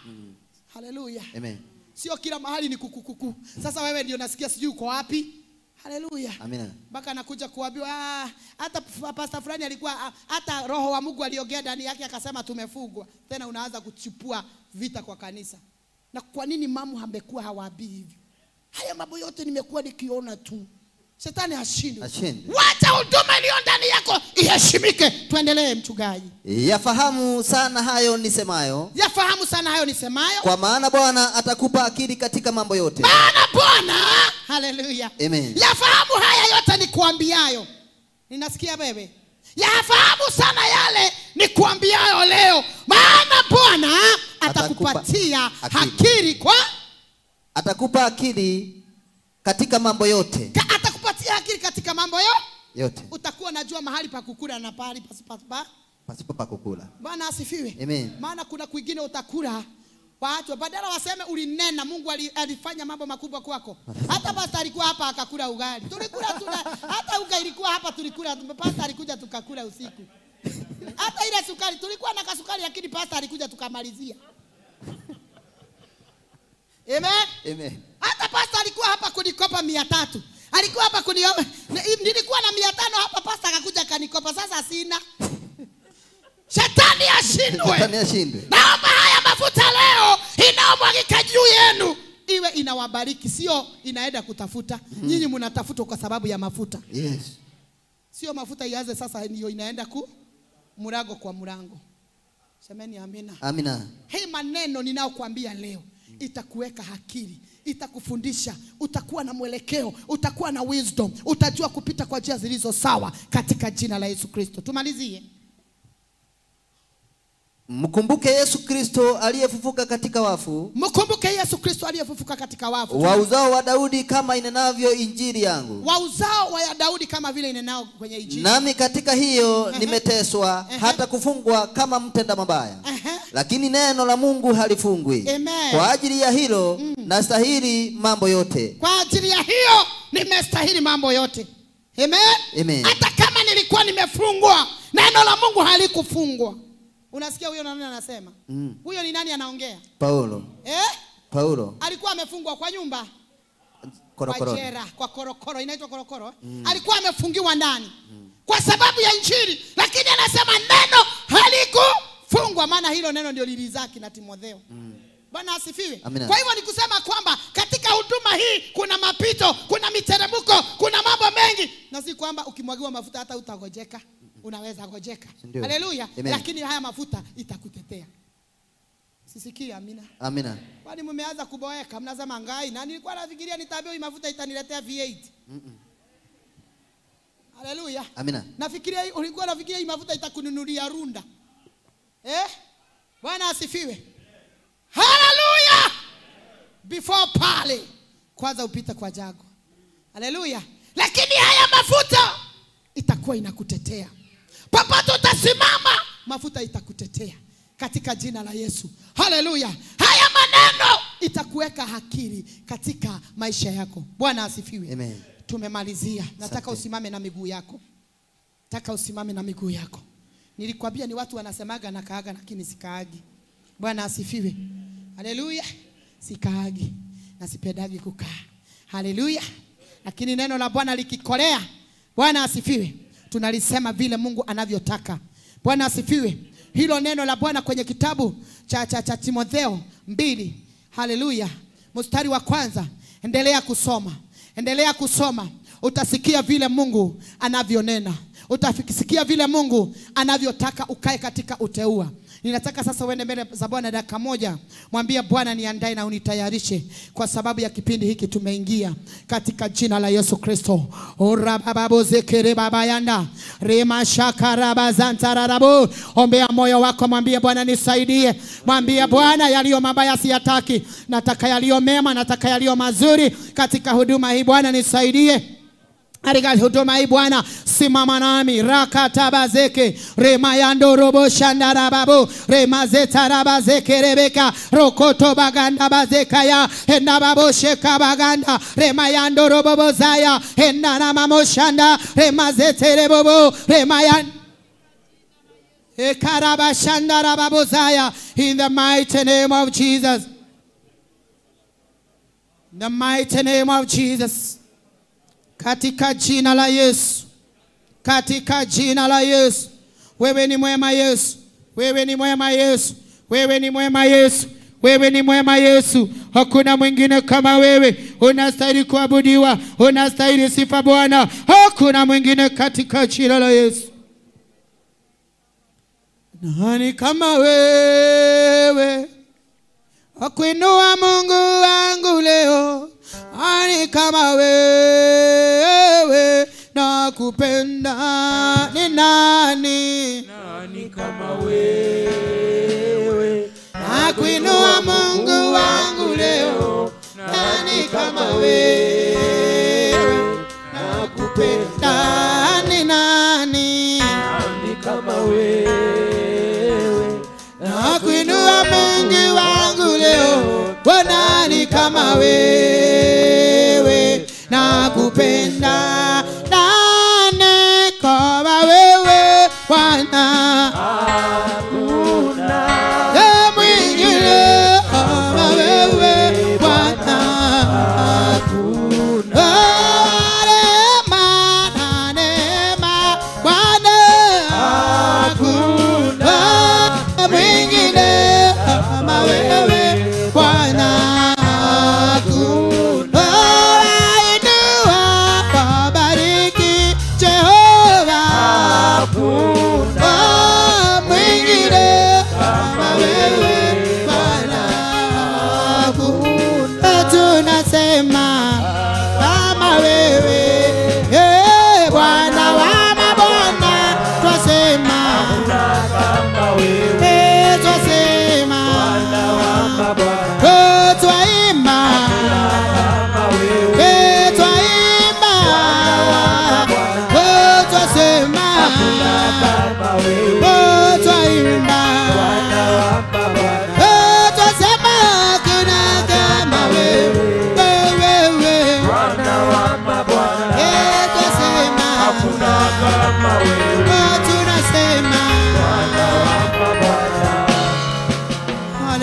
Hallelujah. Amen. Sio kila mahali ni kukukuku. Sasa wewe ndio nasikia sijui uko wapi. Hallelujah. Amina. Mpaka anakuja kuambiwa hata pastor fulani alikuwa hata roho wa Mungu aliongea ndani yake akasema tumefugwa. Tena unaanza kuchipua vita kwa kanisa. Na kwa nini mamu hamekuwa hawabii hivyo? Haya mambo yote nimekuwa nikiona tu. Shetani hashindwi. Wacha huduma iliyo ndani yako iheshimike. Tuendelee mchungaji. Yafahamu sana hayo nisemayo. Yafahamu sana hayo nisemayo. Kwa maana Bwana atakupa akili katika mambo yote. Maana Bwana, haleluya. Amen. Yafahamu haya yote nikuambiayo. Ninasikia wewe. Yafahamu sana yale nikuambiayo leo. Maana Bwana atakupatia akili kwa atakupa akili katika mambo yote. Atakupatia akili katika mambo yote. Utakuwa unajua mahali pa kukula na pahali pasipo pa kukula. Bwana asifiwe. Amen. Maana kuna kwingine utakula watu badala waseme ulinena, Mungu alifanya mambo makubwa kwako. Hata pastor alikuwa hapa akakula ugali. Tulikula hata ugali ilikuwa hapa tulikula. Pastor alikuja tukakula usiku. Hata ile sukari tulikuwa na kasukari, lakini pastor alikuja tukamalizia. Amen. Amen. Hata pastor alikuwa hapa kunikopa 300. Alikuwa hapa kuniomba. Nilikuwa na 500 hapa, pastor akakuja akanikopa. Sasa sina. Shetani ashindwe. Shetani ashindwe. Naomba haya mafuta leo inaomwagika juu yenu iwe inawabariki, sio inaenda kutafuta. Nyinyi mnatafuta kwa sababu ya mafuta. Yes. Sio mafuta ianze sasa ndio inaenda ku mlango kwa mlango. Semeni amina. Amina. Hii maneno ninayokuambia leo itakuweka akili, itakufundisha, utakuwa na mwelekeo, utakuwa na wisdom, utajua kupita kwa njia zilizo sawa katika jina la Yesu Kristo. Tumalizie. Mkumbuke Yesu Kristo aliyefufuka katika wafu. Mkumbuke Yesu Kristo aliyefufuka katika wafu. Wa uzao wa Daudi kama inenavyo injili yangu. Wa uzao wa Daudi kama vile inenao kwenye injili. Nami katika hiyo nimeteswa hata kufungwa kama mtenda mabaya. Lakini neno la Mungu halifungwi. Amen. Kwa ajili ya hilo nastahili mambo yote. Kwa ajili ya hiyo nimestahili mambo yote. Amen. Amen. Hata kama nilikuwa nimefungwa, neno la Mungu halikufungwa. Unasikia huyo nani anasema? Huyo ni nani anaongea? Paulo. Paulo. Alikuwa amefungwa kwa nyumba. Korokoro. Kwa jera, kwa korokoro, inaitwa korokoro. Alikuwa amefungiwa ndani. Kwa sababu ya injili, lakini anasema neno halikufungwa, maana hilo neno ndio lilizaki na Timotheo. Bwana asifiwe. Amina. Kwa hivyo ni kusema kwamba katika huduma hii kuna mapito, kuna miteremko, kuna mambo mengi. Na si kwamba ukimwagiwa mafuta hata utagojeka. Unaweza gojeka. Haleluya. Lakini haya mafuta itakutetea. Sisikia amina. Amina. Kwani mmeanza kuboeka, mnasema ngai na nilikuwa nafikiria nitaambiwa hii mafuta itaniletea V8. Haleluya. Amina. Nafikiria ulikuwa nafikiria hii mafuta itakununulia runda. Bwana asifiwe. Haleluya. Before pale kwanza upite kwa jago. Haleluya. Lakini haya mafuta itakuwa inakutetea. Popote utasimama, mafuta itakutetea katika jina la Yesu. Haleluya. Haya maneno itakuweka akili katika maisha yako. Bwana asifiwe. Amen. Tumemalizia. Nataka usimame na miguu yako. Nataka usimame na miguu yako. Nilikwambia ni watu wanasemaga na kaaga lakini sikaagi. Bwana asifiwe. Haleluya. Sikaagi na sipendagi kukaa. Haleluya. Lakini neno la Bwana likikolea, Bwana asifiwe, tunalisema vile Mungu anavyotaka. Bwana asifiwe. Hilo neno la Bwana kwenye kitabu cha Timotheo 2. Haleluya. Mstari wa kwanza. Endelea kusoma. Endelea kusoma. Utasikia vile Mungu anavyonena. Utasikia vile Mungu anavyotaka ukae katika uteua. Ninataka sasa uende mbele za Bwana dakika moja. Mwambie Bwana niandae na unitayarishe kwa sababu ya kipindi hiki tumeingia katika jina la Yesu Kristo. Orababozekere babayanda rema shakarabazantararabo. Ombea moyo wako, mwambie Bwana nisaidie. Mwambie Bwana yaliyo mabaya siyataki, nataka yaliyo mema, nataka yaliyo mazuri katika huduma hii. Bwana nisaidie katika huduma hii. Bwana simama nami. Rakatabazeke remayando robo shandarababo remazetarabazeke rebeka rokoto baganda bazekaya enababo shekabaganda remayando robo bozaya enanamamoshanda remazeterebobo remayan ekarabashandarababozaya. In the mighty name of Jesus. In the mighty name of Jesus. Katika jina la Yesu. Katika jina la Yesu. Wewe ni mwema Yesu. Wewe ni mwema Yesu. Wewe ni mwema Yesu. Wewe ni mwema Yesu. Hakuna mwingine kama wewe. Unastahili kuabudiwa. Unastahili sifa Bwana. Hakuna mwingine katika jina la Yesu. Nani kama wewe? Akuinua Mungu wangu leo. Nani kama wewe? Nakupenda. Ni nani? Nani kama wewe? Nakuinua Mungu wangu leo. Nani kama wewe? Nakupenda. Ni nani? Nani kama wewe? Nakuinua Mungu wangu leo. Nani kama wewe? Nakupenda. Nani kama wewe Bwana? Hakuna mwingine kama wewe Bwana. Hakuna. Rehema na neema Bwana. Hakuna mwingine kama wewe Bwana. Hakuna. Inua,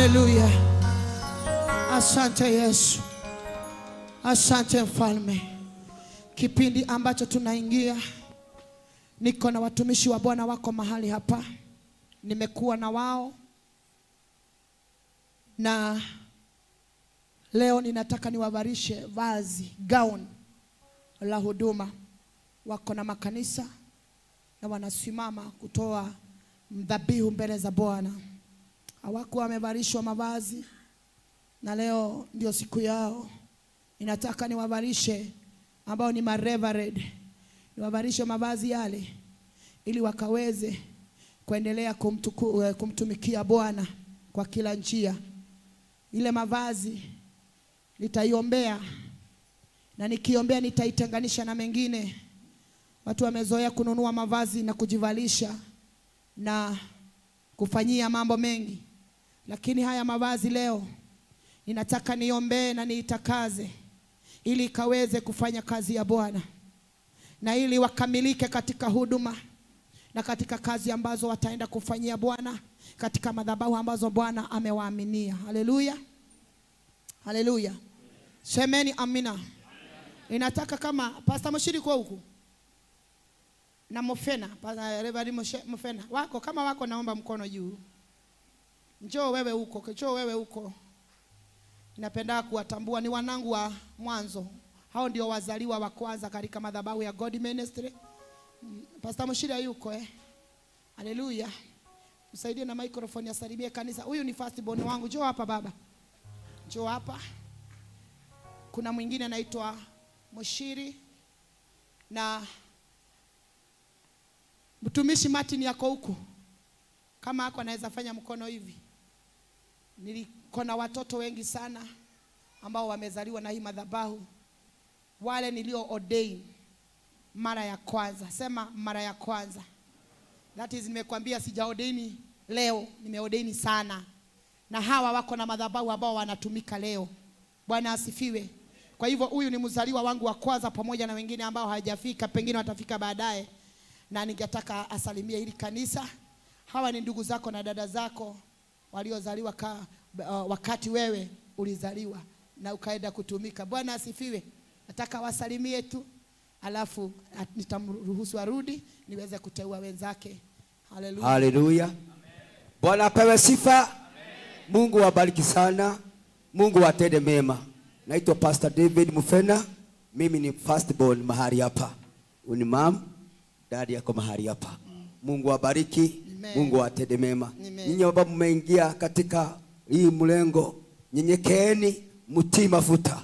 Haleluya. Asante Yesu. Asante Mfalme. Kipindi ambacho tunaingia, niko na watumishi wa Bwana wako mahali hapa. Nimekuwa na wao, na leo ninataka niwavarishe vazi, gown la huduma. Wako na makanisa na wanasimama kutoa dhabihu mbele za Bwana. Hawakuwa wamevarishwa mavazi, na leo ndio siku yao. Ninataka niwavarishe ambao ni mareverend, niwavarishe mavazi yale ili wakaweze kuendelea kumtumikia Bwana kwa kila njia. Ile mavazi nitaiombea, na nikiombea nitaitenganisha na mengine. Watu wamezoea kununua mavazi na kujivalisha na kufanyia mambo mengi, lakini haya mavazi leo ninataka niombee na niitakaze ili ikaweze kufanya kazi ya Bwana, na ili wakamilike katika huduma na katika kazi ambazo wataenda kufanyia Bwana katika madhabahu ambazo Bwana amewaaminia. Haleluya. Haleluya. Semeni amina. Ninataka kama Pastor Mushiri kwa huku na Mofena, Pastor Reverend Mofena wako, kama wako naomba mkono juu. Njoo wewe huko, njoo wewe huko. Ninapenda kuwatambua ni wanangu wa mwanzo. Hao ndio wazaliwa wa kwanza katika madhabahu ya God Ministry. Pastor Mushiri yuko Haleluya. Msaidie na microphone asalimie kanisa. Huyu ni first born wangu. Njoo hapa baba. Njoo hapa. Kuna mwingine anaitwa Mushiri na mtumishi Martin yako huku. Kama hako anaweza fanya mkono hivi. Niko na watoto wengi sana ambao wamezaliwa na hii madhabahu. Wale nilio ordain mara ya kwanza. Sema mara ya kwanza. That is, nimekuambia sijaordaini leo, nimeordaini sana. Na hawa wako na madhabahu ambao wanatumika leo. Bwana asifiwe. Kwa hivyo huyu ni mzaliwa wangu wa kwanza pamoja na wengine ambao hawajafika, pengine watafika baadaye. Na ningetaka asalimie hili kanisa. Hawa ni ndugu zako na dada zako waliozaliwa wakati wewe ulizaliwa na ukaenda kutumika. Bwana asifiwe. Nataka wasalimie tu, alafu nitamruhusu arudi niweze kuteua wenzake. Haleluya. Haleluya. Bwana apewe sifa. Amen. Mungu wabariki sana. Mungu watende mema. Naitwa Pastor David Mufena. Mimi ni firstborn mahali hapa. Uni mam, daddy yako mahali hapa. Mungu wabariki. Mungu atende mema. Nyinyi ambao mmeingia katika hii mlengo, nyenyekeeni, mtii mafuta.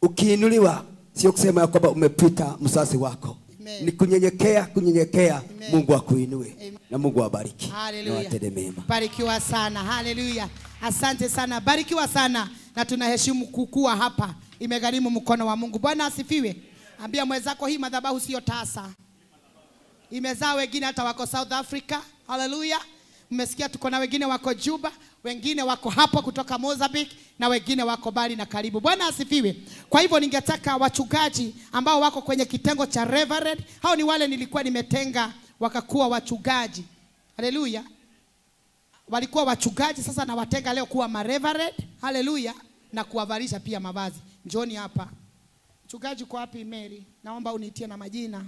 Ukiinuliwa sio kusema ya kwamba umepita msasi wako. Amen. Ni kunyenyekea, kunyenyekea. Amen. Mungu akuinue. Amen. Na Mungu awabariki. Na atende mema. Barikiwa sana. Haleluya. Asante sana. Barikiwa sana, na tunaheshimu kukua hapa. Imegharimu mkono wa Mungu. Bwana asifiwe. Ambia mwenzako hii madhabahu sio tasa. Imezaa wengine hata wako South Africa. Haleluya. Mmesikia tuko na wengine wako Juba, wengine wako hapo kutoka Mozambique, na wengine wako bali na karibu. Bwana asifiwe. Kwa hivyo ningetaka wachungaji ambao wako kwenye kitengo cha reverend, hao ni wale nilikuwa nimetenga wakakuwa wachungaji. Haleluya. Walikuwa wachungaji, sasa nawatenga leo kuwa mareverend. Haleluya. Na kuwavalisha pia mavazi. Njooni hapa. Mchungaji uko wapi Mary? Naomba uniitie na majina.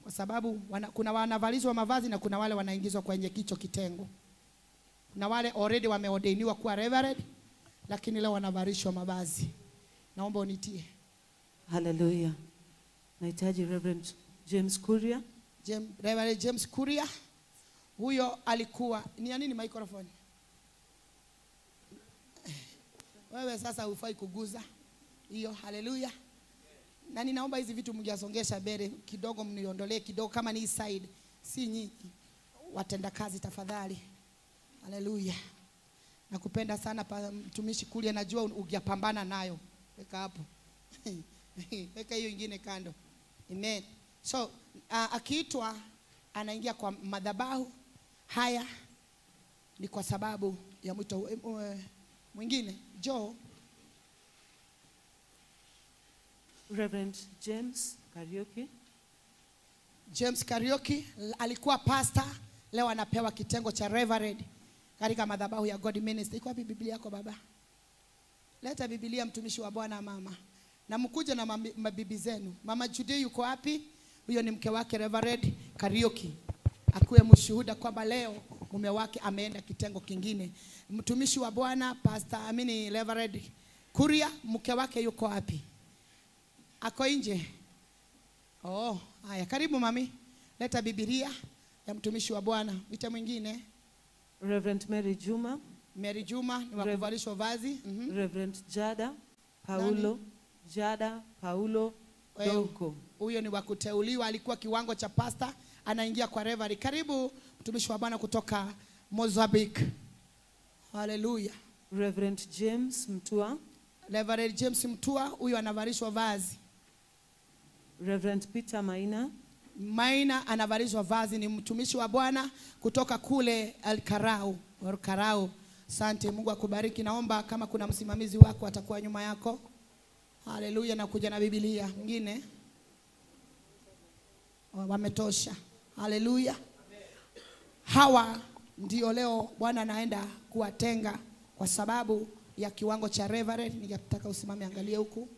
Kwa sababu kuna wanavalishwa mavazi na kuna wale wanaingizwa kwenye kicho kitengo. Na wale already wameordainiwa kuwa reverend, lakini leo wanavalishwa mavazi. Naomba unitie. Hallelujah. Nahitaji Reverend James Kuria. Reverend James Kuria. Huyo alikuwa ni ya nini microphone? Wewe sasa hufai kuguza hiyo. Hallelujah. Na ninaomba hizi vitu mngesongesha mbele kidogo, mniondolee kidogo kama ni side, si nyinyi watenda kazi tafadhali. Haleluya. Nakupenda sana mtumishi Kuria, najua ungepambana nayo. Weka hapo. Weka hiyo ingine kando. Amen. So akiitwa anaingia kwa madhabahu haya ni kwa sababu ya mwito mwingine. Joe. Reverend James Kariuki. James Kariuki alikuwa pastor, leo anapewa kitengo cha reverend katika madhabahu ya God Ministry. Iko wapi Biblia yako baba? Leta Biblia mtumishi wa Bwana mama. Na mkuje na mabibi zenu. Mama Judy yuko wapi? Huyo ni mke wake Reverend Kariuki. Akuwe mshuhuda kwamba leo mume wake ameenda kitengo kingine. Mtumishi wa Bwana Pastor Amini Reverend Kuria, mke wake yuko wapi? Ako nje. Oh, haya, karibu mami. Leta Biblia ya mtumishi wa Bwana. Wita mwingine. Reverend Mary Juma. Mary Juma ni wa kuvalishwa vazi. Reverend Jada Paulo. Nani? Jada Paulo Donko. Huyo ni wa kuteuliwa, alikuwa kiwango cha pastor, anaingia kwa reverend. Karibu mtumishi wa Bwana kutoka Mozambique. Hallelujah. Reverend James Mtua. Reverend James Mtua, huyo anavalishwa vazi. Reverend Peter Maina. Maina anavalishwa vazi, ni mtumishi wa Bwana kutoka kule Al-Karau. Al-Karau. Asante, Mungu akubariki. Naomba kama kuna msimamizi wako atakuwa nyuma yako. Haleluya, na kuja na Biblia. Mwingine? Wametosha. Haleluya. Hawa ndio leo Bwana anaenda kuwatenga kwa sababu ya kiwango cha reverend. Ningetaka usimame, angalie huku.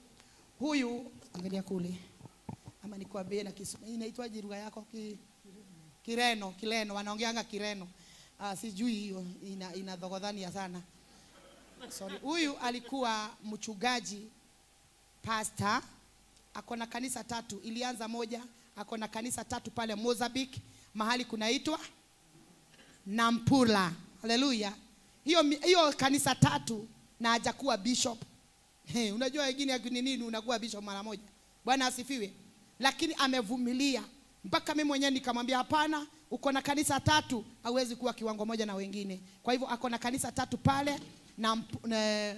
Huyu angalia kule. Ama nikwambie na Kiswahili inaitwaje lugha yako? Kireno, Kireno, wanaongeanga Kireno. Sijui hiyo inadhogodhania sana. Sorry. Huyu alikuwa mchungaji, pastor, ako na kanisa 3, ilianza moja, ako na kanisa 3 pale Mozambique, mahali kunaitwa Nampula. Haleluya. Hiyo kanisa 3 na hajakuwa bishop. Hey, unajua wengine ni nini unakuwa bishop mara moja. Bwana asifiwe. Lakini amevumilia mpaka mimi mwenyewe nikamwambia hapana, uko na kanisa 3, hauwezi kuwa kiwango moja na wengine. Kwa hivyo ako na kanisa 3 pale na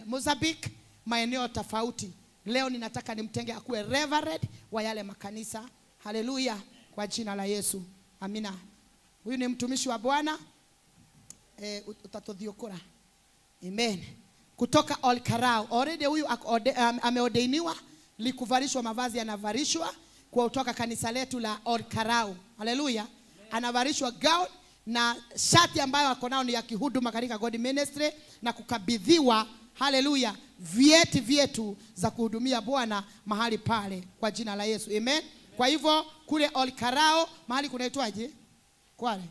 Mozambique, maeneo tofauti. Leo ninataka nimtenge akuwe reverend wa yale makanisa. Haleluya, kwa jina la Yesu. Amina. Huyu ni mtumishi wa Bwana. Utatodhiokora. Amen. Kutoka Ol-Karau. Already huyu ameordainiwa, likuvalishwa mavazi, anavalishwa kwa kutoka kanisa letu la Ol-Karau. Haleluya. Anavalishwa gown na shati ambayo ako nao ni ya kihuduma katika God Ministry na kukabidhiwa, haleluya, vyeti vyetu za kuhudumia Bwana mahali pale kwa jina la Yesu. Amen. Kwa hivyo kule Ol-Karau mahali kunaitwaje? Kwale.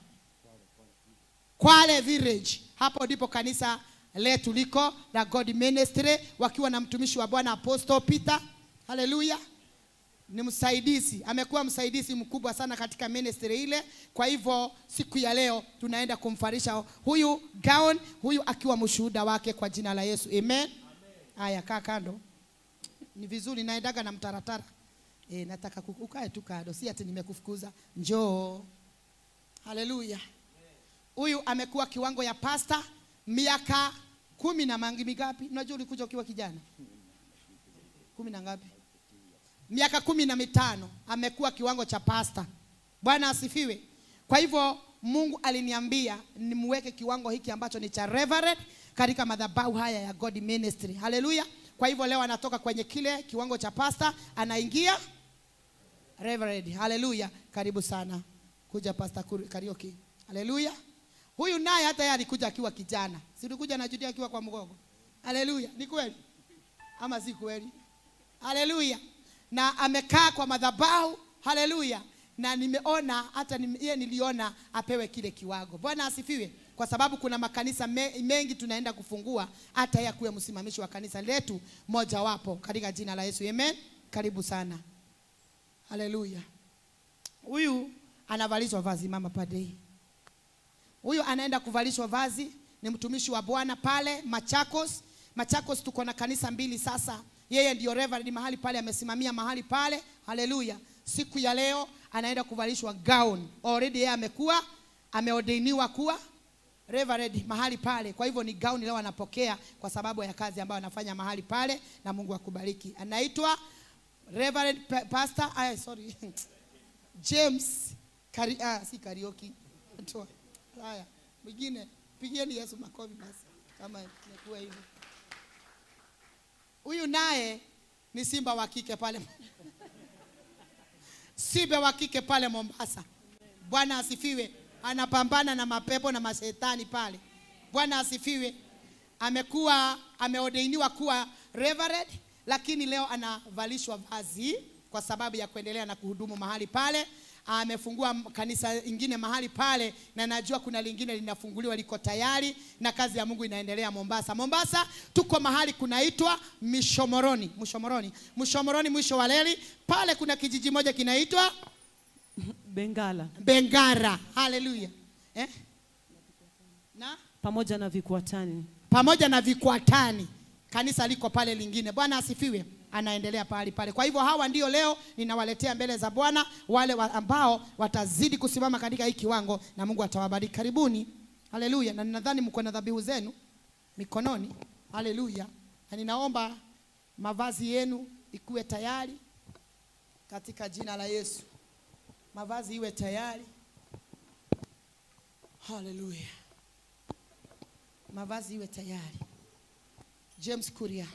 Kwale Village. Hapo ndipo kanisa letu liko la God Ministry, wakiwa na mtumishi wa Bwana Apostle Peter. Haleluya. Ni msaidizi, amekuwa msaidizi mkubwa sana katika ministry ile. Kwa hivyo siku ya leo tunaenda kumfarisha huyu gown, huyu akiwa mshuhuda wake kwa jina la Yesu. Amen. Haya, kaa kando. Ni vizuri naendaga na mtaratara. Nataka ukae tu kando, si ati nimekufukuza. Njoo. Haleluya. Huyu amekuwa kiwango ya pastor miaka 10 na mangi mingapi? Unajua ulikuja ukiwa kijana? 10 na ngapi? Miaka 15 amekuwa kiwango cha pastor. Bwana asifiwe. Kwa hivyo Mungu aliniambia nimweke kiwango hiki ambacho ni cha reverend katika madhabahu haya ya God Ministry. Haleluya. Kwa hivyo leo anatoka kwenye kile kiwango cha pastor anaingia reverend. Haleluya. Karibu sana. Kuja Pastor Kariuki. Haleluya. Huyu naye hata yeye alikuja akiwa kijana. Si ulikuja na Judia akiwa kwa mgongo. Haleluya. Ni kweli? Ama si kweli? Haleluya. Na amekaa kwa madhabahu. Haleluya. Na nimeona hata yeye niliona apewe kile kiwango. Bwana asifiwe. Kwa sababu kuna makanisa mengi tunaenda kufungua, hata yeye kuwe msimamishi wa kanisa letu moja wapo katika jina la Yesu. Amen. Karibu sana. Haleluya. Huyu anavalishwa vazi, mama Padei. Huyu anaenda kuvalishwa vazi, ni mtumishi wa Bwana pale Machakos. Machakos tuko na kanisa 2 sasa. Yeye ndio reverend mahali pale, amesimamia mahali pale. Haleluya. Siku ya leo anaenda kuvalishwa gown. Already yeye amekuwa ameordainiwa kuwa reverend mahali pale. Kwa hivyo ni gown leo anapokea kwa sababu ya kazi ambayo anafanya mahali pale, na Mungu akubariki. Anaitwa Reverend Pastor, sorry. James si Kariuki. Haya, mwingine pigieni Yesu makofi basi kama imekuwa hivi. Huyu naye ni simba wa kike pale. Simba wa kike pale Mombasa. Bwana asifiwe. Anapambana na mapepo na mashetani pale. Bwana asifiwe. Amekuwa ameordainiwa kuwa reverend, lakini leo anavalishwa vazi kwa sababu ya kuendelea na kuhudumu mahali pale. Amefungua kanisa ingine mahali pale, na najua kuna lingine linafunguliwa liko tayari, na kazi ya Mungu inaendelea Mombasa. Mombasa tuko mahali kunaitwa Mishomoroni, Mshomoroni, Mshomoroni mwisho wa reli. Pale kuna kijiji moja kinaitwa Bengala. Bengara. Haleluya. Na pamoja na Vikwatani. Pamoja na Vikwatani. Kanisa liko pale lingine. Bwana asifiwe. Anaendelea pale pale. Kwa hivyo hawa ndio leo ninawaletea mbele za Bwana wale ambao watazidi kusimama katika hiki kiwango, na Mungu atawabariki. Karibuni. Haleluya. Na ninadhani mko na dhabihu zenu mikononi. Haleluya. Na ninaomba mavazi yenu ikuwe tayari katika jina la Yesu. Mavazi iwe tayari. Haleluya. Mavazi iwe tayari. James Kuria.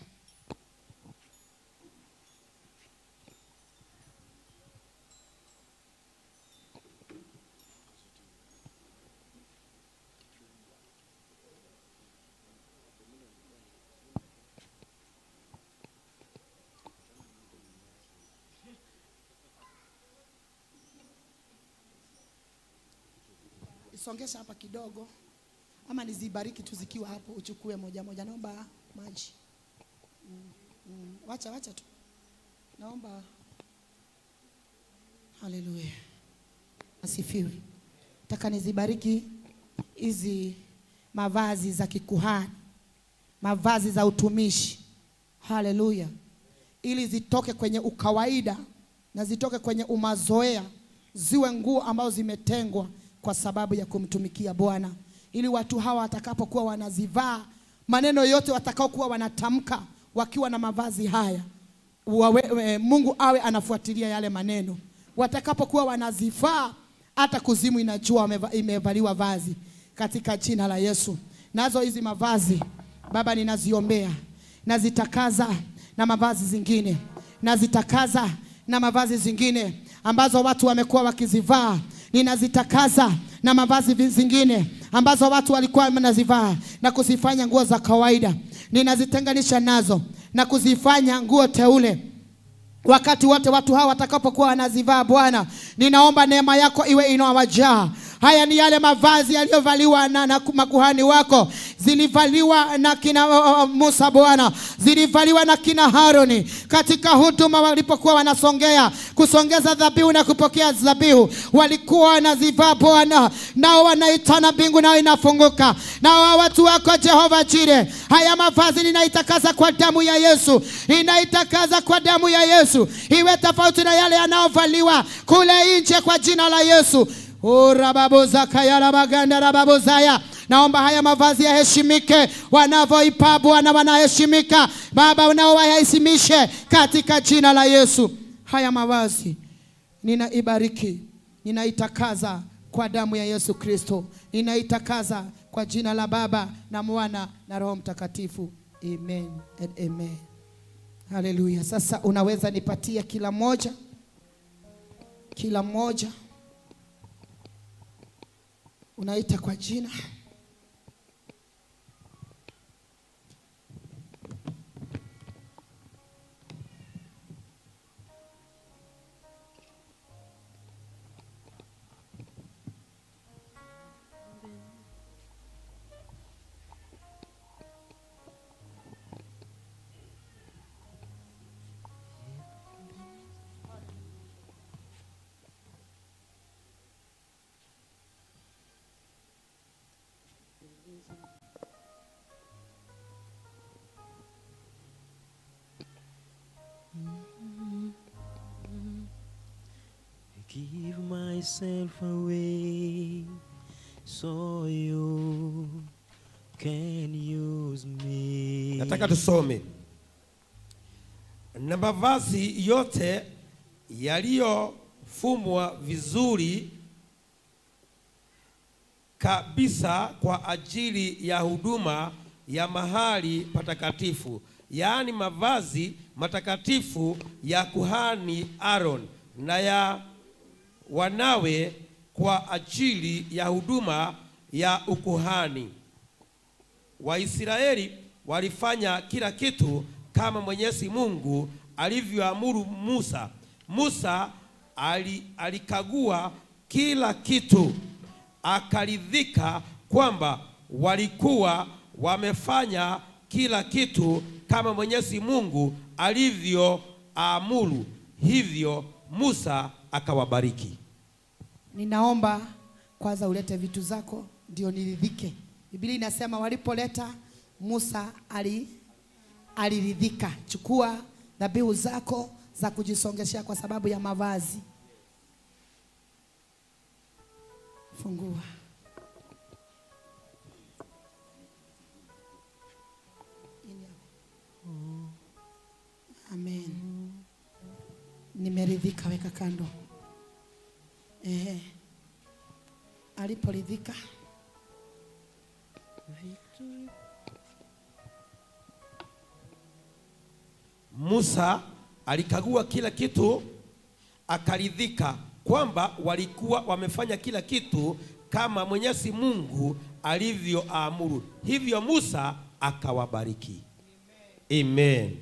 Songesha hapa kidogo, ama nizibariki tu zikiwa hapo, uchukue moja moja. Naomba maji. Wacha wacha tu. Naomba. Haleluya. Asifiwe. Nataka nizibariki hizi mavazi za kikuhani, mavazi za utumishi. Haleluya. Ili zitoke kwenye ukawaida na zitoke kwenye umazoea, ziwe nguo ambazo zimetengwa kwa sababu ya kumtumikia Bwana, ili watu hawa watakapokuwa wanazivaa, maneno yote watakaokuwa wanatamka wakiwa na mavazi haya, Mungu awe anafuatilia yale maneno. Watakapokuwa wanazivaa, hata kuzimu inajua imevaliwa vazi, katika jina la Yesu. Nazo hizi mavazi Baba ninaziombea, nazitakaza na mavazi zingine, nazitakaza na mavazi zingine ambazo watu wamekuwa wakizivaa. Ninazitakaza na mavazi zingine ambazo watu walikuwa wanazivaa na kuzifanya nguo za kawaida. Ninazitenganisha nazo na kuzifanya nguo teule. Wakati wote watu hawa watakapokuwa wanazivaa, Bwana, ninaomba neema yako iwe inawajaa. Haya ni yale mavazi yaliyovaliwa na makuhani wako. Zilivaliwa na kina Musa Bwana, zilivaliwa na kina Haroni katika huduma walipokuwa wanasongea kusongeza dhabihu na kupokea dhabihu, walikuwa wanazivaa Bwana, nao wanaitana mbingu nao inafunguka. Na watu wako Jehova Jire, haya mavazi ninaitakasa kwa damu ya Yesu, ninaitakasa kwa damu ya Yesu, iwe tofauti na yale yanayovaliwa kule nje kwa jina la Yesu. Naomba haya mavazi yaheshimike, wanavyoipa Bwana wanaheshimika. Baba, unaowaheshimishe katika jina la Yesu. Haya mavazi ninaibariki, ninaitakaza kwa damu ya Yesu Kristo, ninaitakaza kwa jina la Baba na Mwana na Roho Mtakatifu. Amen and amen. Haleluya. Sasa unaweza nipatia kila moja, kila moja unaita kwa jina. Give myself away so you can use me. Nataka tusome. Na mavazi yote yaliyofumwa vizuri kabisa kwa ajili ya huduma ya mahali patakatifu, yaani mavazi matakatifu ya kuhani Aaron na ya wanawe kwa ajili ya huduma ya ukuhani. Waisraeli walifanya kila kitu kama Mwenyezi Mungu alivyoamuru Musa. Musa alikagua kila kitu, akaridhika kwamba walikuwa wamefanya kila kitu kama Mwenyezi Mungu alivyoamuru. Hivyo Musa akawabariki. Ninaomba kwanza ulete vitu zako ndio niridhike. Biblia inasema walipoleta Musa aliridhika. Chukua dhabihu zako za kujisongeshea kwa sababu ya mavazi. Fungua. Amen. Nimeridhika, weka kando. Aliporidhika, Musa alikagua kila kitu, akaridhika kwamba walikuwa wamefanya kila kitu kama Mwenyezi Mungu alivyoamuru. Hivyo Musa akawabariki. Amen.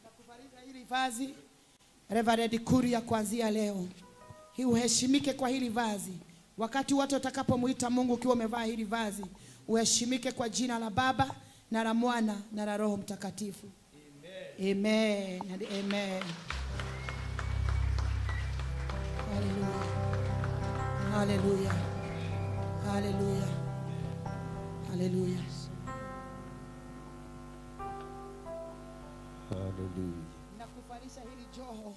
Nakubaliza hili vazi, Reverend Kuria, kuanzia leo hii uheshimike kwa hili vazi. Wakati watu watakapomuita Mungu ukiwa umevaa hili vazi, uheshimike kwa jina la Baba na la Mwana na la Roho Mtakatifu. Amen. Amen and amen. Hallelujah. Hallelujah. Hallelujah. Hallelujah. Hallelujah. Nakuvalisha hili joho.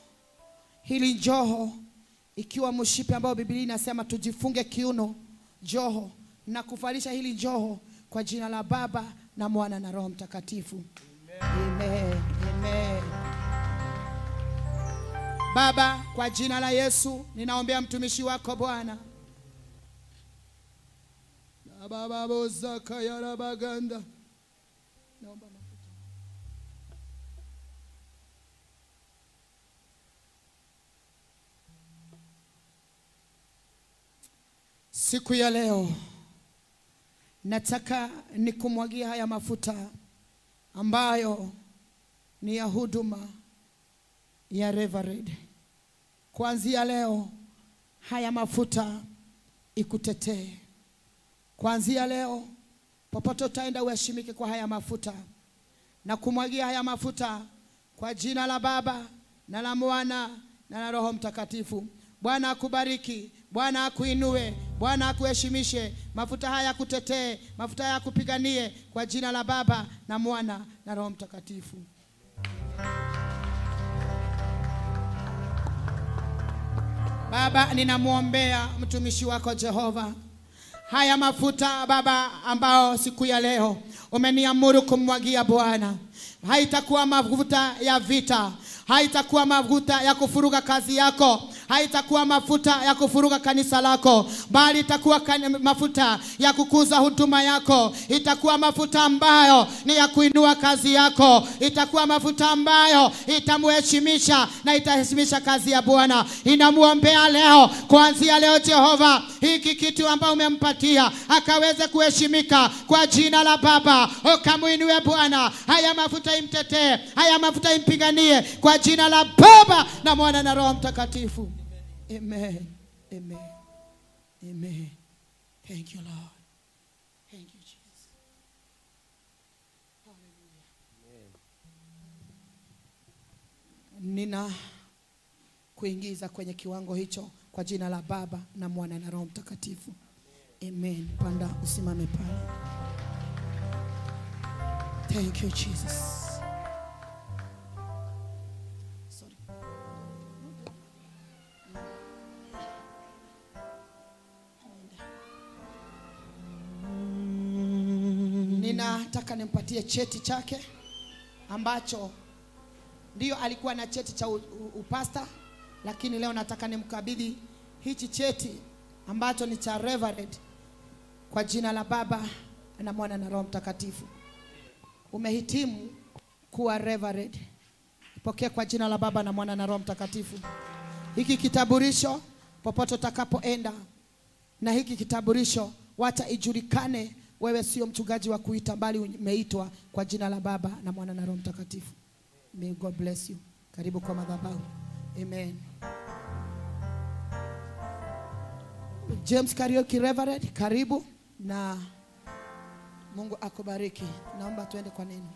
Hili joho ikiwa mshipi ambao Biblia inasema tujifunge kiuno, joho. Nakuvalisha hili joho kwa jina la Baba na Mwana na Roho Mtakatifu. Amen. Amen. Baba, kwa jina la Yesu ninaombea mtumishi wako Bwana. Baba bozaka ya rabaganda. Naomba mafuta. Siku ya leo nataka nikumwagia haya mafuta ambayo ni ya huduma ya Reverend. Kuanzia leo haya mafuta ikutetee. Kuanzia leo popote utaenda uheshimike kwa haya mafuta. Na kumwagia haya mafuta kwa jina la Baba na la Mwana na la Roho Mtakatifu. Bwana akubariki, Bwana akuinue, Bwana akuheshimishe. Mafuta haya kutetee, mafuta haya kupiganie kwa jina la Baba na Mwana na Roho Mtakatifu. Baba, ninamuombea mtumishi wako Jehova. Haya mafuta Baba ambao siku ya leo umeniamuru kumwagia Bwana, haitakuwa mafuta ya vita, haitakuwa mafuta ya kufuruga kazi yako, haitakuwa mafuta ya kufuruga kanisa lako, bali itakuwa mafuta ya kukuza huduma yako. Itakuwa mafuta ambayo ni ya kuinua kazi yako. Itakuwa mafuta ambayo itamuheshimisha na itaheshimisha kazi ya Bwana. Inamuombea leo, kuanzia leo Jehova, hiki kitu ambao umempatia akaweze kuheshimika kwa jina la Baba. Ukamuinue Bwana, haya mafuta imtetee, haya mafuta impiganie kwa jina la Baba na Mwana na Roho Mtakatifu. Amen. Amen. Amen. Thank you, Lord. Thank you, Jesus. Hallelujah. Amen. Nina kuingiza kwenye kiwango hicho kwa jina la Baba na Mwana na Roho Mtakatifu. Amen. Panda usimame pale. Thank you, Jesus. Sorry. Ninataka nimpatie cheti chake ambacho ndio alikuwa na cheti cha upasta, lakini leo nataka nimkabidhi hichi cheti ambacho ni cha Reverend kwa jina la Baba na Mwana na Roho Mtakatifu. Umehitimu kuwa Reverend. Pokea kwa jina la Baba na Mwana na Roho Mtakatifu. Hiki kitaburisho popote utakapoenda, na hiki kitaburisho wacha ijulikane Wewe sio mchungaji wa kuita, bali umeitwa kwa jina la Baba na Mwana na Roho Mtakatifu. May God bless you. Karibu kwa madhabahu. Amen. James Kariuki Reverend, karibu na Mungu akubariki. Naomba tuende kwa neno.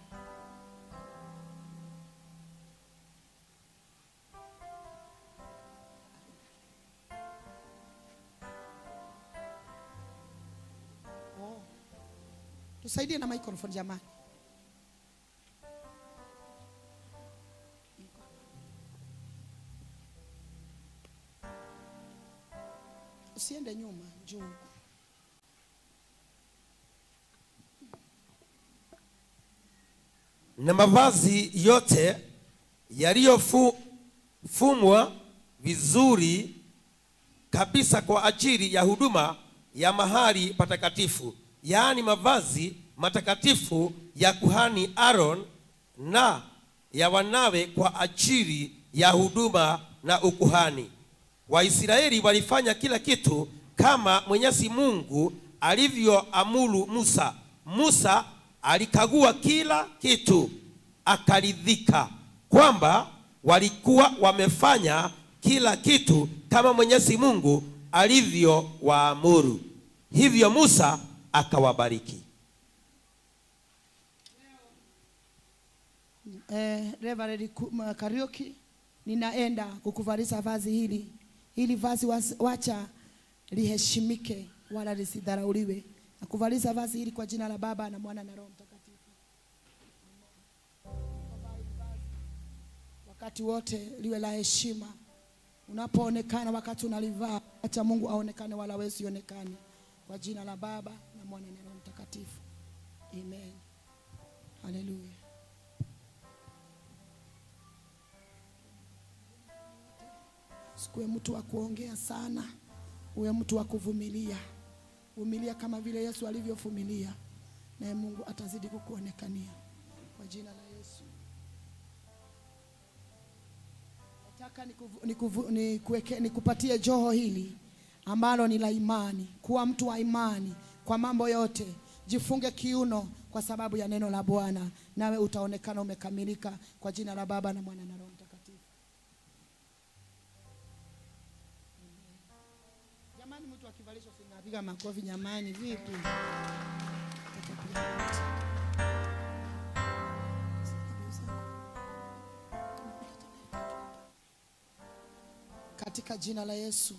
Oh. Tusaidie na microphone jamani. Usiende nyuma, juu. Na mavazi yote yaliyofumwa vizuri kabisa kwa ajili ya huduma ya mahali patakatifu, yaani mavazi matakatifu ya kuhani Aaron na ya wanawe kwa ajili ya huduma na ukuhani. Waisraeli walifanya kila kitu kama Mwenyezi Mungu alivyoamuru Musa. Musa alikagua kila kitu, akaridhika kwamba walikuwa wamefanya kila kitu kama Mwenyezi Mungu alivyowaamuru. Hivyo Musa akawabariki. Reverend Kariuki, ninaenda kukuvalisha vazi hili. Hili vazi wacha liheshimike wala lisidharauliwe. Na kuvalisha vazi hili kwa jina la Baba na Mwana na Roho Mtakatifu. Wakati wote liwe la heshima. Unapoonekana wakati unalivaa, acha Mungu aonekane wala wewe usionekane. Kwa jina la Baba na Mwana na Roho Mtakatifu. Amen. Hallelujah. Sikuwe mtu wa kuongea sana, uwe mtu wa kuvumilia. Vumilia kama vile Yesu alivyovumilia, naye Mungu atazidi kukuonekania. Kwa jina la Yesu. Nataka nikupatie joho hili ambalo ni la imani. Kuwa mtu wa imani kwa mambo yote. Jifunge kiuno kwa sababu ya neno la Bwana, nawe utaonekana umekamilika kwa jina la Baba na Mwana na Roho Mtakatifu. Jamani, mtu akivalishwa sinapiga makofi jamani, vipi? Katika jina la Yesu.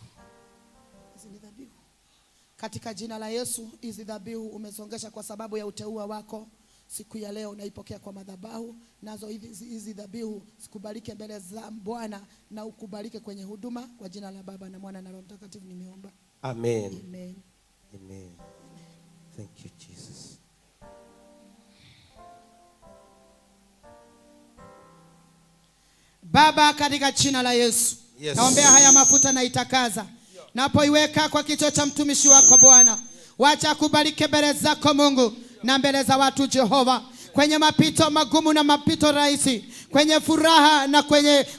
Hizi ni dhabihu. Katika jina la Yesu, hizi dhabihu umezongesha kwa sababu ya uteua wako. Siku ya leo naipokea kwa madhabahu. Nazo hizi dhabihu sikubalike mbele za Bwana na ukubalike kwenye huduma kwa jina la Baba na Mwana na Roho Mtakatifu nimeomba. Amen. Amen. Amen. Thank you, Jesus. Baba, katika jina la Yesu. Yes. Naombea haya mafuta na itakaza. Napoiweka kwa kichwa cha mtumishi wako Bwana, wacha akubalike mbele zako Mungu na mbele za watu Jehova, kwenye mapito magumu na mapito rahisi, kwenye furaha na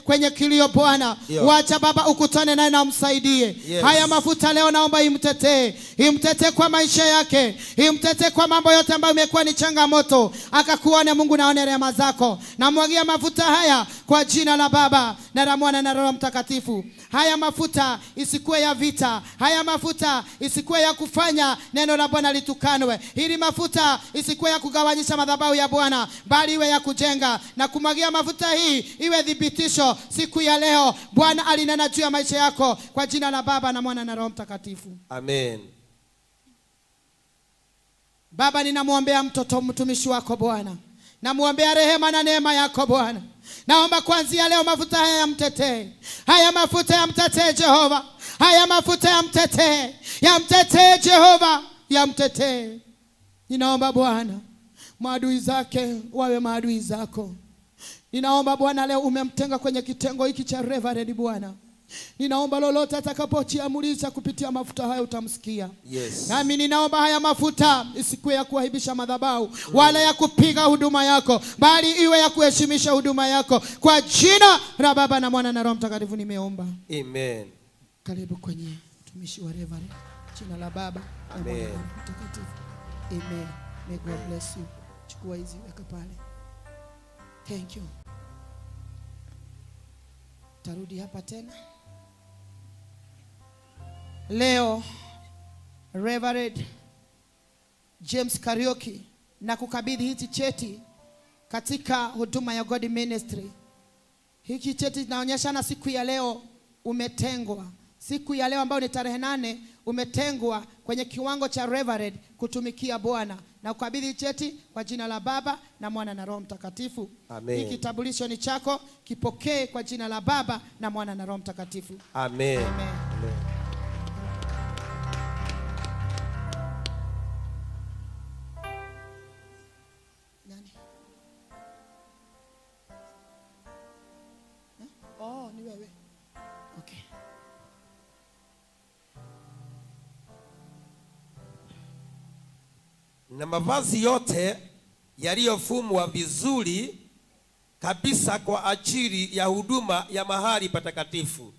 kwenye kilio Bwana. Wacha Baba ukutane naye na umsaidie. Yes. Haya mafuta leo naomba imtetee. Imtetee kwa maisha yake, imtetee kwa mambo yote ambayo imekuwa ni changamoto. Akakuone Mungu na aone rehema zako. Namwagia mafuta haya kwa jina la Baba na la Mwana na Roho Mtakatifu. Haya mafuta isikuwe ya vita. Haya mafuta isikuwe ya kufanya neno la Bwana litukanwe. Hili mafuta isikuwe ya kugawanyisha madhabahu ya Bwana, bali iwe ya kujenga. Na kumwagia mafuta hii iwe thibitisho siku ya leo Bwana alinena juu ya maisha yako kwa jina la Baba na Mwana na Roho Mtakatifu. Amen. Baba, ninamuombea mtoto mtumishi wako Bwana. Namuombea rehema na neema yako Bwana. Naomba kuanzia leo mafuta haya yamtetee. Haya mafuta yamtetee Jehova. Haya mafuta yamtetee. Yamtetee Jehova, yamtetee. Ninaomba Bwana, maadui zake wawe maadui zako. Ninaomba Bwana leo umemtenga kwenye kitengo hiki cha Reverend Bwana. Ninaomba lolote atakapochiamulisha kupitia mafuta haya utamsikia. Yes. Nami ninaomba haya mafuta isikuwe ya kuaibisha madhabahu wala ya kupiga huduma yako, bali iwe ya kuheshimisha huduma yako. Kwa jina la Baba na Mwana na Roho Mtakatifu nimeomba. Amen. Karibu kwenye mtumishi wa Reverend. Jina la Baba na Mwana na Roho Mtakatifu. Amen. May God bless you. Chukua hizi weka pale. Thank you. Tarudi hapa tena. Leo Reverend James Kariuki na kukabidhi hiki cheti katika huduma ya God Ministry. Hiki cheti kinaonyesha na siku ya leo umetengwa. Siku ya leo ambayo ni tarehe 8 umetengwa kwenye kiwango cha Reverend kutumikia Bwana. Na kukabidhi cheti kwa jina la Baba na Mwana na Roho Mtakatifu. Amen. Hiki kitambulisho ni chako, kipokee kwa jina la Baba na Mwana na Roho Mtakatifu. Amen. Amen. Amen. Nani? Oh, ni wewe. Okay. Na mavazi yote yaliyofumwa vizuri kabisa kwa ajili ya huduma ya mahali patakatifu,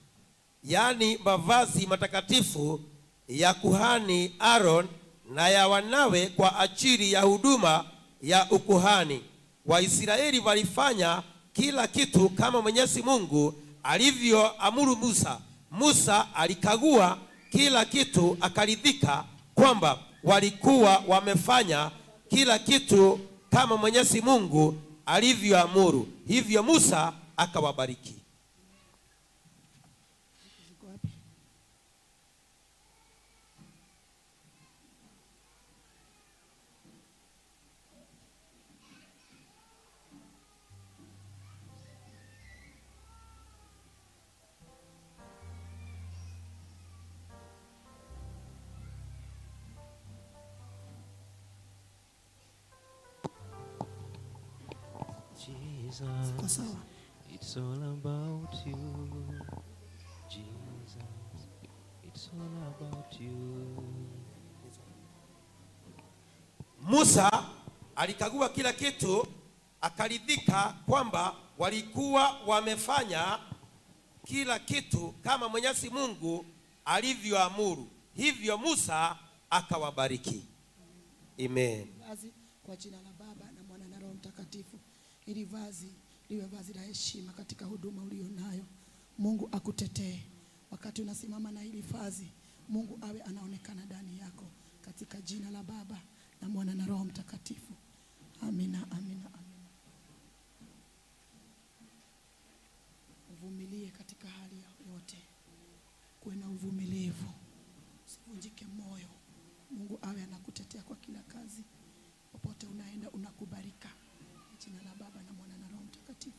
yaani mavazi matakatifu ya kuhani Aaron na ya wanawe kwa ajili ya huduma ya ukuhani. Waisraeli walifanya kila kitu kama Mwenyezi Mungu alivyoamuru Musa. Musa alikagua kila kitu akaridhika kwamba walikuwa wamefanya kila kitu kama Mwenyezi Mungu alivyoamuru. Hivyo Musa akawabariki. Jesus, it's all about you. Jesus, it's all about you. Musa alikagua kila kitu akaridhika kwamba walikuwa wamefanya kila kitu kama Mwenyezi Mungu alivyoamuru. Hivyo Musa akawabariki. Amen. Kwa jina la Baba na Mwana na Roho Mtakatifu. Ili vazi liwe vazi la heshima katika huduma ulionayo. Mungu akutetee wakati unasimama na hili vazi. Mungu awe anaonekana ndani yako katika jina la Baba na Mwana na Roho Mtakatifu. Amina, amina, amina. Uvumilie katika hali yote. Kuwe na uvumilivu. Usivunjike moyo. Mungu awe anakutetea kwa kila kazi. Popote unaenda unakubarika. Jina la Baba na Mwana na Roho Mtakatifu.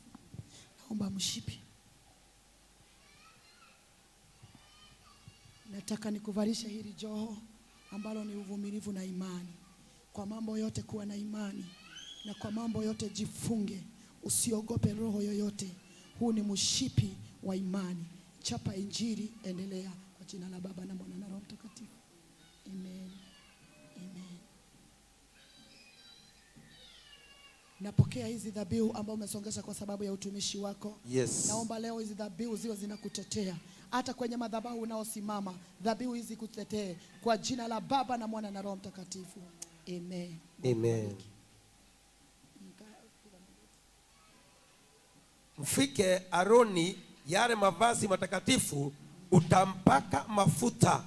Naomba mshipi. Nataka nikuvalishe hili joho ambalo ni uvumilivu na imani. Kwa mambo yote kuwa na imani, na kwa mambo yote jifunge, usiogope roho yoyote. Huu ni mshipi wa imani. Chapa injili, endelea kwa jina la Baba na Mwana na Roho Mtakatifu. Amen. Amen. Napokea hizi dhabihu ambao umesongesha kwa sababu ya utumishi wako. Yes. Naomba leo hizi dhabihu ziwe zinakutetea. Hata kwenye madhabahu unaosimama, dhabihu hizi kutetee kwa jina la Baba na Mwana na Roho Mtakatifu. Amen. Amen. Mfike Aroni yale mavazi matakatifu, utampaka mafuta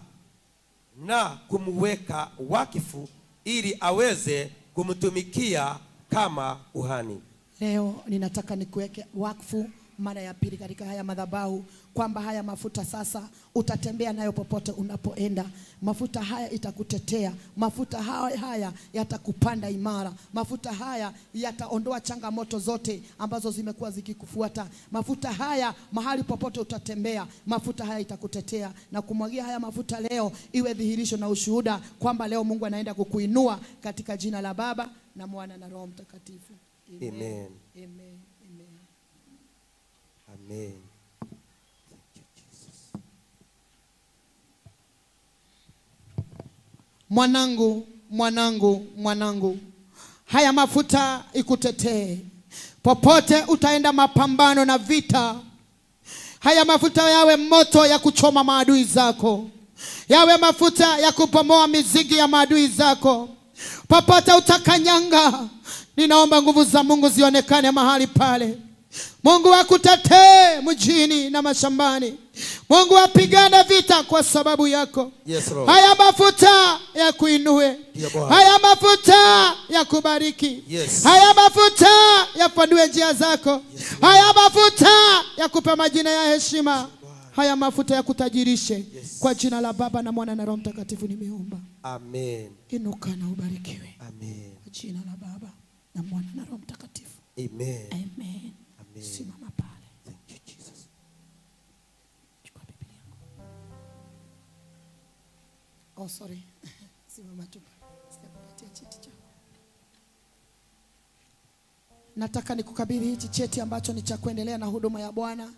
na kumweka wakifu ili aweze kumtumikia kama kuhani. Leo ninataka nikuweke wakfu mara ya pili katika haya madhabahu, kwamba haya mafuta sasa utatembea nayo popote unapoenda. Mafuta haya itakutetea, mafuta haya yatakupanda imara, mafuta haya yataondoa changamoto zote ambazo zimekuwa zikikufuata. Mafuta haya mahali popote utatembea, mafuta haya itakutetea. Na kumwagia haya mafuta leo iwe dhihirisho na ushuhuda kwamba leo Mungu anaenda kukuinua katika jina la Baba na Mwana na Roho Mtakatifu. Amen. Amen. Amen. Amen. Thank you, Jesus. Mwanangu, mwanangu, mwanangu, haya mafuta ikutetee popote utaenda, mapambano na vita. Haya mafuta yawe moto ya kuchoma maadui zako, yawe mafuta ya kupomoa mizingi ya maadui zako. Popote utakanyanga, ninaomba nguvu za Mungu zionekane mahali pale. Mungu akutetee mjini na mashambani. Mungu apigane vita kwa sababu yako. Yes, Lord. Haya mafuta ya kuinue. Haya mafuta ya kubariki. Yes. Haya mafuta ya panue njia zako. Yes, haya mafuta ya kupa majina ya heshima. Haya mafuta ya kutajirishe. Yes. Kwa jina la Baba na Mwana na Roho Mtakatifu nimeomba. Amen. Inuka na ubarikiwe. Amen. Kwa jina la Baba na Mwana na Roho Mtakatifu. Amen. Amen. Amen. Simama pale. Thank you, Jesus. Chukua Biblia yako. Oh, sorry. Simama tu. Sitakupatia cheti chako. Nataka nikukabidhi hichi cheti ambacho ni cha kuendelea na huduma ya Bwana.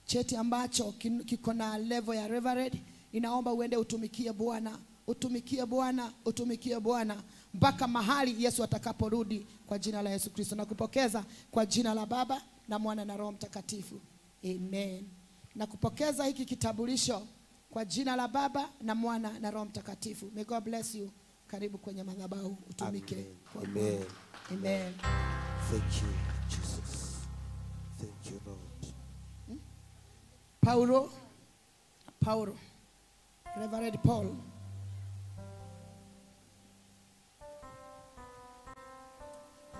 Cheti ambacho kiko na level ya reverend. Ninaomba uende utumikie Bwana, utumikie Bwana, utumikie Bwana mpaka mahali Yesu atakaporudi, kwa jina la Yesu Kristo. Nakupokeza kwa jina la Baba na Mwana na Roho Mtakatifu. Amen. Nakupokeza hiki kitambulisho kwa jina la Baba na Mwana na Roho Mtakatifu. May God bless you. Karibu kwenye madhabahu utumike. Amen. Amen. Thank you, Jesus. Thank you, Lord. Paulo, Reverend Paul.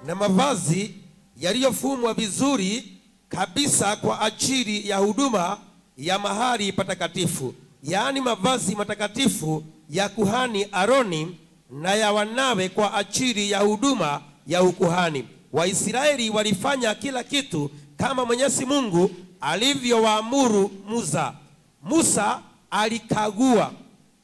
Na mavazi yaliyofumwa vizuri kabisa kwa ajili ya huduma ya mahali patakatifu, yaani mavazi matakatifu ya kuhani Aroni na ya wanawe kwa ajili ya huduma ya ukuhani. Waisraeli walifanya kila kitu kama Mwenyezi Mungu alivyowaamuru Musa. Musa alikagua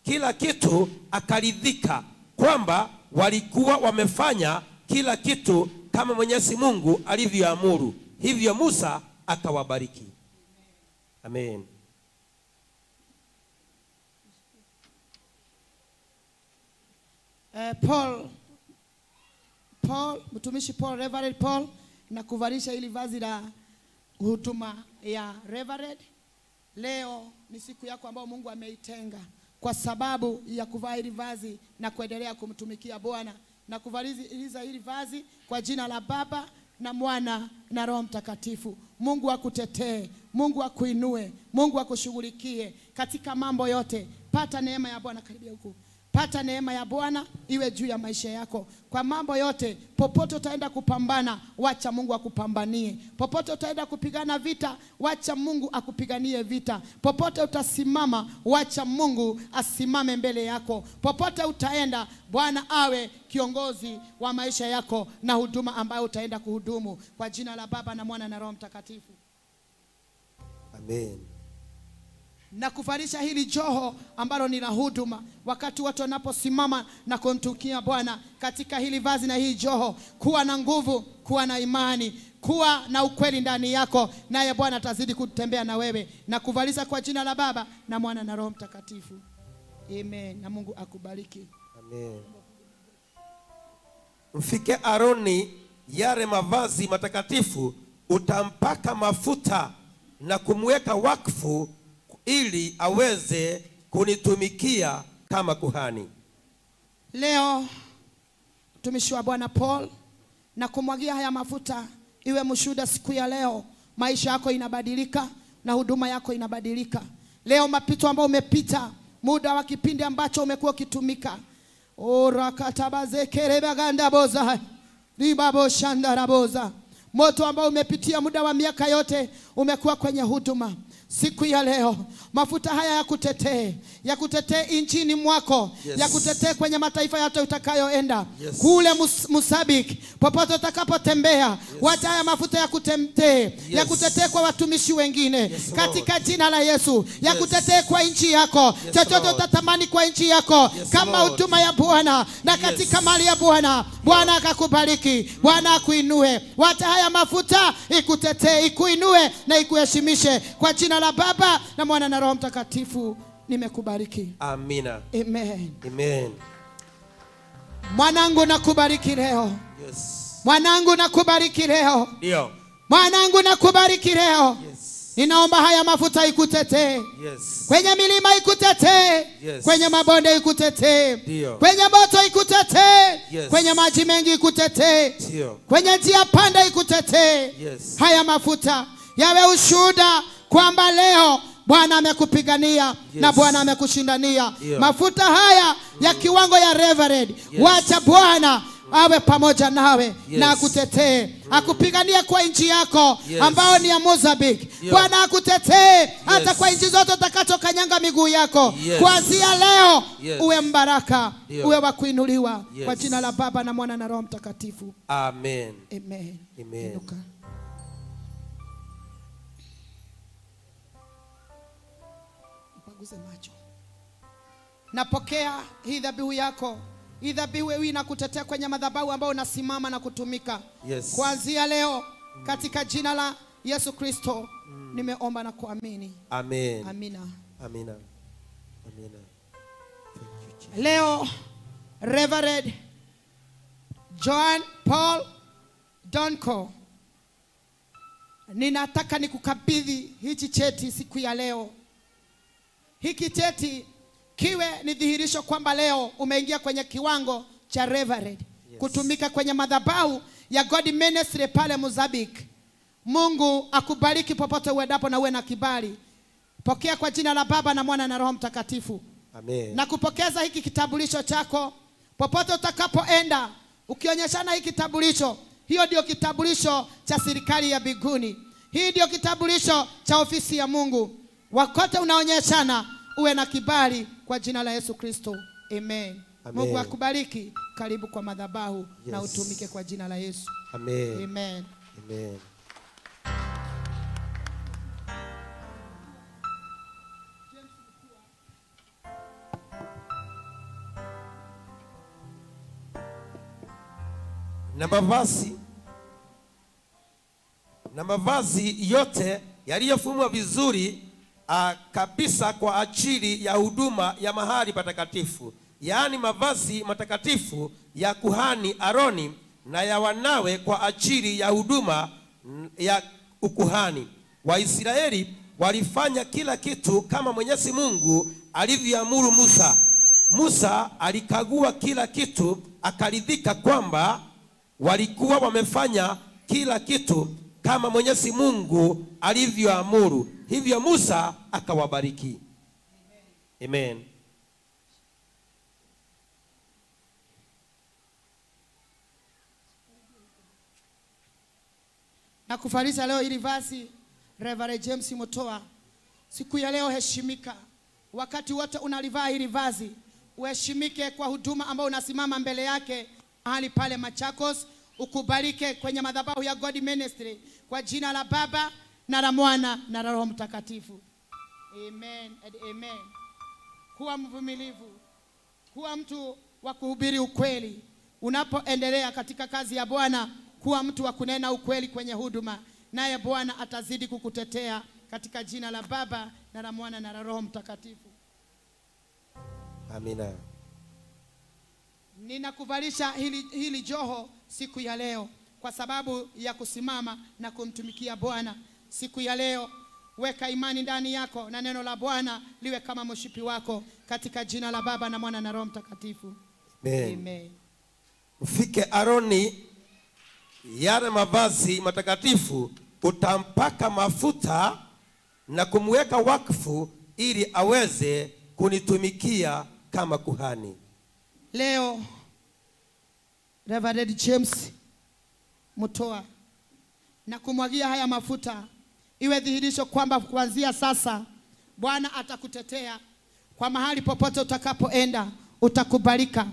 kila kitu akaridhika kwamba walikuwa wamefanya kila kitu kama Mwenyezi Mungu alivyoamuru. Hivyo Musa akawabariki. Amen. Paul, mtumishi Paul, Reverend Paul, na kuvalisha ili vazi la huduma ya Reverend. Leo ni siku yako ambayo Mungu ameitenga kwa sababu ya kuvaa hili vazi na kuendelea kumtumikia Bwana. Na kuvaliza hili vazi kwa jina la Baba na Mwana na Roho Mtakatifu. Mungu akutetee, Mungu akuinue, Mungu akushughulikie katika mambo yote. Pata neema ya Bwana, karibia huku. Pata neema ya Bwana iwe juu ya maisha yako. Kwa mambo yote, popote utaenda kupambana, wacha Mungu akupambanie. Popote utaenda kupigana vita, wacha Mungu akupiganie vita. Popote utasimama, wacha Mungu asimame mbele yako. Popote utaenda, Bwana awe kiongozi wa maisha yako na huduma ambayo utaenda kuhudumu. Kwa jina la Baba na Mwana na Roho Mtakatifu. Amen. Na kufarisha hili joho ambalo ni la huduma, wakati watu wanaposimama na kumtukia Bwana katika hili vazi na hii joho, kuwa na nguvu, kuwa na imani, kuwa na ukweli ndani yako, naye Bwana atazidi kutembea na wewe. Na kuvalisha kwa jina la Baba na Mwana na Roho Mtakatifu. Amen. Na Mungu akubariki. Amen. Mfike Aroni yale mavazi matakatifu, utampaka mafuta na kumweka wakfu ili aweze kunitumikia kama kuhani. Leo mtumishi wa Bwana Paul, na kumwagia haya mafuta iwe mshuhuda siku ya leo. Maisha yako inabadilika na huduma yako inabadilika. Leo mapito ambayo umepita, muda wa kipindi ambacho umekuwa ukitumika, orakatabazekerebagandaboza ribaboshandaraboza, moto ambao umepitia muda wa miaka yote umekuwa kwenye huduma. Siku ya leo mafuta haya yakutetee, yakutetee nchini mwako, Yes. yakutetee kwenye mataifa yote utakayoenda. Yes. Kule Mosambiki, popote utakapotembea, yes. Wacha haya mafuta yakutetee, yes. Yakutetee kwa watumishi wengine, yes, katika jina la Yesu. Yes. Yakutetee kwa nchi yako, yes, chochote utatamani kwa nchi yako, yes, kama huduma ya Bwana na katika yes. mali ya Bwana. Bwana akakubariki, Bwana akuinue. Wacha haya mafuta ikutetee, ikuinue na ikuheshimishe kwa jina la Baba na Mwana na Roho Mtakatifu. Nimekubariki. Amina. Amen. Amen. Mwanangu nakubariki leo. Yes. Mwanangu nakubariki leo. Ndio. Mwanangu nakubariki leo. Yes. Ninaomba haya mafuta ikutetee. Yes. Kwenye milima ikutetee. Yes. Kwenye mabonde ikutetee. Ndio. Kwenye moto ikutetee. Yes. Kwenye maji mengi ikutetee. Ndio. Kwenye njia panda ikutetee. Yes. Haya mafuta yawe ushuhuda kwamba leo Bwana amekupigania. Yes. Na Bwana amekushindania. Ndio. Mafuta haya ya kiwango ya Reverend. Yes. Wacha Bwana awe pamoja nawe. Yes. Na akutetee. Akupiganie kwa nchi yako. Yes. Ambao ni ya Mozambique. Yes. Bwana akutetee hata kwa nchi zote utakachokanyanga miguu yako. Yes. Kuanzia leo Yes. uwe mbaraka. Ndio. Uwe wa kuinuliwa. Yes. Kwa jina la Baba na Mwana na Roho Mtakatifu. Amen. Amen. Amen. Inuka. Mpanguze macho. Napokea hii dhabihu yako. Hii dhabihu hii inakutetea kwenye madhabahu ambao unasimama na kutumika. Yes. Kuanzia leo katika jina la Yesu Kristo nimeomba na kuamini. Amen. Amina. Amina. Amina. Leo Reverend Joan Paul Donko, ninataka nikukabidhi hichi cheti siku ya leo. Hiki cheti kiwe ni dhihirisho kwamba leo umeingia kwenye kiwango cha Reverend. Yes. Kutumika kwenye madhabahu ya God Ministry pale Mozambique. Mungu akubariki popote uendapo na uwe na kibali. Pokea kwa jina la Baba na Mwana na Roho Mtakatifu. Amen. Na kupokeza hiki kitambulisho chako popote utakapoenda, ukionyeshana hiki kitambulisho, hiyo ndio kitambulisho cha serikali ya mbinguni. Hii ndio kitambulisho cha ofisi ya Mungu. Wakote unaonyeshana, uwe na kibali kwa jina la Yesu Kristo. Amen. Amen. Mungu akubariki. Karibu kwa madhabahu. Yes. Na utumike kwa jina la Yesu. Amen. Amen. Amen. Na mavazi yote yaliyofumwa vizuri kabisa kwa ajili ya huduma ya mahali patakatifu, yaani mavazi matakatifu ya kuhani Aroni na ya wanawe kwa ajili ya huduma ya ukuhani. Waisraeli walifanya kila kitu kama Mwenyezi Mungu alivyoamuru Musa. Musa alikagua kila kitu, akaridhika kwamba walikuwa wamefanya kila kitu kama Mwenyezi Mungu alivyoamuru. Hivyo Musa akawabariki. Amen. Na kufarisa leo ili vazi Reverend James Mutua. Siku ya leo heshimika. Wakati wote unalivaa hili vazi, uheshimike kwa huduma ambayo unasimama mbele yake mahali pale Machakos. Ukubalike kwenye madhabahu ya God Ministry kwa jina la Baba na la Mwana na la Roho Mtakatifu. Amen and amen. Kuwa mvumilivu, kuwa mtu wa kuhubiri ukweli. Unapoendelea katika kazi ya Bwana, kuwa mtu wa kunena ukweli kwenye huduma, naye Bwana atazidi kukutetea katika jina la Baba na la Mwana na la Roho Mtakatifu. Amina. Ninakuvalisha hili joho siku ya leo kwa sababu ya kusimama na kumtumikia Bwana. Siku ya leo weka imani ndani yako na neno la Bwana liwe kama mshipi wako katika jina la Baba na Mwana na Roho Mtakatifu. Amen. Amen. Ufike Aroni yale mavazi matakatifu, utampaka mafuta na kumweka wakfu ili aweze kunitumikia kama kuhani. Leo Reverend James Mutua na kumwagia haya mafuta iwe dhihirisho kwamba kuanzia sasa Bwana atakutetea kwa mahali popote utakapoenda, utakubalika.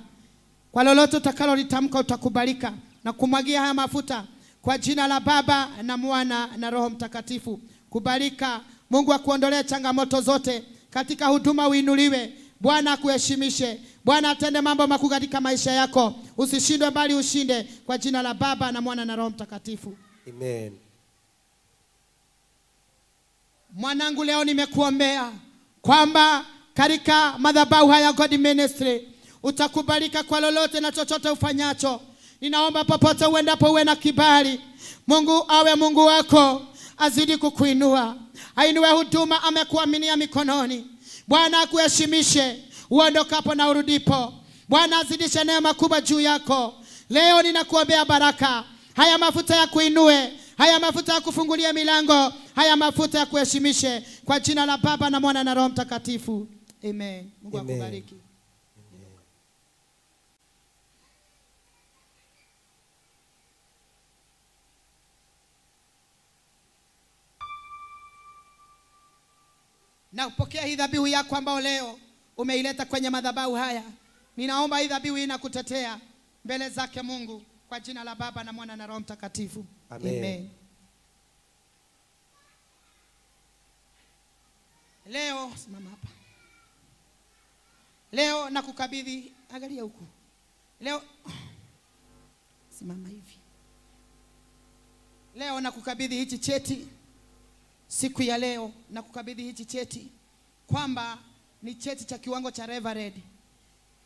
Kwa lolote utakalolitamka utakubalika. Na kumwagia haya mafuta kwa jina la Baba na Mwana na Roho Mtakatifu. Kubalika. Mungu akuondolee changamoto zote katika huduma, uinuliwe. Bwana akuheshimishe. Bwana atende mambo makuu katika maisha yako. Usishindwe bali ushinde kwa jina la Baba na Mwana na Roho Mtakatifu. Amen. Mwanangu, leo nimekuombea kwamba katika madhabahu haya God Ministry utakubalika kwa lolote na chochote ufanyacho. Ninaomba popote uendapo uwe na kibali. Mungu awe Mungu wako. azidi kukuinua, ainue huduma amekuaminia mikononi. Bwana akuheshimishe uondokapo na urudipo. Bwana azidishe neema kubwa juu yako. Leo ninakuombea baraka. Haya mafuta ya kuinue, haya mafuta ya kufungulia milango, haya mafuta ya kuheshimishe, kwa jina la Baba na Mwana na Roho Mtakatifu. Amen. Mungu akubariki. Na upokea hii dhabihu yako ambayo leo umeileta kwenye madhabahu haya. Ninaomba hii dhabihu inakutetea mbele zake Mungu, kwa jina la Baba na Mwana na Roho Mtakatifu. Amen. Amen. Leo simama hapa. Leo nakukabidhi, angalia huku. Leo simama hivi. Leo nakukabidhi hichi cheti. Siku ya leo nakukabidhi hichi cheti kwamba ni cheti cha kiwango cha Reverend.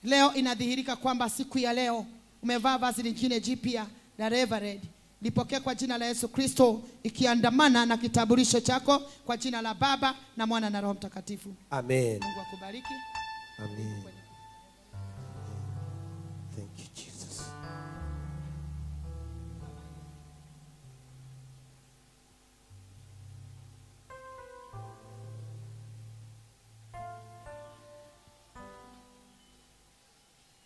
Leo inadhihirika kwamba siku ya leo umevaa vazi lingine jipya la Reverend. Lipokee kwa jina la Yesu Kristo, ikiandamana na kitambulisho chako, kwa jina la Baba na Mwana na Roho Mtakatifu. Amen. Mungu akubariki. Amen. Thank you, Jesus.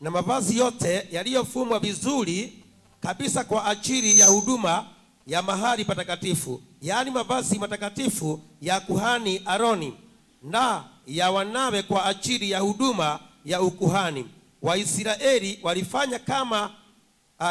Na mavazi yote yaliyofumwa vizuri kabisa kwa ajili ya huduma ya mahali patakatifu, yaani mavazi matakatifu ya kuhani Aroni na ya wanawe kwa ajili ya huduma ya ukuhani. Waisraeli walifanya kama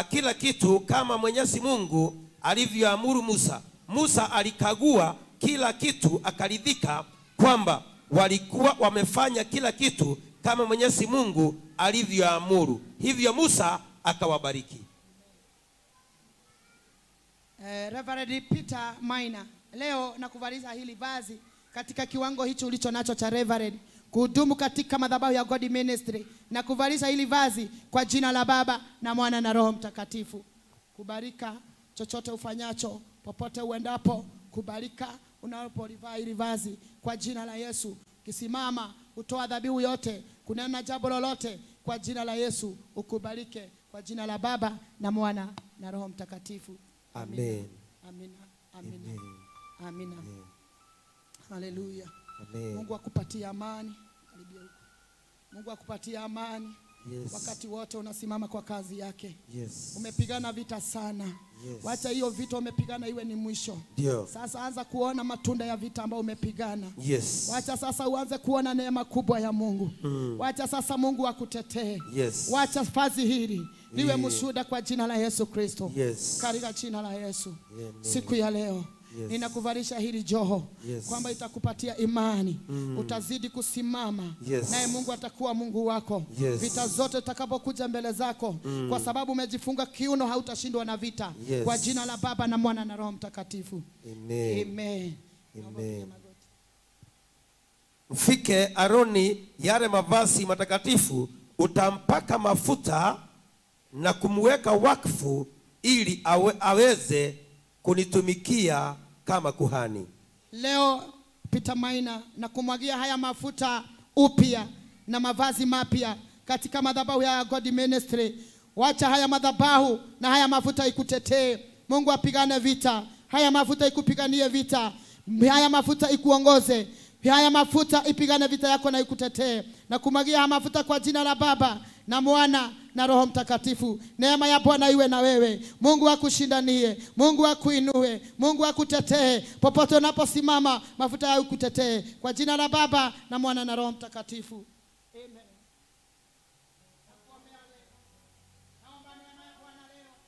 kila kitu kama Mwenyezi Mungu alivyoamuru Musa. Musa alikagua kila kitu akaridhika kwamba walikuwa wamefanya kila kitu kama Mwenyezi Mungu alivyoamuru. Hivyo Musa akawabariki. Reverend Peter Maina, leo nakuvalisha hili vazi katika kiwango hicho ulicho nacho cha Reverend, kuhudumu katika madhabahu ya God Ministry, na kuvalisha hili vazi kwa jina la Baba na Mwana na Roho Mtakatifu. Kubarika chochote ufanyacho, popote uendapo, kubarika unapolivaa hili vazi kwa jina la Yesu. Kisimama kutoa dhabihu yote, kunena jambo lolote, kwa jina la Yesu ukubalike, kwa jina la Baba na Mwana na Roho Mtakatifu. Amen. Amina. Amina. Amina. Haleluya. Amen. Mungu akupatie amani. Karibia huko. Mungu akupatie amani. Yes. Wakati wote unasimama kwa kazi yake. Yes. Umepigana vita sana. Yes. Wacha hiyo vita umepigana iwe ni mwisho. Ndio. Sasa anza kuona matunda ya vita ambayo umepigana. Yes. Wacha sasa uanze kuona neema kubwa ya Mungu. Wacha sasa Mungu akutetee. Yes. Wacha vazi hili liwe mshuhuda kwa jina la Yesu Kristo. Yes. Katika jina la Yesu. Amen. Siku ya leo Yes. ninakuvalisha hili joho. Yes. Kwamba itakupatia imani. Utazidi kusimama. Yes. Naye Mungu atakuwa Mungu wako. Yes. Vita zote zitakapokuja mbele zako, kwa sababu umejifunga kiuno, hautashindwa na vita. Yes. Kwa jina la Baba na Mwana na Roho Mtakatifu. Amen. Amen. Amen. Mfike Aroni yale mavazi matakatifu, utampaka mafuta na kumweka wakfu ili aweze kunitumikia kama kuhani. Leo Peter Maina na kumwagia haya mafuta upya na mavazi mapya katika madhabahu ya God Ministry. Wacha haya madhabahu na haya mafuta ikutetee. Mungu apigane vita. Haya mafuta ikupiganie vita. Haya mafuta ikuongoze. Haya mafuta ipigane vita yako na ikutetee. Na kumwagia haya mafuta kwa jina la Baba na Mwana na Roho Mtakatifu. Neema ya Bwana iwe na wewe. Mungu akushindanie, Mungu akuinue, Mungu akutetee. Popote unaposimama, mafuta hayo ikutetee. Kwa jina la Baba na Mwana na Roho Mtakatifu. Amen.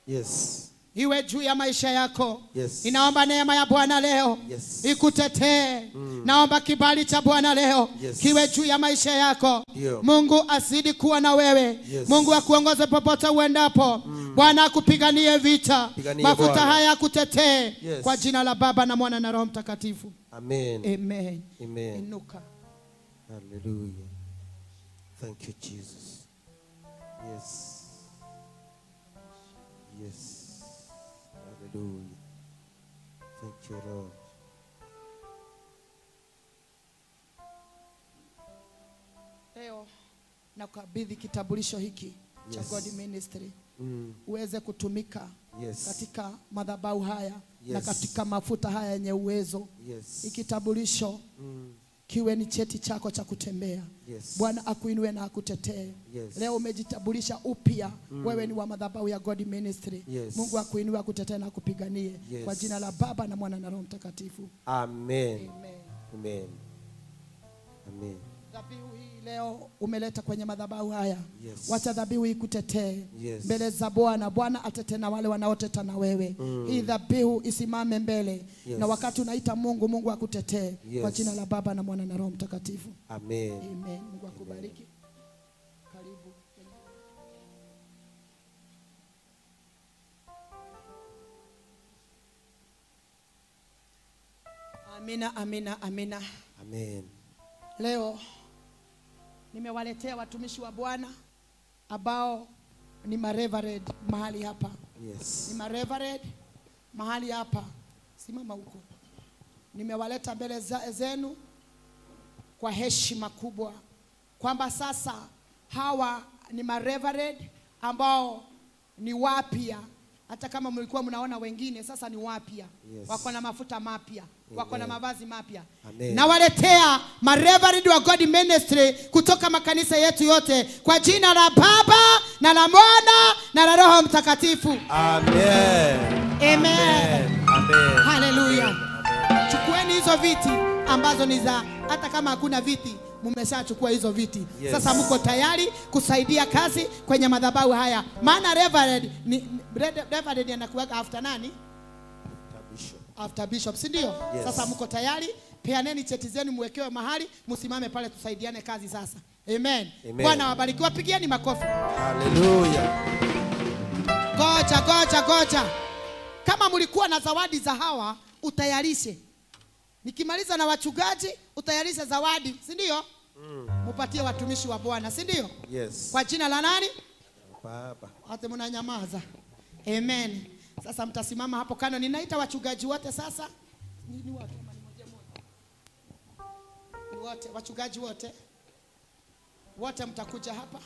Yes. Iwe juu ya maisha yako. Yes. Ninaomba neema ya Bwana leo. Yes. Ikutetee. Naomba kibali cha Bwana leo. Yes. Kiwe juu ya maisha yako. Dio. Mungu azidi kuwa na wewe. Yes. Mungu akuongoze popote uendapo. Bwana akupiganie vita. Piganie mafuta Bwana. haya akutetee. Yes. Kwa jina la Baba na Mwana na Roho Mtakatifu. Amen. Amen. Amen. Inuka. Hallelujah. Thank you, Jesus. Yes. Yes. Hallelujah. Thank you, Lord. Leo nakukabidhi kitambulisho hiki cha Yes. God Ministry. Uweze kutumika Yes. katika madhabahu haya na Yes. katika mafuta haya yenye uwezo. Yes. Ikitambulisho kiwe ni cheti chako cha kutembea. Yes. Bwana akuinue na akutetee. Yes. Leo umejitambulisha upya. Wewe ni wa madhabahu ya God Ministry. Yes. Mungu akuinue, akutetee na akupiganie. Yes. Kwa jina la Baba na Mwana na Roho Mtakatifu. Amen. Amen. Amen. Amen. Dhabihu hii leo umeleta kwenye madhabahu haya. Yes. Wacha dhabihu hii kutetee Yes. mbele za Bwana. Bwana atetee na wale wanaoteta na wewe. Hii dhabihu isimame mbele. Yes. Na wakati unaita Mungu, Mungu akutetee. Yes. Kwa jina la Baba na Mwana na Roho Mtakatifu. Amen. Amen. Mungu akubariki. Karibu. Amina, amina, amina. Amen. Leo nimewaletea watumishi wa Bwana ambao ni mareverend mahali hapa. Yes. Ni mareverend mahali hapa. Simama huko. Nimewaleta mbele zenu kwa heshima kubwa kwamba sasa hawa ni mareverend ambao ni wapya. Hata kama mlikuwa mnaona wengine, sasa ni wapya. Yes. Wako na mafuta mapya, wako na mavazi mapya. Nawaletea mareverend wa God Ministry kutoka makanisa yetu yote kwa jina la Baba na la Mwana na la Roho Mtakatifu. Amen. Amen. Amen. Hallelujah. Chukueni hizo viti ambazo ni za, hata kama hakuna viti mmeshachukua hizo viti. Yes. Sasa mko tayari kusaidia kazi kwenye madhabahu haya. Maana reverend ni reverend anakuwa after nani? Bishop. After bishop, si ndio? Yes. Sasa mko tayari, peaneni cheti zenu, mwekewe mahali, msimame pale tusaidiane kazi sasa. Amen. Amen. Bwana wabariki, wapigieni makofi. Hallelujah. Goja, goja, goja. Kama mlikuwa na zawadi za hawa, utayarishe. Nikimaliza na wachungaji, utayarishe zawadi, si ndio? Mupatie watumishi wa Bwana, si ndio? Yes. Kwa jina la nani? Baba. Hata mnanyamaza. Amen. Sasa mtasimama hapo kando. Ninaita wachungaji wote sasa. Ni wote ama ni mmoja mmoja? Ni wote, wachungaji wote. Wote mtakuja hapa.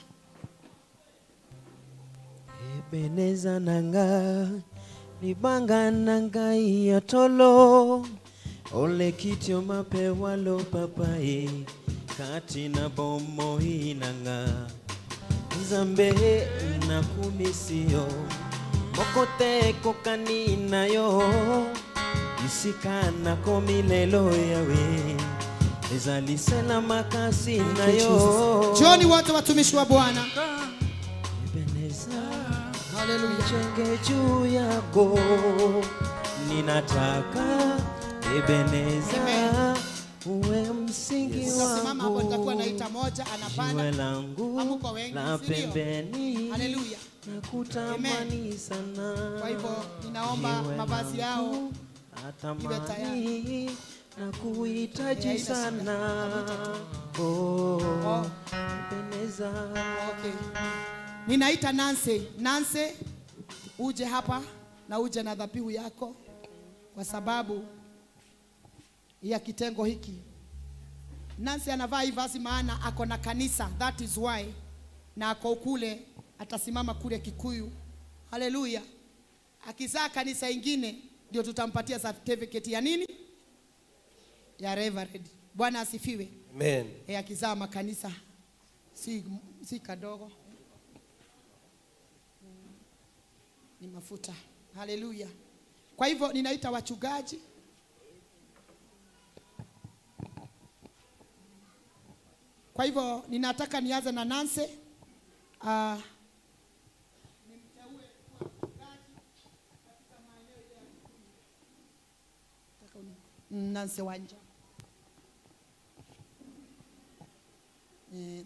Ebeneza nanga libanga nanga ya tolo ole kitio mapewalo papai kati na bomo inanga nzambe na kumisio mokote kokani na yo isikana komilelo yawe ezalisela makasi na yo. Jioni wote watumishi wa Bwana. Ebeneza. Hallelujah. Chenge juu yako ninataka Ebeneza uwe msingi yes. wangu. Simama hapo, nitakuwa naita moja anapanda. Hamuko wengi, la pembeni. Hallelujah. Nakutamani sana. Kwa hivyo ninaomba mavazi yao iwe tayari. Nakuhitaji sana. Oh, Ebeneza. Okay. Ninaita Nancy. Nancy, uje hapa na uje na dhabihu yako kwa sababu ya kitengo hiki. Nancy anavaa hii vazi maana ako na kanisa, that is why, na ako kule, atasimama kule Kikuyu. Hallelujah. Akizaa kanisa ingine ndio tutampatia certificate ya nini? Ya reverend. Bwana asifiwe. Amen. Akizaa makanisa si kadogo. Ni mafuta. Hallelujah. Kwa hivyo ninaita wachungaji. Kwa hivyo ninataka nianze na Nancy. Nimteue kuwa mchungaji katika maeneo ya Kikuyu. Nancy Wanja.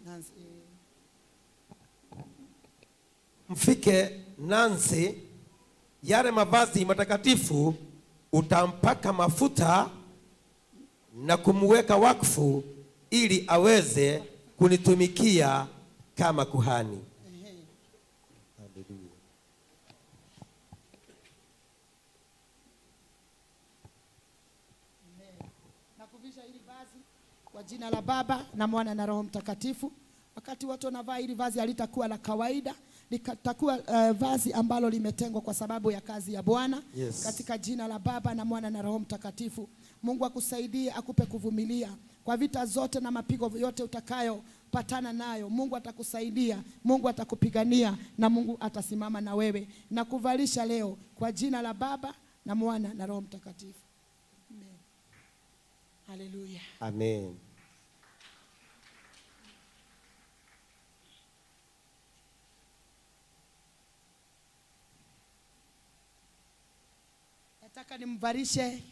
Nancy. Mfike Nancy yale mavazi matakatifu, utampaka mafuta na kumweka wakfu ili aweze kunitumikia kama kuhani. Hallelujah. Nakuvisha hili vazi kwa jina la Baba na Mwana na Roho Mtakatifu. Wakati watu wanavaa hili vazi halitakuwa la kawaida, litakuwa vazi ambalo limetengwa kwa sababu ya kazi ya Bwana. Yes. Katika jina la Baba na Mwana na Roho Mtakatifu. Mungu akusaidie, akupe kuvumilia kwa vita zote na mapigo yote utakayopatana nayo. Mungu atakusaidia, Mungu atakupigania na Mungu atasimama na wewe. Na kuvalisha leo kwa jina la Baba na Mwana na Roho Mtakatifu. Amen. Hallelujah. Amen. Nataka nimvarishe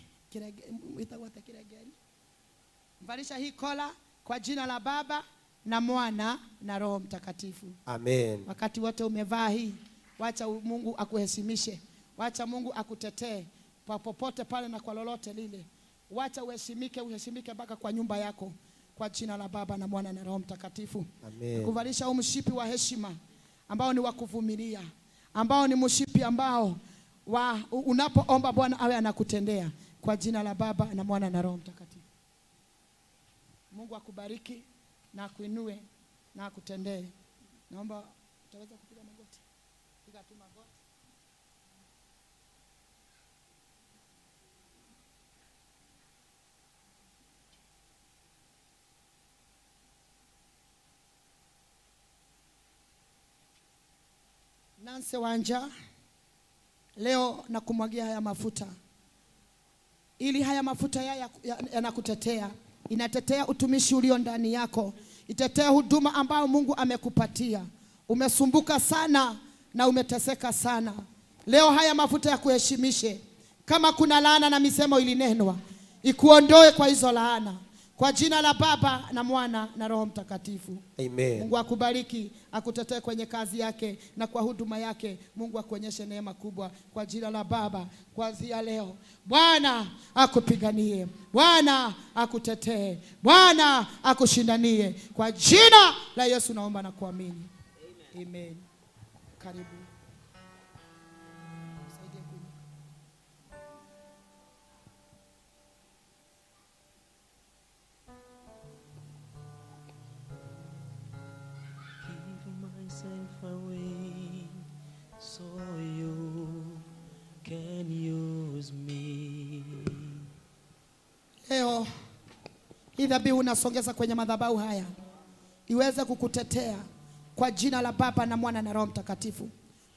mvarisha hii kola kwa jina la Baba na Mwana na Roho Mtakatifu. Amen. Wakati wote umevaa hii, wacha Mungu akuheshimishe, wacha Mungu akutetee popote pale na kwa lolote lile. Wacha uheshimike, uheshimike mpaka kwa nyumba yako, kwa jina la Baba na Mwana na Roho Mtakatifu. Amen. Kuvalisha huu mshipi wa heshima ambao ni wa kuvumilia, ambao ni mshipi ambao unapoomba Bwana awe anakutendea, kwa jina la Baba na Mwana na Roho Mtakatifu. Mungu akubariki na akuinue na akutendee. Naomba utaweza kupiga magoti. Piga tu magoti. Nancy Wanja, leo nakumwagia haya mafuta, ili haya mafuta yanakutetea, inatetea utumishi ulio ndani yako, itetea huduma ambayo Mungu amekupatia. Umesumbuka sana na umeteseka sana. Leo haya mafuta ya kuheshimishe. Kama kuna laana na misemo ilinenwa, ikuondoe kwa hizo laana, kwa jina la Baba na Mwana na Roho Mtakatifu. Amen. Mungu akubariki, akutetee kwenye kazi yake na kwa huduma yake. Mungu akuonyeshe neema kubwa kwa jina la Baba. Kuanzia leo Bwana akupiganie, Bwana akutetee, Bwana akushindanie, kwa jina la Yesu naomba na kuamini. Amen. Amen. Karibu. Away so you can use me. Leo hii dhabihu unasongeza kwenye madhabahu haya iweze kukutetea kwa jina la Baba na Mwana na Roho Mtakatifu.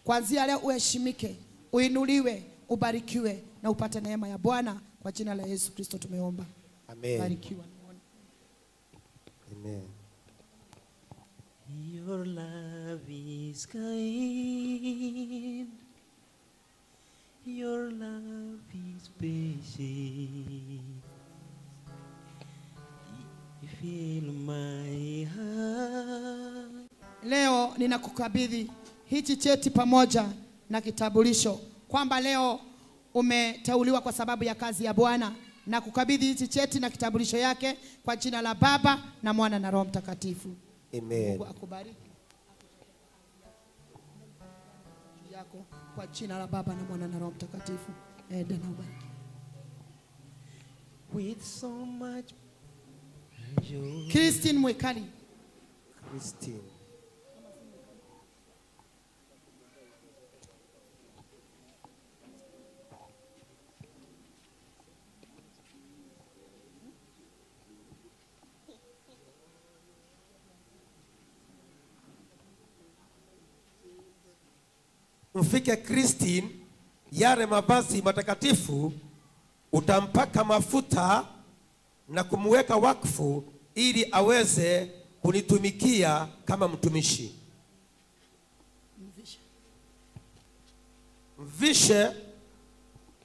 Kuanzia leo uheshimike, uinuliwe, ubarikiwe na upate neema ya Bwana kwa jina la Yesu Kristo tumeomba. Amen. Barikiwa. Amen. Your love is kind, your love is patient. You fill my heart. Leo ninakukabidhi hichi cheti pamoja na kitambulisho kwamba leo umeteuliwa kwa sababu ya kazi ya Bwana, na kukabidhi hichi cheti na kitambulisho yake kwa jina la Baba na Mwana na Roho Mtakatifu. Amen. Mungu akubariki yako kwa jina la Baba na Mwana na Roho Mtakatifu. Enda na ubariki. With so much joy. Christine Mwikali. Christine. Mfike Christine yale mavazi matakatifu, utampaka mafuta na kumweka wakfu ili aweze kunitumikia kama mtumishi. Mvishe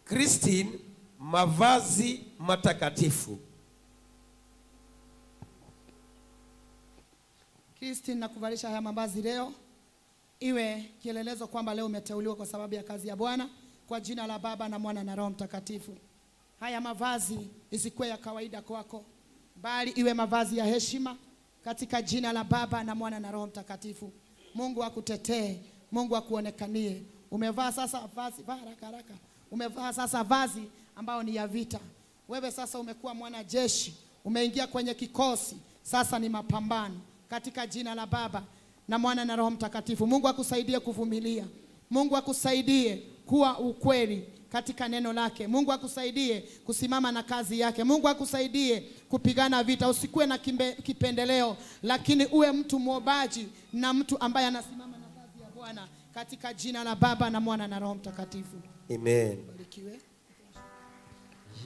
Christine mavazi matakatifu. Christine, nakuvalisha haya mavazi leo iwe kielelezo kwamba leo umeteuliwa kwa sababu ya kazi ya Bwana, kwa jina la Baba na Mwana na Roho Mtakatifu. Haya mavazi isikuwe ya kawaida kwako, bali iwe mavazi ya heshima katika jina la Baba na Mwana na Roho Mtakatifu. Mungu akutetee, Mungu akuonekanie. Umevaa sasa vazi, vaa haraka haraka. Umevaa sasa vazi ambao ni ya vita. Wewe sasa umekuwa mwanajeshi, umeingia kwenye kikosi, sasa ni mapambano katika jina la Baba na Mwana na Roho Mtakatifu. Mungu akusaidie kuvumilia. Mungu akusaidie kuwa ukweli katika neno lake. Mungu akusaidie kusimama na kazi yake. Mungu akusaidie kupigana vita. Usikuwe na kipendeleo, lakini uwe mtu mwobaji na mtu ambaye anasimama na kazi ya Bwana, katika jina la Baba na Mwana na Roho Mtakatifu. Amen. Barikiwe.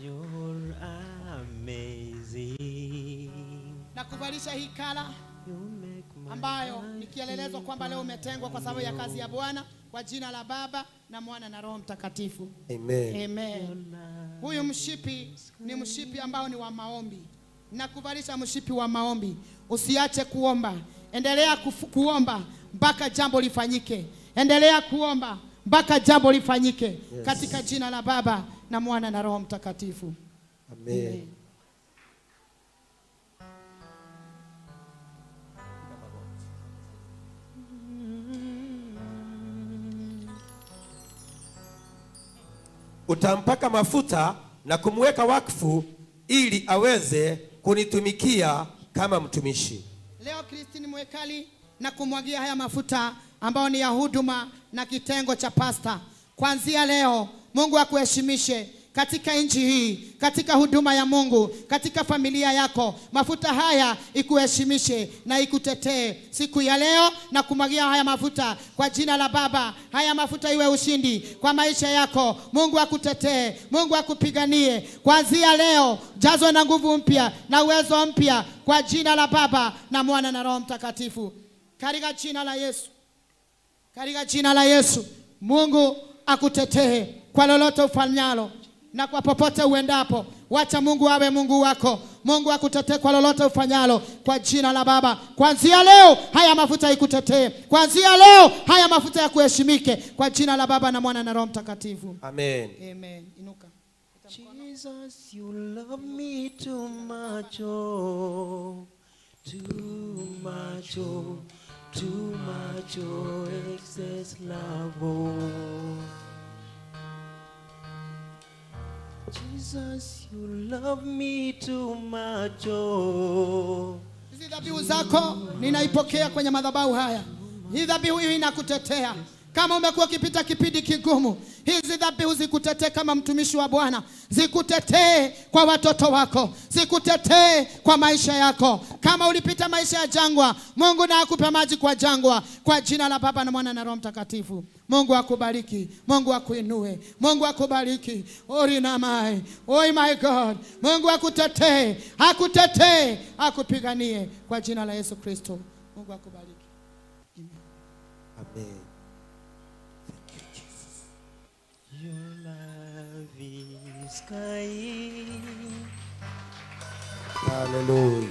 You're amazing. Na kuvalisha hii kala ambayo nikielezwa kwamba leo umetengwa kwa sababu ya kazi ya Bwana, kwa jina la Baba na Mwana na Roho Mtakatifu. Amen. Amen. Huyu mshipi ni mshipi ambao ni wa maombi. Na kuvalisha mshipi wa maombi. Usiache kuomba. Endelea kuomba mpaka jambo lifanyike. Endelea kuomba mpaka jambo lifanyike. Yes. Katika jina la Baba na Mwana na Roho Mtakatifu. Amen. Amen. Utampaka mafuta na kumweka wakfu ili aweze kunitumikia kama mtumishi. Leo Christine Mwekali na kumwagia haya mafuta ambao ni ya huduma na kitengo cha pasta. Kuanzia leo Mungu akuheshimishe katika nchi hii, katika huduma ya Mungu, katika familia yako. Mafuta haya ikuheshimishe na ikutetee siku ya leo, na kumwagia haya mafuta kwa jina la Baba. Haya mafuta iwe ushindi kwa maisha yako. Mungu akutetee, Mungu akupiganie. Kuanzia leo jazwa na nguvu mpya na uwezo mpya kwa jina la Baba na Mwana na Roho Mtakatifu. Katika jina la Yesu. Katika jina la Yesu, Mungu akutetee kwa lolote ufanyalo na kwa popote uendapo. Wacha Mungu awe Mungu wako. Mungu akutetee kwa lolote ufanyalo kwa jina la Baba. Kuanzia leo haya mafuta ikutetee. Kuanzia leo haya mafuta yakuheshimike kwa jina la Baba na Mwana na Roho Mtakatifu. Amen. Amen. Inuka. Jesus, you love me too much, oh, too much, oh, too much, oh, excess love, oh. Jesus, you love me too much, oh. Hizi dhabihu zako ninaipokea kwenye madhabahu haya. Hii dhabihu hii inakutetea. Kama umekuwa ukipita kipindi kigumu, hizi dhabihu zikutetee kama mtumishi wa Bwana. Zikutetee kwa watoto wako, zikutetee kwa maisha yako. Kama ulipita maisha ya jangwa, Mungu na akupe maji kwa jangwa, kwa jina la Baba na Mwana na Roho Mtakatifu. Mungu akubariki, Mungu akuinue, Mungu akubariki. Orinamai, oh my God, Mungu akutetee, akutetee, akupiganie kwa jina la Yesu Kristo. Mungu akubariki. Amen. Your love is kind. Hallelujah.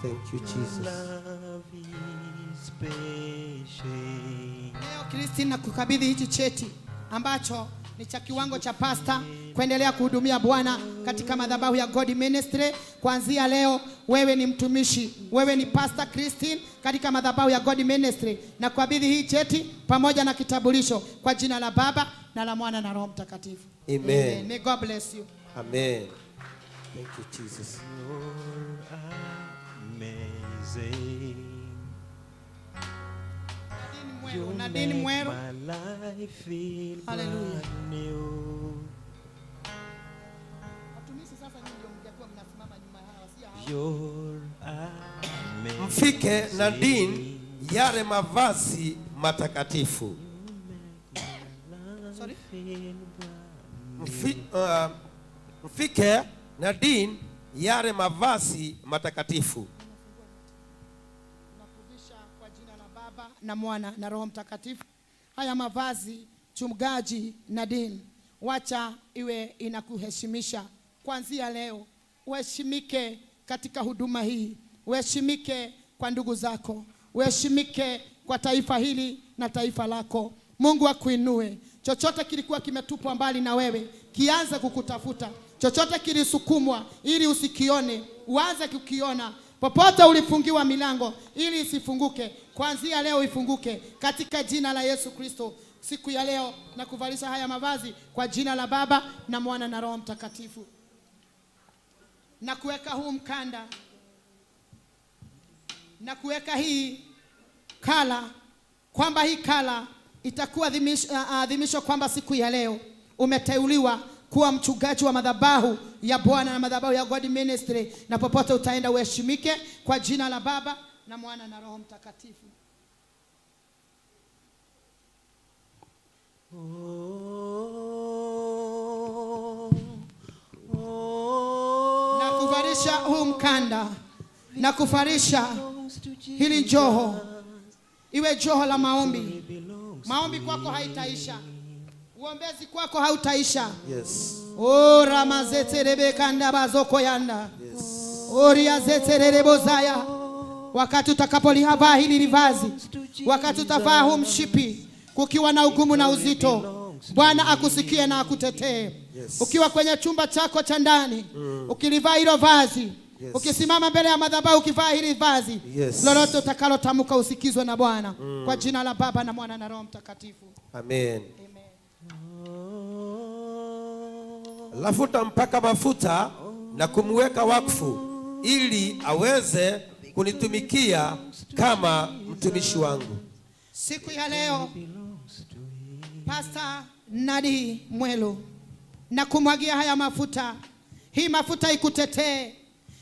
Thank you, Jesus. Your love is patient. Leo Christine nakukabidhi hichi cheti ambacho ni cha kiwango cha pasta kuendelea kuhudumia Bwana katika madhabahu ya God Ministry. Kuanzia leo wewe ni mtumishi, wewe ni Pastor Christine katika madhabahu ya God Ministry. Na kukabidhi hii cheti pamoja na kitambulisho kwa jina la Baba na la Mwana na Roho Mtakatifu. Amen. Amen. May God bless you. Amen. Thank you, Jesus. You're amazing. You Nadine make Mwero. my life feel Hallelujah. brand new. Watumishi sasa nyinyi ndio mtakuwa mnasimama nyuma hawa, si hawa. You're amazing. Mfike Nadine yale mavazi matakatifu. Sorry? Mfike Nadine yale mavazi matakatifu. Nakuvisha kwa jina la Baba na Mwana na Roho Mtakatifu. Haya mavazi, chungaji Nadine, wacha iwe inakuheshimisha. Kuanzia leo uheshimike katika huduma hii, uheshimike kwa ndugu zako, uheshimike kwa taifa hili na taifa lako. Mungu akuinue. Chochote kilikuwa kimetupwa mbali na wewe kianze kukutafuta. Chochote kilisukumwa ili usikione, uanze kukiona. Popote ulifungiwa milango ili isifunguke, kuanzia leo ifunguke katika jina la Yesu Kristo. Siku ya leo na kuvalisha haya mavazi kwa jina la Baba na Mwana na Roho Mtakatifu. Na kuweka huu mkanda Na kuweka hii kala, kwamba hii kala itakuwa adhimisho kwamba siku ya leo umeteuliwa kuwa mchungaji wa madhabahu ya Bwana na madhabahu ya God Ministry, na popote utaenda uheshimike kwa jina la Baba na Mwana na Roho Mtakatifu. Na kuvarisha huu mkanda, na kuvarisha hili joho, iwe joho la maombi. Maombi kwako haitaisha, uombezi kwako hautaisha. Yes. O ramazeterebe kanda bazoko yanda. Yes. Oriazeterebozaya. Wakati utakapolivaa hili vazi, wakati utavaa huu mshipi, kukiwa na ugumu na uzito, Bwana akusikie na akutetee. Yes. Ukiwa kwenye chumba chako cha ndani, ukilivaa hilo vazi, Yes. ukisimama mbele ya madhabahu ukivaa hili vazi, Yes. lolote utakalotamka usikizwe na Bwana. Kwa jina la Baba na Mwana na Roho Mtakatifu. Amen. Alafu utampaka mafuta na kumweka wakfu ili aweze kunitumikia kama mtumishi wangu. Siku ya leo Pastor Nadi Mwelo, na kumwagia haya mafuta. Hii mafuta ikutetee,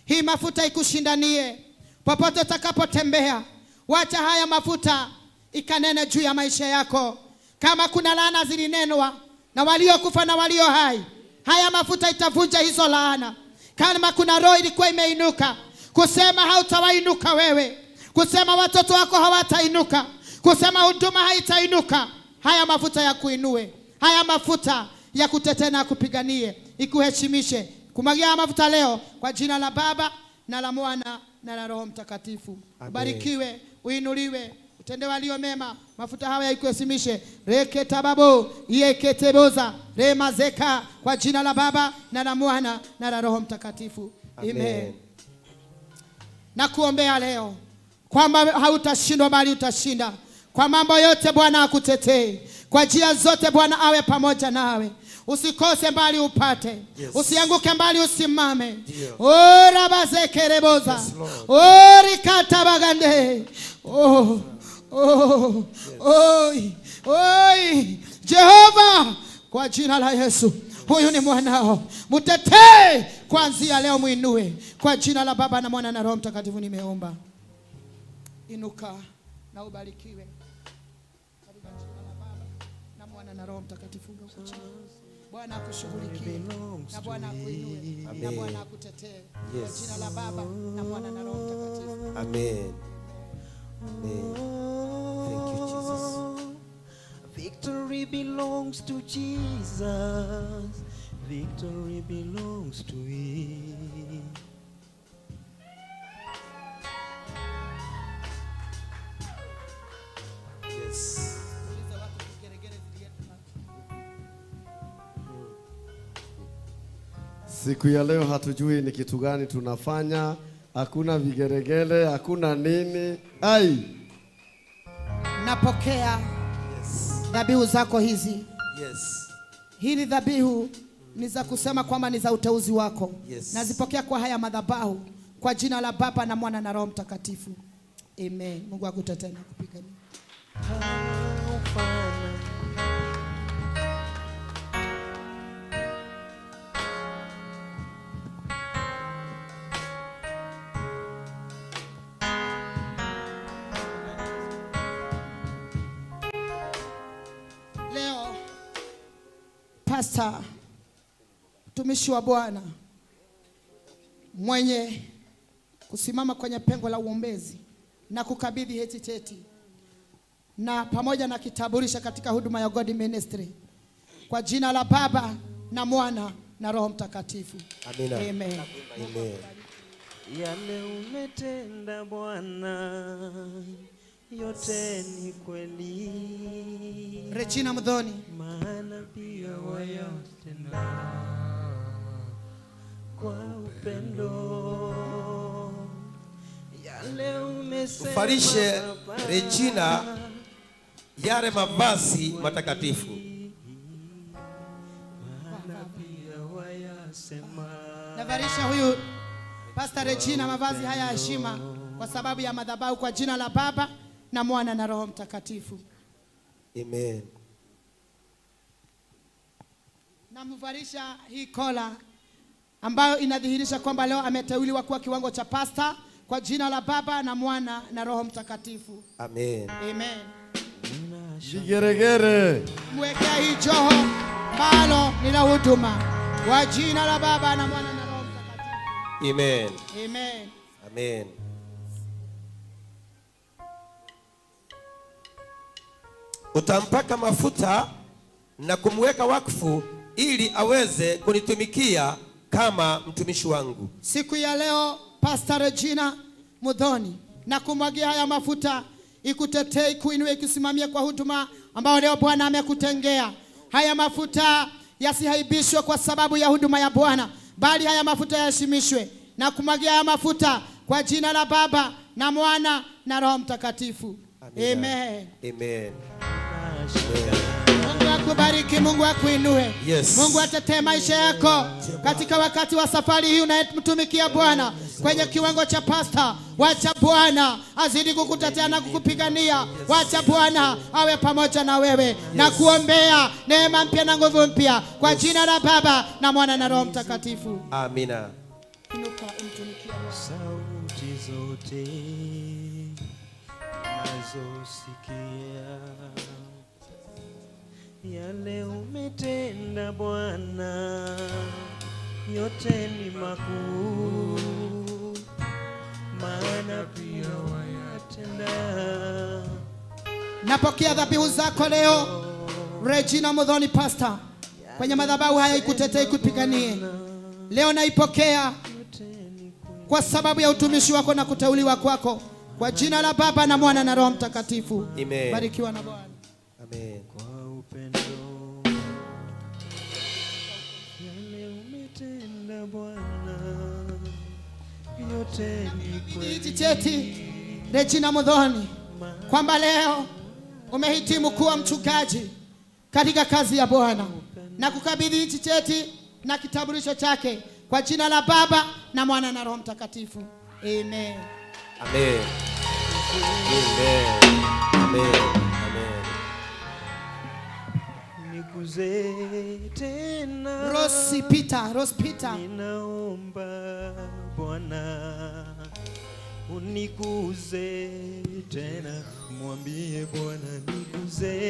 hii mafuta ikushindanie popote utakapotembea. Wacha haya mafuta ikanene juu ya maisha yako. Kama kuna laana zilinenwa na waliokufa na walio hai, haya mafuta itavunja hizo laana. Kama kuna roho ilikuwa imeinuka kusema hautawainuka wewe, kusema watoto wako hawatainuka, kusema huduma haitainuka, haya mafuta ya kuinue, haya mafuta ya kutetee na kupiganie, ikuheshimishe. Kumwagia haya mafuta leo kwa jina la Baba na la Mwana na la Roho Mtakatifu. Ubarikiwe, uinuliwe, utende walio mema. Mafuta haya ikuheshimishe. Reketababo yeketeboza remazeka, kwa jina la Baba na la Mwana na la Roho Mtakatifu. Amen. Amen. Na kuombea leo kwamba hautashindwa bali utashinda. Kwa mambo yote Bwana akutetee, kwa njia zote Bwana awe pamoja nawe. Usikose mbali upate. Yes. Usianguke mbali usimame. O rabazekereboza. Yes, o rikatabagande. Oh, oh, oi, oi. Jehova, kwa jina la Yesu, huyu ni mwanao, mtetee kuanzia leo, muinue. Kwa jina la Baba na Mwana na Roho Mtakatifu nimeomba. Inuka na ubarikiwe. Katika jina la Baba na Mwana na Roho Mtakatifu. Bwana akushughulikie na Bwana akuinue na Bwana akutetee. Kwa jina la Baba na Mwana na Roho Mtakatifu. Amen. Amen. Thank you, Jesus. Victory belongs to Jesus. Victory belongs to him. Yes. Siku ya leo hatujui ni kitu gani tunafanya. Hakuna vigeregele, hakuna nini. Ai. Napokea dhabihu zako hizi. Yes. Hili dhabihu ni za kusema kwamba ni za uteuzi wako. Yes. Nazipokea kwa haya madhabahu kwa jina la Baba na Mwana na Roho Mtakatifu. Amen. Mungu akutetee na kupigania. Pastor, mtumishi wa Bwana mwenye kusimama kwenye pengo la uombezi na kukabidhi heti cheti na pamoja na kitaburisha katika huduma ya God Ministry, kwa jina la Baba na Mwana na Roho Mtakatifu. Amina. Amen. Amen. Yale umetenda Bwana yote ni kweli. Regina Mdhoni. Maana pia wayatenda kwa upendo. Yale umesema. Ufarishe Regina yale mavazi matakatifu. Maana pia wayasema. Navarisha huyu Pastor Regina mavazi haya ya heshima. kwa sababu ya madhabahu, kwa jina la Baba na Mwana na Roho Mtakatifu. Amen. Namvalisha hii kola ambayo inadhihirisha kwamba leo ameteuliwa kuwa kiwango cha pasta, kwa jina la Baba na Mwana na Roho Mtakatifu. Amen. Amen. Vigeregere. Mwekea hii joho ambalo ni la huduma, kwa jina la Baba na Mwana na Roho Mtakatifu. Amen. Amen. Amen. Utampaka mafuta na kumweka wakfu ili aweze kunitumikia kama mtumishi wangu. Siku ya leo Pastor Regina Muthoni, na kumwagia haya mafuta ikutetee, ikuinue, ikusimamie kwa huduma ambayo leo Bwana amekutengea. Haya mafuta yasihaibishwe kwa sababu ya huduma ya Bwana, bali haya mafuta yaheshimishwe. Na kumwagia haya mafuta kwa jina la Baba na Mwana na Roho Mtakatifu. Amen. Amen. Mungu akubariki, Mungu akuinue. Yes. Mungu atetee maisha yako katika wakati wa safari hii unayemtumikia Bwana kwenye kiwango cha pasta. Wacha Bwana azidi kukutetea na kukupigania. Wacha Bwana awe pamoja na wewe na kuombea neema mpya na nguvu mpya kwa jina la Baba na Mwana na Roho Mtakatifu. Amina. Inuka umtumikie Bwana. Sauti zote nazosikia, yale umetenda Bwana yote ni makuu, maana pia wayatenda. Napokea dhabihu zako leo Regina Muthoni Pastor, kwenye madhabahu haya ikutetee, ikupiganie. Leo naipokea kwa sababu ya utumishi wako na kuteuliwa kwako, kwa jina la Baba na Mwana na Roho Mtakatifu. Amen. Barikiwa na Bwana. Amen. Kwa upendo yale umetenda Bwana yote ni kweli. Cheti Regina Muthoni kwamba leo umehitimu kuwa mchungaji katika kazi ya Bwana, na kukabidhi hichi cheti na kitambulisho chake kwa jina la Baba na Mwana na Roho Mtakatifu. Amen. Amen. Amen. Amen. Amen. Nikuze tena. Rose Peter, Rose Peter. Ninaomba Bwana unikuze tena, mwambie Bwana nikuze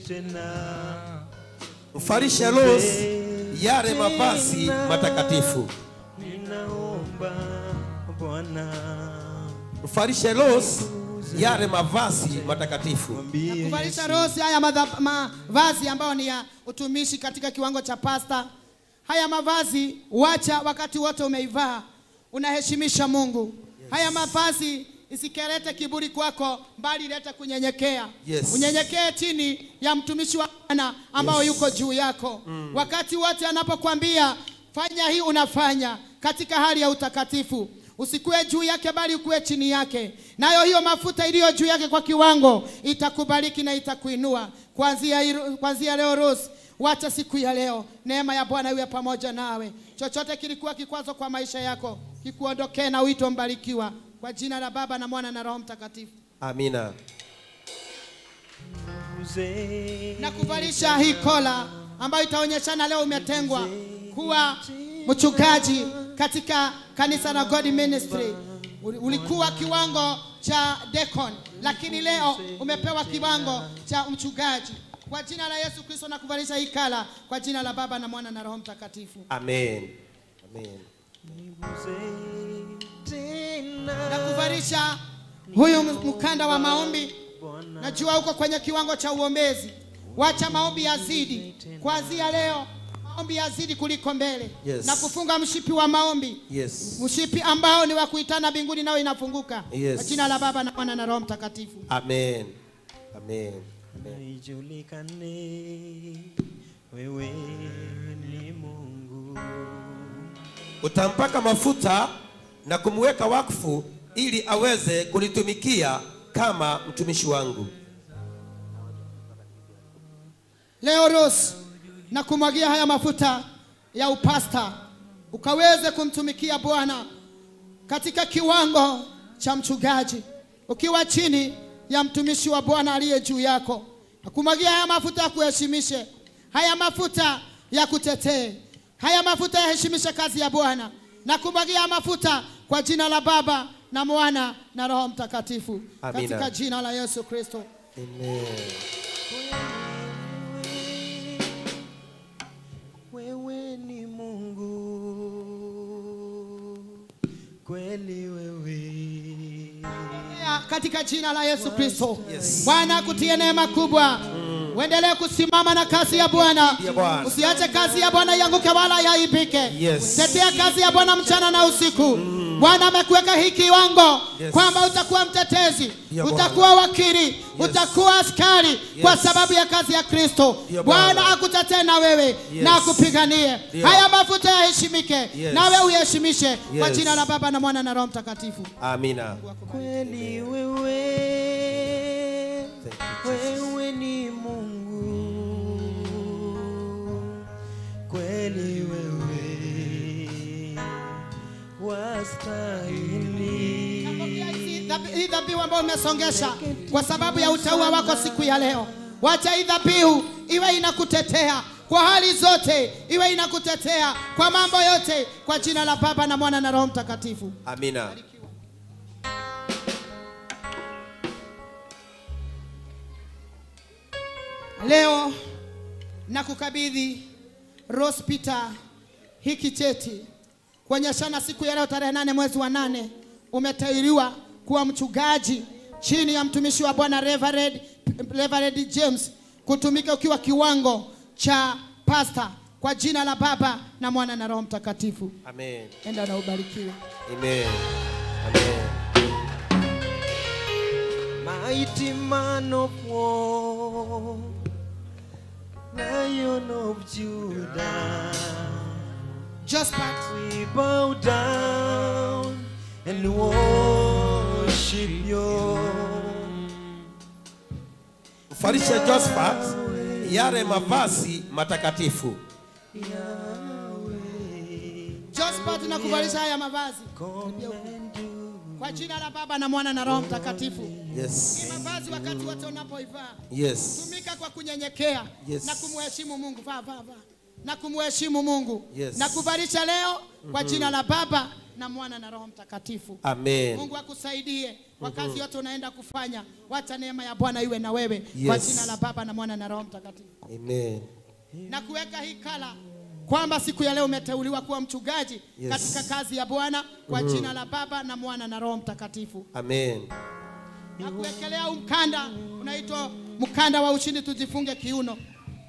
tena. Mfarishe Rose yale mavazi matakatifu. Ninaomba Bwana Mfarishe Rose yale mavazi matakatifu. Kuvalisha Rose haya mavazi ambayo ni ya utumishi katika kiwango cha pasta. Haya mavazi wacha wakati wote umeivaa unaheshimisha Mungu. Yes. Haya mavazi isikelete kiburi kwako, bali leta kunyenyekea. Yes. Unyenyekee chini ya mtumishi wa Bwana ambao yuko juu yako. Wakati wote anapokuambia fanya hii, unafanya katika hali ya utakatifu. Usikue juu yake bali ukue chini yake. Nayo hiyo mafuta iliyo juu yake kwa kiwango itakubariki na itakuinua. Kuanzia leo Rose, wacha siku ya leo neema ya Bwana iwe pamoja nawe. Chochote kilikuwa kikwazo kwa maisha yako kikuondokee na uitwe mbarikiwa, kwa jina la Baba na Mwana na Roho Mtakatifu. Amina. Na kuvalisha hii kola ambayo itaonyeshana leo umetengwa kuwa mchungaji katika kanisa la God Ministry. Ulikuwa kiwango cha deacon, lakini leo umepewa kiwango cha mchungaji. Kwa jina la Yesu Kristo na kuvalisha hii kala, kwa jina la Baba na Mwana na Roho Mtakatifu. Amen. Amen. Na kuvalisha huyu mkanda wa maombi. Najua uko kwenye kiwango cha uombezi. Wacha maombi yazidi. Kuanzia leo maombi yazidi kuliko mbele. Yes. Na kufunga mshipi wa maombi. Yes. Mshipi ambao ni wa kuitana mbinguni nao inafunguka. Yes. Kwa jina la Baba na Mwana na Roho Mtakatifu. Amen. Amen. Amen. Ijulikane wewe ni Mungu. Utampaka mafuta na kumweka wakfu ili aweze kunitumikia kama mtumishi wangu. Leo Rose, na kumwagia haya mafuta ya upasta ukaweze kumtumikia Bwana katika kiwango cha mchungaji, ukiwa chini ya mtumishi wa Bwana aliye juu yako. Nakumwagia haya mafuta ya kuheshimishe, haya mafuta ya kutetee, haya mafuta yaheshimishe kazi ya Bwana. Nakumwagia mafuta kwa jina la Baba na Mwana na Roho Mtakatifu. Amina. Katika jina la Yesu Kristo. Amen. Wewe ni Mungu kweli wewe. Katika jina la Yesu Kristo. Yes. Bwana akutie neema kubwa. Uendelee kusimama na kazi ya Bwana. Usiache kazi ya Bwana ianguke wala iaibike. Yes. Tetea kazi ya Bwana mchana na usiku. Bwana amekuweka hiki kiwango, Yes. kwamba utakuwa mtetezi, Ya utakuwa wakili, Yes. utakuwa askari, Yes. kwa sababu ya kazi ya Kristo. Ya Bwana. Bwana akutetee na wewe, Yes. na akupiganie. Ndio. Haya mafuta yaheshimike, Yes. nawe uyaheshimishe, kwa Yes. jina la Baba na Mwana na Roho Mtakatifu. Amina. Kweli wewe, wewe ni Mungu kweli wewe wastahili. Hii dhabihu ambayo umesongesha kwa sababu ya utaua wako siku ya leo, wacha hii dhabihu iwe inakutetea kwa hali zote, iwe inakutetea kwa mambo yote, kwa jina la Baba na Mwana na Roho Mtakatifu. Amina. Leo nakukabidhi Rose Peter hiki cheti kuonyeshana siku ya leo tarehe 8 mwezi wa 8 umeteuliwa kuwa mchungaji chini ya mtumishi wa Bwana Reverend James, kutumika ukiwa kiwango cha pastor, kwa jina la Baba na Mwana na Roho Mtakatifu. Amen. Enda na ubarikiwe. Amen. Amen. Mighty man of war, Lion of Judah, Jospat, we bow down and worship you. Mfarishe Jospat yale mavazi matakatifu. Jospat, nakuvalisha haya mavazi kwa jina la Baba na Mwana na Roho Mtakatifu. Yes. Hii mavazi wakati wote unapoivaa, Yes. tumika kwa kunyenyekea, Yes. na kumheshimu Mungu. Vaa vaa vaa. Na kumheshimu Mungu. Yes. Na kuvalisha leo kwa jina la Baba na Mwana na Roho Mtakatifu. Amen. Mungu akusaidie kwa kazi yote unaenda kufanya. Wacha neema ya Bwana iwe na wewe, Yes. kwa jina la Baba na Mwana na Roho Mtakatifu. Amen. Na kuweka hii kala kwamba siku ya leo umeteuliwa kuwa mchungaji, Yes. katika kazi ya Bwana, kwa jina la Baba na Mwana na Roho Mtakatifu. Amen. Na kuwekelea mkanda unaitwa mkanda wa ushindi, tujifunge kiuno.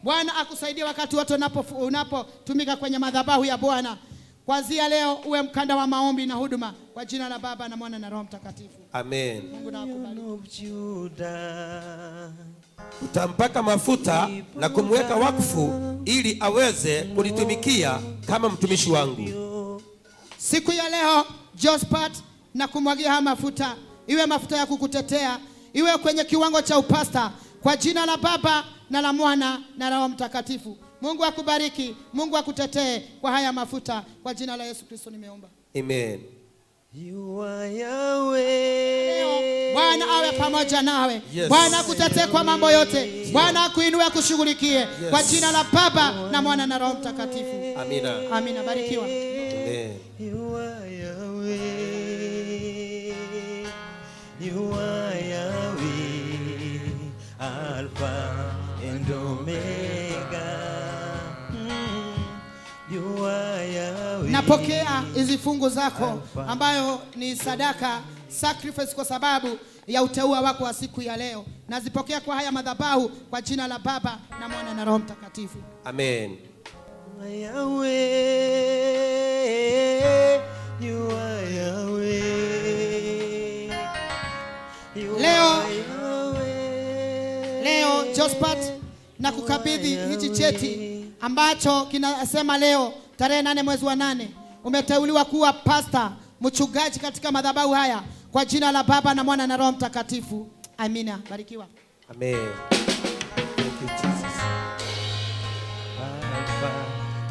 Bwana akusaidie wakati wote unapotumika kwenye madhabahu ya Bwana. Kuanzia leo uwe mkanda wa maombi na huduma, kwa jina la Baba na Mwana na Roho Mtakatifu. Amen. Mungu na akubariki. Utampaka mafuta na kumweka wakfu ili aweze kunitumikia kama mtumishi wangu. Siku ya leo Jospat, na kumwagia haya mafuta, iwe mafuta ya kukutetea, iwe kwenye kiwango cha upasta, kwa jina la Baba na la Mwana na Roho Mtakatifu. Mungu akubariki, Mungu akutetee kwa haya mafuta, kwa jina la Yesu Kristo nimeomba. Amen. You are Yahweh. Bwana awe pamoja nawe. Yes. Bwana akutetee kwa mambo yote. Bwana akuinue, akushughulikie, Yes. kwa jina la Baba na Mwana na Roho Mtakatifu. Amina. Amina, barikiwa. Amen. You are Yahweh. You are Yahweh. Alpha and Omega. You are Yahweh. Napokea hizi fungu zako ambayo ni sadaka, sacrifice, kwa sababu ya uteua wako wa siku ya leo. Nazipokea kwa haya madhabahu kwa jina la Baba na Mwana na Roho Mtakatifu. Amen. Yahweh, you are Yahweh. You are Yahweh. Leo Jospat, na kukabidhi hichi cheti ambacho kinasema leo tarehe 8 mwezi wa 8 umeteuliwa kuwa pastor, mchungaji katika madhabahu haya, kwa jina la Baba na Mwana na Roho Mtakatifu. Amina. Barikiwa. Amen. Thank you, Jesus.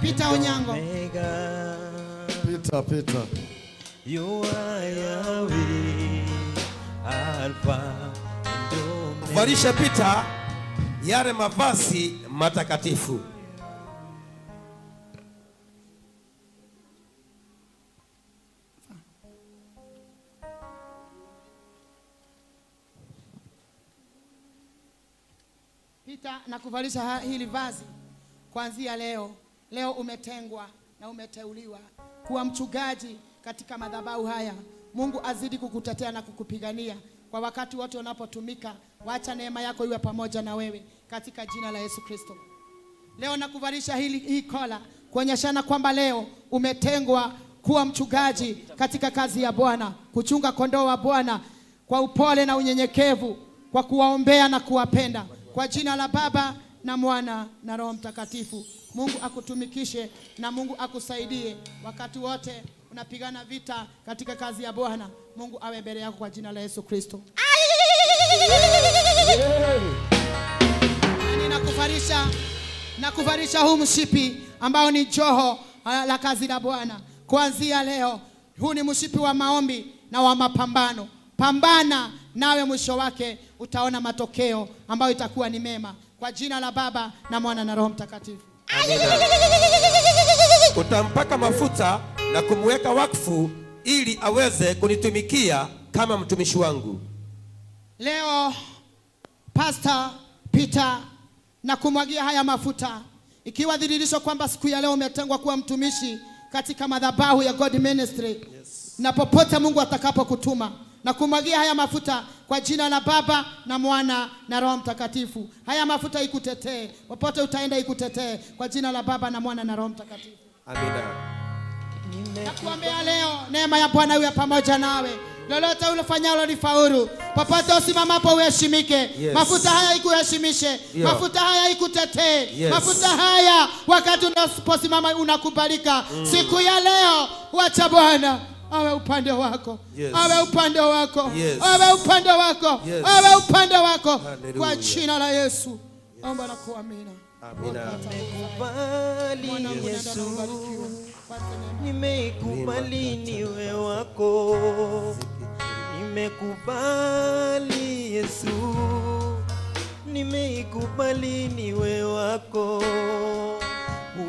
Peter Onyango. Peter, Peter. You are Yahweh. Alpha and Omega. Mvalishe Peter yale mavazi matakatifu. Peter, nakuvalisha hili vazi kuanzia leo. Leo umetengwa na umeteuliwa kuwa mchungaji katika madhabahu haya. Mungu azidi kukutetea na kukupigania kwa wakati wote unapotumika. Wacha neema yako iwe pamoja na wewe katika jina la Yesu Kristo. Leo nakuvalisha hii kola kuonyeshana kwamba leo umetengwa kuwa mchungaji katika kazi ya Bwana, kuchunga kondoo wa Bwana kwa upole na unyenyekevu, kwa kuwaombea na kuwapenda. Kwa jina la Baba na Mwana na Roho Mtakatifu. Mungu akutumikishe na Mungu akusaidie wakati wote unapigana vita katika kazi ya Bwana. Mungu awe mbele yako kwa jina la Yesu Kristo. Nakuvalisha huu mshipi ambao ni joho la kazi la Bwana. Kuanzia leo, huu ni mshipi wa maombi na wa mapambano. Pambana nawe mwisho wake utaona matokeo ambayo itakuwa ni mema. Kwa jina la Baba na Mwana na Roho Mtakatifu. Amina. Utampaka mafuta na kumweka wakfu ili aweze kunitumikia kama mtumishi wangu. Leo Pastor Peter na kumwagia haya mafuta, ikiwa dhihirisho kwamba siku ya leo umetengwa kuwa mtumishi katika madhabahu ya God Ministry. Yes. Na popote Mungu atakapokutuma, na kumwagia haya mafuta kwa jina la Baba na Mwana na Roho Mtakatifu. Haya mafuta ikutetee popote utaenda, ikutetee kwa jina la Baba na Mwana na Roho Mtakatifu. Amina. Nakuombea leo neema ya Bwana iwe pamoja nawe. Lolote ulifanyalo lifaulu. Popote usimamapo uheshimike. Yes. Mafuta haya ikuheshimishe. Yeah. Mafuta haya ikutetee. Yes. Mafuta haya wakati unaposimama unakubalika. Siku ya leo wacha Bwana awe upande wako. Yes. Awe upande wako. Yes. Awe upande wako. Yes. Awe upande wako. Hallelujah. Kwa jina la Yesu. Yes. Omba na kuamini. Amina. Nimekubali Yesu, nimekubali niwe wako. Nimekubali Yesu, nimekubali niwe wako.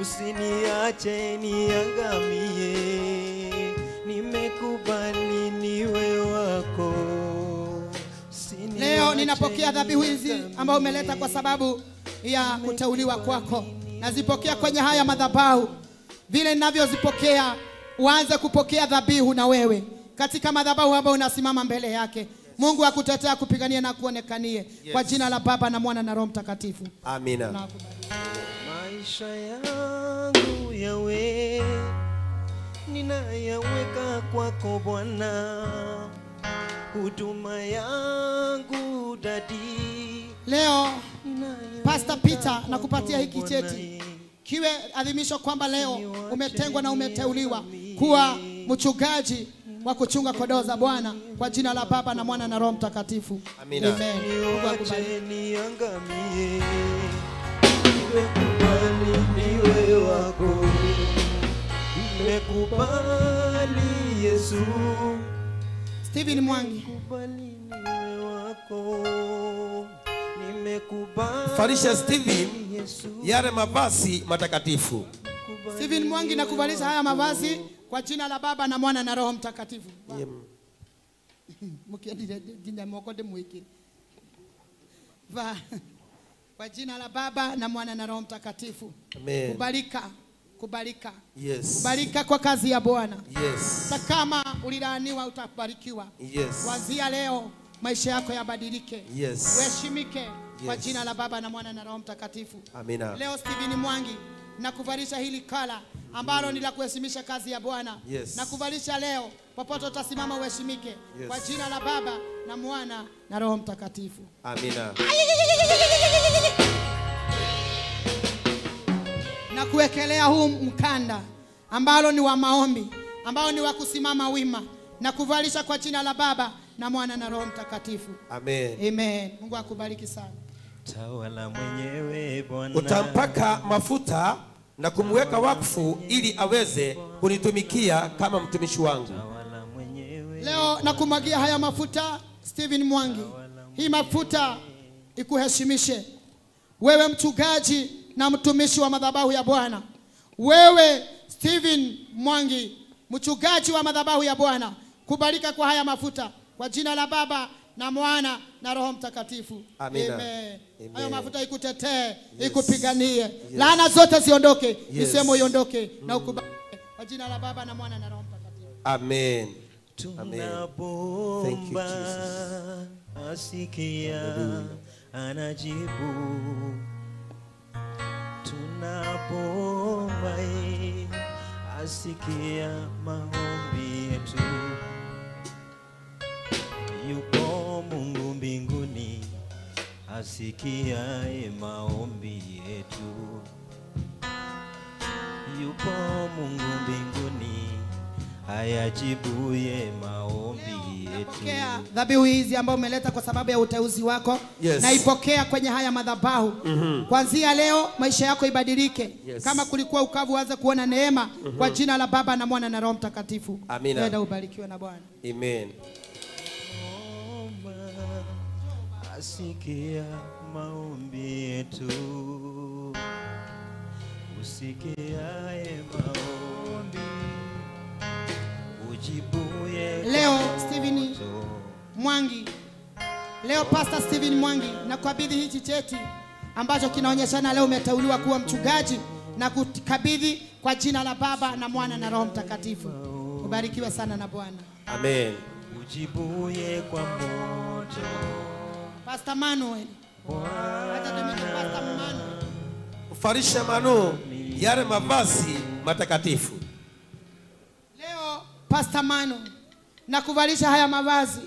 Usiniache niangamie, nimekubali niwe wako. Leo ninapokea dhabihu hizi ambazo umeleta kwa sababu ya kuteuliwa kwako. Nazipokea kwenye haya madhabahu. Vile ninavyozipokea, uanze kupokea dhabihu na wewe katika madhabahu ambayo unasimama mbele yake. Mungu akutetea, kupigania na kuonekanie. Yes. Kwa jina la Baba na Mwana na Roho Mtakatifu. Amina. Maisha yangu yawe ninayaweka kwako Bwana, huduma yangu dadi. Leo Pastor Peter nakupatia hiki cheti kiwe adhimisho kwamba leo umetengwa na umeteuliwa kuwa mchungaji wa kuchunga kondoo za Bwana kwa jina la Baba na Mwana na Roho Mtakatifu. Amina. Amen. Mungu akubariki. Niangamie, nimekubali niwe wako. Nimekubali Yesu. Stephen Mwangi. Nimekubali niwe wako. Nimekubali. Farisha Stephen yale mavazi matakatifu. Stephen Mwangi nakuvalisha haya mavazi kwa jina la Baba na Mwana na Roho Mtakatifu. Kwa jina la Baba na Mwana na Roho Mtakatifu. Amen. Kubalika, kubalika. Yes. Kubalika kwa kazi ya Bwana. Yes. Hata kama ulilaaniwa utabarikiwa. Yes. Kuanzia leo maisha yako yabadilike. Yes. Uheshimike. Yes. Kwa jina la Baba na Mwana na Roho Mtakatifu. Amina. Leo Stephen Mwangi nakuvalisha hili kala ambalo ni la kuheshimisha kazi ya Bwana. Yes. Nakuvalisha leo popote utasimama uheshimike. Yes. Kwa jina la Baba na Mwana na Roho Mtakatifu. Amina. Na kuwekelea huu mkanda ambalo ni wa maombi, ambao ni wa kusimama wima, na kuvalisha kwa jina la Baba na Mwana na Roho Mtakatifu. Amen. Amen. Mungu akubariki sana. Tawala mwenyewe Bwana. Utampaka mafuta na kumweka wakfu ili aweze kunitumikia kama mtumishi wangu. Leo nakumwagia haya mafuta Stephen Mwangi, hii mafuta ikuheshimishe wewe mchungaji na mtumishi wa madhabahu ya Bwana. Wewe Stephen Mwangi, mchungaji wa madhabahu ya Bwana, kubalika kwa haya mafuta kwa jina la Baba na Mwana na Roho Mtakatifu. Amina. Amen. Amen. Hayo mafuta ikutetee, Yes. ikupiganie. Yes. Laana zote ziondoke, Yes. misemo iondoke na ukubalike kwa jina la Baba na Mwana na Roho Mtakatifu. Amen. Amen. Thank you, Jesus. Asikia anajibu, tunapoomba asikia maombi yetu. Yupo Mungu mbinguni asikiaye maombi yetu. Yupo Mungu mbinguni ayajibuye maombi yetu. Pokea dhabihu hizi ambazo umeleta kwa sababu ya uteuzi wako. Yes. Naipokea kwenye haya madhabahu. Kuanzia leo maisha yako ibadilike. Yes. Kama kulikuwa ukavu uanze kuona neema kwa jina la Baba na Mwana na Roho Mtakatifu. Amina. Nenda ubarikiwe na Bwana. Amen. Asikia maombi yetu, usikiaye maombi, ujibuye. Leo Stephen Mwangi, leo Pastor Stephen Mwangi, nakukabidhi hichi cheti ambacho kinaonyeshana leo umeteuliwa kuwa mchungaji, na kukabidhi kwa jina la Baba na Mwana na Roho Mtakatifu. Ubarikiwe sana na Bwana. Amen. Ujibuye kwa moto. Pastor Manuel. Acha tumike Pastor Manuel. Farisha Manu yale mavazi matakatifu. Leo Pastor Manu na kuvalisha haya mavazi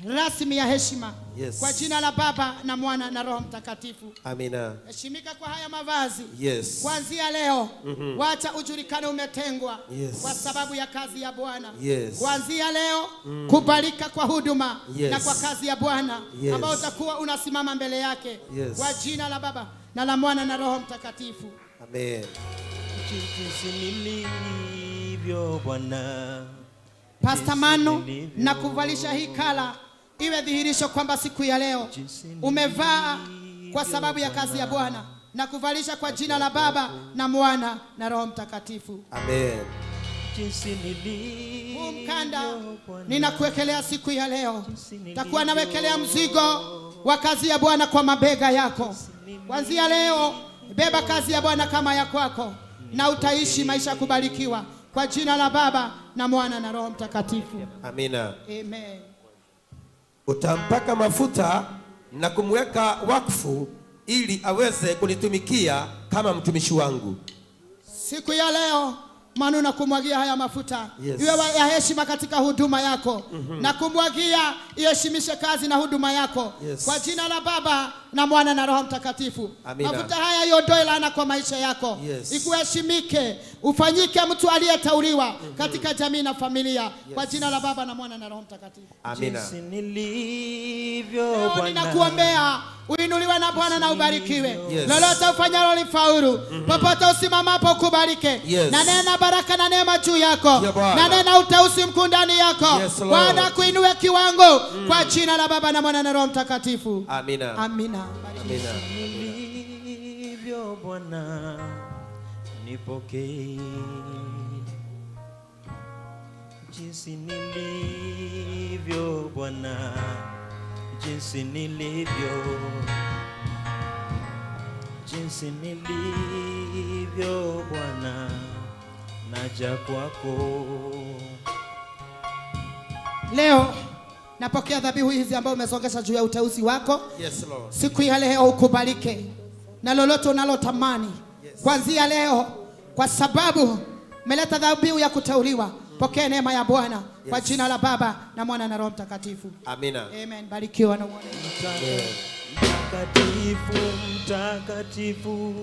rasmi ya heshima. Yes. Kwa jina la Baba na Mwana na Roho Mtakatifu. Amina. Heshimika kwa haya mavazi. Yes. Kuanzia leo wacha ujulikane umetengwa. Yes. Kwa sababu ya kazi ya Bwana. Yes. Kuanzia leo kubalika kwa huduma Yes. na kwa kazi ya Bwana Yes. ambao utakuwa unasimama mbele yake. Yes. Kwa jina la Baba na la Mwana na Roho Mtakatifu. Amen. Jinsi nilivyo Bwana. Pastor Manu, na kuvalisha hii kala iwe dhihirisho kwamba siku ya leo umevaa kwa sababu ya kazi ya Bwana, na kuvalisha kwa jina la Baba na Mwana na Roho Mtakatifu. Amen. Huu mkanda ninakuwekelea siku ya leo, takuwa nawekelea mzigo wa kazi ya Bwana kwa mabega yako. Kuanzia leo beba kazi ya Bwana kama ya kwako, na utaishi maisha kubarikiwa kwa jina la Baba na Mwana na Roho Mtakatifu. Amina. Amen. Utampaka mafuta na kumweka wakfu ili aweze kunitumikia kama mtumishi wangu. Siku ya leo Manu na kumwagia haya mafuta. Yes. Iwe ya heshima katika huduma yako. Na kumwagia iheshimishe kazi na huduma yako. Yes. Kwa jina la Baba na Mwana na Roho Mtakatifu. Amina. Mafuta haya iondoe laana kwa maisha yako. Yes. Ikuheshimike, ufanyike mtu aliyeteuliwa katika jamii na familia. Yes. Kwa jina la Baba na Mwana na Roho Mtakatifu. Amina. Jinsi nilivyo Bwana. Ninakuombea uinuliwe na Bwana na ubarikiwe. Yes. Lolote ufanyalo lifaulu. Popote usimamapo ukubalike. Yes. Na nena baraka na neema juu yako. Yeah, na nena uteuzi mkuu ndani yako. Yes, Lord. Bwana kuinue kiwango kwa jina la Baba na Mwana na Roho Mtakatifu. Amina. Amina. Amina. Nilivyo Bwana nipokee. Jinsi nilivyo Bwana, jinsi nilivyo, jinsi nilivyo Bwana, naja kwako. Leo napokea dhabihu hizi ambazo umesongesha juu ya uteuzi wako. Yes, Lord. Siku ya leo ukubalike na lolote unalotamani. Yes. Kuanzia leo, kwa sababu umeleta dhabihu ya kuteuliwa, pokea neema ya Bwana. Yes. Kwa jina la Baba na Mwana na Roho Mtakatifu. Amina. Amen. Barikiwa na Bwana. Mtakatifu, mtakatifu,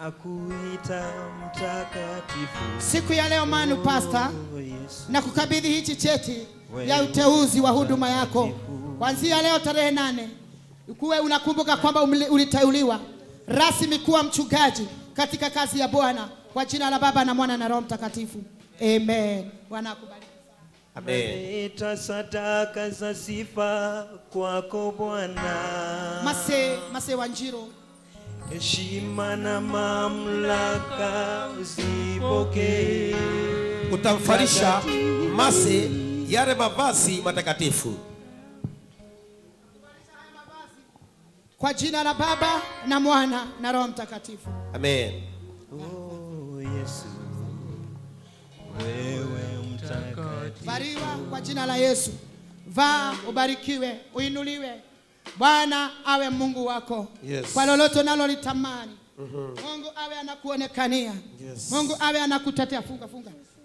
nakuita mtakatifu. Siku ya leo Manu Pastor, na kukabidhi hichi cheti ya uteuzi wa huduma yako. Kuanzia leo tarehe 8, ukuwe unakumbuka kwamba uliteuliwa rasmi kuwa mchungaji katika kazi ya Bwana, kwa jina la Baba na Mwana na Roho Mtakatifu. Amen. Bwana akubariki. Amen. Leta sadaka za sifa kwako Bwana. Mase Wanjiru. Heshima na mamlaka uzipokee. Utamfarisha Mase yale mavazi matakatifu. Kwa jina la Baba na Mwana na Roho Mtakatifu. Amen. Oh Yesu, wewe mtakatifu. Bariwa kwa jina la Yesu. Vaa, ubarikiwe, uinuliwe. Bwana awe Mungu wako. Yes. Kwa lolote unalolitamani. Mungu awe anakuonekania. Yes. Mungu awe anakutetea. Funga.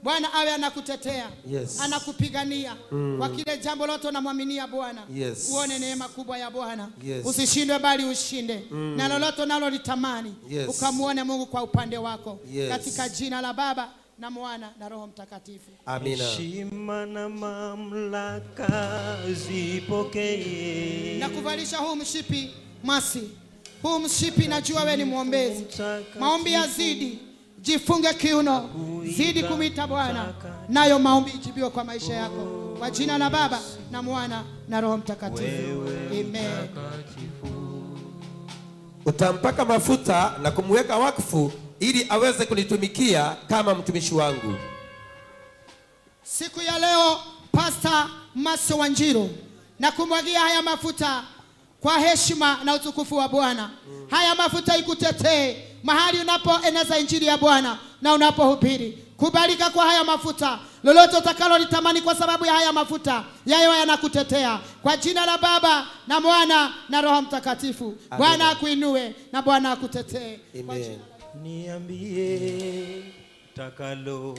Bwana awe anakutetea. Yes. Anakupigania. Kwa kile jambo lote unamwaminia Bwana. Yes. Uone neema kubwa ya Bwana. Yes. Usishindwe bali ushinde. Na lolote unalolitamani, Yes. ukamuone Mungu kwa upande wako. Yes. Katika jina la Baba na Mwana na Roho Mtakatifu. Amina. Heshima na mamlaka zipokee. Na kuvalisha huu mshipi Masi. Huu mshipi najua wewe ni muombezi. Maombi yazidi. Jifunge kiuno. Zidi kumwita Bwana. Nayo maombi ijibiwe kwa maisha yako. Kwa jina la Baba na Mwana na Roho Mtakatifu. Amen. Utampaka mafuta na kumweka wakfu ili aweze kunitumikia kama mtumishi wangu. Siku ya leo Pastor Mase Wanjiru na kumwagia haya mafuta kwa heshima na utukufu wa Bwana. Haya mafuta ikutetee mahali unapoeneza injili ya Bwana na unapohubiri. Kubalika kwa haya mafuta. Lolote utakalolitamani kwa sababu ya haya mafuta, yayo yanakutetea. Kwa jina la Baba na Mwana na Roho Mtakatifu. Bwana akuinue na Bwana akutetee. Amen. Niambie takalo.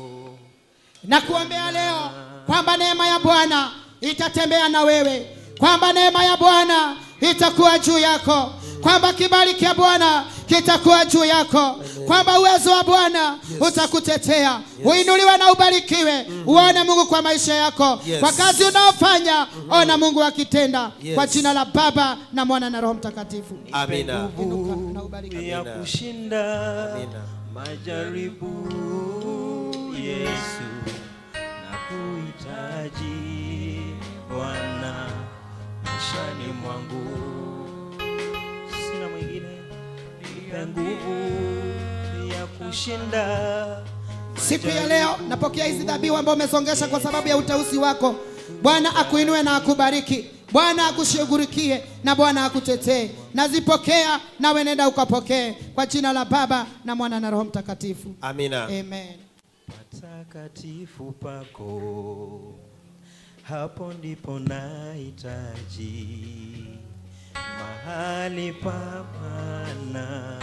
Na kuombea leo kwamba neema ya Bwana itatembea na wewe, kwamba neema ya Bwana itakuwa juu yako, kwamba kibali cha Bwana kitakuwa juu yako, kwamba uwezo wa Bwana utakutetea. Uinuliwe na ubarikiwe. Uone Mungu kwa maisha yako. Kwa kazi unaofanya, ona Mungu akitenda. Kwa jina la Baba na Mwana na Roho Mtakatifu. Amina. Ya kushinda majaribu, Yesu nakuhitaji Bwana maishani mwangu. Sina mwingine, nipe nguvu ya kushinda. Siku ya leo napokea hizi dhabihu ambazo umesongesha kwa sababu ya uteuzi wako. Bwana akuinue na akubariki. Bwana akushughulikie na Bwana akutetee. Nazipokea nawe nenda ukapokee kwa jina la Baba na Mwana na Roho Mtakatifu. Amina. Amen. Patakatifu pako, hapo ndipo nahitaji mahali pa Bwana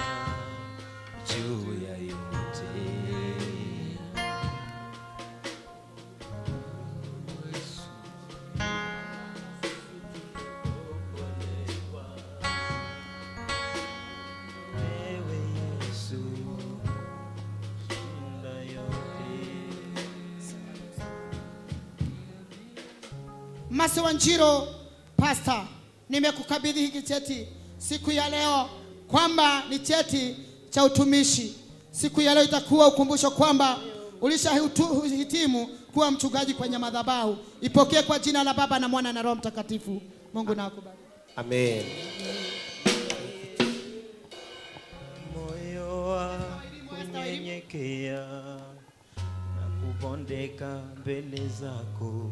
juu ya yote. Ewe Yesu, shinda yote. Mase Wanjiru, Pastor, nimekukabidhi hiki cheti siku ya leo kwamba ni cheti cha utumishi. Siku ya leo itakuwa ukumbusho kwamba ulishahitimu kuwa mchungaji kwenye madhabahu. Ipokee kwa jina la Baba na Mwana na Roho Mtakatifu. Mungu na akubariki. Amen. Moyo wa kunyenyekea na kubondeka mbele zako.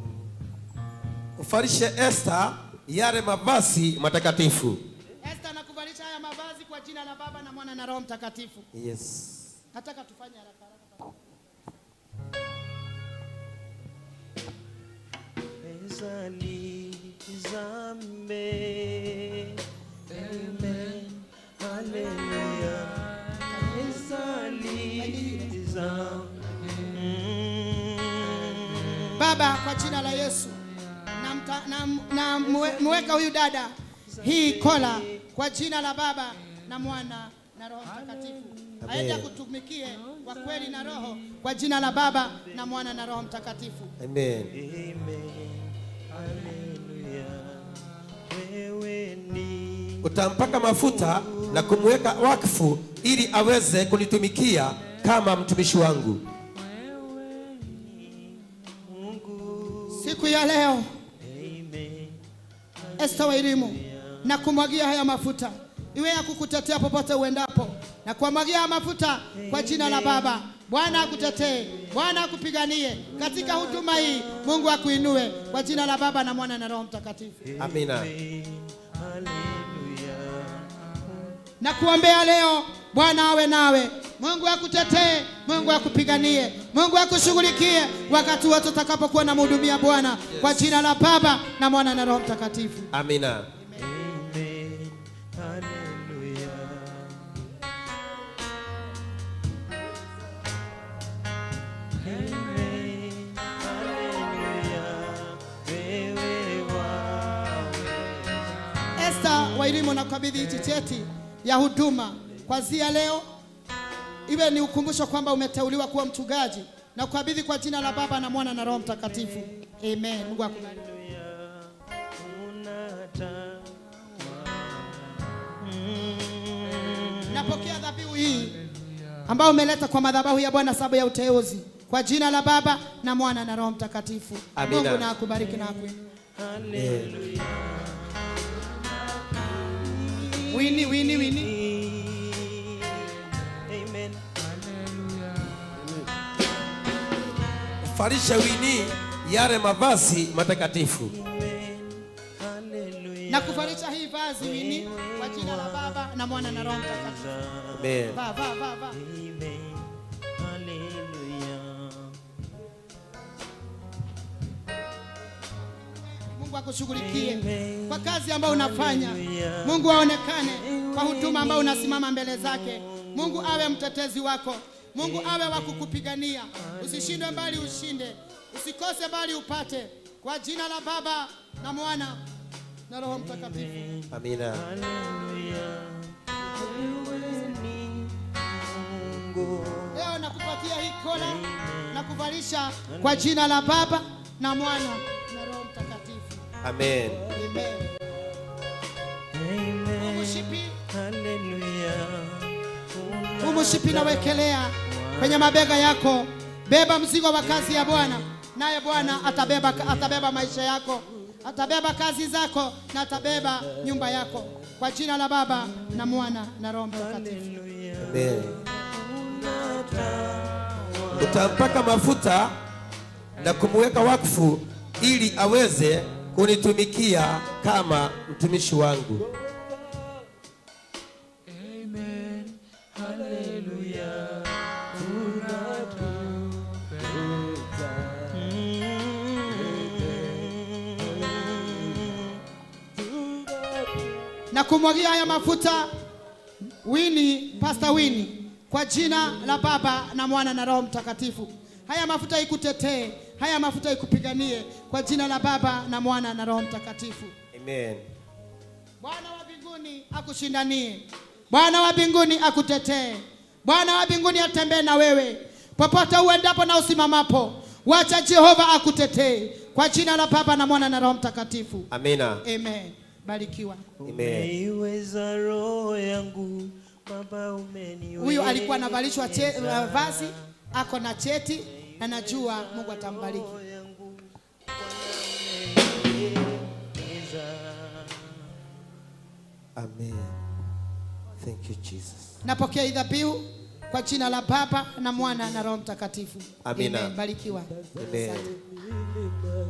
Ufarishe Esther yale mavazi matakatifu. Esther nakuvalisha haya mavazi kwa jina la Baba na Mwana na Roho Mtakatifu. Yes. Nataka tufanye haraka haraka. Ezalizame. Amen. Hallelujah. Ezalizame. Baba, kwa jina la Yesu na mweka huyu dada hii kola kwa jina la Baba na Mwana na Roho Mtakatifu. Aende kutumikie kwa kweli na roho kwa jina la Baba na Mwana na Roho Mtakatifu. Amen. Amen. Hallelujah. Wewe ni Utampaka mafuta na kumweka wakfu ili aweze kunitumikia kama mtumishi wangu. Siku ya leo Esther Wairimu, na kumwagia haya mafuta iwe ya kukutetea popote uendapo, na kumwagia haya mafuta kwa jina la Baba. Bwana akutetee, Bwana akupiganie katika huduma hii. Mungu akuinue kwa jina la Baba na Mwana na Roho Mtakatifu. Amina. Na kuombea leo, Bwana awe nawe. Mungu akutetee, Mungu akupiganie, Mungu akushughulikie wakati wote utakapokuwa na mhudumia Bwana. Yes. Kwa jina la Baba na Mwana na Roho Mtakatifu. Amina. Amen. Hallelujah. Amen. Hallelujah. Wewe waweza. Esther Wairimu, nakukabidhi hichi cheti ya huduma kuanzia leo, iwe ni ukumbusho kwamba umeteuliwa kuwa mchungaji, na kukabidhi kwa jina la Baba na Mwana na Roho Mtakatifu. Amen. Mungu akubariki. Napokea dhabihu hii ambayo umeleta kwa madhabahu ya Bwana sababu ya uteuzi, kwa jina la Baba na Mwana na Roho Mtakatifu. Amina. Mungu na akubariki na akuinue. Hallelujah. Wini, wini, wini. Amen. Farisha Wini yale mavazi matakatifu. Na kufarisha hii vazi Wini kwa jina la Baba na Mwana na Roho Mtakatifu. Amen. Va, va, va, va. Amen. Hallelujah. Mungu akushughulikie kwa kazi ambayo unafanya. Mungu aonekane kwa huduma ambayo unasimama mbele zake. Mungu awe mtetezi wako. Mungu awe wa kukupigania. Usishindwe bali ushinde. Usikose bali upate. Kwa jina la Baba na Mwana na Roho Mtakatifu. Amina. Hallelujah. Wewe ni Mungu. Leo nakupatia hii kola na kuvalisha kwa jina la Baba na Mwana na Roho Mtakatifu. Amen. Amen. Amen. Mshipi. Hallelujah. Mshipi nawekelea kwenye mabega yako. Beba mzigo wa kazi ya Bwana, naye Bwana atabeba maisha yako, atabeba kazi zako, na atabeba nyumba yako. Kwa jina la Baba na Mwana na Roho Mtakatifu. Amen. Utampaka mafuta na kumweka wakfu ili aweze kunitumikia kama mtumishi wangu. Amen. Hallelujah. Na kumwagia haya mafuta Wini, Pastor Wini, kwa jina la Baba na Mwana na Roho Mtakatifu. Haya mafuta ikutetee, haya mafuta ikupiganie kwa jina la Baba na Mwana na Roho Mtakatifu. Amen. Bwana wa mbinguni akushindanie. Bwana wa mbinguni akutetee. Bwana wa mbinguni atembee na wewe popote uendapo na usimamapo. Wacha Jehova akutetee kwa jina la Baba na Mwana na Roho Mtakatifu. Amina. Amen. Barikiwa. Umeiweza roho yangu Baba, umeniweza. Huyu alikuwa anavalishwa vazi, ako na cheti na najua Mungu atambariki. Amen. Thank you Jesus. Napokea dhabihu kwa jina la Baba na Mwana na Roho Mtakatifu. Amina. Amen. Barikiwa. Amen.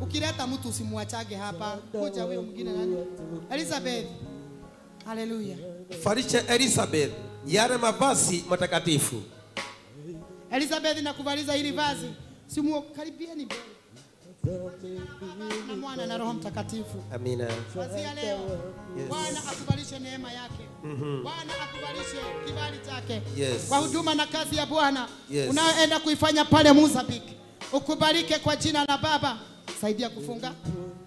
Ukileta mtu usimwachage hapa. Kuja huyo mwingine nani? Elizabeth. Hallelujah. Farisha Elizabeth yale mavazi matakatifu. Elizabeth, nakuvaliza hili vazi. Simuokaribieni mbele. Na Mwana na Roho Mtakatifu. Amina. Kuanzia leo, Yes. Bwana akuvalishe neema yake. Bwana akuvalishe kibali chake. Yes. Kwa huduma na kazi ya Bwana Yes. unayoenda kuifanya pale Mozambique. Ukubalike kwa jina la Baba. Saidia kufunga.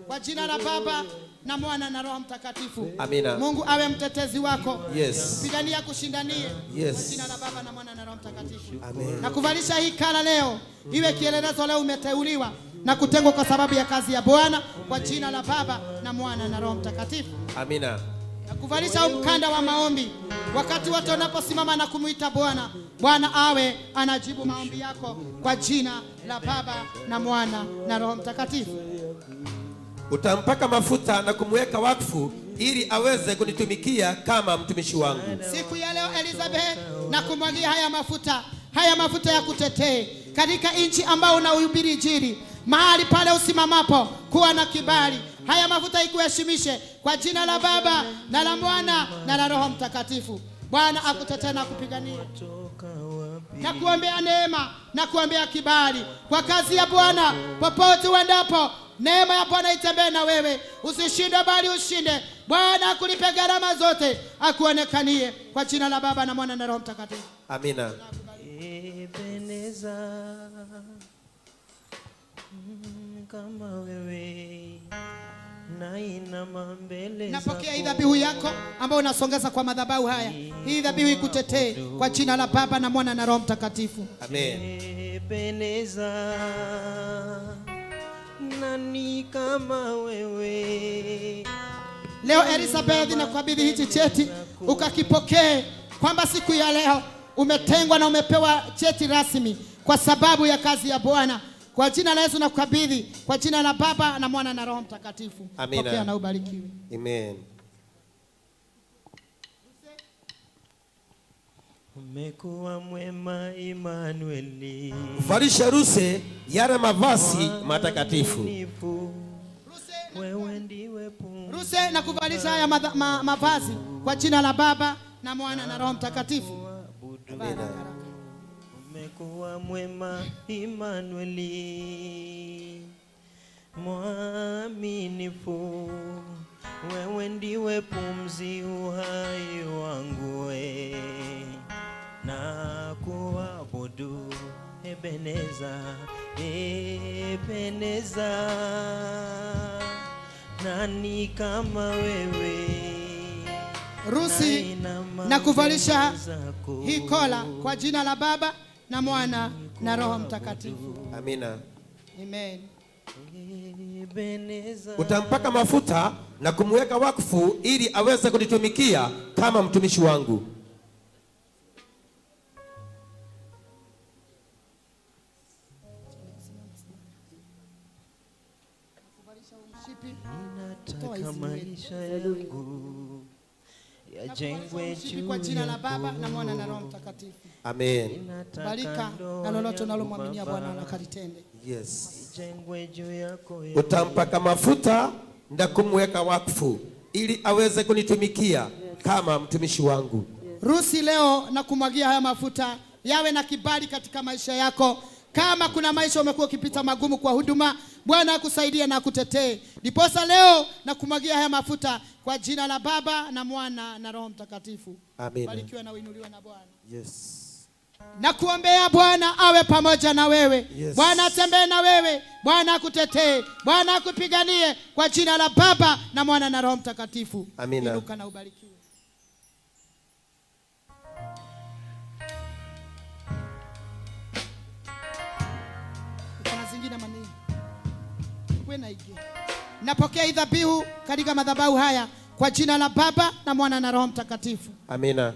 Kwa jina la Baba na Mwana na Roho Mtakatifu. Amina. Mungu awe mtetezi wako. Yes. Pigania kushindanie. Yes. Kwa jina la Baba na Mwana na Roho Mtakatifu. Amen. Na kuvalisha hii kala leo iwe kielelezo, leo umeteuliwa na kutengwa kwa sababu ya kazi ya Bwana, kwa jina la Baba na Mwana na Roho Mtakatifu. Amina. Na kuvalisha mkanda wa maombi wakati wote unaposimama na kumuita Bwana, Bwana awe anajibu maombi yako kwa jina la Baba na Mwana na Roho Mtakatifu. Utampaka mafuta na kumweka wakfu ili aweze kunitumikia kama mtumishi wangu. Siku ya leo Elizabeth, na kumwagia haya mafuta, haya mafuta ya kutetee katika nchi ambayo unahubiri Injili, mahali pale usimamapo kuwa na kibali. Haya mafuta ikuheshimishe kwa jina la Baba na la Mwana na la Roho Mtakatifu. Bwana akutetee na kupigania, na kuombea neema na kuombea kibali kwa kazi ya Bwana. Popote uendapo, neema ya Bwana itembee na wewe. Usishinde bali ushinde. Bwana akulipe gharama zote, akuonekanie kwa jina la Baba na Mwana na Roho Mtakatifu. Amina. Ebeneza, kama wewe nainama mbele. Napokea hii dhabihu yako ambayo unasongeza kwa madhabahu haya. Hii dhabihu ikutetee kwa jina la Baba na Mwana na Roho Mtakatifu. Amen. Ebeneza, nani kama wewe? Leo Elizabeth, nakukabidhi hichi cheti ukakipokee, kwamba siku ya leo umetengwa na umepewa cheti rasmi kwa sababu ya kazi ya Bwana. Kwa jina la Yesu nakukabidhi, kwa jina la Baba na Mwana na Roho Mtakatifu. Amina. Pokea na ubarikiwe. Amen. Umekuwa mwema Emmanueli. Valisha Ruse yale mavazi matakatifu. Wewe ndiwe pumzi. Ruse na kuvalisha haya mavazi kwa jina la Baba na Mwana na Roho Mtakatifu. Amina. Umekuwa mwema Emmanueli, mwaminifu. Wewe ndiwe pumzi uhai wangu we, na kuabudu. Ebeneza, Ebeneza, nani kama wewe? Rusi na kuvalisha hii kola kwa jina la Baba na Mwana na Roho Mtakatifu. Amina. Amen. Utampaka mafuta na kumweka wakfu ili aweze kunitumikia kama mtumishi wangu. Ninataka maisha yangu yajengwe juu kwa jina la Baba na Mwana na Roho Mtakatifu. Amen. Barika na lolote unalomwaminia Bwana na kalitende. Yes. Jengwe juu yako. Utampaka mafuta na kumweka wakfu ili aweze kunitumikia kama mtumishi wangu. Rusi leo na kumwagia haya mafuta yawe na kibali katika maisha yako. Kama kuna maisha umekuwa ukipita magumu kwa huduma, Bwana akusaidie na akutetee. Ndiposa leo na kumwagia haya mafuta kwa jina la Baba na Mwana na Roho Mtakatifu. Amen. Barikiwa na uinuliwe na Bwana. Yes. Na kuombea Bwana awe pamoja na wewe. Yes. Bwana atembee na wewe, Bwana akutetee, Bwana akupiganie kwa jina la Baba na Mwana na Roho Mtakatifu. Amina. Inuka na ubarikiwe. Kuna zingine maneno. Wewe napokea hii dhabihu katika madhabahu haya kwa jina la Baba na Mwana na Roho Mtakatifu. Amina.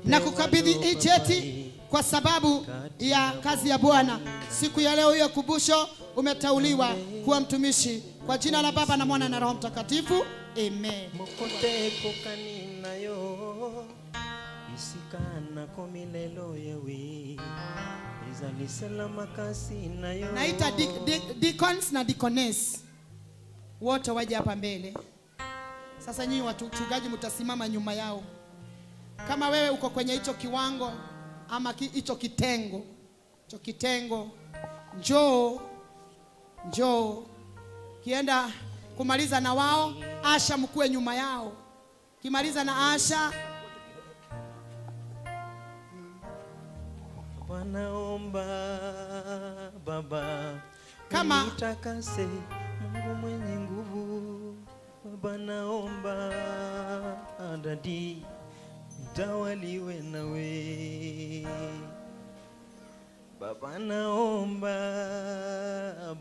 Na kukabidhi hii cheti kwa sababu ya kazi ya Bwana. Siku ya leo hiyo kubusho umeteuliwa kuwa mtumishi kwa jina la Baba na Mwana na Roho Mtakatifu. Amen. Naita deacons na deaconess wote waje hapa mbele. Sasa nyinyi wachungaji mtasimama nyuma yao. Kama wewe uko kwenye hicho kiwango ama hicho kitengo, hicho kitengo, njoo njoo. Kienda kumaliza na wao, Asha mkue nyuma yao. Kimaliza na Asha, wanaomba Baba kama nitakase, Mungu mwenye nguvu, Baba naomba adadi nitawaliwe nawe. Baba naomba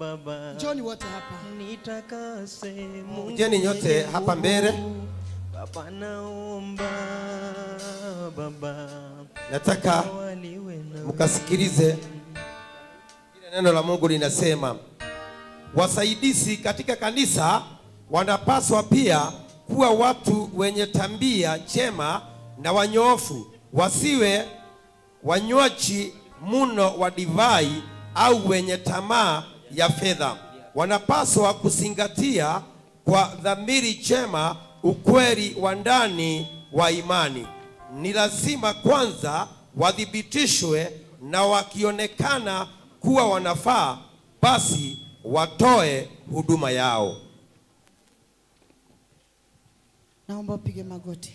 Baba. Njoni wote hapa. Nitakase Mungu. Kujeni nyote hapa mbele. Baba naomba Baba. Nataka mkasikilize ile neno la Mungu linasema. Wasaidizi katika kanisa wanapaswa pia kuwa watu wenye tabia njema na wanyoofu, wasiwe wanywaji muno wa divai au wenye tamaa ya fedha. Wanapaswa kuzingatia kwa dhamiri njema ukweli wa ndani wa imani. Ni lazima kwanza wathibitishwe, na wakionekana kuwa wanafaa basi watoe huduma yao. Naomba upige magoti.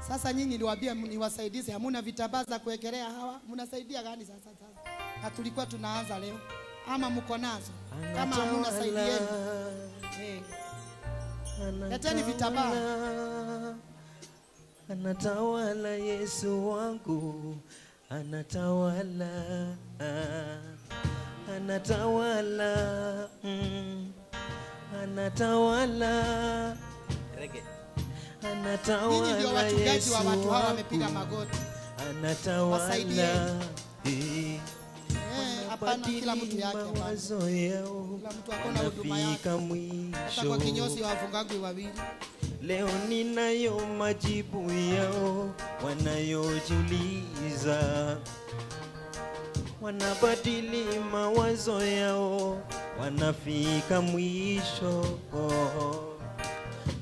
Sasa nyinyi niliwaambia niwasaidize, hamuna vitambaa za kuwekelea hawa. Mnasaidia gani sasa sasa? Na tulikuwa tunaanza leo. Ama mko nazo? Kama hamuna saidieni. Leteni vitambaa. Anatawala Yesu wangu, anatawala, anatawala, anatawala. Anatawala. Ninyi ndio wachungaji wa watu hawa wamepiga magoti. Anatawala. Hapana, kila mtu yake hapana. Kila mtu akona huduma yake. Hata kwa kinyozi wafungangu wawili. Leo ninayo majibu yao wanayojiuliza. Wanabadili mawazo yao, wanafika mwisho.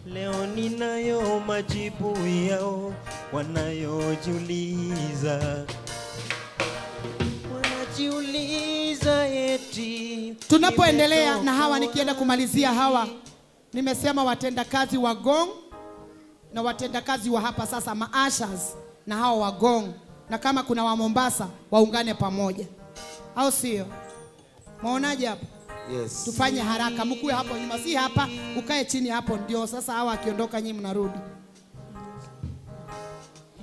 Leo ninayo majibu yao wanayojiuliza. Wanajiuliza eti. Tunapoendelea na hawa, nikienda kumalizia hawa, nimesema watendakazi wa Gong na watendakazi wa hapa sasa maashas na hawa wa Gong, na kama kuna wa Mombasa waungane pamoja, au sio? Maonaje hapo? Yes. Tufanye haraka, mkuwe hapo nyuma, si hapa, ukae chini hapo ndio sasa hawa akiondoka nyinyi mnarudi.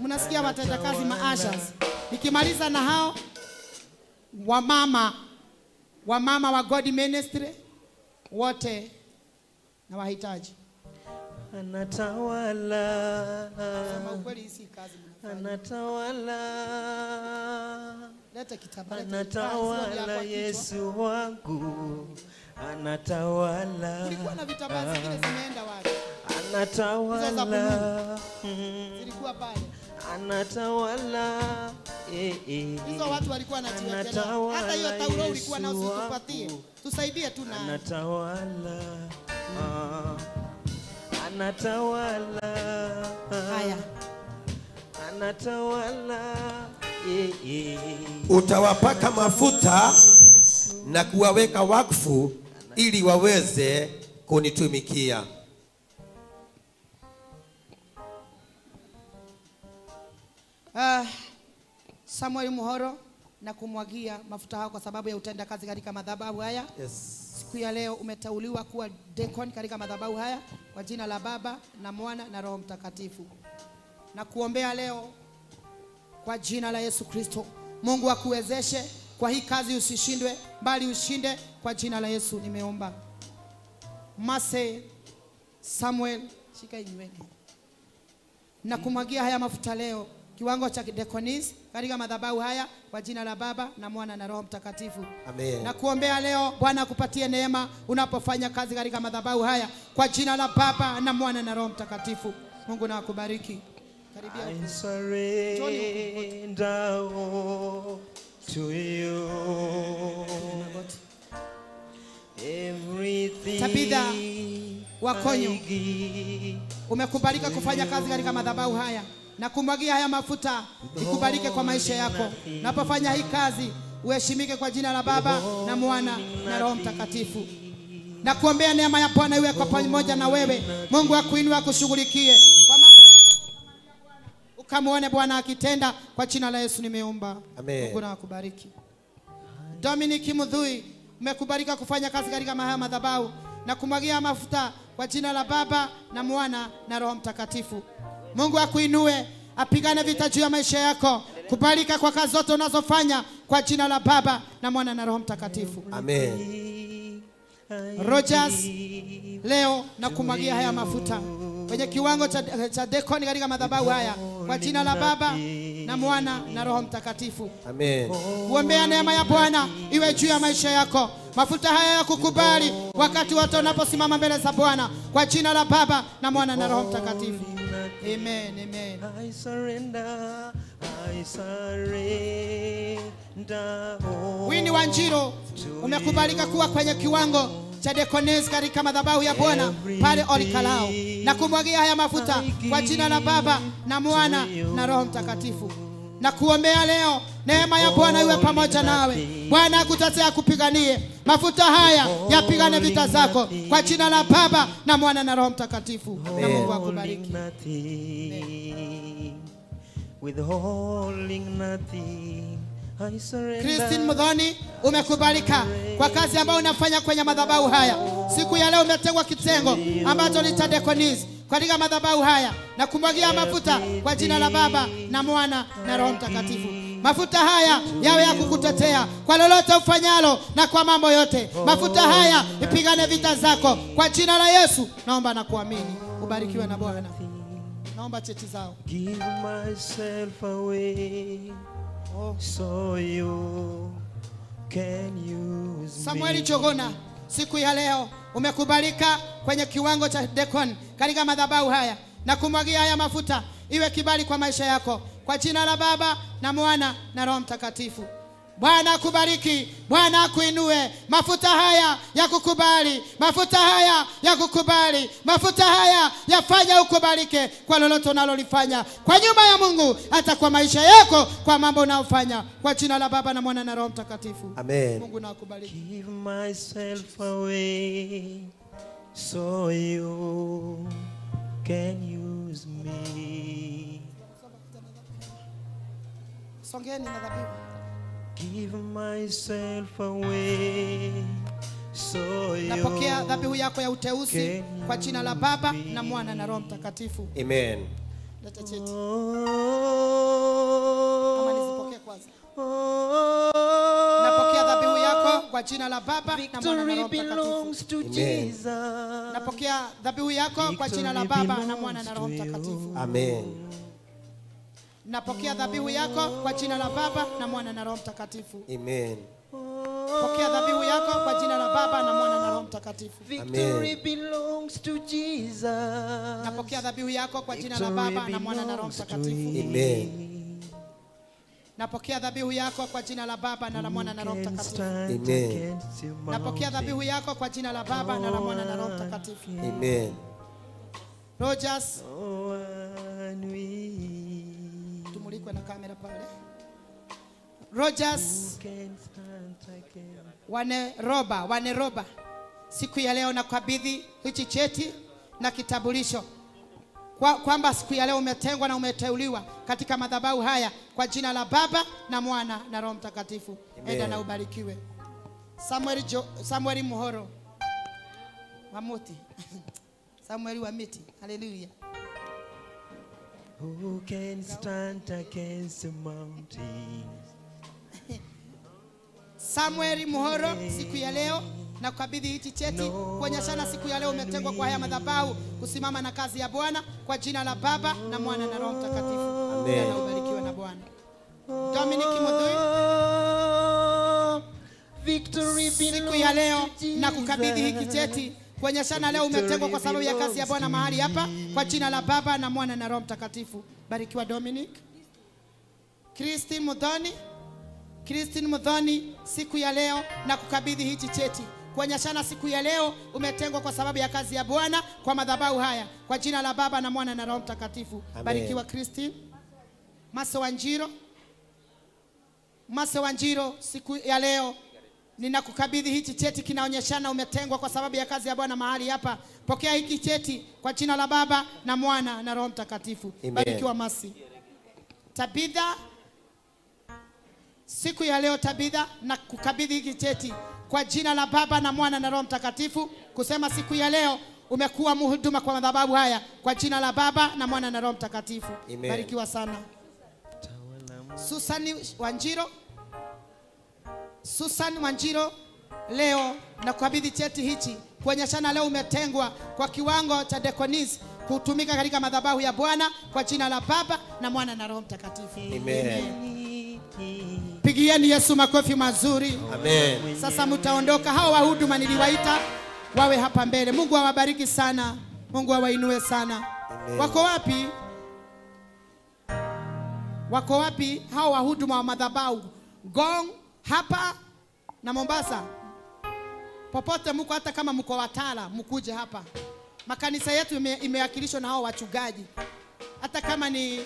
Mnasikia watendakazi maashas. Nikimaliza na hao wamama wa God Ministry wote na wahitaji. Anatawala. Sema ukweli, hii si kazi mnafanya. Anatawala. Leta kitabu. Anatawala Yesu wangu. Anatawala. Kulikuwa na vitambaa zingine zimeenda wapi? Anatawala. Zilikuwa pale. Anatawala. Hizo watu walikuwa wanajiwekelea. Hata hiyo taulo ulikuwa nao, usitupatie. Tusaidie tu na. Anatawala. Anatawala. Haya. Anatawala. Utawapaka mafuta na kuwaweka wakfu ili waweze kunitumikia. Samuel Muhoro, na kumwagia mafuta hao kwa sababu ya utendakazi katika madhabahu haya. Yes. Siku ya leo umeteuliwa kuwa deacon katika madhabahu haya kwa jina la Baba na Mwana na Roho Mtakatifu. Na kuombea leo kwa jina la Yesu Kristo, Mungu akuwezeshe kwa hii kazi, usishindwe bali ushinde kwa jina la Yesu nimeomba. Mase Samuel, shika nywele. Na kumwagia haya mafuta leo kiwango cha deaconis katika madhabahu haya kwa jina la Baba na Mwana na Roho Mtakatifu. Amen. Na kuombea leo Bwana akupatie neema unapofanya kazi katika madhabahu haya kwa jina la Baba na Mwana na Roho Mtakatifu. Mungu na akubariki. Karibia. I surrender all to you. Everything. Tabitha Wakonyo, umekubalika kufanya kazi katika madhabahu haya na kumwagia haya mafuta ikubalike kwa maisha yako. Unapofanya hii kazi uheshimike kwa jina la Baba na Mwana na Roho Mtakatifu. Na kuombea neema ya Bwana iwe kwa pamoja na wewe. Mungu akuinue akushughulikie kwa mambo, ukamuone Bwana akitenda kwa jina la Yesu nimeomba. Amen. Mungu na akubariki. Dominic Mudhui, umekubalika kufanya kazi katika madhabahu na kumwagia mafuta kwa jina la Baba na Mwana na Roho Mtakatifu. Mungu akuinue, apigane vita juu ya maisha yako. Kubalika kwa kazi zote unazofanya kwa jina la Baba na Mwana na Roho Mtakatifu. Amen. Rogers, leo na kumwagia haya mafuta kwenye kiwango cha dekoni katika madhabahu haya kwa jina la Baba na Mwana na Roho Mtakatifu. Amen. Kuombea neema ya Bwana iwe juu ya maisha yako. Mafuta haya ya kukubali wakati wote unaposimama mbele za Bwana kwa jina la Baba na Mwana na Roho Mtakatifu. Amen, amen. I surrender, I surrender. Winnie Wanjiru, umekubalika kuwa kwenye kiwango cha dekones katika madhabahu ya Bwana pale Olikalao, na kumwagia haya mafuta kwa jina la Baba na Mwana na Roho Mtakatifu. Na kuombea leo neema ya Bwana iwe pamoja nawe. Bwana akutetea, akupiganie. Mafuta haya yapigane vita zako kwa jina la Baba na Mwana na Roho Mtakatifu. Na Mungu akubariki. Withholding nothing, I surrender. Christine Muthoni, umekubalika kwa kazi ambayo unafanya kwenye madhabahu haya. Siku ya leo umetengwa kitengo ambacho ni cha dekonis katika madhabahu haya, na kumwagia mafuta kwa jina la Baba na Mwana na Roho Mtakatifu. Mafuta haya yawe ya kukutetea kwa lolote ufanyalo na kwa mambo yote. Mafuta haya ipigane vita zako kwa jina la Yesu. Naomba na kuamini. Ubarikiwe na Bwana. Naomba cheti zao. Give myself away so you can use me. Samuel Chogona, siku ya leo umekubalika kwenye kiwango cha dekon katika madhabahu haya, na kumwagia haya mafuta iwe kibali kwa maisha yako kwa jina la Baba na Mwana na Roho Mtakatifu. Bwana akubariki, Bwana akuinue. Mafuta haya ya kukubali, mafuta haya ya kukubali, mafuta haya yafanya ukubalike kwa lolote unalolifanya kwa nyumba ya Mungu, hata kwa maisha yako, kwa mambo unayofanya, kwa jina la Baba na Mwana na Roho Mtakatifu. Amen. Mungu na akubariki. Give myself away so you can use me. Songeni na dhabihu. Give myself away so you. Napokea dhabihu yako ya uteuzi kwa jina la Baba na Mwana na Roho Mtakatifu. Amen. Leta cheti. Kama nisipokee kwanza. Napokea dhabihu yako kwa jina la Baba na Mwana na Roho Mtakatifu. Amen. Napokea dhabihu yako kwa jina la Baba na Mwana na Roho Mtakatifu. Amen. Napokea dhabihu yako kwa jina la Baba na Mwana na Roho Mtakatifu. Amen. Pokea dhabihu yako kwa jina la Baba na Mwana na Roho Mtakatifu. Victory belongs to Jesus. Napokea dhabihu yako kwa jina la Baba na Mwana na Roho Mtakatifu. Amen. Napokea dhabihu yako kwa jina la Baba na la Mwana na Roho Mtakatifu. Amen. Napokea dhabihu yako kwa jina la Baba na la Mwana na Roho Mtakatifu. Amen. Rogers, tumulikwe na kamera pale. Rogers Waneroba, siku ya leo nakabidhi hichi cheti na kitambulisho kwamba siku ya leo umetengwa na umeteuliwa katika madhabahu haya kwa jina la Baba na Mwana na Roho Mtakatifu. Enda na ubarikiwe. Samuel Muhoro Wamuti. Samuel Wamiti. Hallelujah. Who can stand against the mountains? Samuel Muhoro, siku ya leo na kukabidhi hichi cheti kuonyeshana siku ya leo umetengwa kwa haya madhabahu kusimama na kazi ya Bwana kwa jina la Baba na Mwana na Roho Mtakatifu. Amen. Na ubarikiwe na Bwana. Dominic Mudui, Victory siku ya leo na kukabidhi hiki cheti kuonyeshana leo umetengwa kwa sababu ya kazi ya Bwana mahali hapa kwa jina la Baba na Mwana na Roho Mtakatifu. Barikiwa Dominic. Christine Muthoni, siku ya leo na kukabidhi hichi cheti kuonyeshana siku ya leo umetengwa kwa sababu ya kazi ya Bwana kwa madhabahu haya kwa jina la Baba na Mwana na Roho Mtakatifu. Barikiwa Christine. Mase Wanjiro, siku ya leo ninakukabidhi hichi cheti kinaonyeshana umetengwa kwa sababu ya kazi ya Bwana mahali hapa. Pokea hiki cheti kwa jina la Baba na Mwana na Roho Mtakatifu. Barikiwa Masi. Tabitha, siku ya leo Tabitha na kukabidhi hiki cheti kwa jina la Baba na Mwana na Roho Mtakatifu kusema siku ya leo umekuwa mhuduma kwa madhabahu haya kwa jina la Baba na Mwana na Roho Mtakatifu. Barikiwa sana. Susani Wanjiro, Susan Wanjiro, leo nakukabidhi cheti hichi kuonyeshana leo umetengwa kwa kiwango cha deaconess kutumika katika madhabahu ya Bwana kwa jina la Baba na Mwana na Roho Mtakatifu. Amen. Pigieni Yesu makofi mazuri. Amen. Sasa mtaondoka. Hao wahuduma niliwaita wawe hapa mbele. Mungu awabariki sana. Mungu awainue sana. Amen. Wako wapi? Wako wapi hao wahuduma wa madhabahu? Gong hapa na Mombasa. Popote mko, hata kama mko Watala, mkuje hapa. Makanisa yetu imewakilishwa na hao wachungaji. Hata kama ni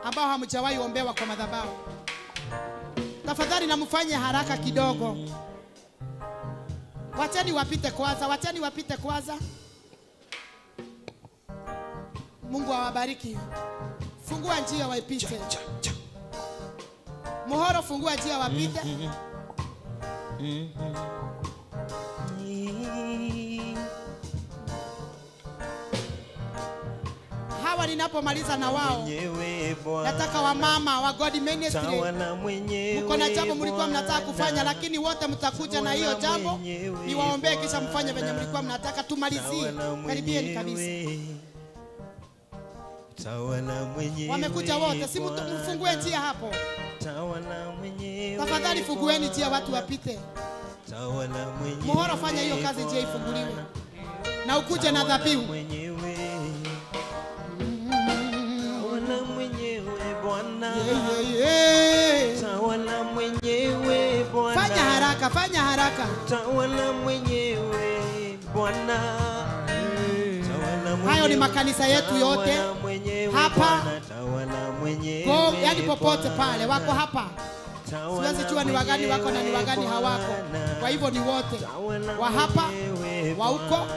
ambao hamjawahi ombewa kwa madhabahu. Tafadhali na mfanye haraka kidogo. Wacheni wapite kwanza, wacheni wapite kwanza. Mungu awabariki. Fungua njia waipite. Muhoro, fungua njia wapite. Hawa ninapomaliza na wao, nataka wamama wa God Ministry, mko na jambo mlikuwa mnataka kufanya, lakini wote mtakuja na hiyo jambo niwaombee, kisha mfanye venye mlikuwa mnataka. Tumalizie, karibieni kabisa. Wamekuja wote, si mfungue njia hapo. Tafadhali fungueni njia watu wapite. Muhoro, fanya hiyo kazi, njia ifunguliwe. Na ukuje na dhabihu. Tawala mwenyewe Bwana. Fanya haraka, fanya haraka. Tawala mwenyewe Bwana. Hayo ni makanisa yetu yote hapa. Go, yani popote pale wako hapa. Siwezi jua ni wagani wako na ni wagani hawako. Kwa hivyo ni wote wa hapa, wa huko.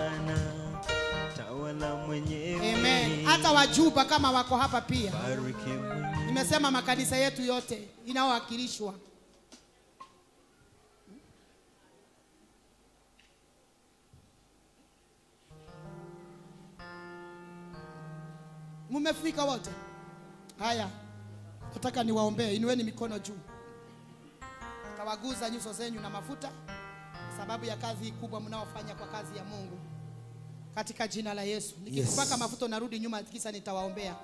Amen. Hata wajuba kama wako hapa pia. Nimesema makanisa yetu yote inaowakilishwa. Mumefika wote? Haya, nataka niwaombee. Inueni mikono juu. Tawaguza nyuso zenyu na mafuta sababu ya kazi kubwa mnaofanya kwa kazi ya Mungu. Katika jina la Yesu. Nikikupaka mafuta narudi nyuma kisha nitawaombea.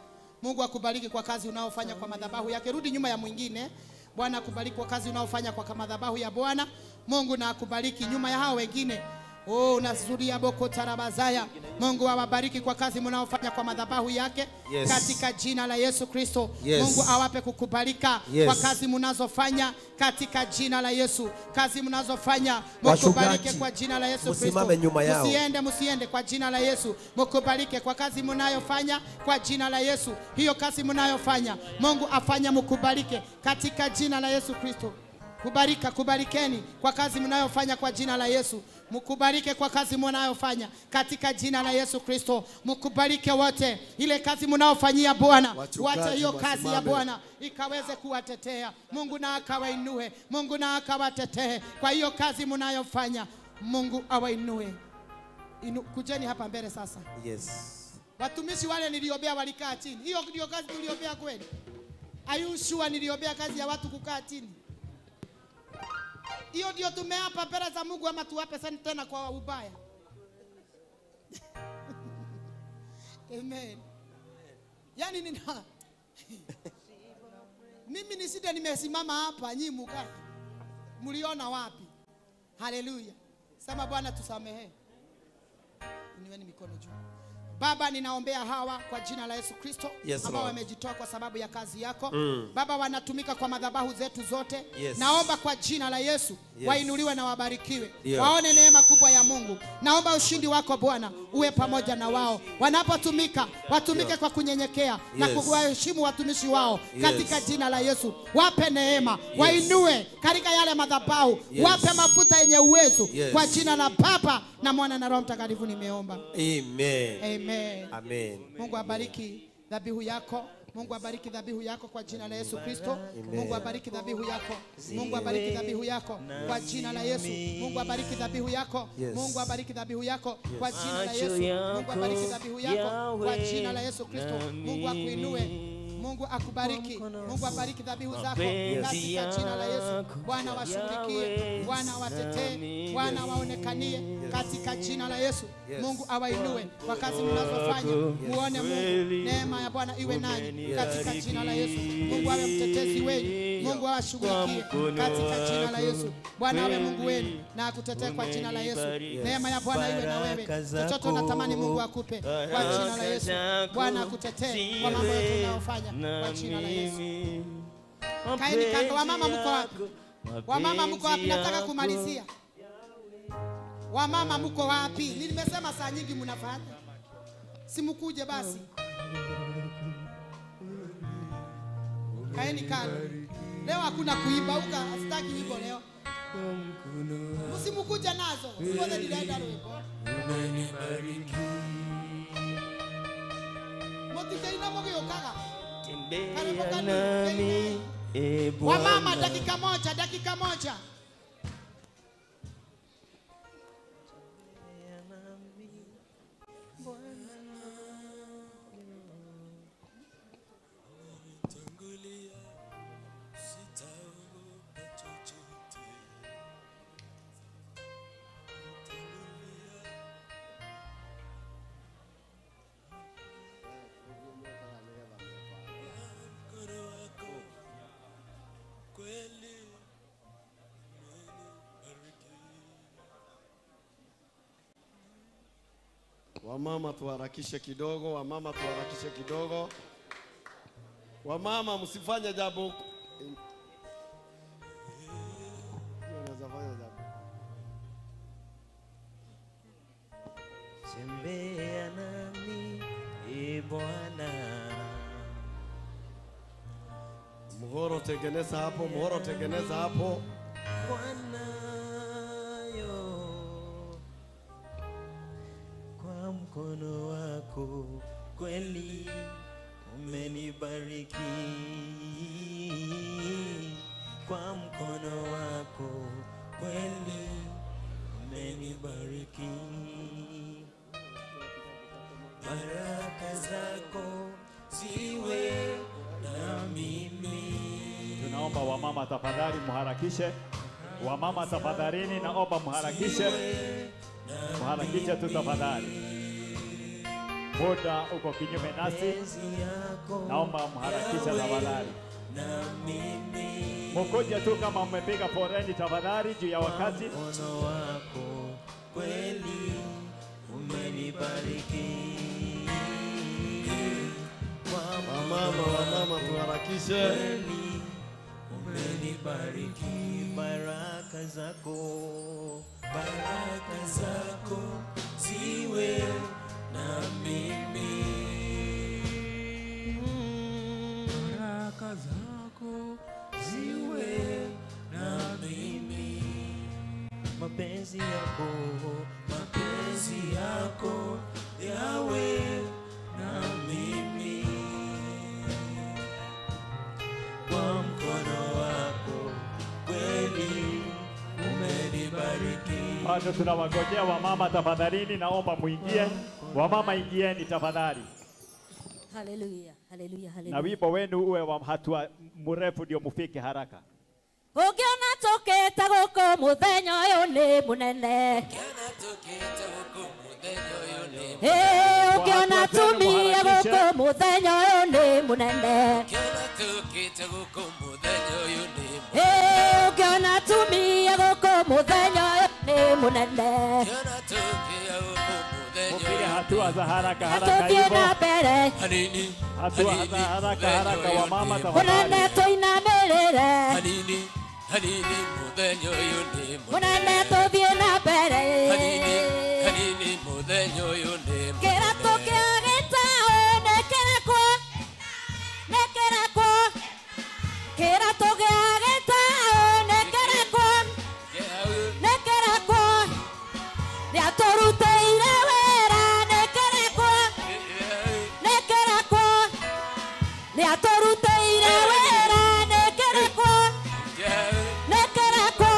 Mungu akubariki kwa kazi unaofanya kwa madhabahu yake. Rudi nyuma ya mwingine. Bwana akubariki kwa kazi unaofanya kwa madhabahu ya Bwana. Mungu na akubariki nyuma ya hao wengine. Oh, nasuria boko tarabazaya. Mungu awabariki kwa kazi mnaofanya kwa madhabahu yake. Yes. Katika jina la Yesu Kristo. Yes. Mungu awape kukubalika. Yes. Kwa kazi mnazofanya katika jina la Yesu. Kazi mnazofanya mkubalike kwa jina la Yesu Kristo. Msimame nyuma yao. Msiende, msiende kwa jina la Yesu. Mkubalike kwa kazi mnayofanya kwa jina la Yesu. Hiyo kazi mnayofanya Mungu afanya mkubalike katika jina la Yesu Kristo. Kubarika, kubarikeni kwa kazi mnayofanya kwa jina la Yesu. Mkubarike kwa kazi mnayofanya katika jina la Yesu Kristo. Mkubarike wote. Ile kazi mnayofanyia Bwana, wacha hiyo kazi ya Bwana ikaweze kuwatetea. Mungu na akawainue, Mungu na akawatetee kwa hiyo kazi mnayofanya. Mungu awainue. Kujeni hapa mbele sasa. Yes. Watumishi wale niliombea walikaa chini. Hiyo ndio kazi tuliombea kweli? Are you sure niliombea kazi ya watu kukaa chini? Hiyo ndio tumeapa mbele za Mungu, ama tuwape sana tena kwa ubaya? Amen. Yani nina mimi ni shida, nimesimama hapa nyinyi mkae. Mliona wapi? Haleluya. Sema Bwana tusamehe. Niweni mikono juu. Baba, ninaombea hawa kwa jina la Yesu Kristo. Yes, ambao wamejitoa kwa sababu ya kazi yako. Baba, wanatumika kwa madhabahu zetu zote. Yes. Naomba kwa jina la Yesu. Yes. Wainuliwe na wabarikiwe. Yeah. Waone neema kubwa ya Mungu. Naomba ushindi wako Bwana uwe pamoja na wao. Wanapotumika, watumike Yeah. kwa kunyenyekea. Yes. Na kuwaheshimu watumishi wao. Yes. Katika jina la Yesu. Wape neema, Yes. wainue katika yale madhabahu. Yes. Wape mafuta yenye uwezo. Yes. Kwa jina la Baba na Mwana na Roho Mtakatifu nimeomba. Amen. Amen. Amen. Mungu abariki dhabihu yako. Mungu abariki dhabihu yako kwa jina la Yesu Kristo. Amen. Mungu abariki dhabihu yako. Mungu abariki dhabihu yako kwa jina la Yesu. Mungu abariki dhabihu yako. Yes. Mungu abariki dhabihu yako Yes. kwa jina la Yesu. Mungu abariki dhabihu yako kwa jina la Yesu Kristo. Mungu akuinue. Mungu akubariki. Mungu abariki dhabihu zako katika jina la Yesu. Bwana washughulikie, Bwana watetee, Bwana waonekanie katika jina la Yesu. Mungu awainue kwa kazi mnazofanya. Muone Mungu, neema ya Bwana iwe nanyi katika jina la Yesu. Mungu awe mtetezi wenu, Mungu awashughulikie katika jina la Yesu. Bwana awe Mungu wenu na akutetee kwa jina la Yesu. Neema ya Bwana iwe na wewe. Chochote unatamani Mungu akupe kwa jina la Yesu. Bwana akutetee kwa mambo yote unayofanya kwa jina la Yesu. Kaeni kando. Wamama mko wapi? Wamama mko wapi? Nataka kumalizia. Wamama mko wapi? Nimesema saa nyingi mnafanya. Simukuje basi. Kaeni kando. Leo hakuna kuimba uka, sitaki wimbo leo. Msimukuja nazo. Ngoja nilienda leo. Umenibariki. Mutikaina mugiokaga. Tembea nami e Bwana. Wamama dakika moja, dakika moja. Wamama tuharakishe kidogo, wamama tuharakishe kidogo. Wamama msifanye jambo. Unaweza fanya jambo. Tembea nami e Bwana. Mhoro tengeneza hapo, mhoro tengeneza hapo. Bwana yo, kwa mkono wako kweli umenibariki. Kwa mkono wako kweli umenibariki. Baraka zako ziwe na mimi. Tunaomba wamama tafadhali muharakishe. Wamama tafadhalini, naomba muharakishe. Muharakishe tu tafadhali. Muda uko kinyume nasi. Naomba muharakishe tafadhali. Mkoje tu kama mmepiga foreni tafadhali juu ya wakati. Mkono wako kweli umenibariki. Wamama, wamama tuharakishe. Umenibariki, baraka zako, baraka zako ziwe na mimi. Baraka zako ziwe na mimi. Mapenzi yako, mapenzi yako yawe na mimi. Kwa mkono wako kweli umenibariki. Bado tunawangojea wamama tafadhalini, naomba muingie. Wamama ingieni tafadhali. Haleluya, haleluya, haleluya. Na wimbo wenu uwe wa hatua mrefu ndio mufike haraka. Ukiona tũkĩte gũkũ mũthenya ũyũ nĩ mũnene. Ukiona tumia gũkũ mũthenya ũyũ nĩ mũnene. Ukiona tumia gũkũ mũthenya ũyũ nĩ mũnene. Mupige hatua za haraka haraka hivyo. Hatua za haraka haraka wamama tafadhali. Mũnene tũinamĩrĩre. Hanini muthenya ũyũ nĩ mũnene tũthiĩ na mbere. Hanini muthenya ũyũ nĩ kĩratũ kĩa gĩtaũ nĩ kĩrekwo, nĩ kĩrekwo. Kĩratũ kĩa gĩtaũ nĩ kĩrekwo, nĩ kĩrekwo. Nĩatũrutĩire wĩra nĩ kĩrekwo, nĩ kĩrekwo. Nĩatũrutĩire wĩra nĩ kĩrekwo, nĩ kĩrekwo.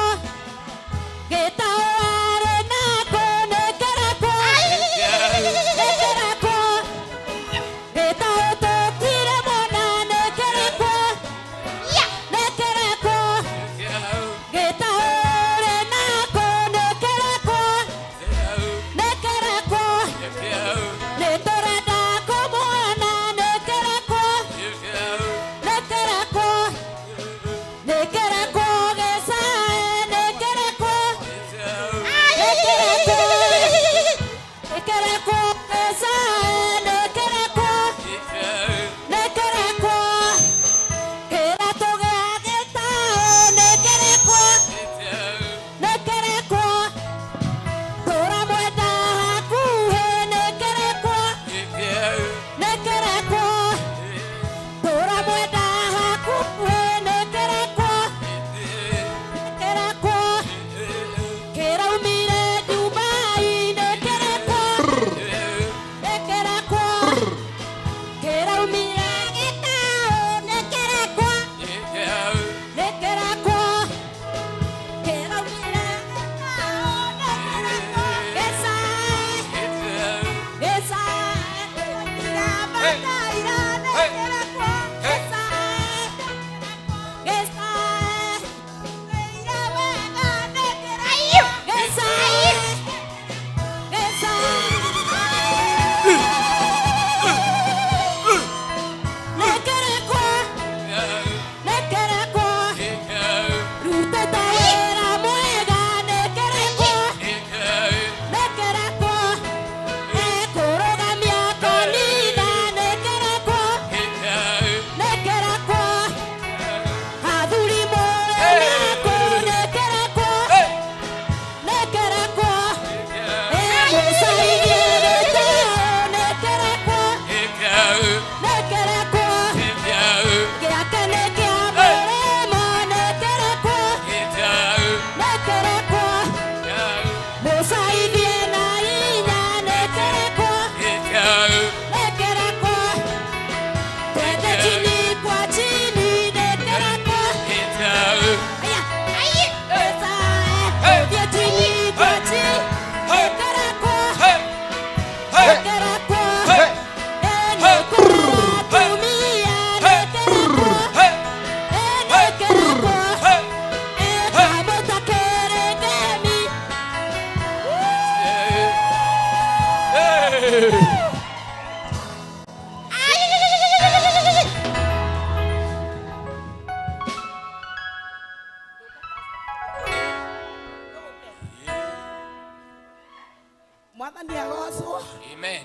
Mwathani agocwo. Amen.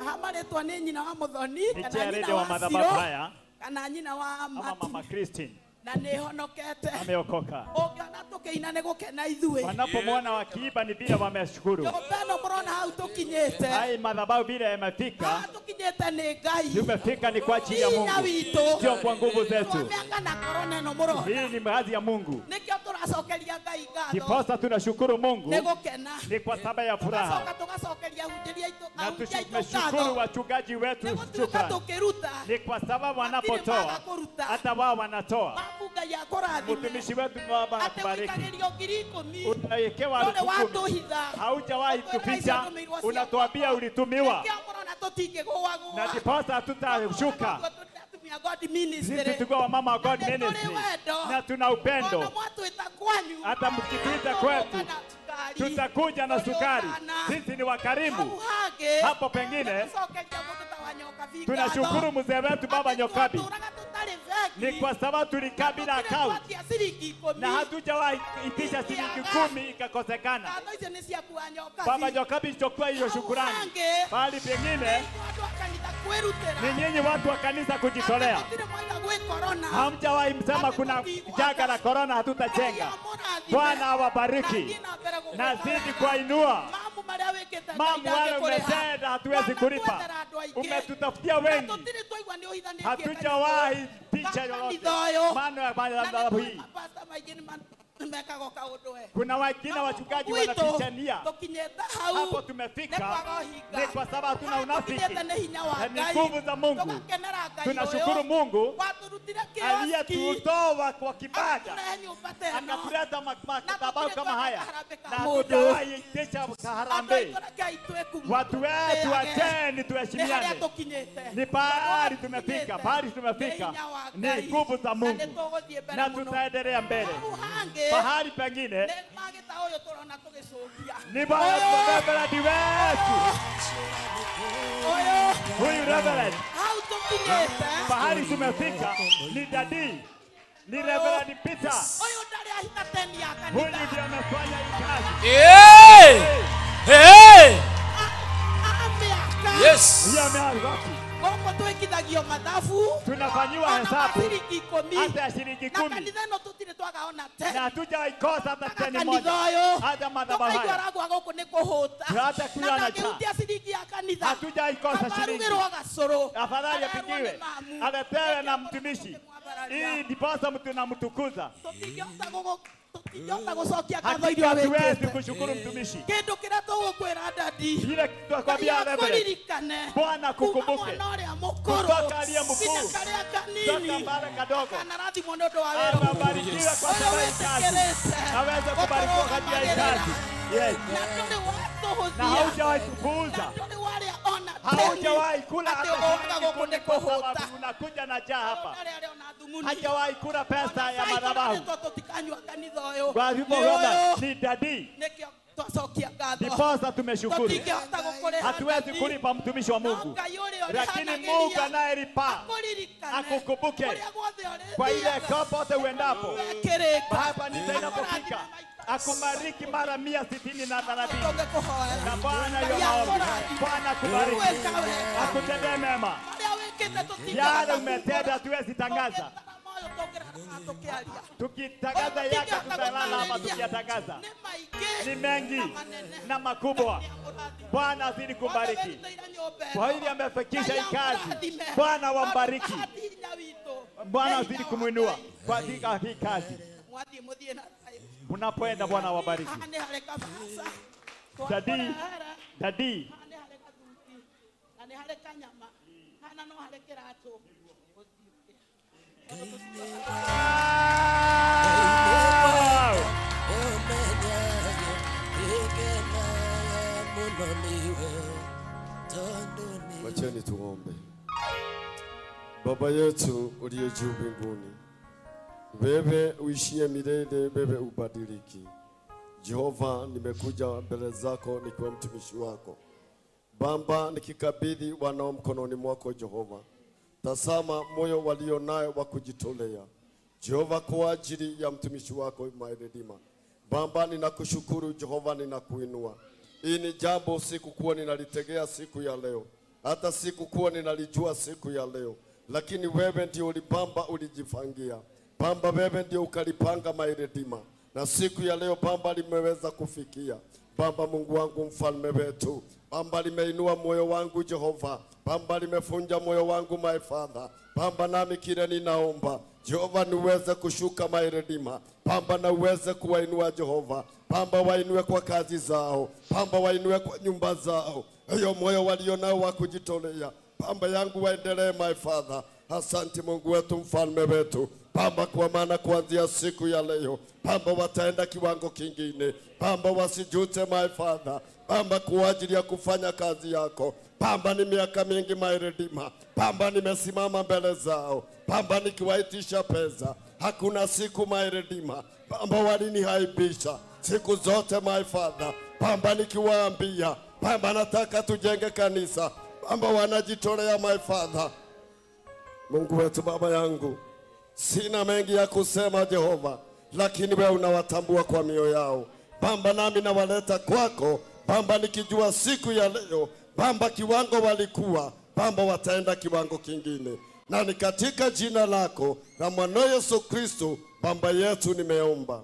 Hamarĩtwo nĩ nyina wa Muthoni Ni kana chairlady nyina wa wa madhabahu Siro haya kana nyina wa ama Mati Mama Christine na nĩ honokete. ameokoka. Ũngĩona tũkĩina nĩ gũkena ithuĩ. Wanapomwona wakiiba ni vile wameshukuru. Nyũmba ĩno mũrona hau tũkinyĩte. Hai madhabahu vile yamefika, Tũkinyĩte nĩ Ngai. tumefika ni kwa ajili ya Hinya Mungu, witũ. sio kwa nguvu zetu. Twamĩaka na korona ĩno mũrona. Hii ni kazi ya Mungu. Nĩkĩo tũracokeria Ngai ngatho. Ndiposa tunashukuru Mungu Nĩ gũkena. ni kwa sababu ya furaha, Tũgacoka tũgacokeria ahunjĩria aitũ na ahunjia aitũ tumeshukuru ngatho. wachungaji wetu Nĩgũtuĩka shukrani. tũkĩruta. Ni kwa sababu Matirĩ wanapotoa maga kũruta. hata wao wanatoa. Mamu Ngai akũrathime. Mtumishi wetu Baba Atĩ akubariki. ũikagĩrio 10,000. Unawekewa Ndũrĩ 10,000. watũhitha. Haujawahi Ũtwĩraga icio tuficha, ndũmĩirwo cia unatuambia ulitumiwa, Nĩkĩo mũrona tũtingĩgũagũa. na ndiposa hatutashuka. Atumia God Ministry. Sisi tuko wamama wa God Na nĩ tũrĩ Ministry wendo. na tuna upendo. Ona mwatwĩta kwanyu. Hata mkituita kwetu tutakuja na sukari. Sisi ni wakarimu. Hau hangĩ. Hapo pengine Nĩtũcokeria mũndũ ta wa Nyokabi ngatho. tunashukuru mzee wetu Baba Nyokabi, Twatũraga tũtarĩ bengi. ni kwa sababu tulikaa bila account Twatia ciringi 10. na hatujawahi itisha shilingi 10 ikakosekana. Ngatho icio nĩ ciaku wa Nyokabi. Baba Nyokabi, chukua hiyo shukurani. hangĩ. Bali pengine Andũ a kanitha kwĩrutĩra. ni nyinyi watu wa kanisa kujitolea. Gũtirĩ mwaiga gwĩ korona. Hamjawahi msema kuna janga la korona, hatutajenga. Bwana awabariki na zidi kuwainua. Mambo marĩa wĩkĩte Ngai Mambo wale ndangĩkũrĩha. umetenda hatuwezi kulipa, Wanakwethera andũ aingĩ. umetutafutia wengi, Tũtirĩ twaigua nĩ ũhithanĩtie hatujawahi picha yoyote. kanitha ũyũ. Maana ya madhabahu hii Mapasta maingĩ nĩmekaga kaũndũ we. kuna wengine wachungaji Gwitũ, wanafichania. tũkinyĩte hau Hapo tumefika nĩ kwaga ũhinga. ni kwa sababu hatuna unafiki Tũkinyĩte nĩ hinya wa na ni Ngai. nguvu za Mungu. Tũgakenera Ngai Tunashukuru ũyũ. Mungu Watũrutire kioski. aliyetutoa kwa kibada Akatũrehe nyũmba ta ĩno. akatuleta madhabahu kama haya na mũndũ. hatujawahi itisha harambee. Andũ aitũ rekei twĩkumu- Watu wetu tũtĩage. acheni, Nĩ harĩa tuheshimiane. tũkinyĩte. Ni pahali tumefika, pahali tumefika ni nguvu za Mungu Na nĩtũgũthiĩ mbere na mũno. tutaendelea mbele. Hau hangĩ, Pahali pengine nĩ magĩta ũyũ tũrona tũgĩcũgia. ni Reverend wetu Ũyũ, huyu Reverend, hau tũkinyĩte. pahali tumefika ni dadi, ni Reverend Peter. Ũyũ ndarĩ ahitha teni ya Huyu kanitha. ndiye amefanya hii kazi. Hey! Hey! Amĩaka. Yes. Yeye ameanza. Gũkũ twĩkithagio mathabu. Tunafanyiwa Ona hesabu ciringi 10. hata ya shilingi Na 10 kanitha ĩno tũtirĩ twaga ona na teni. hatujaikosa hata teni Kanitha moja, ũyũ. hata madhabahu Tũkaigua haya aragwa gũkũ nĩ kũhũta. Hata Na kunywa na njaa. ndangĩhutia ciringi ya kanitha. hatujaikosa shilingi. Amarugĩrwo gacũrũ. Afadhali Arerwo nĩ apikiwe mamu. aletewe na mtumishi, hii ndiposa mtu namtukuza. Tũtingĩhota gũcokia ngatho iria Hakika hatuwezi wĩkĩte. kushukuru mtumishi. Kĩndũ kĩrĩa tũgũkwĩra dadi. Ile twakwambia Ngai Reverend, akũririkane. Bwana Kuma kukumbuke mwana ũrĩa mũkũrũ kutoka aliye mkuu nginya karĩa kanini toka pale kadogo, akanarathimwo nĩ ũndũ wa wĩra ũyũ. abarikiwe kwa Ũyũ sababu ya kazi, wĩtĩkĩrĩte aweze kubarikiwa kwa ajili ya kazi. Yes. na ndũrĩ Na watũhũthia haujawahi kupuuza, ndũrĩ warĩa ona teni haujawahi kula atĩ hata ũgoka shilingi gũkũ nĩ 10 kwa kũhũta. sababu unakuja na njaa hapa. Ndarĩ arĩa ona thumuni. Hajawahi kula pesa ya madhabahu. Tũtũ tũtikanyua kanitha ũyũ. Kwa hivyo Nĩ Baba, ũyũ ni dadi, nĩkĩo twacokia ngatho. ndiposa tumeshukuru. Tũtingĩhota gũkũrĩha Hatuwezi dadi. kulipa mtumishi wa Mungu, Ngai ũrĩa lakini ũrĩhanagĩria Mungu anayelipa akũririkane akukumbuke kũrĩa guothe ũrĩthiaga. kwa ile popote uendapo, Wekĩrĩka. hapa nita inapofika akubariki mara 160 na Bwana hiyo maombi. Bwana akubariki, akutendee mema. Marĩa wĩkĩte tũtingĩhota Yale umetenda hatuwezi tangaza, tukitangaza yake tutalala hapa tukiyatangaza. Ni mengi na makubwa. Bwana azidi kubariki kwa hili amefikisha hii kazi. Bwana wambariki, Bwana azidi kumwinua katika hii kazi. Mwathiĩ mũthiĩ na thayũ. Unapoenda Bwana wabariki. Haha nĩ harĩ kabaca. Dadi, dadi, Haha nĩ harĩ gathuti. Na nĩ harĩ kanyama. Haha no harĩ kĩratũ. Wacheni tuombe. Baba yetu uliye juu mbinguni, wewe uishie milele, wewe ubadiliki. Jehova, nimekuja mbele zako nikiwa mtumishi wako. Baba, nikikabidhi wanao mkononi mwako Jehova. Tazama moyo walio nayo wa kujitolea Jehova, kwa ajili ya mtumishi wako Maredima. Baba, ninakushukuru Jehova, ninakuinua. Hii ni jambo sikukuwa ninalitegea siku ya leo, hata sikukuwa ninalijua siku ya leo, lakini wewe ndio ulipamba, ulijifangia pamba, wewe ndio ukalipanga my Redeemer, na siku ya leo pamba limeweza kufikia. Baba Mungu wangu mfalme wetu, Baba limeinua moyo wangu Jehova, Baba limefunja moyo wangu my Father. Baba nami kile ninaomba Jehova niweze kushuka my Redeemer, Baba na uweze kuwainua Jehova, Baba wainue kwa kazi zao, Baba wainue kwa nyumba zao, hiyo moyo walionao wa kujitolea, Baba yangu waendelee my Father. Asante Mungu wetu mfalme wetu, Baba, kwa maana kuanzia siku ya leo Baba wataenda kiwango kingine, Baba wasijute my Father, Baba kwa ajili ya kufanya kazi yako. Baba ni miaka mingi my Redeemer, Baba nimesimama mbele zao, Baba nikiwaitisha pesa, hakuna siku my Redeemer, Baba walinihaibisha siku zote my Father. Baba nikiwaambia Baba nataka tujenge kanisa, Baba wanajitolea my Father. Mungu wetu Baba yangu, sina mengi ya kusema Jehova, lakini wewe unawatambua kwa mioyo yao. Baba nami nawaleta kwako, Baba nikijua siku ya leo, Baba kiwango walikuwa, Baba wataenda kiwango kingine. Na ni katika jina lako na mwana Yesu Kristo Baba yetu nimeomba.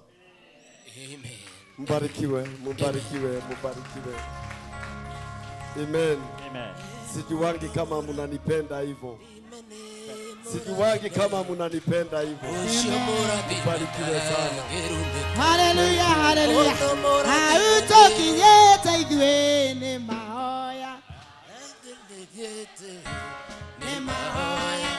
Amen. Mbarikiwe, mbarikiwe, mbarikiwe. Amen. Amen. Sijuwangi kama mnanipenda hivyo. Sijuwangi kama mnanipenda hivyo. Mbarikiwe sana. Hallelujah, hallelujah. Hautokinyeta ithuĩ nĩ mahoya. Nĩ mahoya.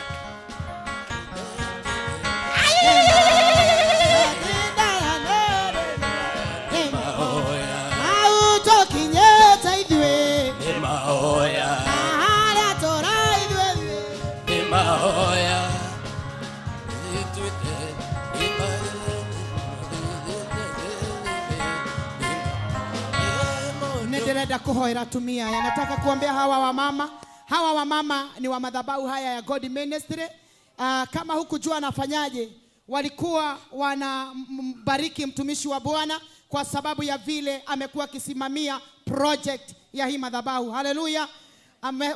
Hautokinyeta ithuĩ nĩ mahoya. Harĩa tũra ithuĩ nĩ mahoya. Ndirenda kuhoera atumia aya. Nataka kuombea hawa wamama. Hawa wamama ni wa madhabahu haya ya God Ministry. Kama hukujua anafanyaje, walikuwa wanambariki mtumishi wa Bwana kwa sababu ya vile amekuwa akisimamia project ya hii madhabahu. Haleluya.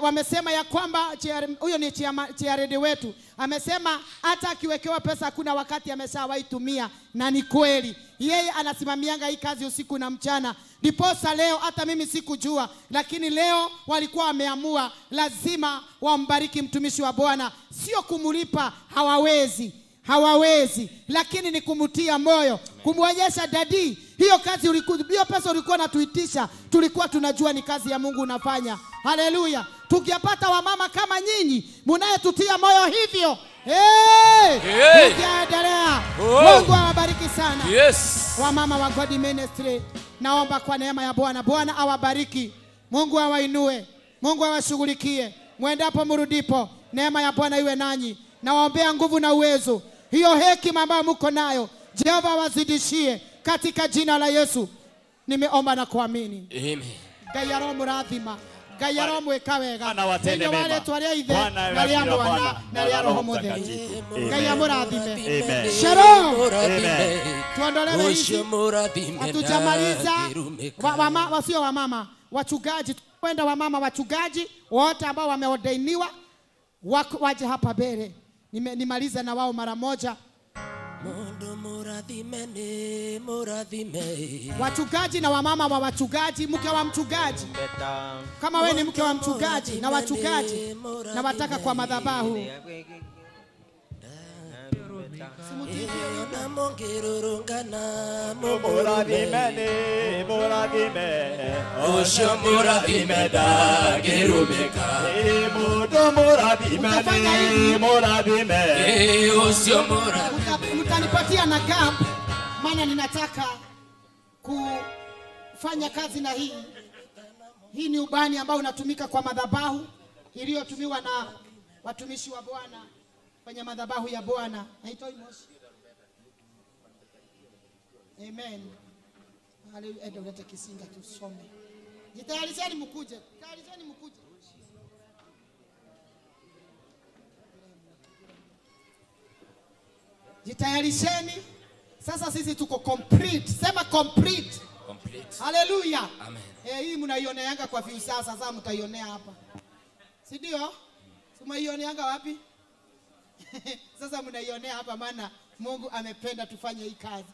Wamesema ya kwamba huyo ni chairman wetu. Amesema hata akiwekewa pesa hakuna wakati ameshawaitumia, na ni kweli. Yeye anasimamianga hii kazi usiku na mchana. Ndiposa leo hata mimi sikujua, lakini leo walikuwa wameamua lazima wambariki mtumishi wa Bwana. Sio kumulipa, hawawezi. Hawawezi, lakini ni kumutia moyo, kumuonyesha dadi, hiyo kazi ulikuwa, hiyo pesa ulikuwa unatuitisha, tulikuwa tunajua ni kazi ya Mungu unafanya. Haleluya. Tukipata wamama kama nyinyi mnayetutia moyo hivyo, hey, hey. Tukiendelea. Oh. Mungu awabariki sana. Yes. Wamama wa God Ministry, naomba kwa neema ya Bwana, Bwana awabariki. Mungu awainue, Mungu awashughulikie. Mwendapo mrudipo, neema ya Bwana iwe nanyi. Nawaombea nguvu na uwezo, hiyo hekima ambayo mko nayo, Jehova wazidishie katika jina la Yesu. Nimeomba na kuamini. Amen. Ngai aromurathima, Ngai aromwĩka wega. Thĩinĩ wa rĩtwa rĩa Ithe na rĩa Mwana na rĩa Roho Mũtheru. Ngai amũrathime. Shalom. Tuondolewe hizi. Hatujamaliza. Wasio wamama, wachungaji, kwenda wamama wachungaji wote ambao wameordainiwa waje hapa mbele. Nimalize na wao mara moja. Wachungaji na wamama wa wachungaji, mke wa mchungaji. Kama wewe ni mke wa mchungaji na wachungaji, na wataka kwa madhabahu. Mtanipatia na gap, maana ninataka kufanya kazi na hii. Hii ni ubani ambao unatumika kwa madhabahu iliyotumiwa na watumishi wa Bwana kwenye madhabahu ya Bwana. Haitoi moshi. Amen. Haleluya. Enda ulete kisinga tusome. Jitayarisheni mkuje. Tayarisheni mkuje. Jitayarisheni. Sasa sisi tuko complete. Sema complete. Complete. Haleluya. Amen. Hii mnaioneanga kwa view sasa mtaionea hapa. Si ndio? Mnaioneanga wapi? Sasa mnaionea hapa maana Mungu amependa tufanye hii kazi.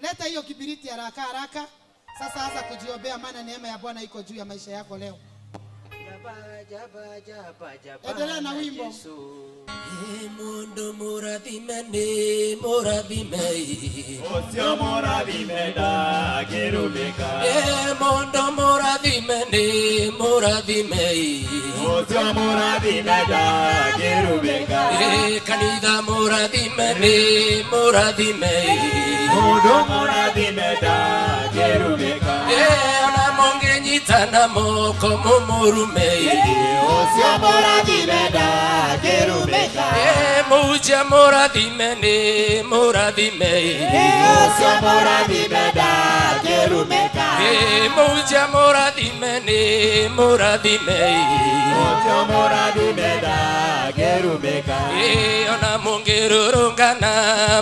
Leta hiyo kibiriti haraka haraka. Sasa anza kujiombea maana neema ya Bwana iko juu ya maisha yako leo. Endelea na wimbo. Mundu murathime ni murathime. Ucio murathime ndangĩrumĩka. Mundu murathime ni murathime. Ucio murathime ndangĩrumĩka. Kanitha murathime ni murathime. Mundu murathime ndangĩrumĩka. Ona mũngĩnyitana moko mũmũrume. Ucio murathime ndangĩrumĩka. Muja murathime ni murathime. Ucio murathime ndangĩrumĩka. Muja murathime ni murathime. Ucio murathime ndangĩrumĩka. Ona mũngĩrũrũngana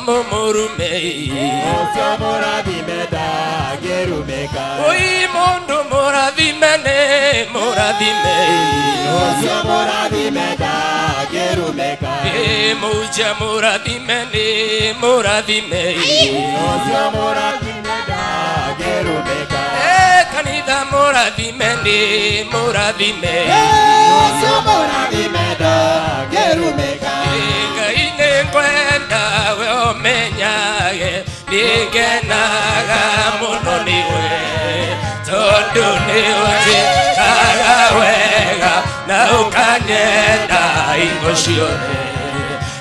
mũmũrume. Ucio murathime ndangĩrumĩka. Oi mundu murathime ni murathime. Ucio murathime ndangĩrumĩka. Muja murathime ni murathime. Ucio murathime ndangĩrumĩka. Kanitha murathime ni murathime. Ucio murathime ndangĩrumĩka. Ngai nĩngwenda we ũmenyage nĩngenaga mũno nĩwe tondũ nĩũnjĩkaga wega na ũkanyenda hingo ciothe.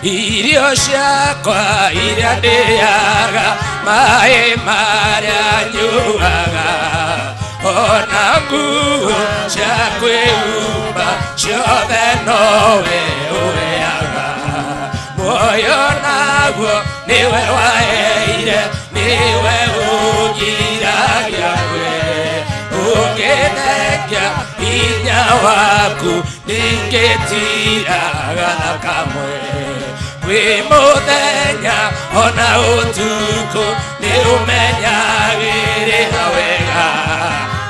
Irio ciakwa iria ndĩaga maĩ marĩa nyuaga ona nguo cia kwĩhumba ciothe nowe ũheaga. Muoyo naguo nĩwe waheire nĩwe ũngiragia we ũngĩthengia hinya waku ndingĩtiraga kamwe. Kwĩ mũthenya ona ũtukũ nĩũmenyagĩrĩra wega.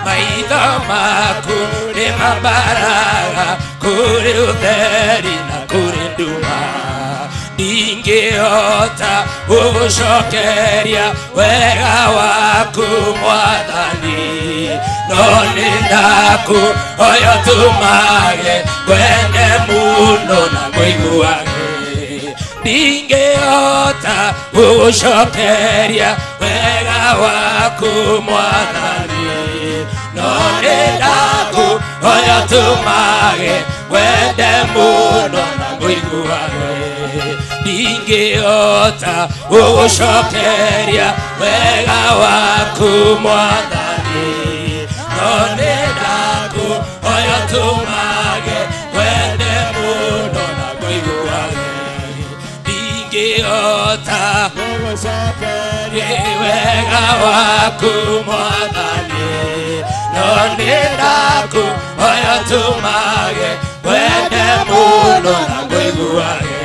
Maitho maku nĩmambaraga kũrĩ ũtheri na kũrĩ nduma. Ndingĩhota gũgũcokeria wega waku Mwathani no nĩndakũhoya ũtũmage ngwende mũno na ngũiguage. Ndingĩhota gũgũcokeria wega waku Mwathani no nĩndakũhoya ũtũmage ngwende mũno na ngũiguage. Ndingĩhota gũgũcokeria wega waku Mwathani no nĩndakũhoya ũtũmage ngwende mũno na ngũiguage. Ndingĩhota gũgũcokeria wega waku Mwathani no nĩndakũhoya ũtũmage ngwende mũno na ngũiguage.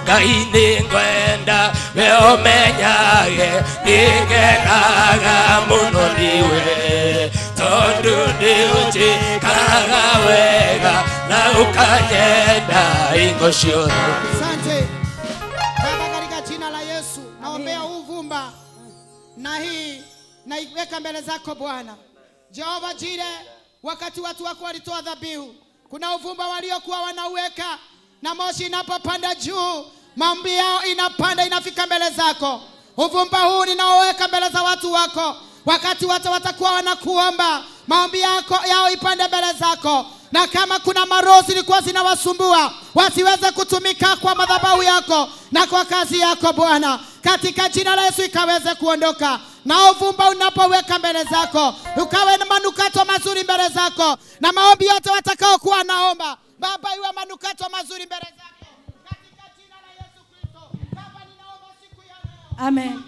Ngai nĩngwenda we ũmenyage nĩngenaga mũno nĩwe tondũ nĩũnjĩkaga wega na ũkanyenda hingo ciothe. Asante Baba, katika jina la Yesu naombea uvumba na hii naiweka mbele zako Bwana Jehova Jire. Wakati watu wako walitoa dhabihu, kuna uvumba waliokuwa wanauweka, na moshi inapopanda juu, maombi yao inapanda inafika mbele zako. Uvumba huu ninaoweka mbele za watu wako, wakati watu watakuwa wanakuomba, maombi yako yao ipande mbele zako. Na kama kuna maroho zilikuwa zinawasumbua, wasiweze kutumika kwa madhabahu yako na kwa kazi yako Bwana, katika jina la Yesu ikaweze kuondoka. Na uvumba unapoweka mbele zako ukawe na manukato mazuri mbele zako, na maombi yote watakao kuwa naomba Baba iwe manukato mazuri mbele zako, katika jina la Yesu Kristo. Baba ninaomba siku ya leo, amen,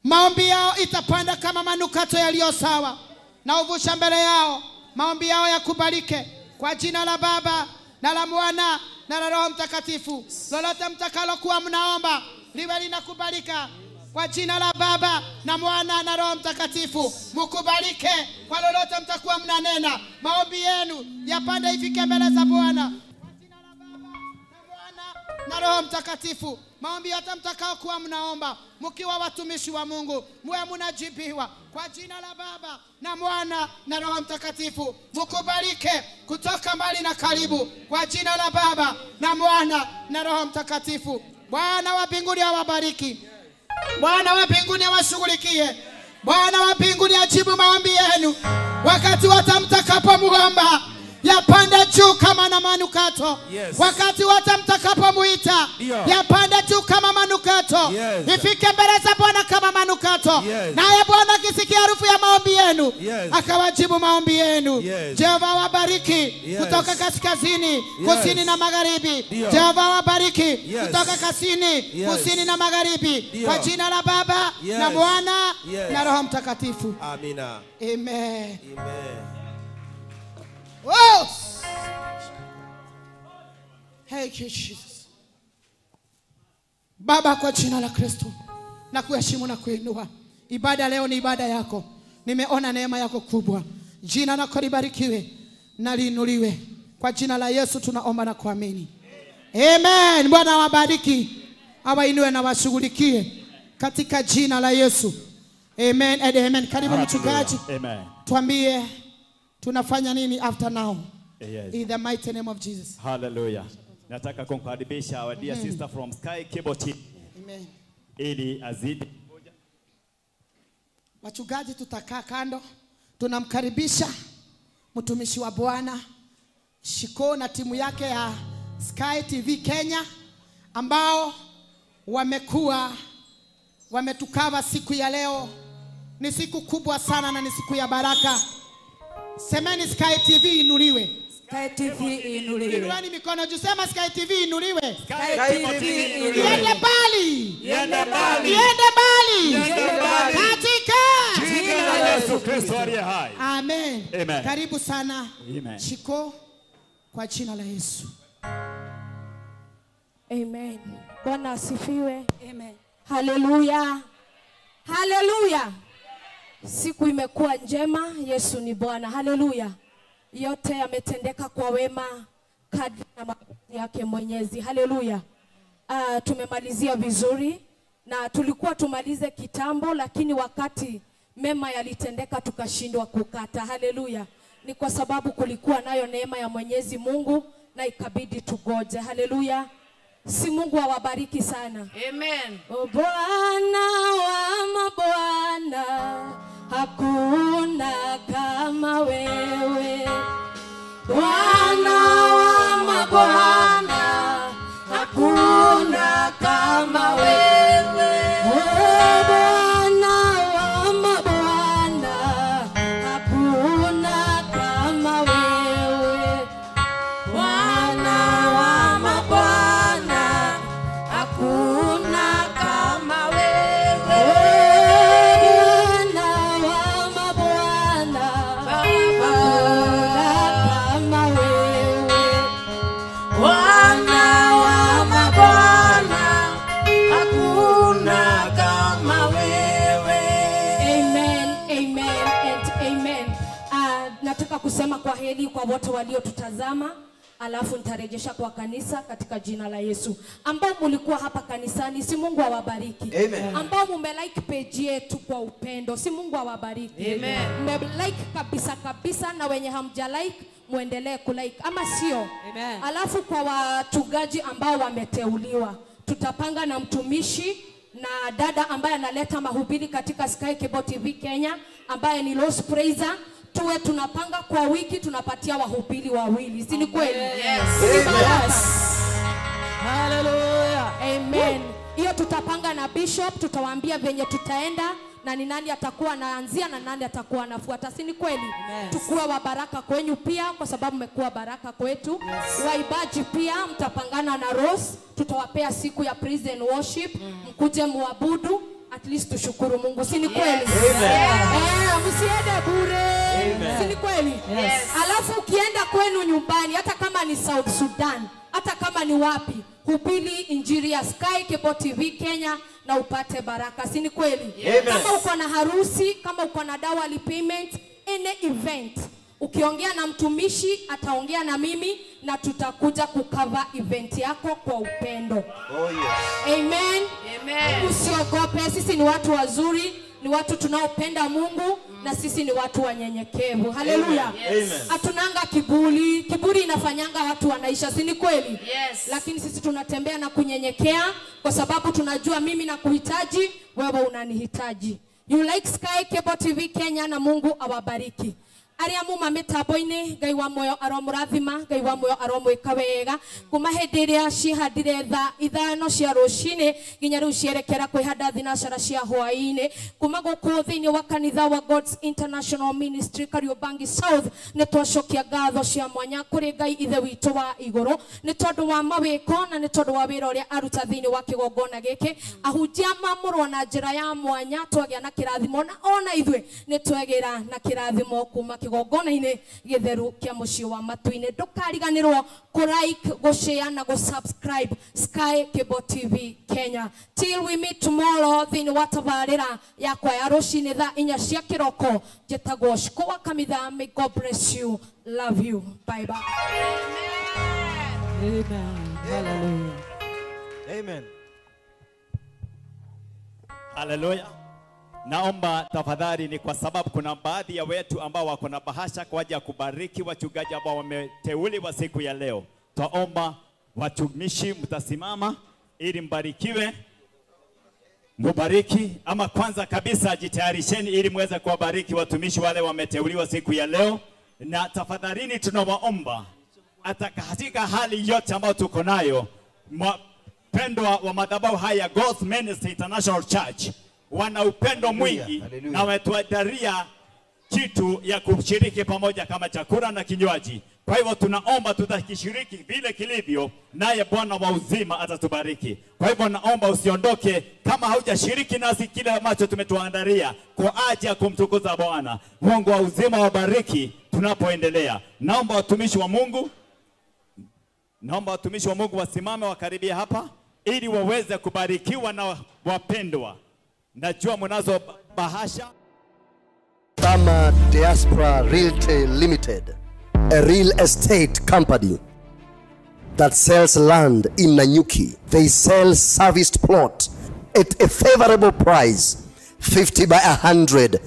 maombi yao itapanda kama manukato yaliyo sawa, na uvusha mbele yao, maombi yao yakubalike kwa jina la Baba na la Mwana na la Roho Mtakatifu. Lolote mtakalo kuwa mnaomba liwe linakubalika. Kwa jina la Baba na Mwana na Roho Mtakatifu, mkubalike kwa lolote mtakuwa mnanena. Maombi yenu yapande ifike mbele za Bwana. Kwa jina la Baba na Mwana na Roho Mtakatifu, maombi yote mtakao kuwa mnaomba mkiwa watumishi wa Mungu, muwe mnajibiwa. Kwa jina la Baba na Mwana na Roho Mtakatifu, mkubalike kutoka mbali na karibu. Kwa jina la Baba na Mwana na Roho Mtakatifu. Bwana wa mbinguni awabariki. Bwana wa mbinguni awashughulikie. Bwana wa mbinguni ajibu maombi yenu. Wakati wote mtakapomuomba, yapande juu kama na manukato. Yes. Wakati wote mtakapomuita, yapande juu kama manukato. Yes. Ifike mbele za Bwana kama manukato. Yes. Naye Bwana akisikia harufu ya maombi yenu, Yes. akawajibu maombi yenu. Yes. Jehova wabariki Yes. kutoka kaskazini, Yes. kusini na magharibi. Jehova wabariki Yes. kutoka kusini, Yes. kusini na magharibi. Kwa jina la Baba Yes. na Mwana Yes. na Roho Mtakatifu. Amina. Amen. Amen. Oh! Thank you, Jesus. Baba, kwa jina la Kristo na kuheshimu na kuinua. Ibada leo ni ibada yako. Nimeona neema yako kubwa. Jina lako libarikiwe na liinuliwe. Kwa jina la Yesu tunaomba na kuamini. Amen. Bwana awabariki, awainue na washughulikie katika jina la Yesu. Amen and amen. Karibu mchungaji. Amen. Tuambie tunafanya nini after now? Yes. In the mighty name of Jesus. Hallelujah. Nataka kumkaribisha our dear sister from Sky Cable TV. Amen. Ili azidi. Wachungaji tutakaa kando. Tunamkaribisha mtumishi wa Bwana Shiko na timu yake ya Sky TV Kenya ambao wamekuwa wametukava siku ya leo. Ni siku kubwa sana na ni siku ya baraka. Semeni Sky TV inuliwe. Sky TV inuliwe. Inueni mikono juu, sema Sky TV inuliwe. Sky TV inuliwe. Iende mbali. Iende mbali. Iende mbali. Iende mbali. Katika jina la Yesu Kristo aliye hai. Amen. Amen. Karibu sana. Amen. Shiko kwa jina la Yesu. Amen. Bwana asifiwe. Amen. Haleluya. Haleluya. Siku imekuwa njema, Yesu ni Bwana. Haleluya. Yote yametendeka kwa wema kadri na mapenzi yake Mwenyezi. Haleluya. Tumemalizia vizuri na tulikuwa tumalize kitambo, lakini wakati mema yalitendeka tukashindwa kukata. Haleluya. Ni kwa sababu kulikuwa nayo neema ya Mwenyezi Mungu na ikabidi tugoje. Haleluya. Si Mungu awabariki sana. Amen. O Bwana wa mabwana, hakuna kama wewe. Bwana wa mabwana, hakuna kama wewe. O Bwana wa mabwana, hakuna kama wewe. Bwana wa mabwana, hakuna kama wewe. Bwana wa mabwana, hakuna kama wewe. Bwana wa mabwana, hakuna kama wewe. Amen, amen and amen. Nataka kusema kwa heri kwa wote waliotutazama, alafu nitarejesha kwa kanisa katika jina la Yesu. Ambao mulikuwa hapa kanisani, si Mungu awabariki. Amen. Ambao mumelike page yetu kwa upendo, si Mungu awabariki. Amen. Mmelike kabisa kabisa, na wenye hamjalike muendelee kulike, ama sio? Amen. Alafu kwa wachungaji ambao wameteuliwa, tutapanga na mtumishi na dada ambaye analeta mahubiri katika Sky Cable TV Kenya, ambaye ni Rose Praiser. Tuwe tunapanga kwa wiki, tunapatia wahubiri wawili, si ni kweli? Yes. Si ni baraka? Hallelujah. Amen. Hiyo tutapanga na bishop, tutawaambia venye tutaenda na ni nani atakuwa anaanzia na nani atakuwa anafuata, si ni kweli? Yes. Tukuwe wa baraka kwenyu pia, kwa sababu mmekuwa baraka kwetu. Yes. Waibaji pia mtapangana na Rose, tutawapea siku ya praise and worship, mkuje muabudu, at least tushukuru Mungu, si ni kweli? Yes. Amen. Msiende bure. Amen. Si ni kweli? Yes. Alafu ukienda kwenu nyumbani, hata kama ni South Sudan, hata kama ni wapi, hubiri injili ya Sky Cable TV Kenya na upate baraka, si ni kweli? Amen. Kama uko na harusi, kama uko na dowry payment, any event, ukiongea na mtumishi ataongea na mimi na tutakuja kukava event yako kwa upendo. Oh yes. Amen. Amen. Usiogope, sisi ni watu wazuri, ni watu tunaopenda Mungu na sisi ni watu wanyenyekevu. Haleluya. Hatunanga kiburi. Kiburi inafanyanga watu wanaisha, si ni kweli? Yes. Lakini sisi tunatembea na kunyenyekea kwa sababu tunajua mimi nakuhitaji, wewe unanihitaji. You like Sky Cable TV Kenya na Mungu awabariki. Aria muma mitambo-inĩ Ngai wa muoyo aromũrathima, Ngai wa muoyo aromwĩka wega. Kuma hĩndĩ ĩrĩa cihandire thaa 5 cia rũcinĩ nginya rĩu cierekera kwĩhanda thinacara cia hwaĩ-inĩ. Kuma gũkũ thĩinĩ wa kanitha wa God's International Ministry Kariobangi South nĩ twacokia ngatho cia mwanya kũrĩ Ngai Ithe witũ wa igũrũ nĩ tondũ wa mawĩko na nĩ tondũ wa wĩra ũrĩa aruta thĩinĩ wa kĩgongona gĩkĩ. Ahunjia mamũrwo na njĩra ya mwanya twagĩa na kĩrathimo na ona ithuĩ nĩ twegĩra na kĩrathimo kuma kĩgongona-inĩ gĩtheru kĩa mũciĩ wa matu-inĩ. Ndũkariganĩrwo kũ like, gũ share na gũ subscribe Sky Cable TV Kenya. Till we meet tomorrow thĩinĩ wa tabarĩra yakwa ya rũcinĩ thaa 4 cia kĩroko. Njĩtagwo Shiko wa Kamitha. May God bless you. Love you. Bye bye. Amen. Hallelujah. Amen. Hallelujah. Naomba tafadhali, ni kwa sababu kuna baadhi ya wetu ambao wako na bahasha kwa ajili ya kubariki wachungaji ambao wameteuliwa siku ya leo. Twaomba watumishi mtasimama ili mbarikiwe. Mubariki, ama kwanza kabisa jitayarisheni ili muweze kuwabariki watumishi wale wameteuliwa siku ya leo. Na tafadhalini tunawaomba hata katika hali yote ambayo tuko nayo, mpendwa wa madhabahu haya God's Ministry International Church wana upendo mwingi na wametuandalia kitu ya kushiriki pamoja kama chakula na kinywaji. Kwa hivyo tunaomba tutakishiriki vile kilivyo, naye Bwana wa uzima atatubariki. Kwa hivyo naomba usiondoke kama haujashiriki nasi kile ambacho tumetuandalia kwa ajili ya kumtukuza Bwana. Mungu wa uzima wabariki tunapoendelea. Naomba watumishi wa Mungu, naomba watumishi wa Mungu wasimame wakaribia hapa ili waweze kubarikiwa na wapendwa. Najua mnazo bahasha. Tama Diaspora Realty Limited, a real estate company that sells land in Nanyuki. They sell serviced plot at a favorable price, 50 by 100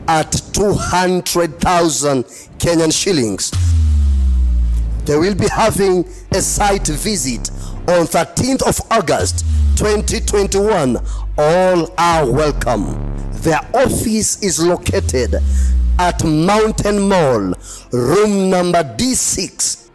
at 200,000 Kenyan shillings. They will be having a site visit on 13th of August, 2021. All are welcome. Their office is located at Mountain Mall, room number D6,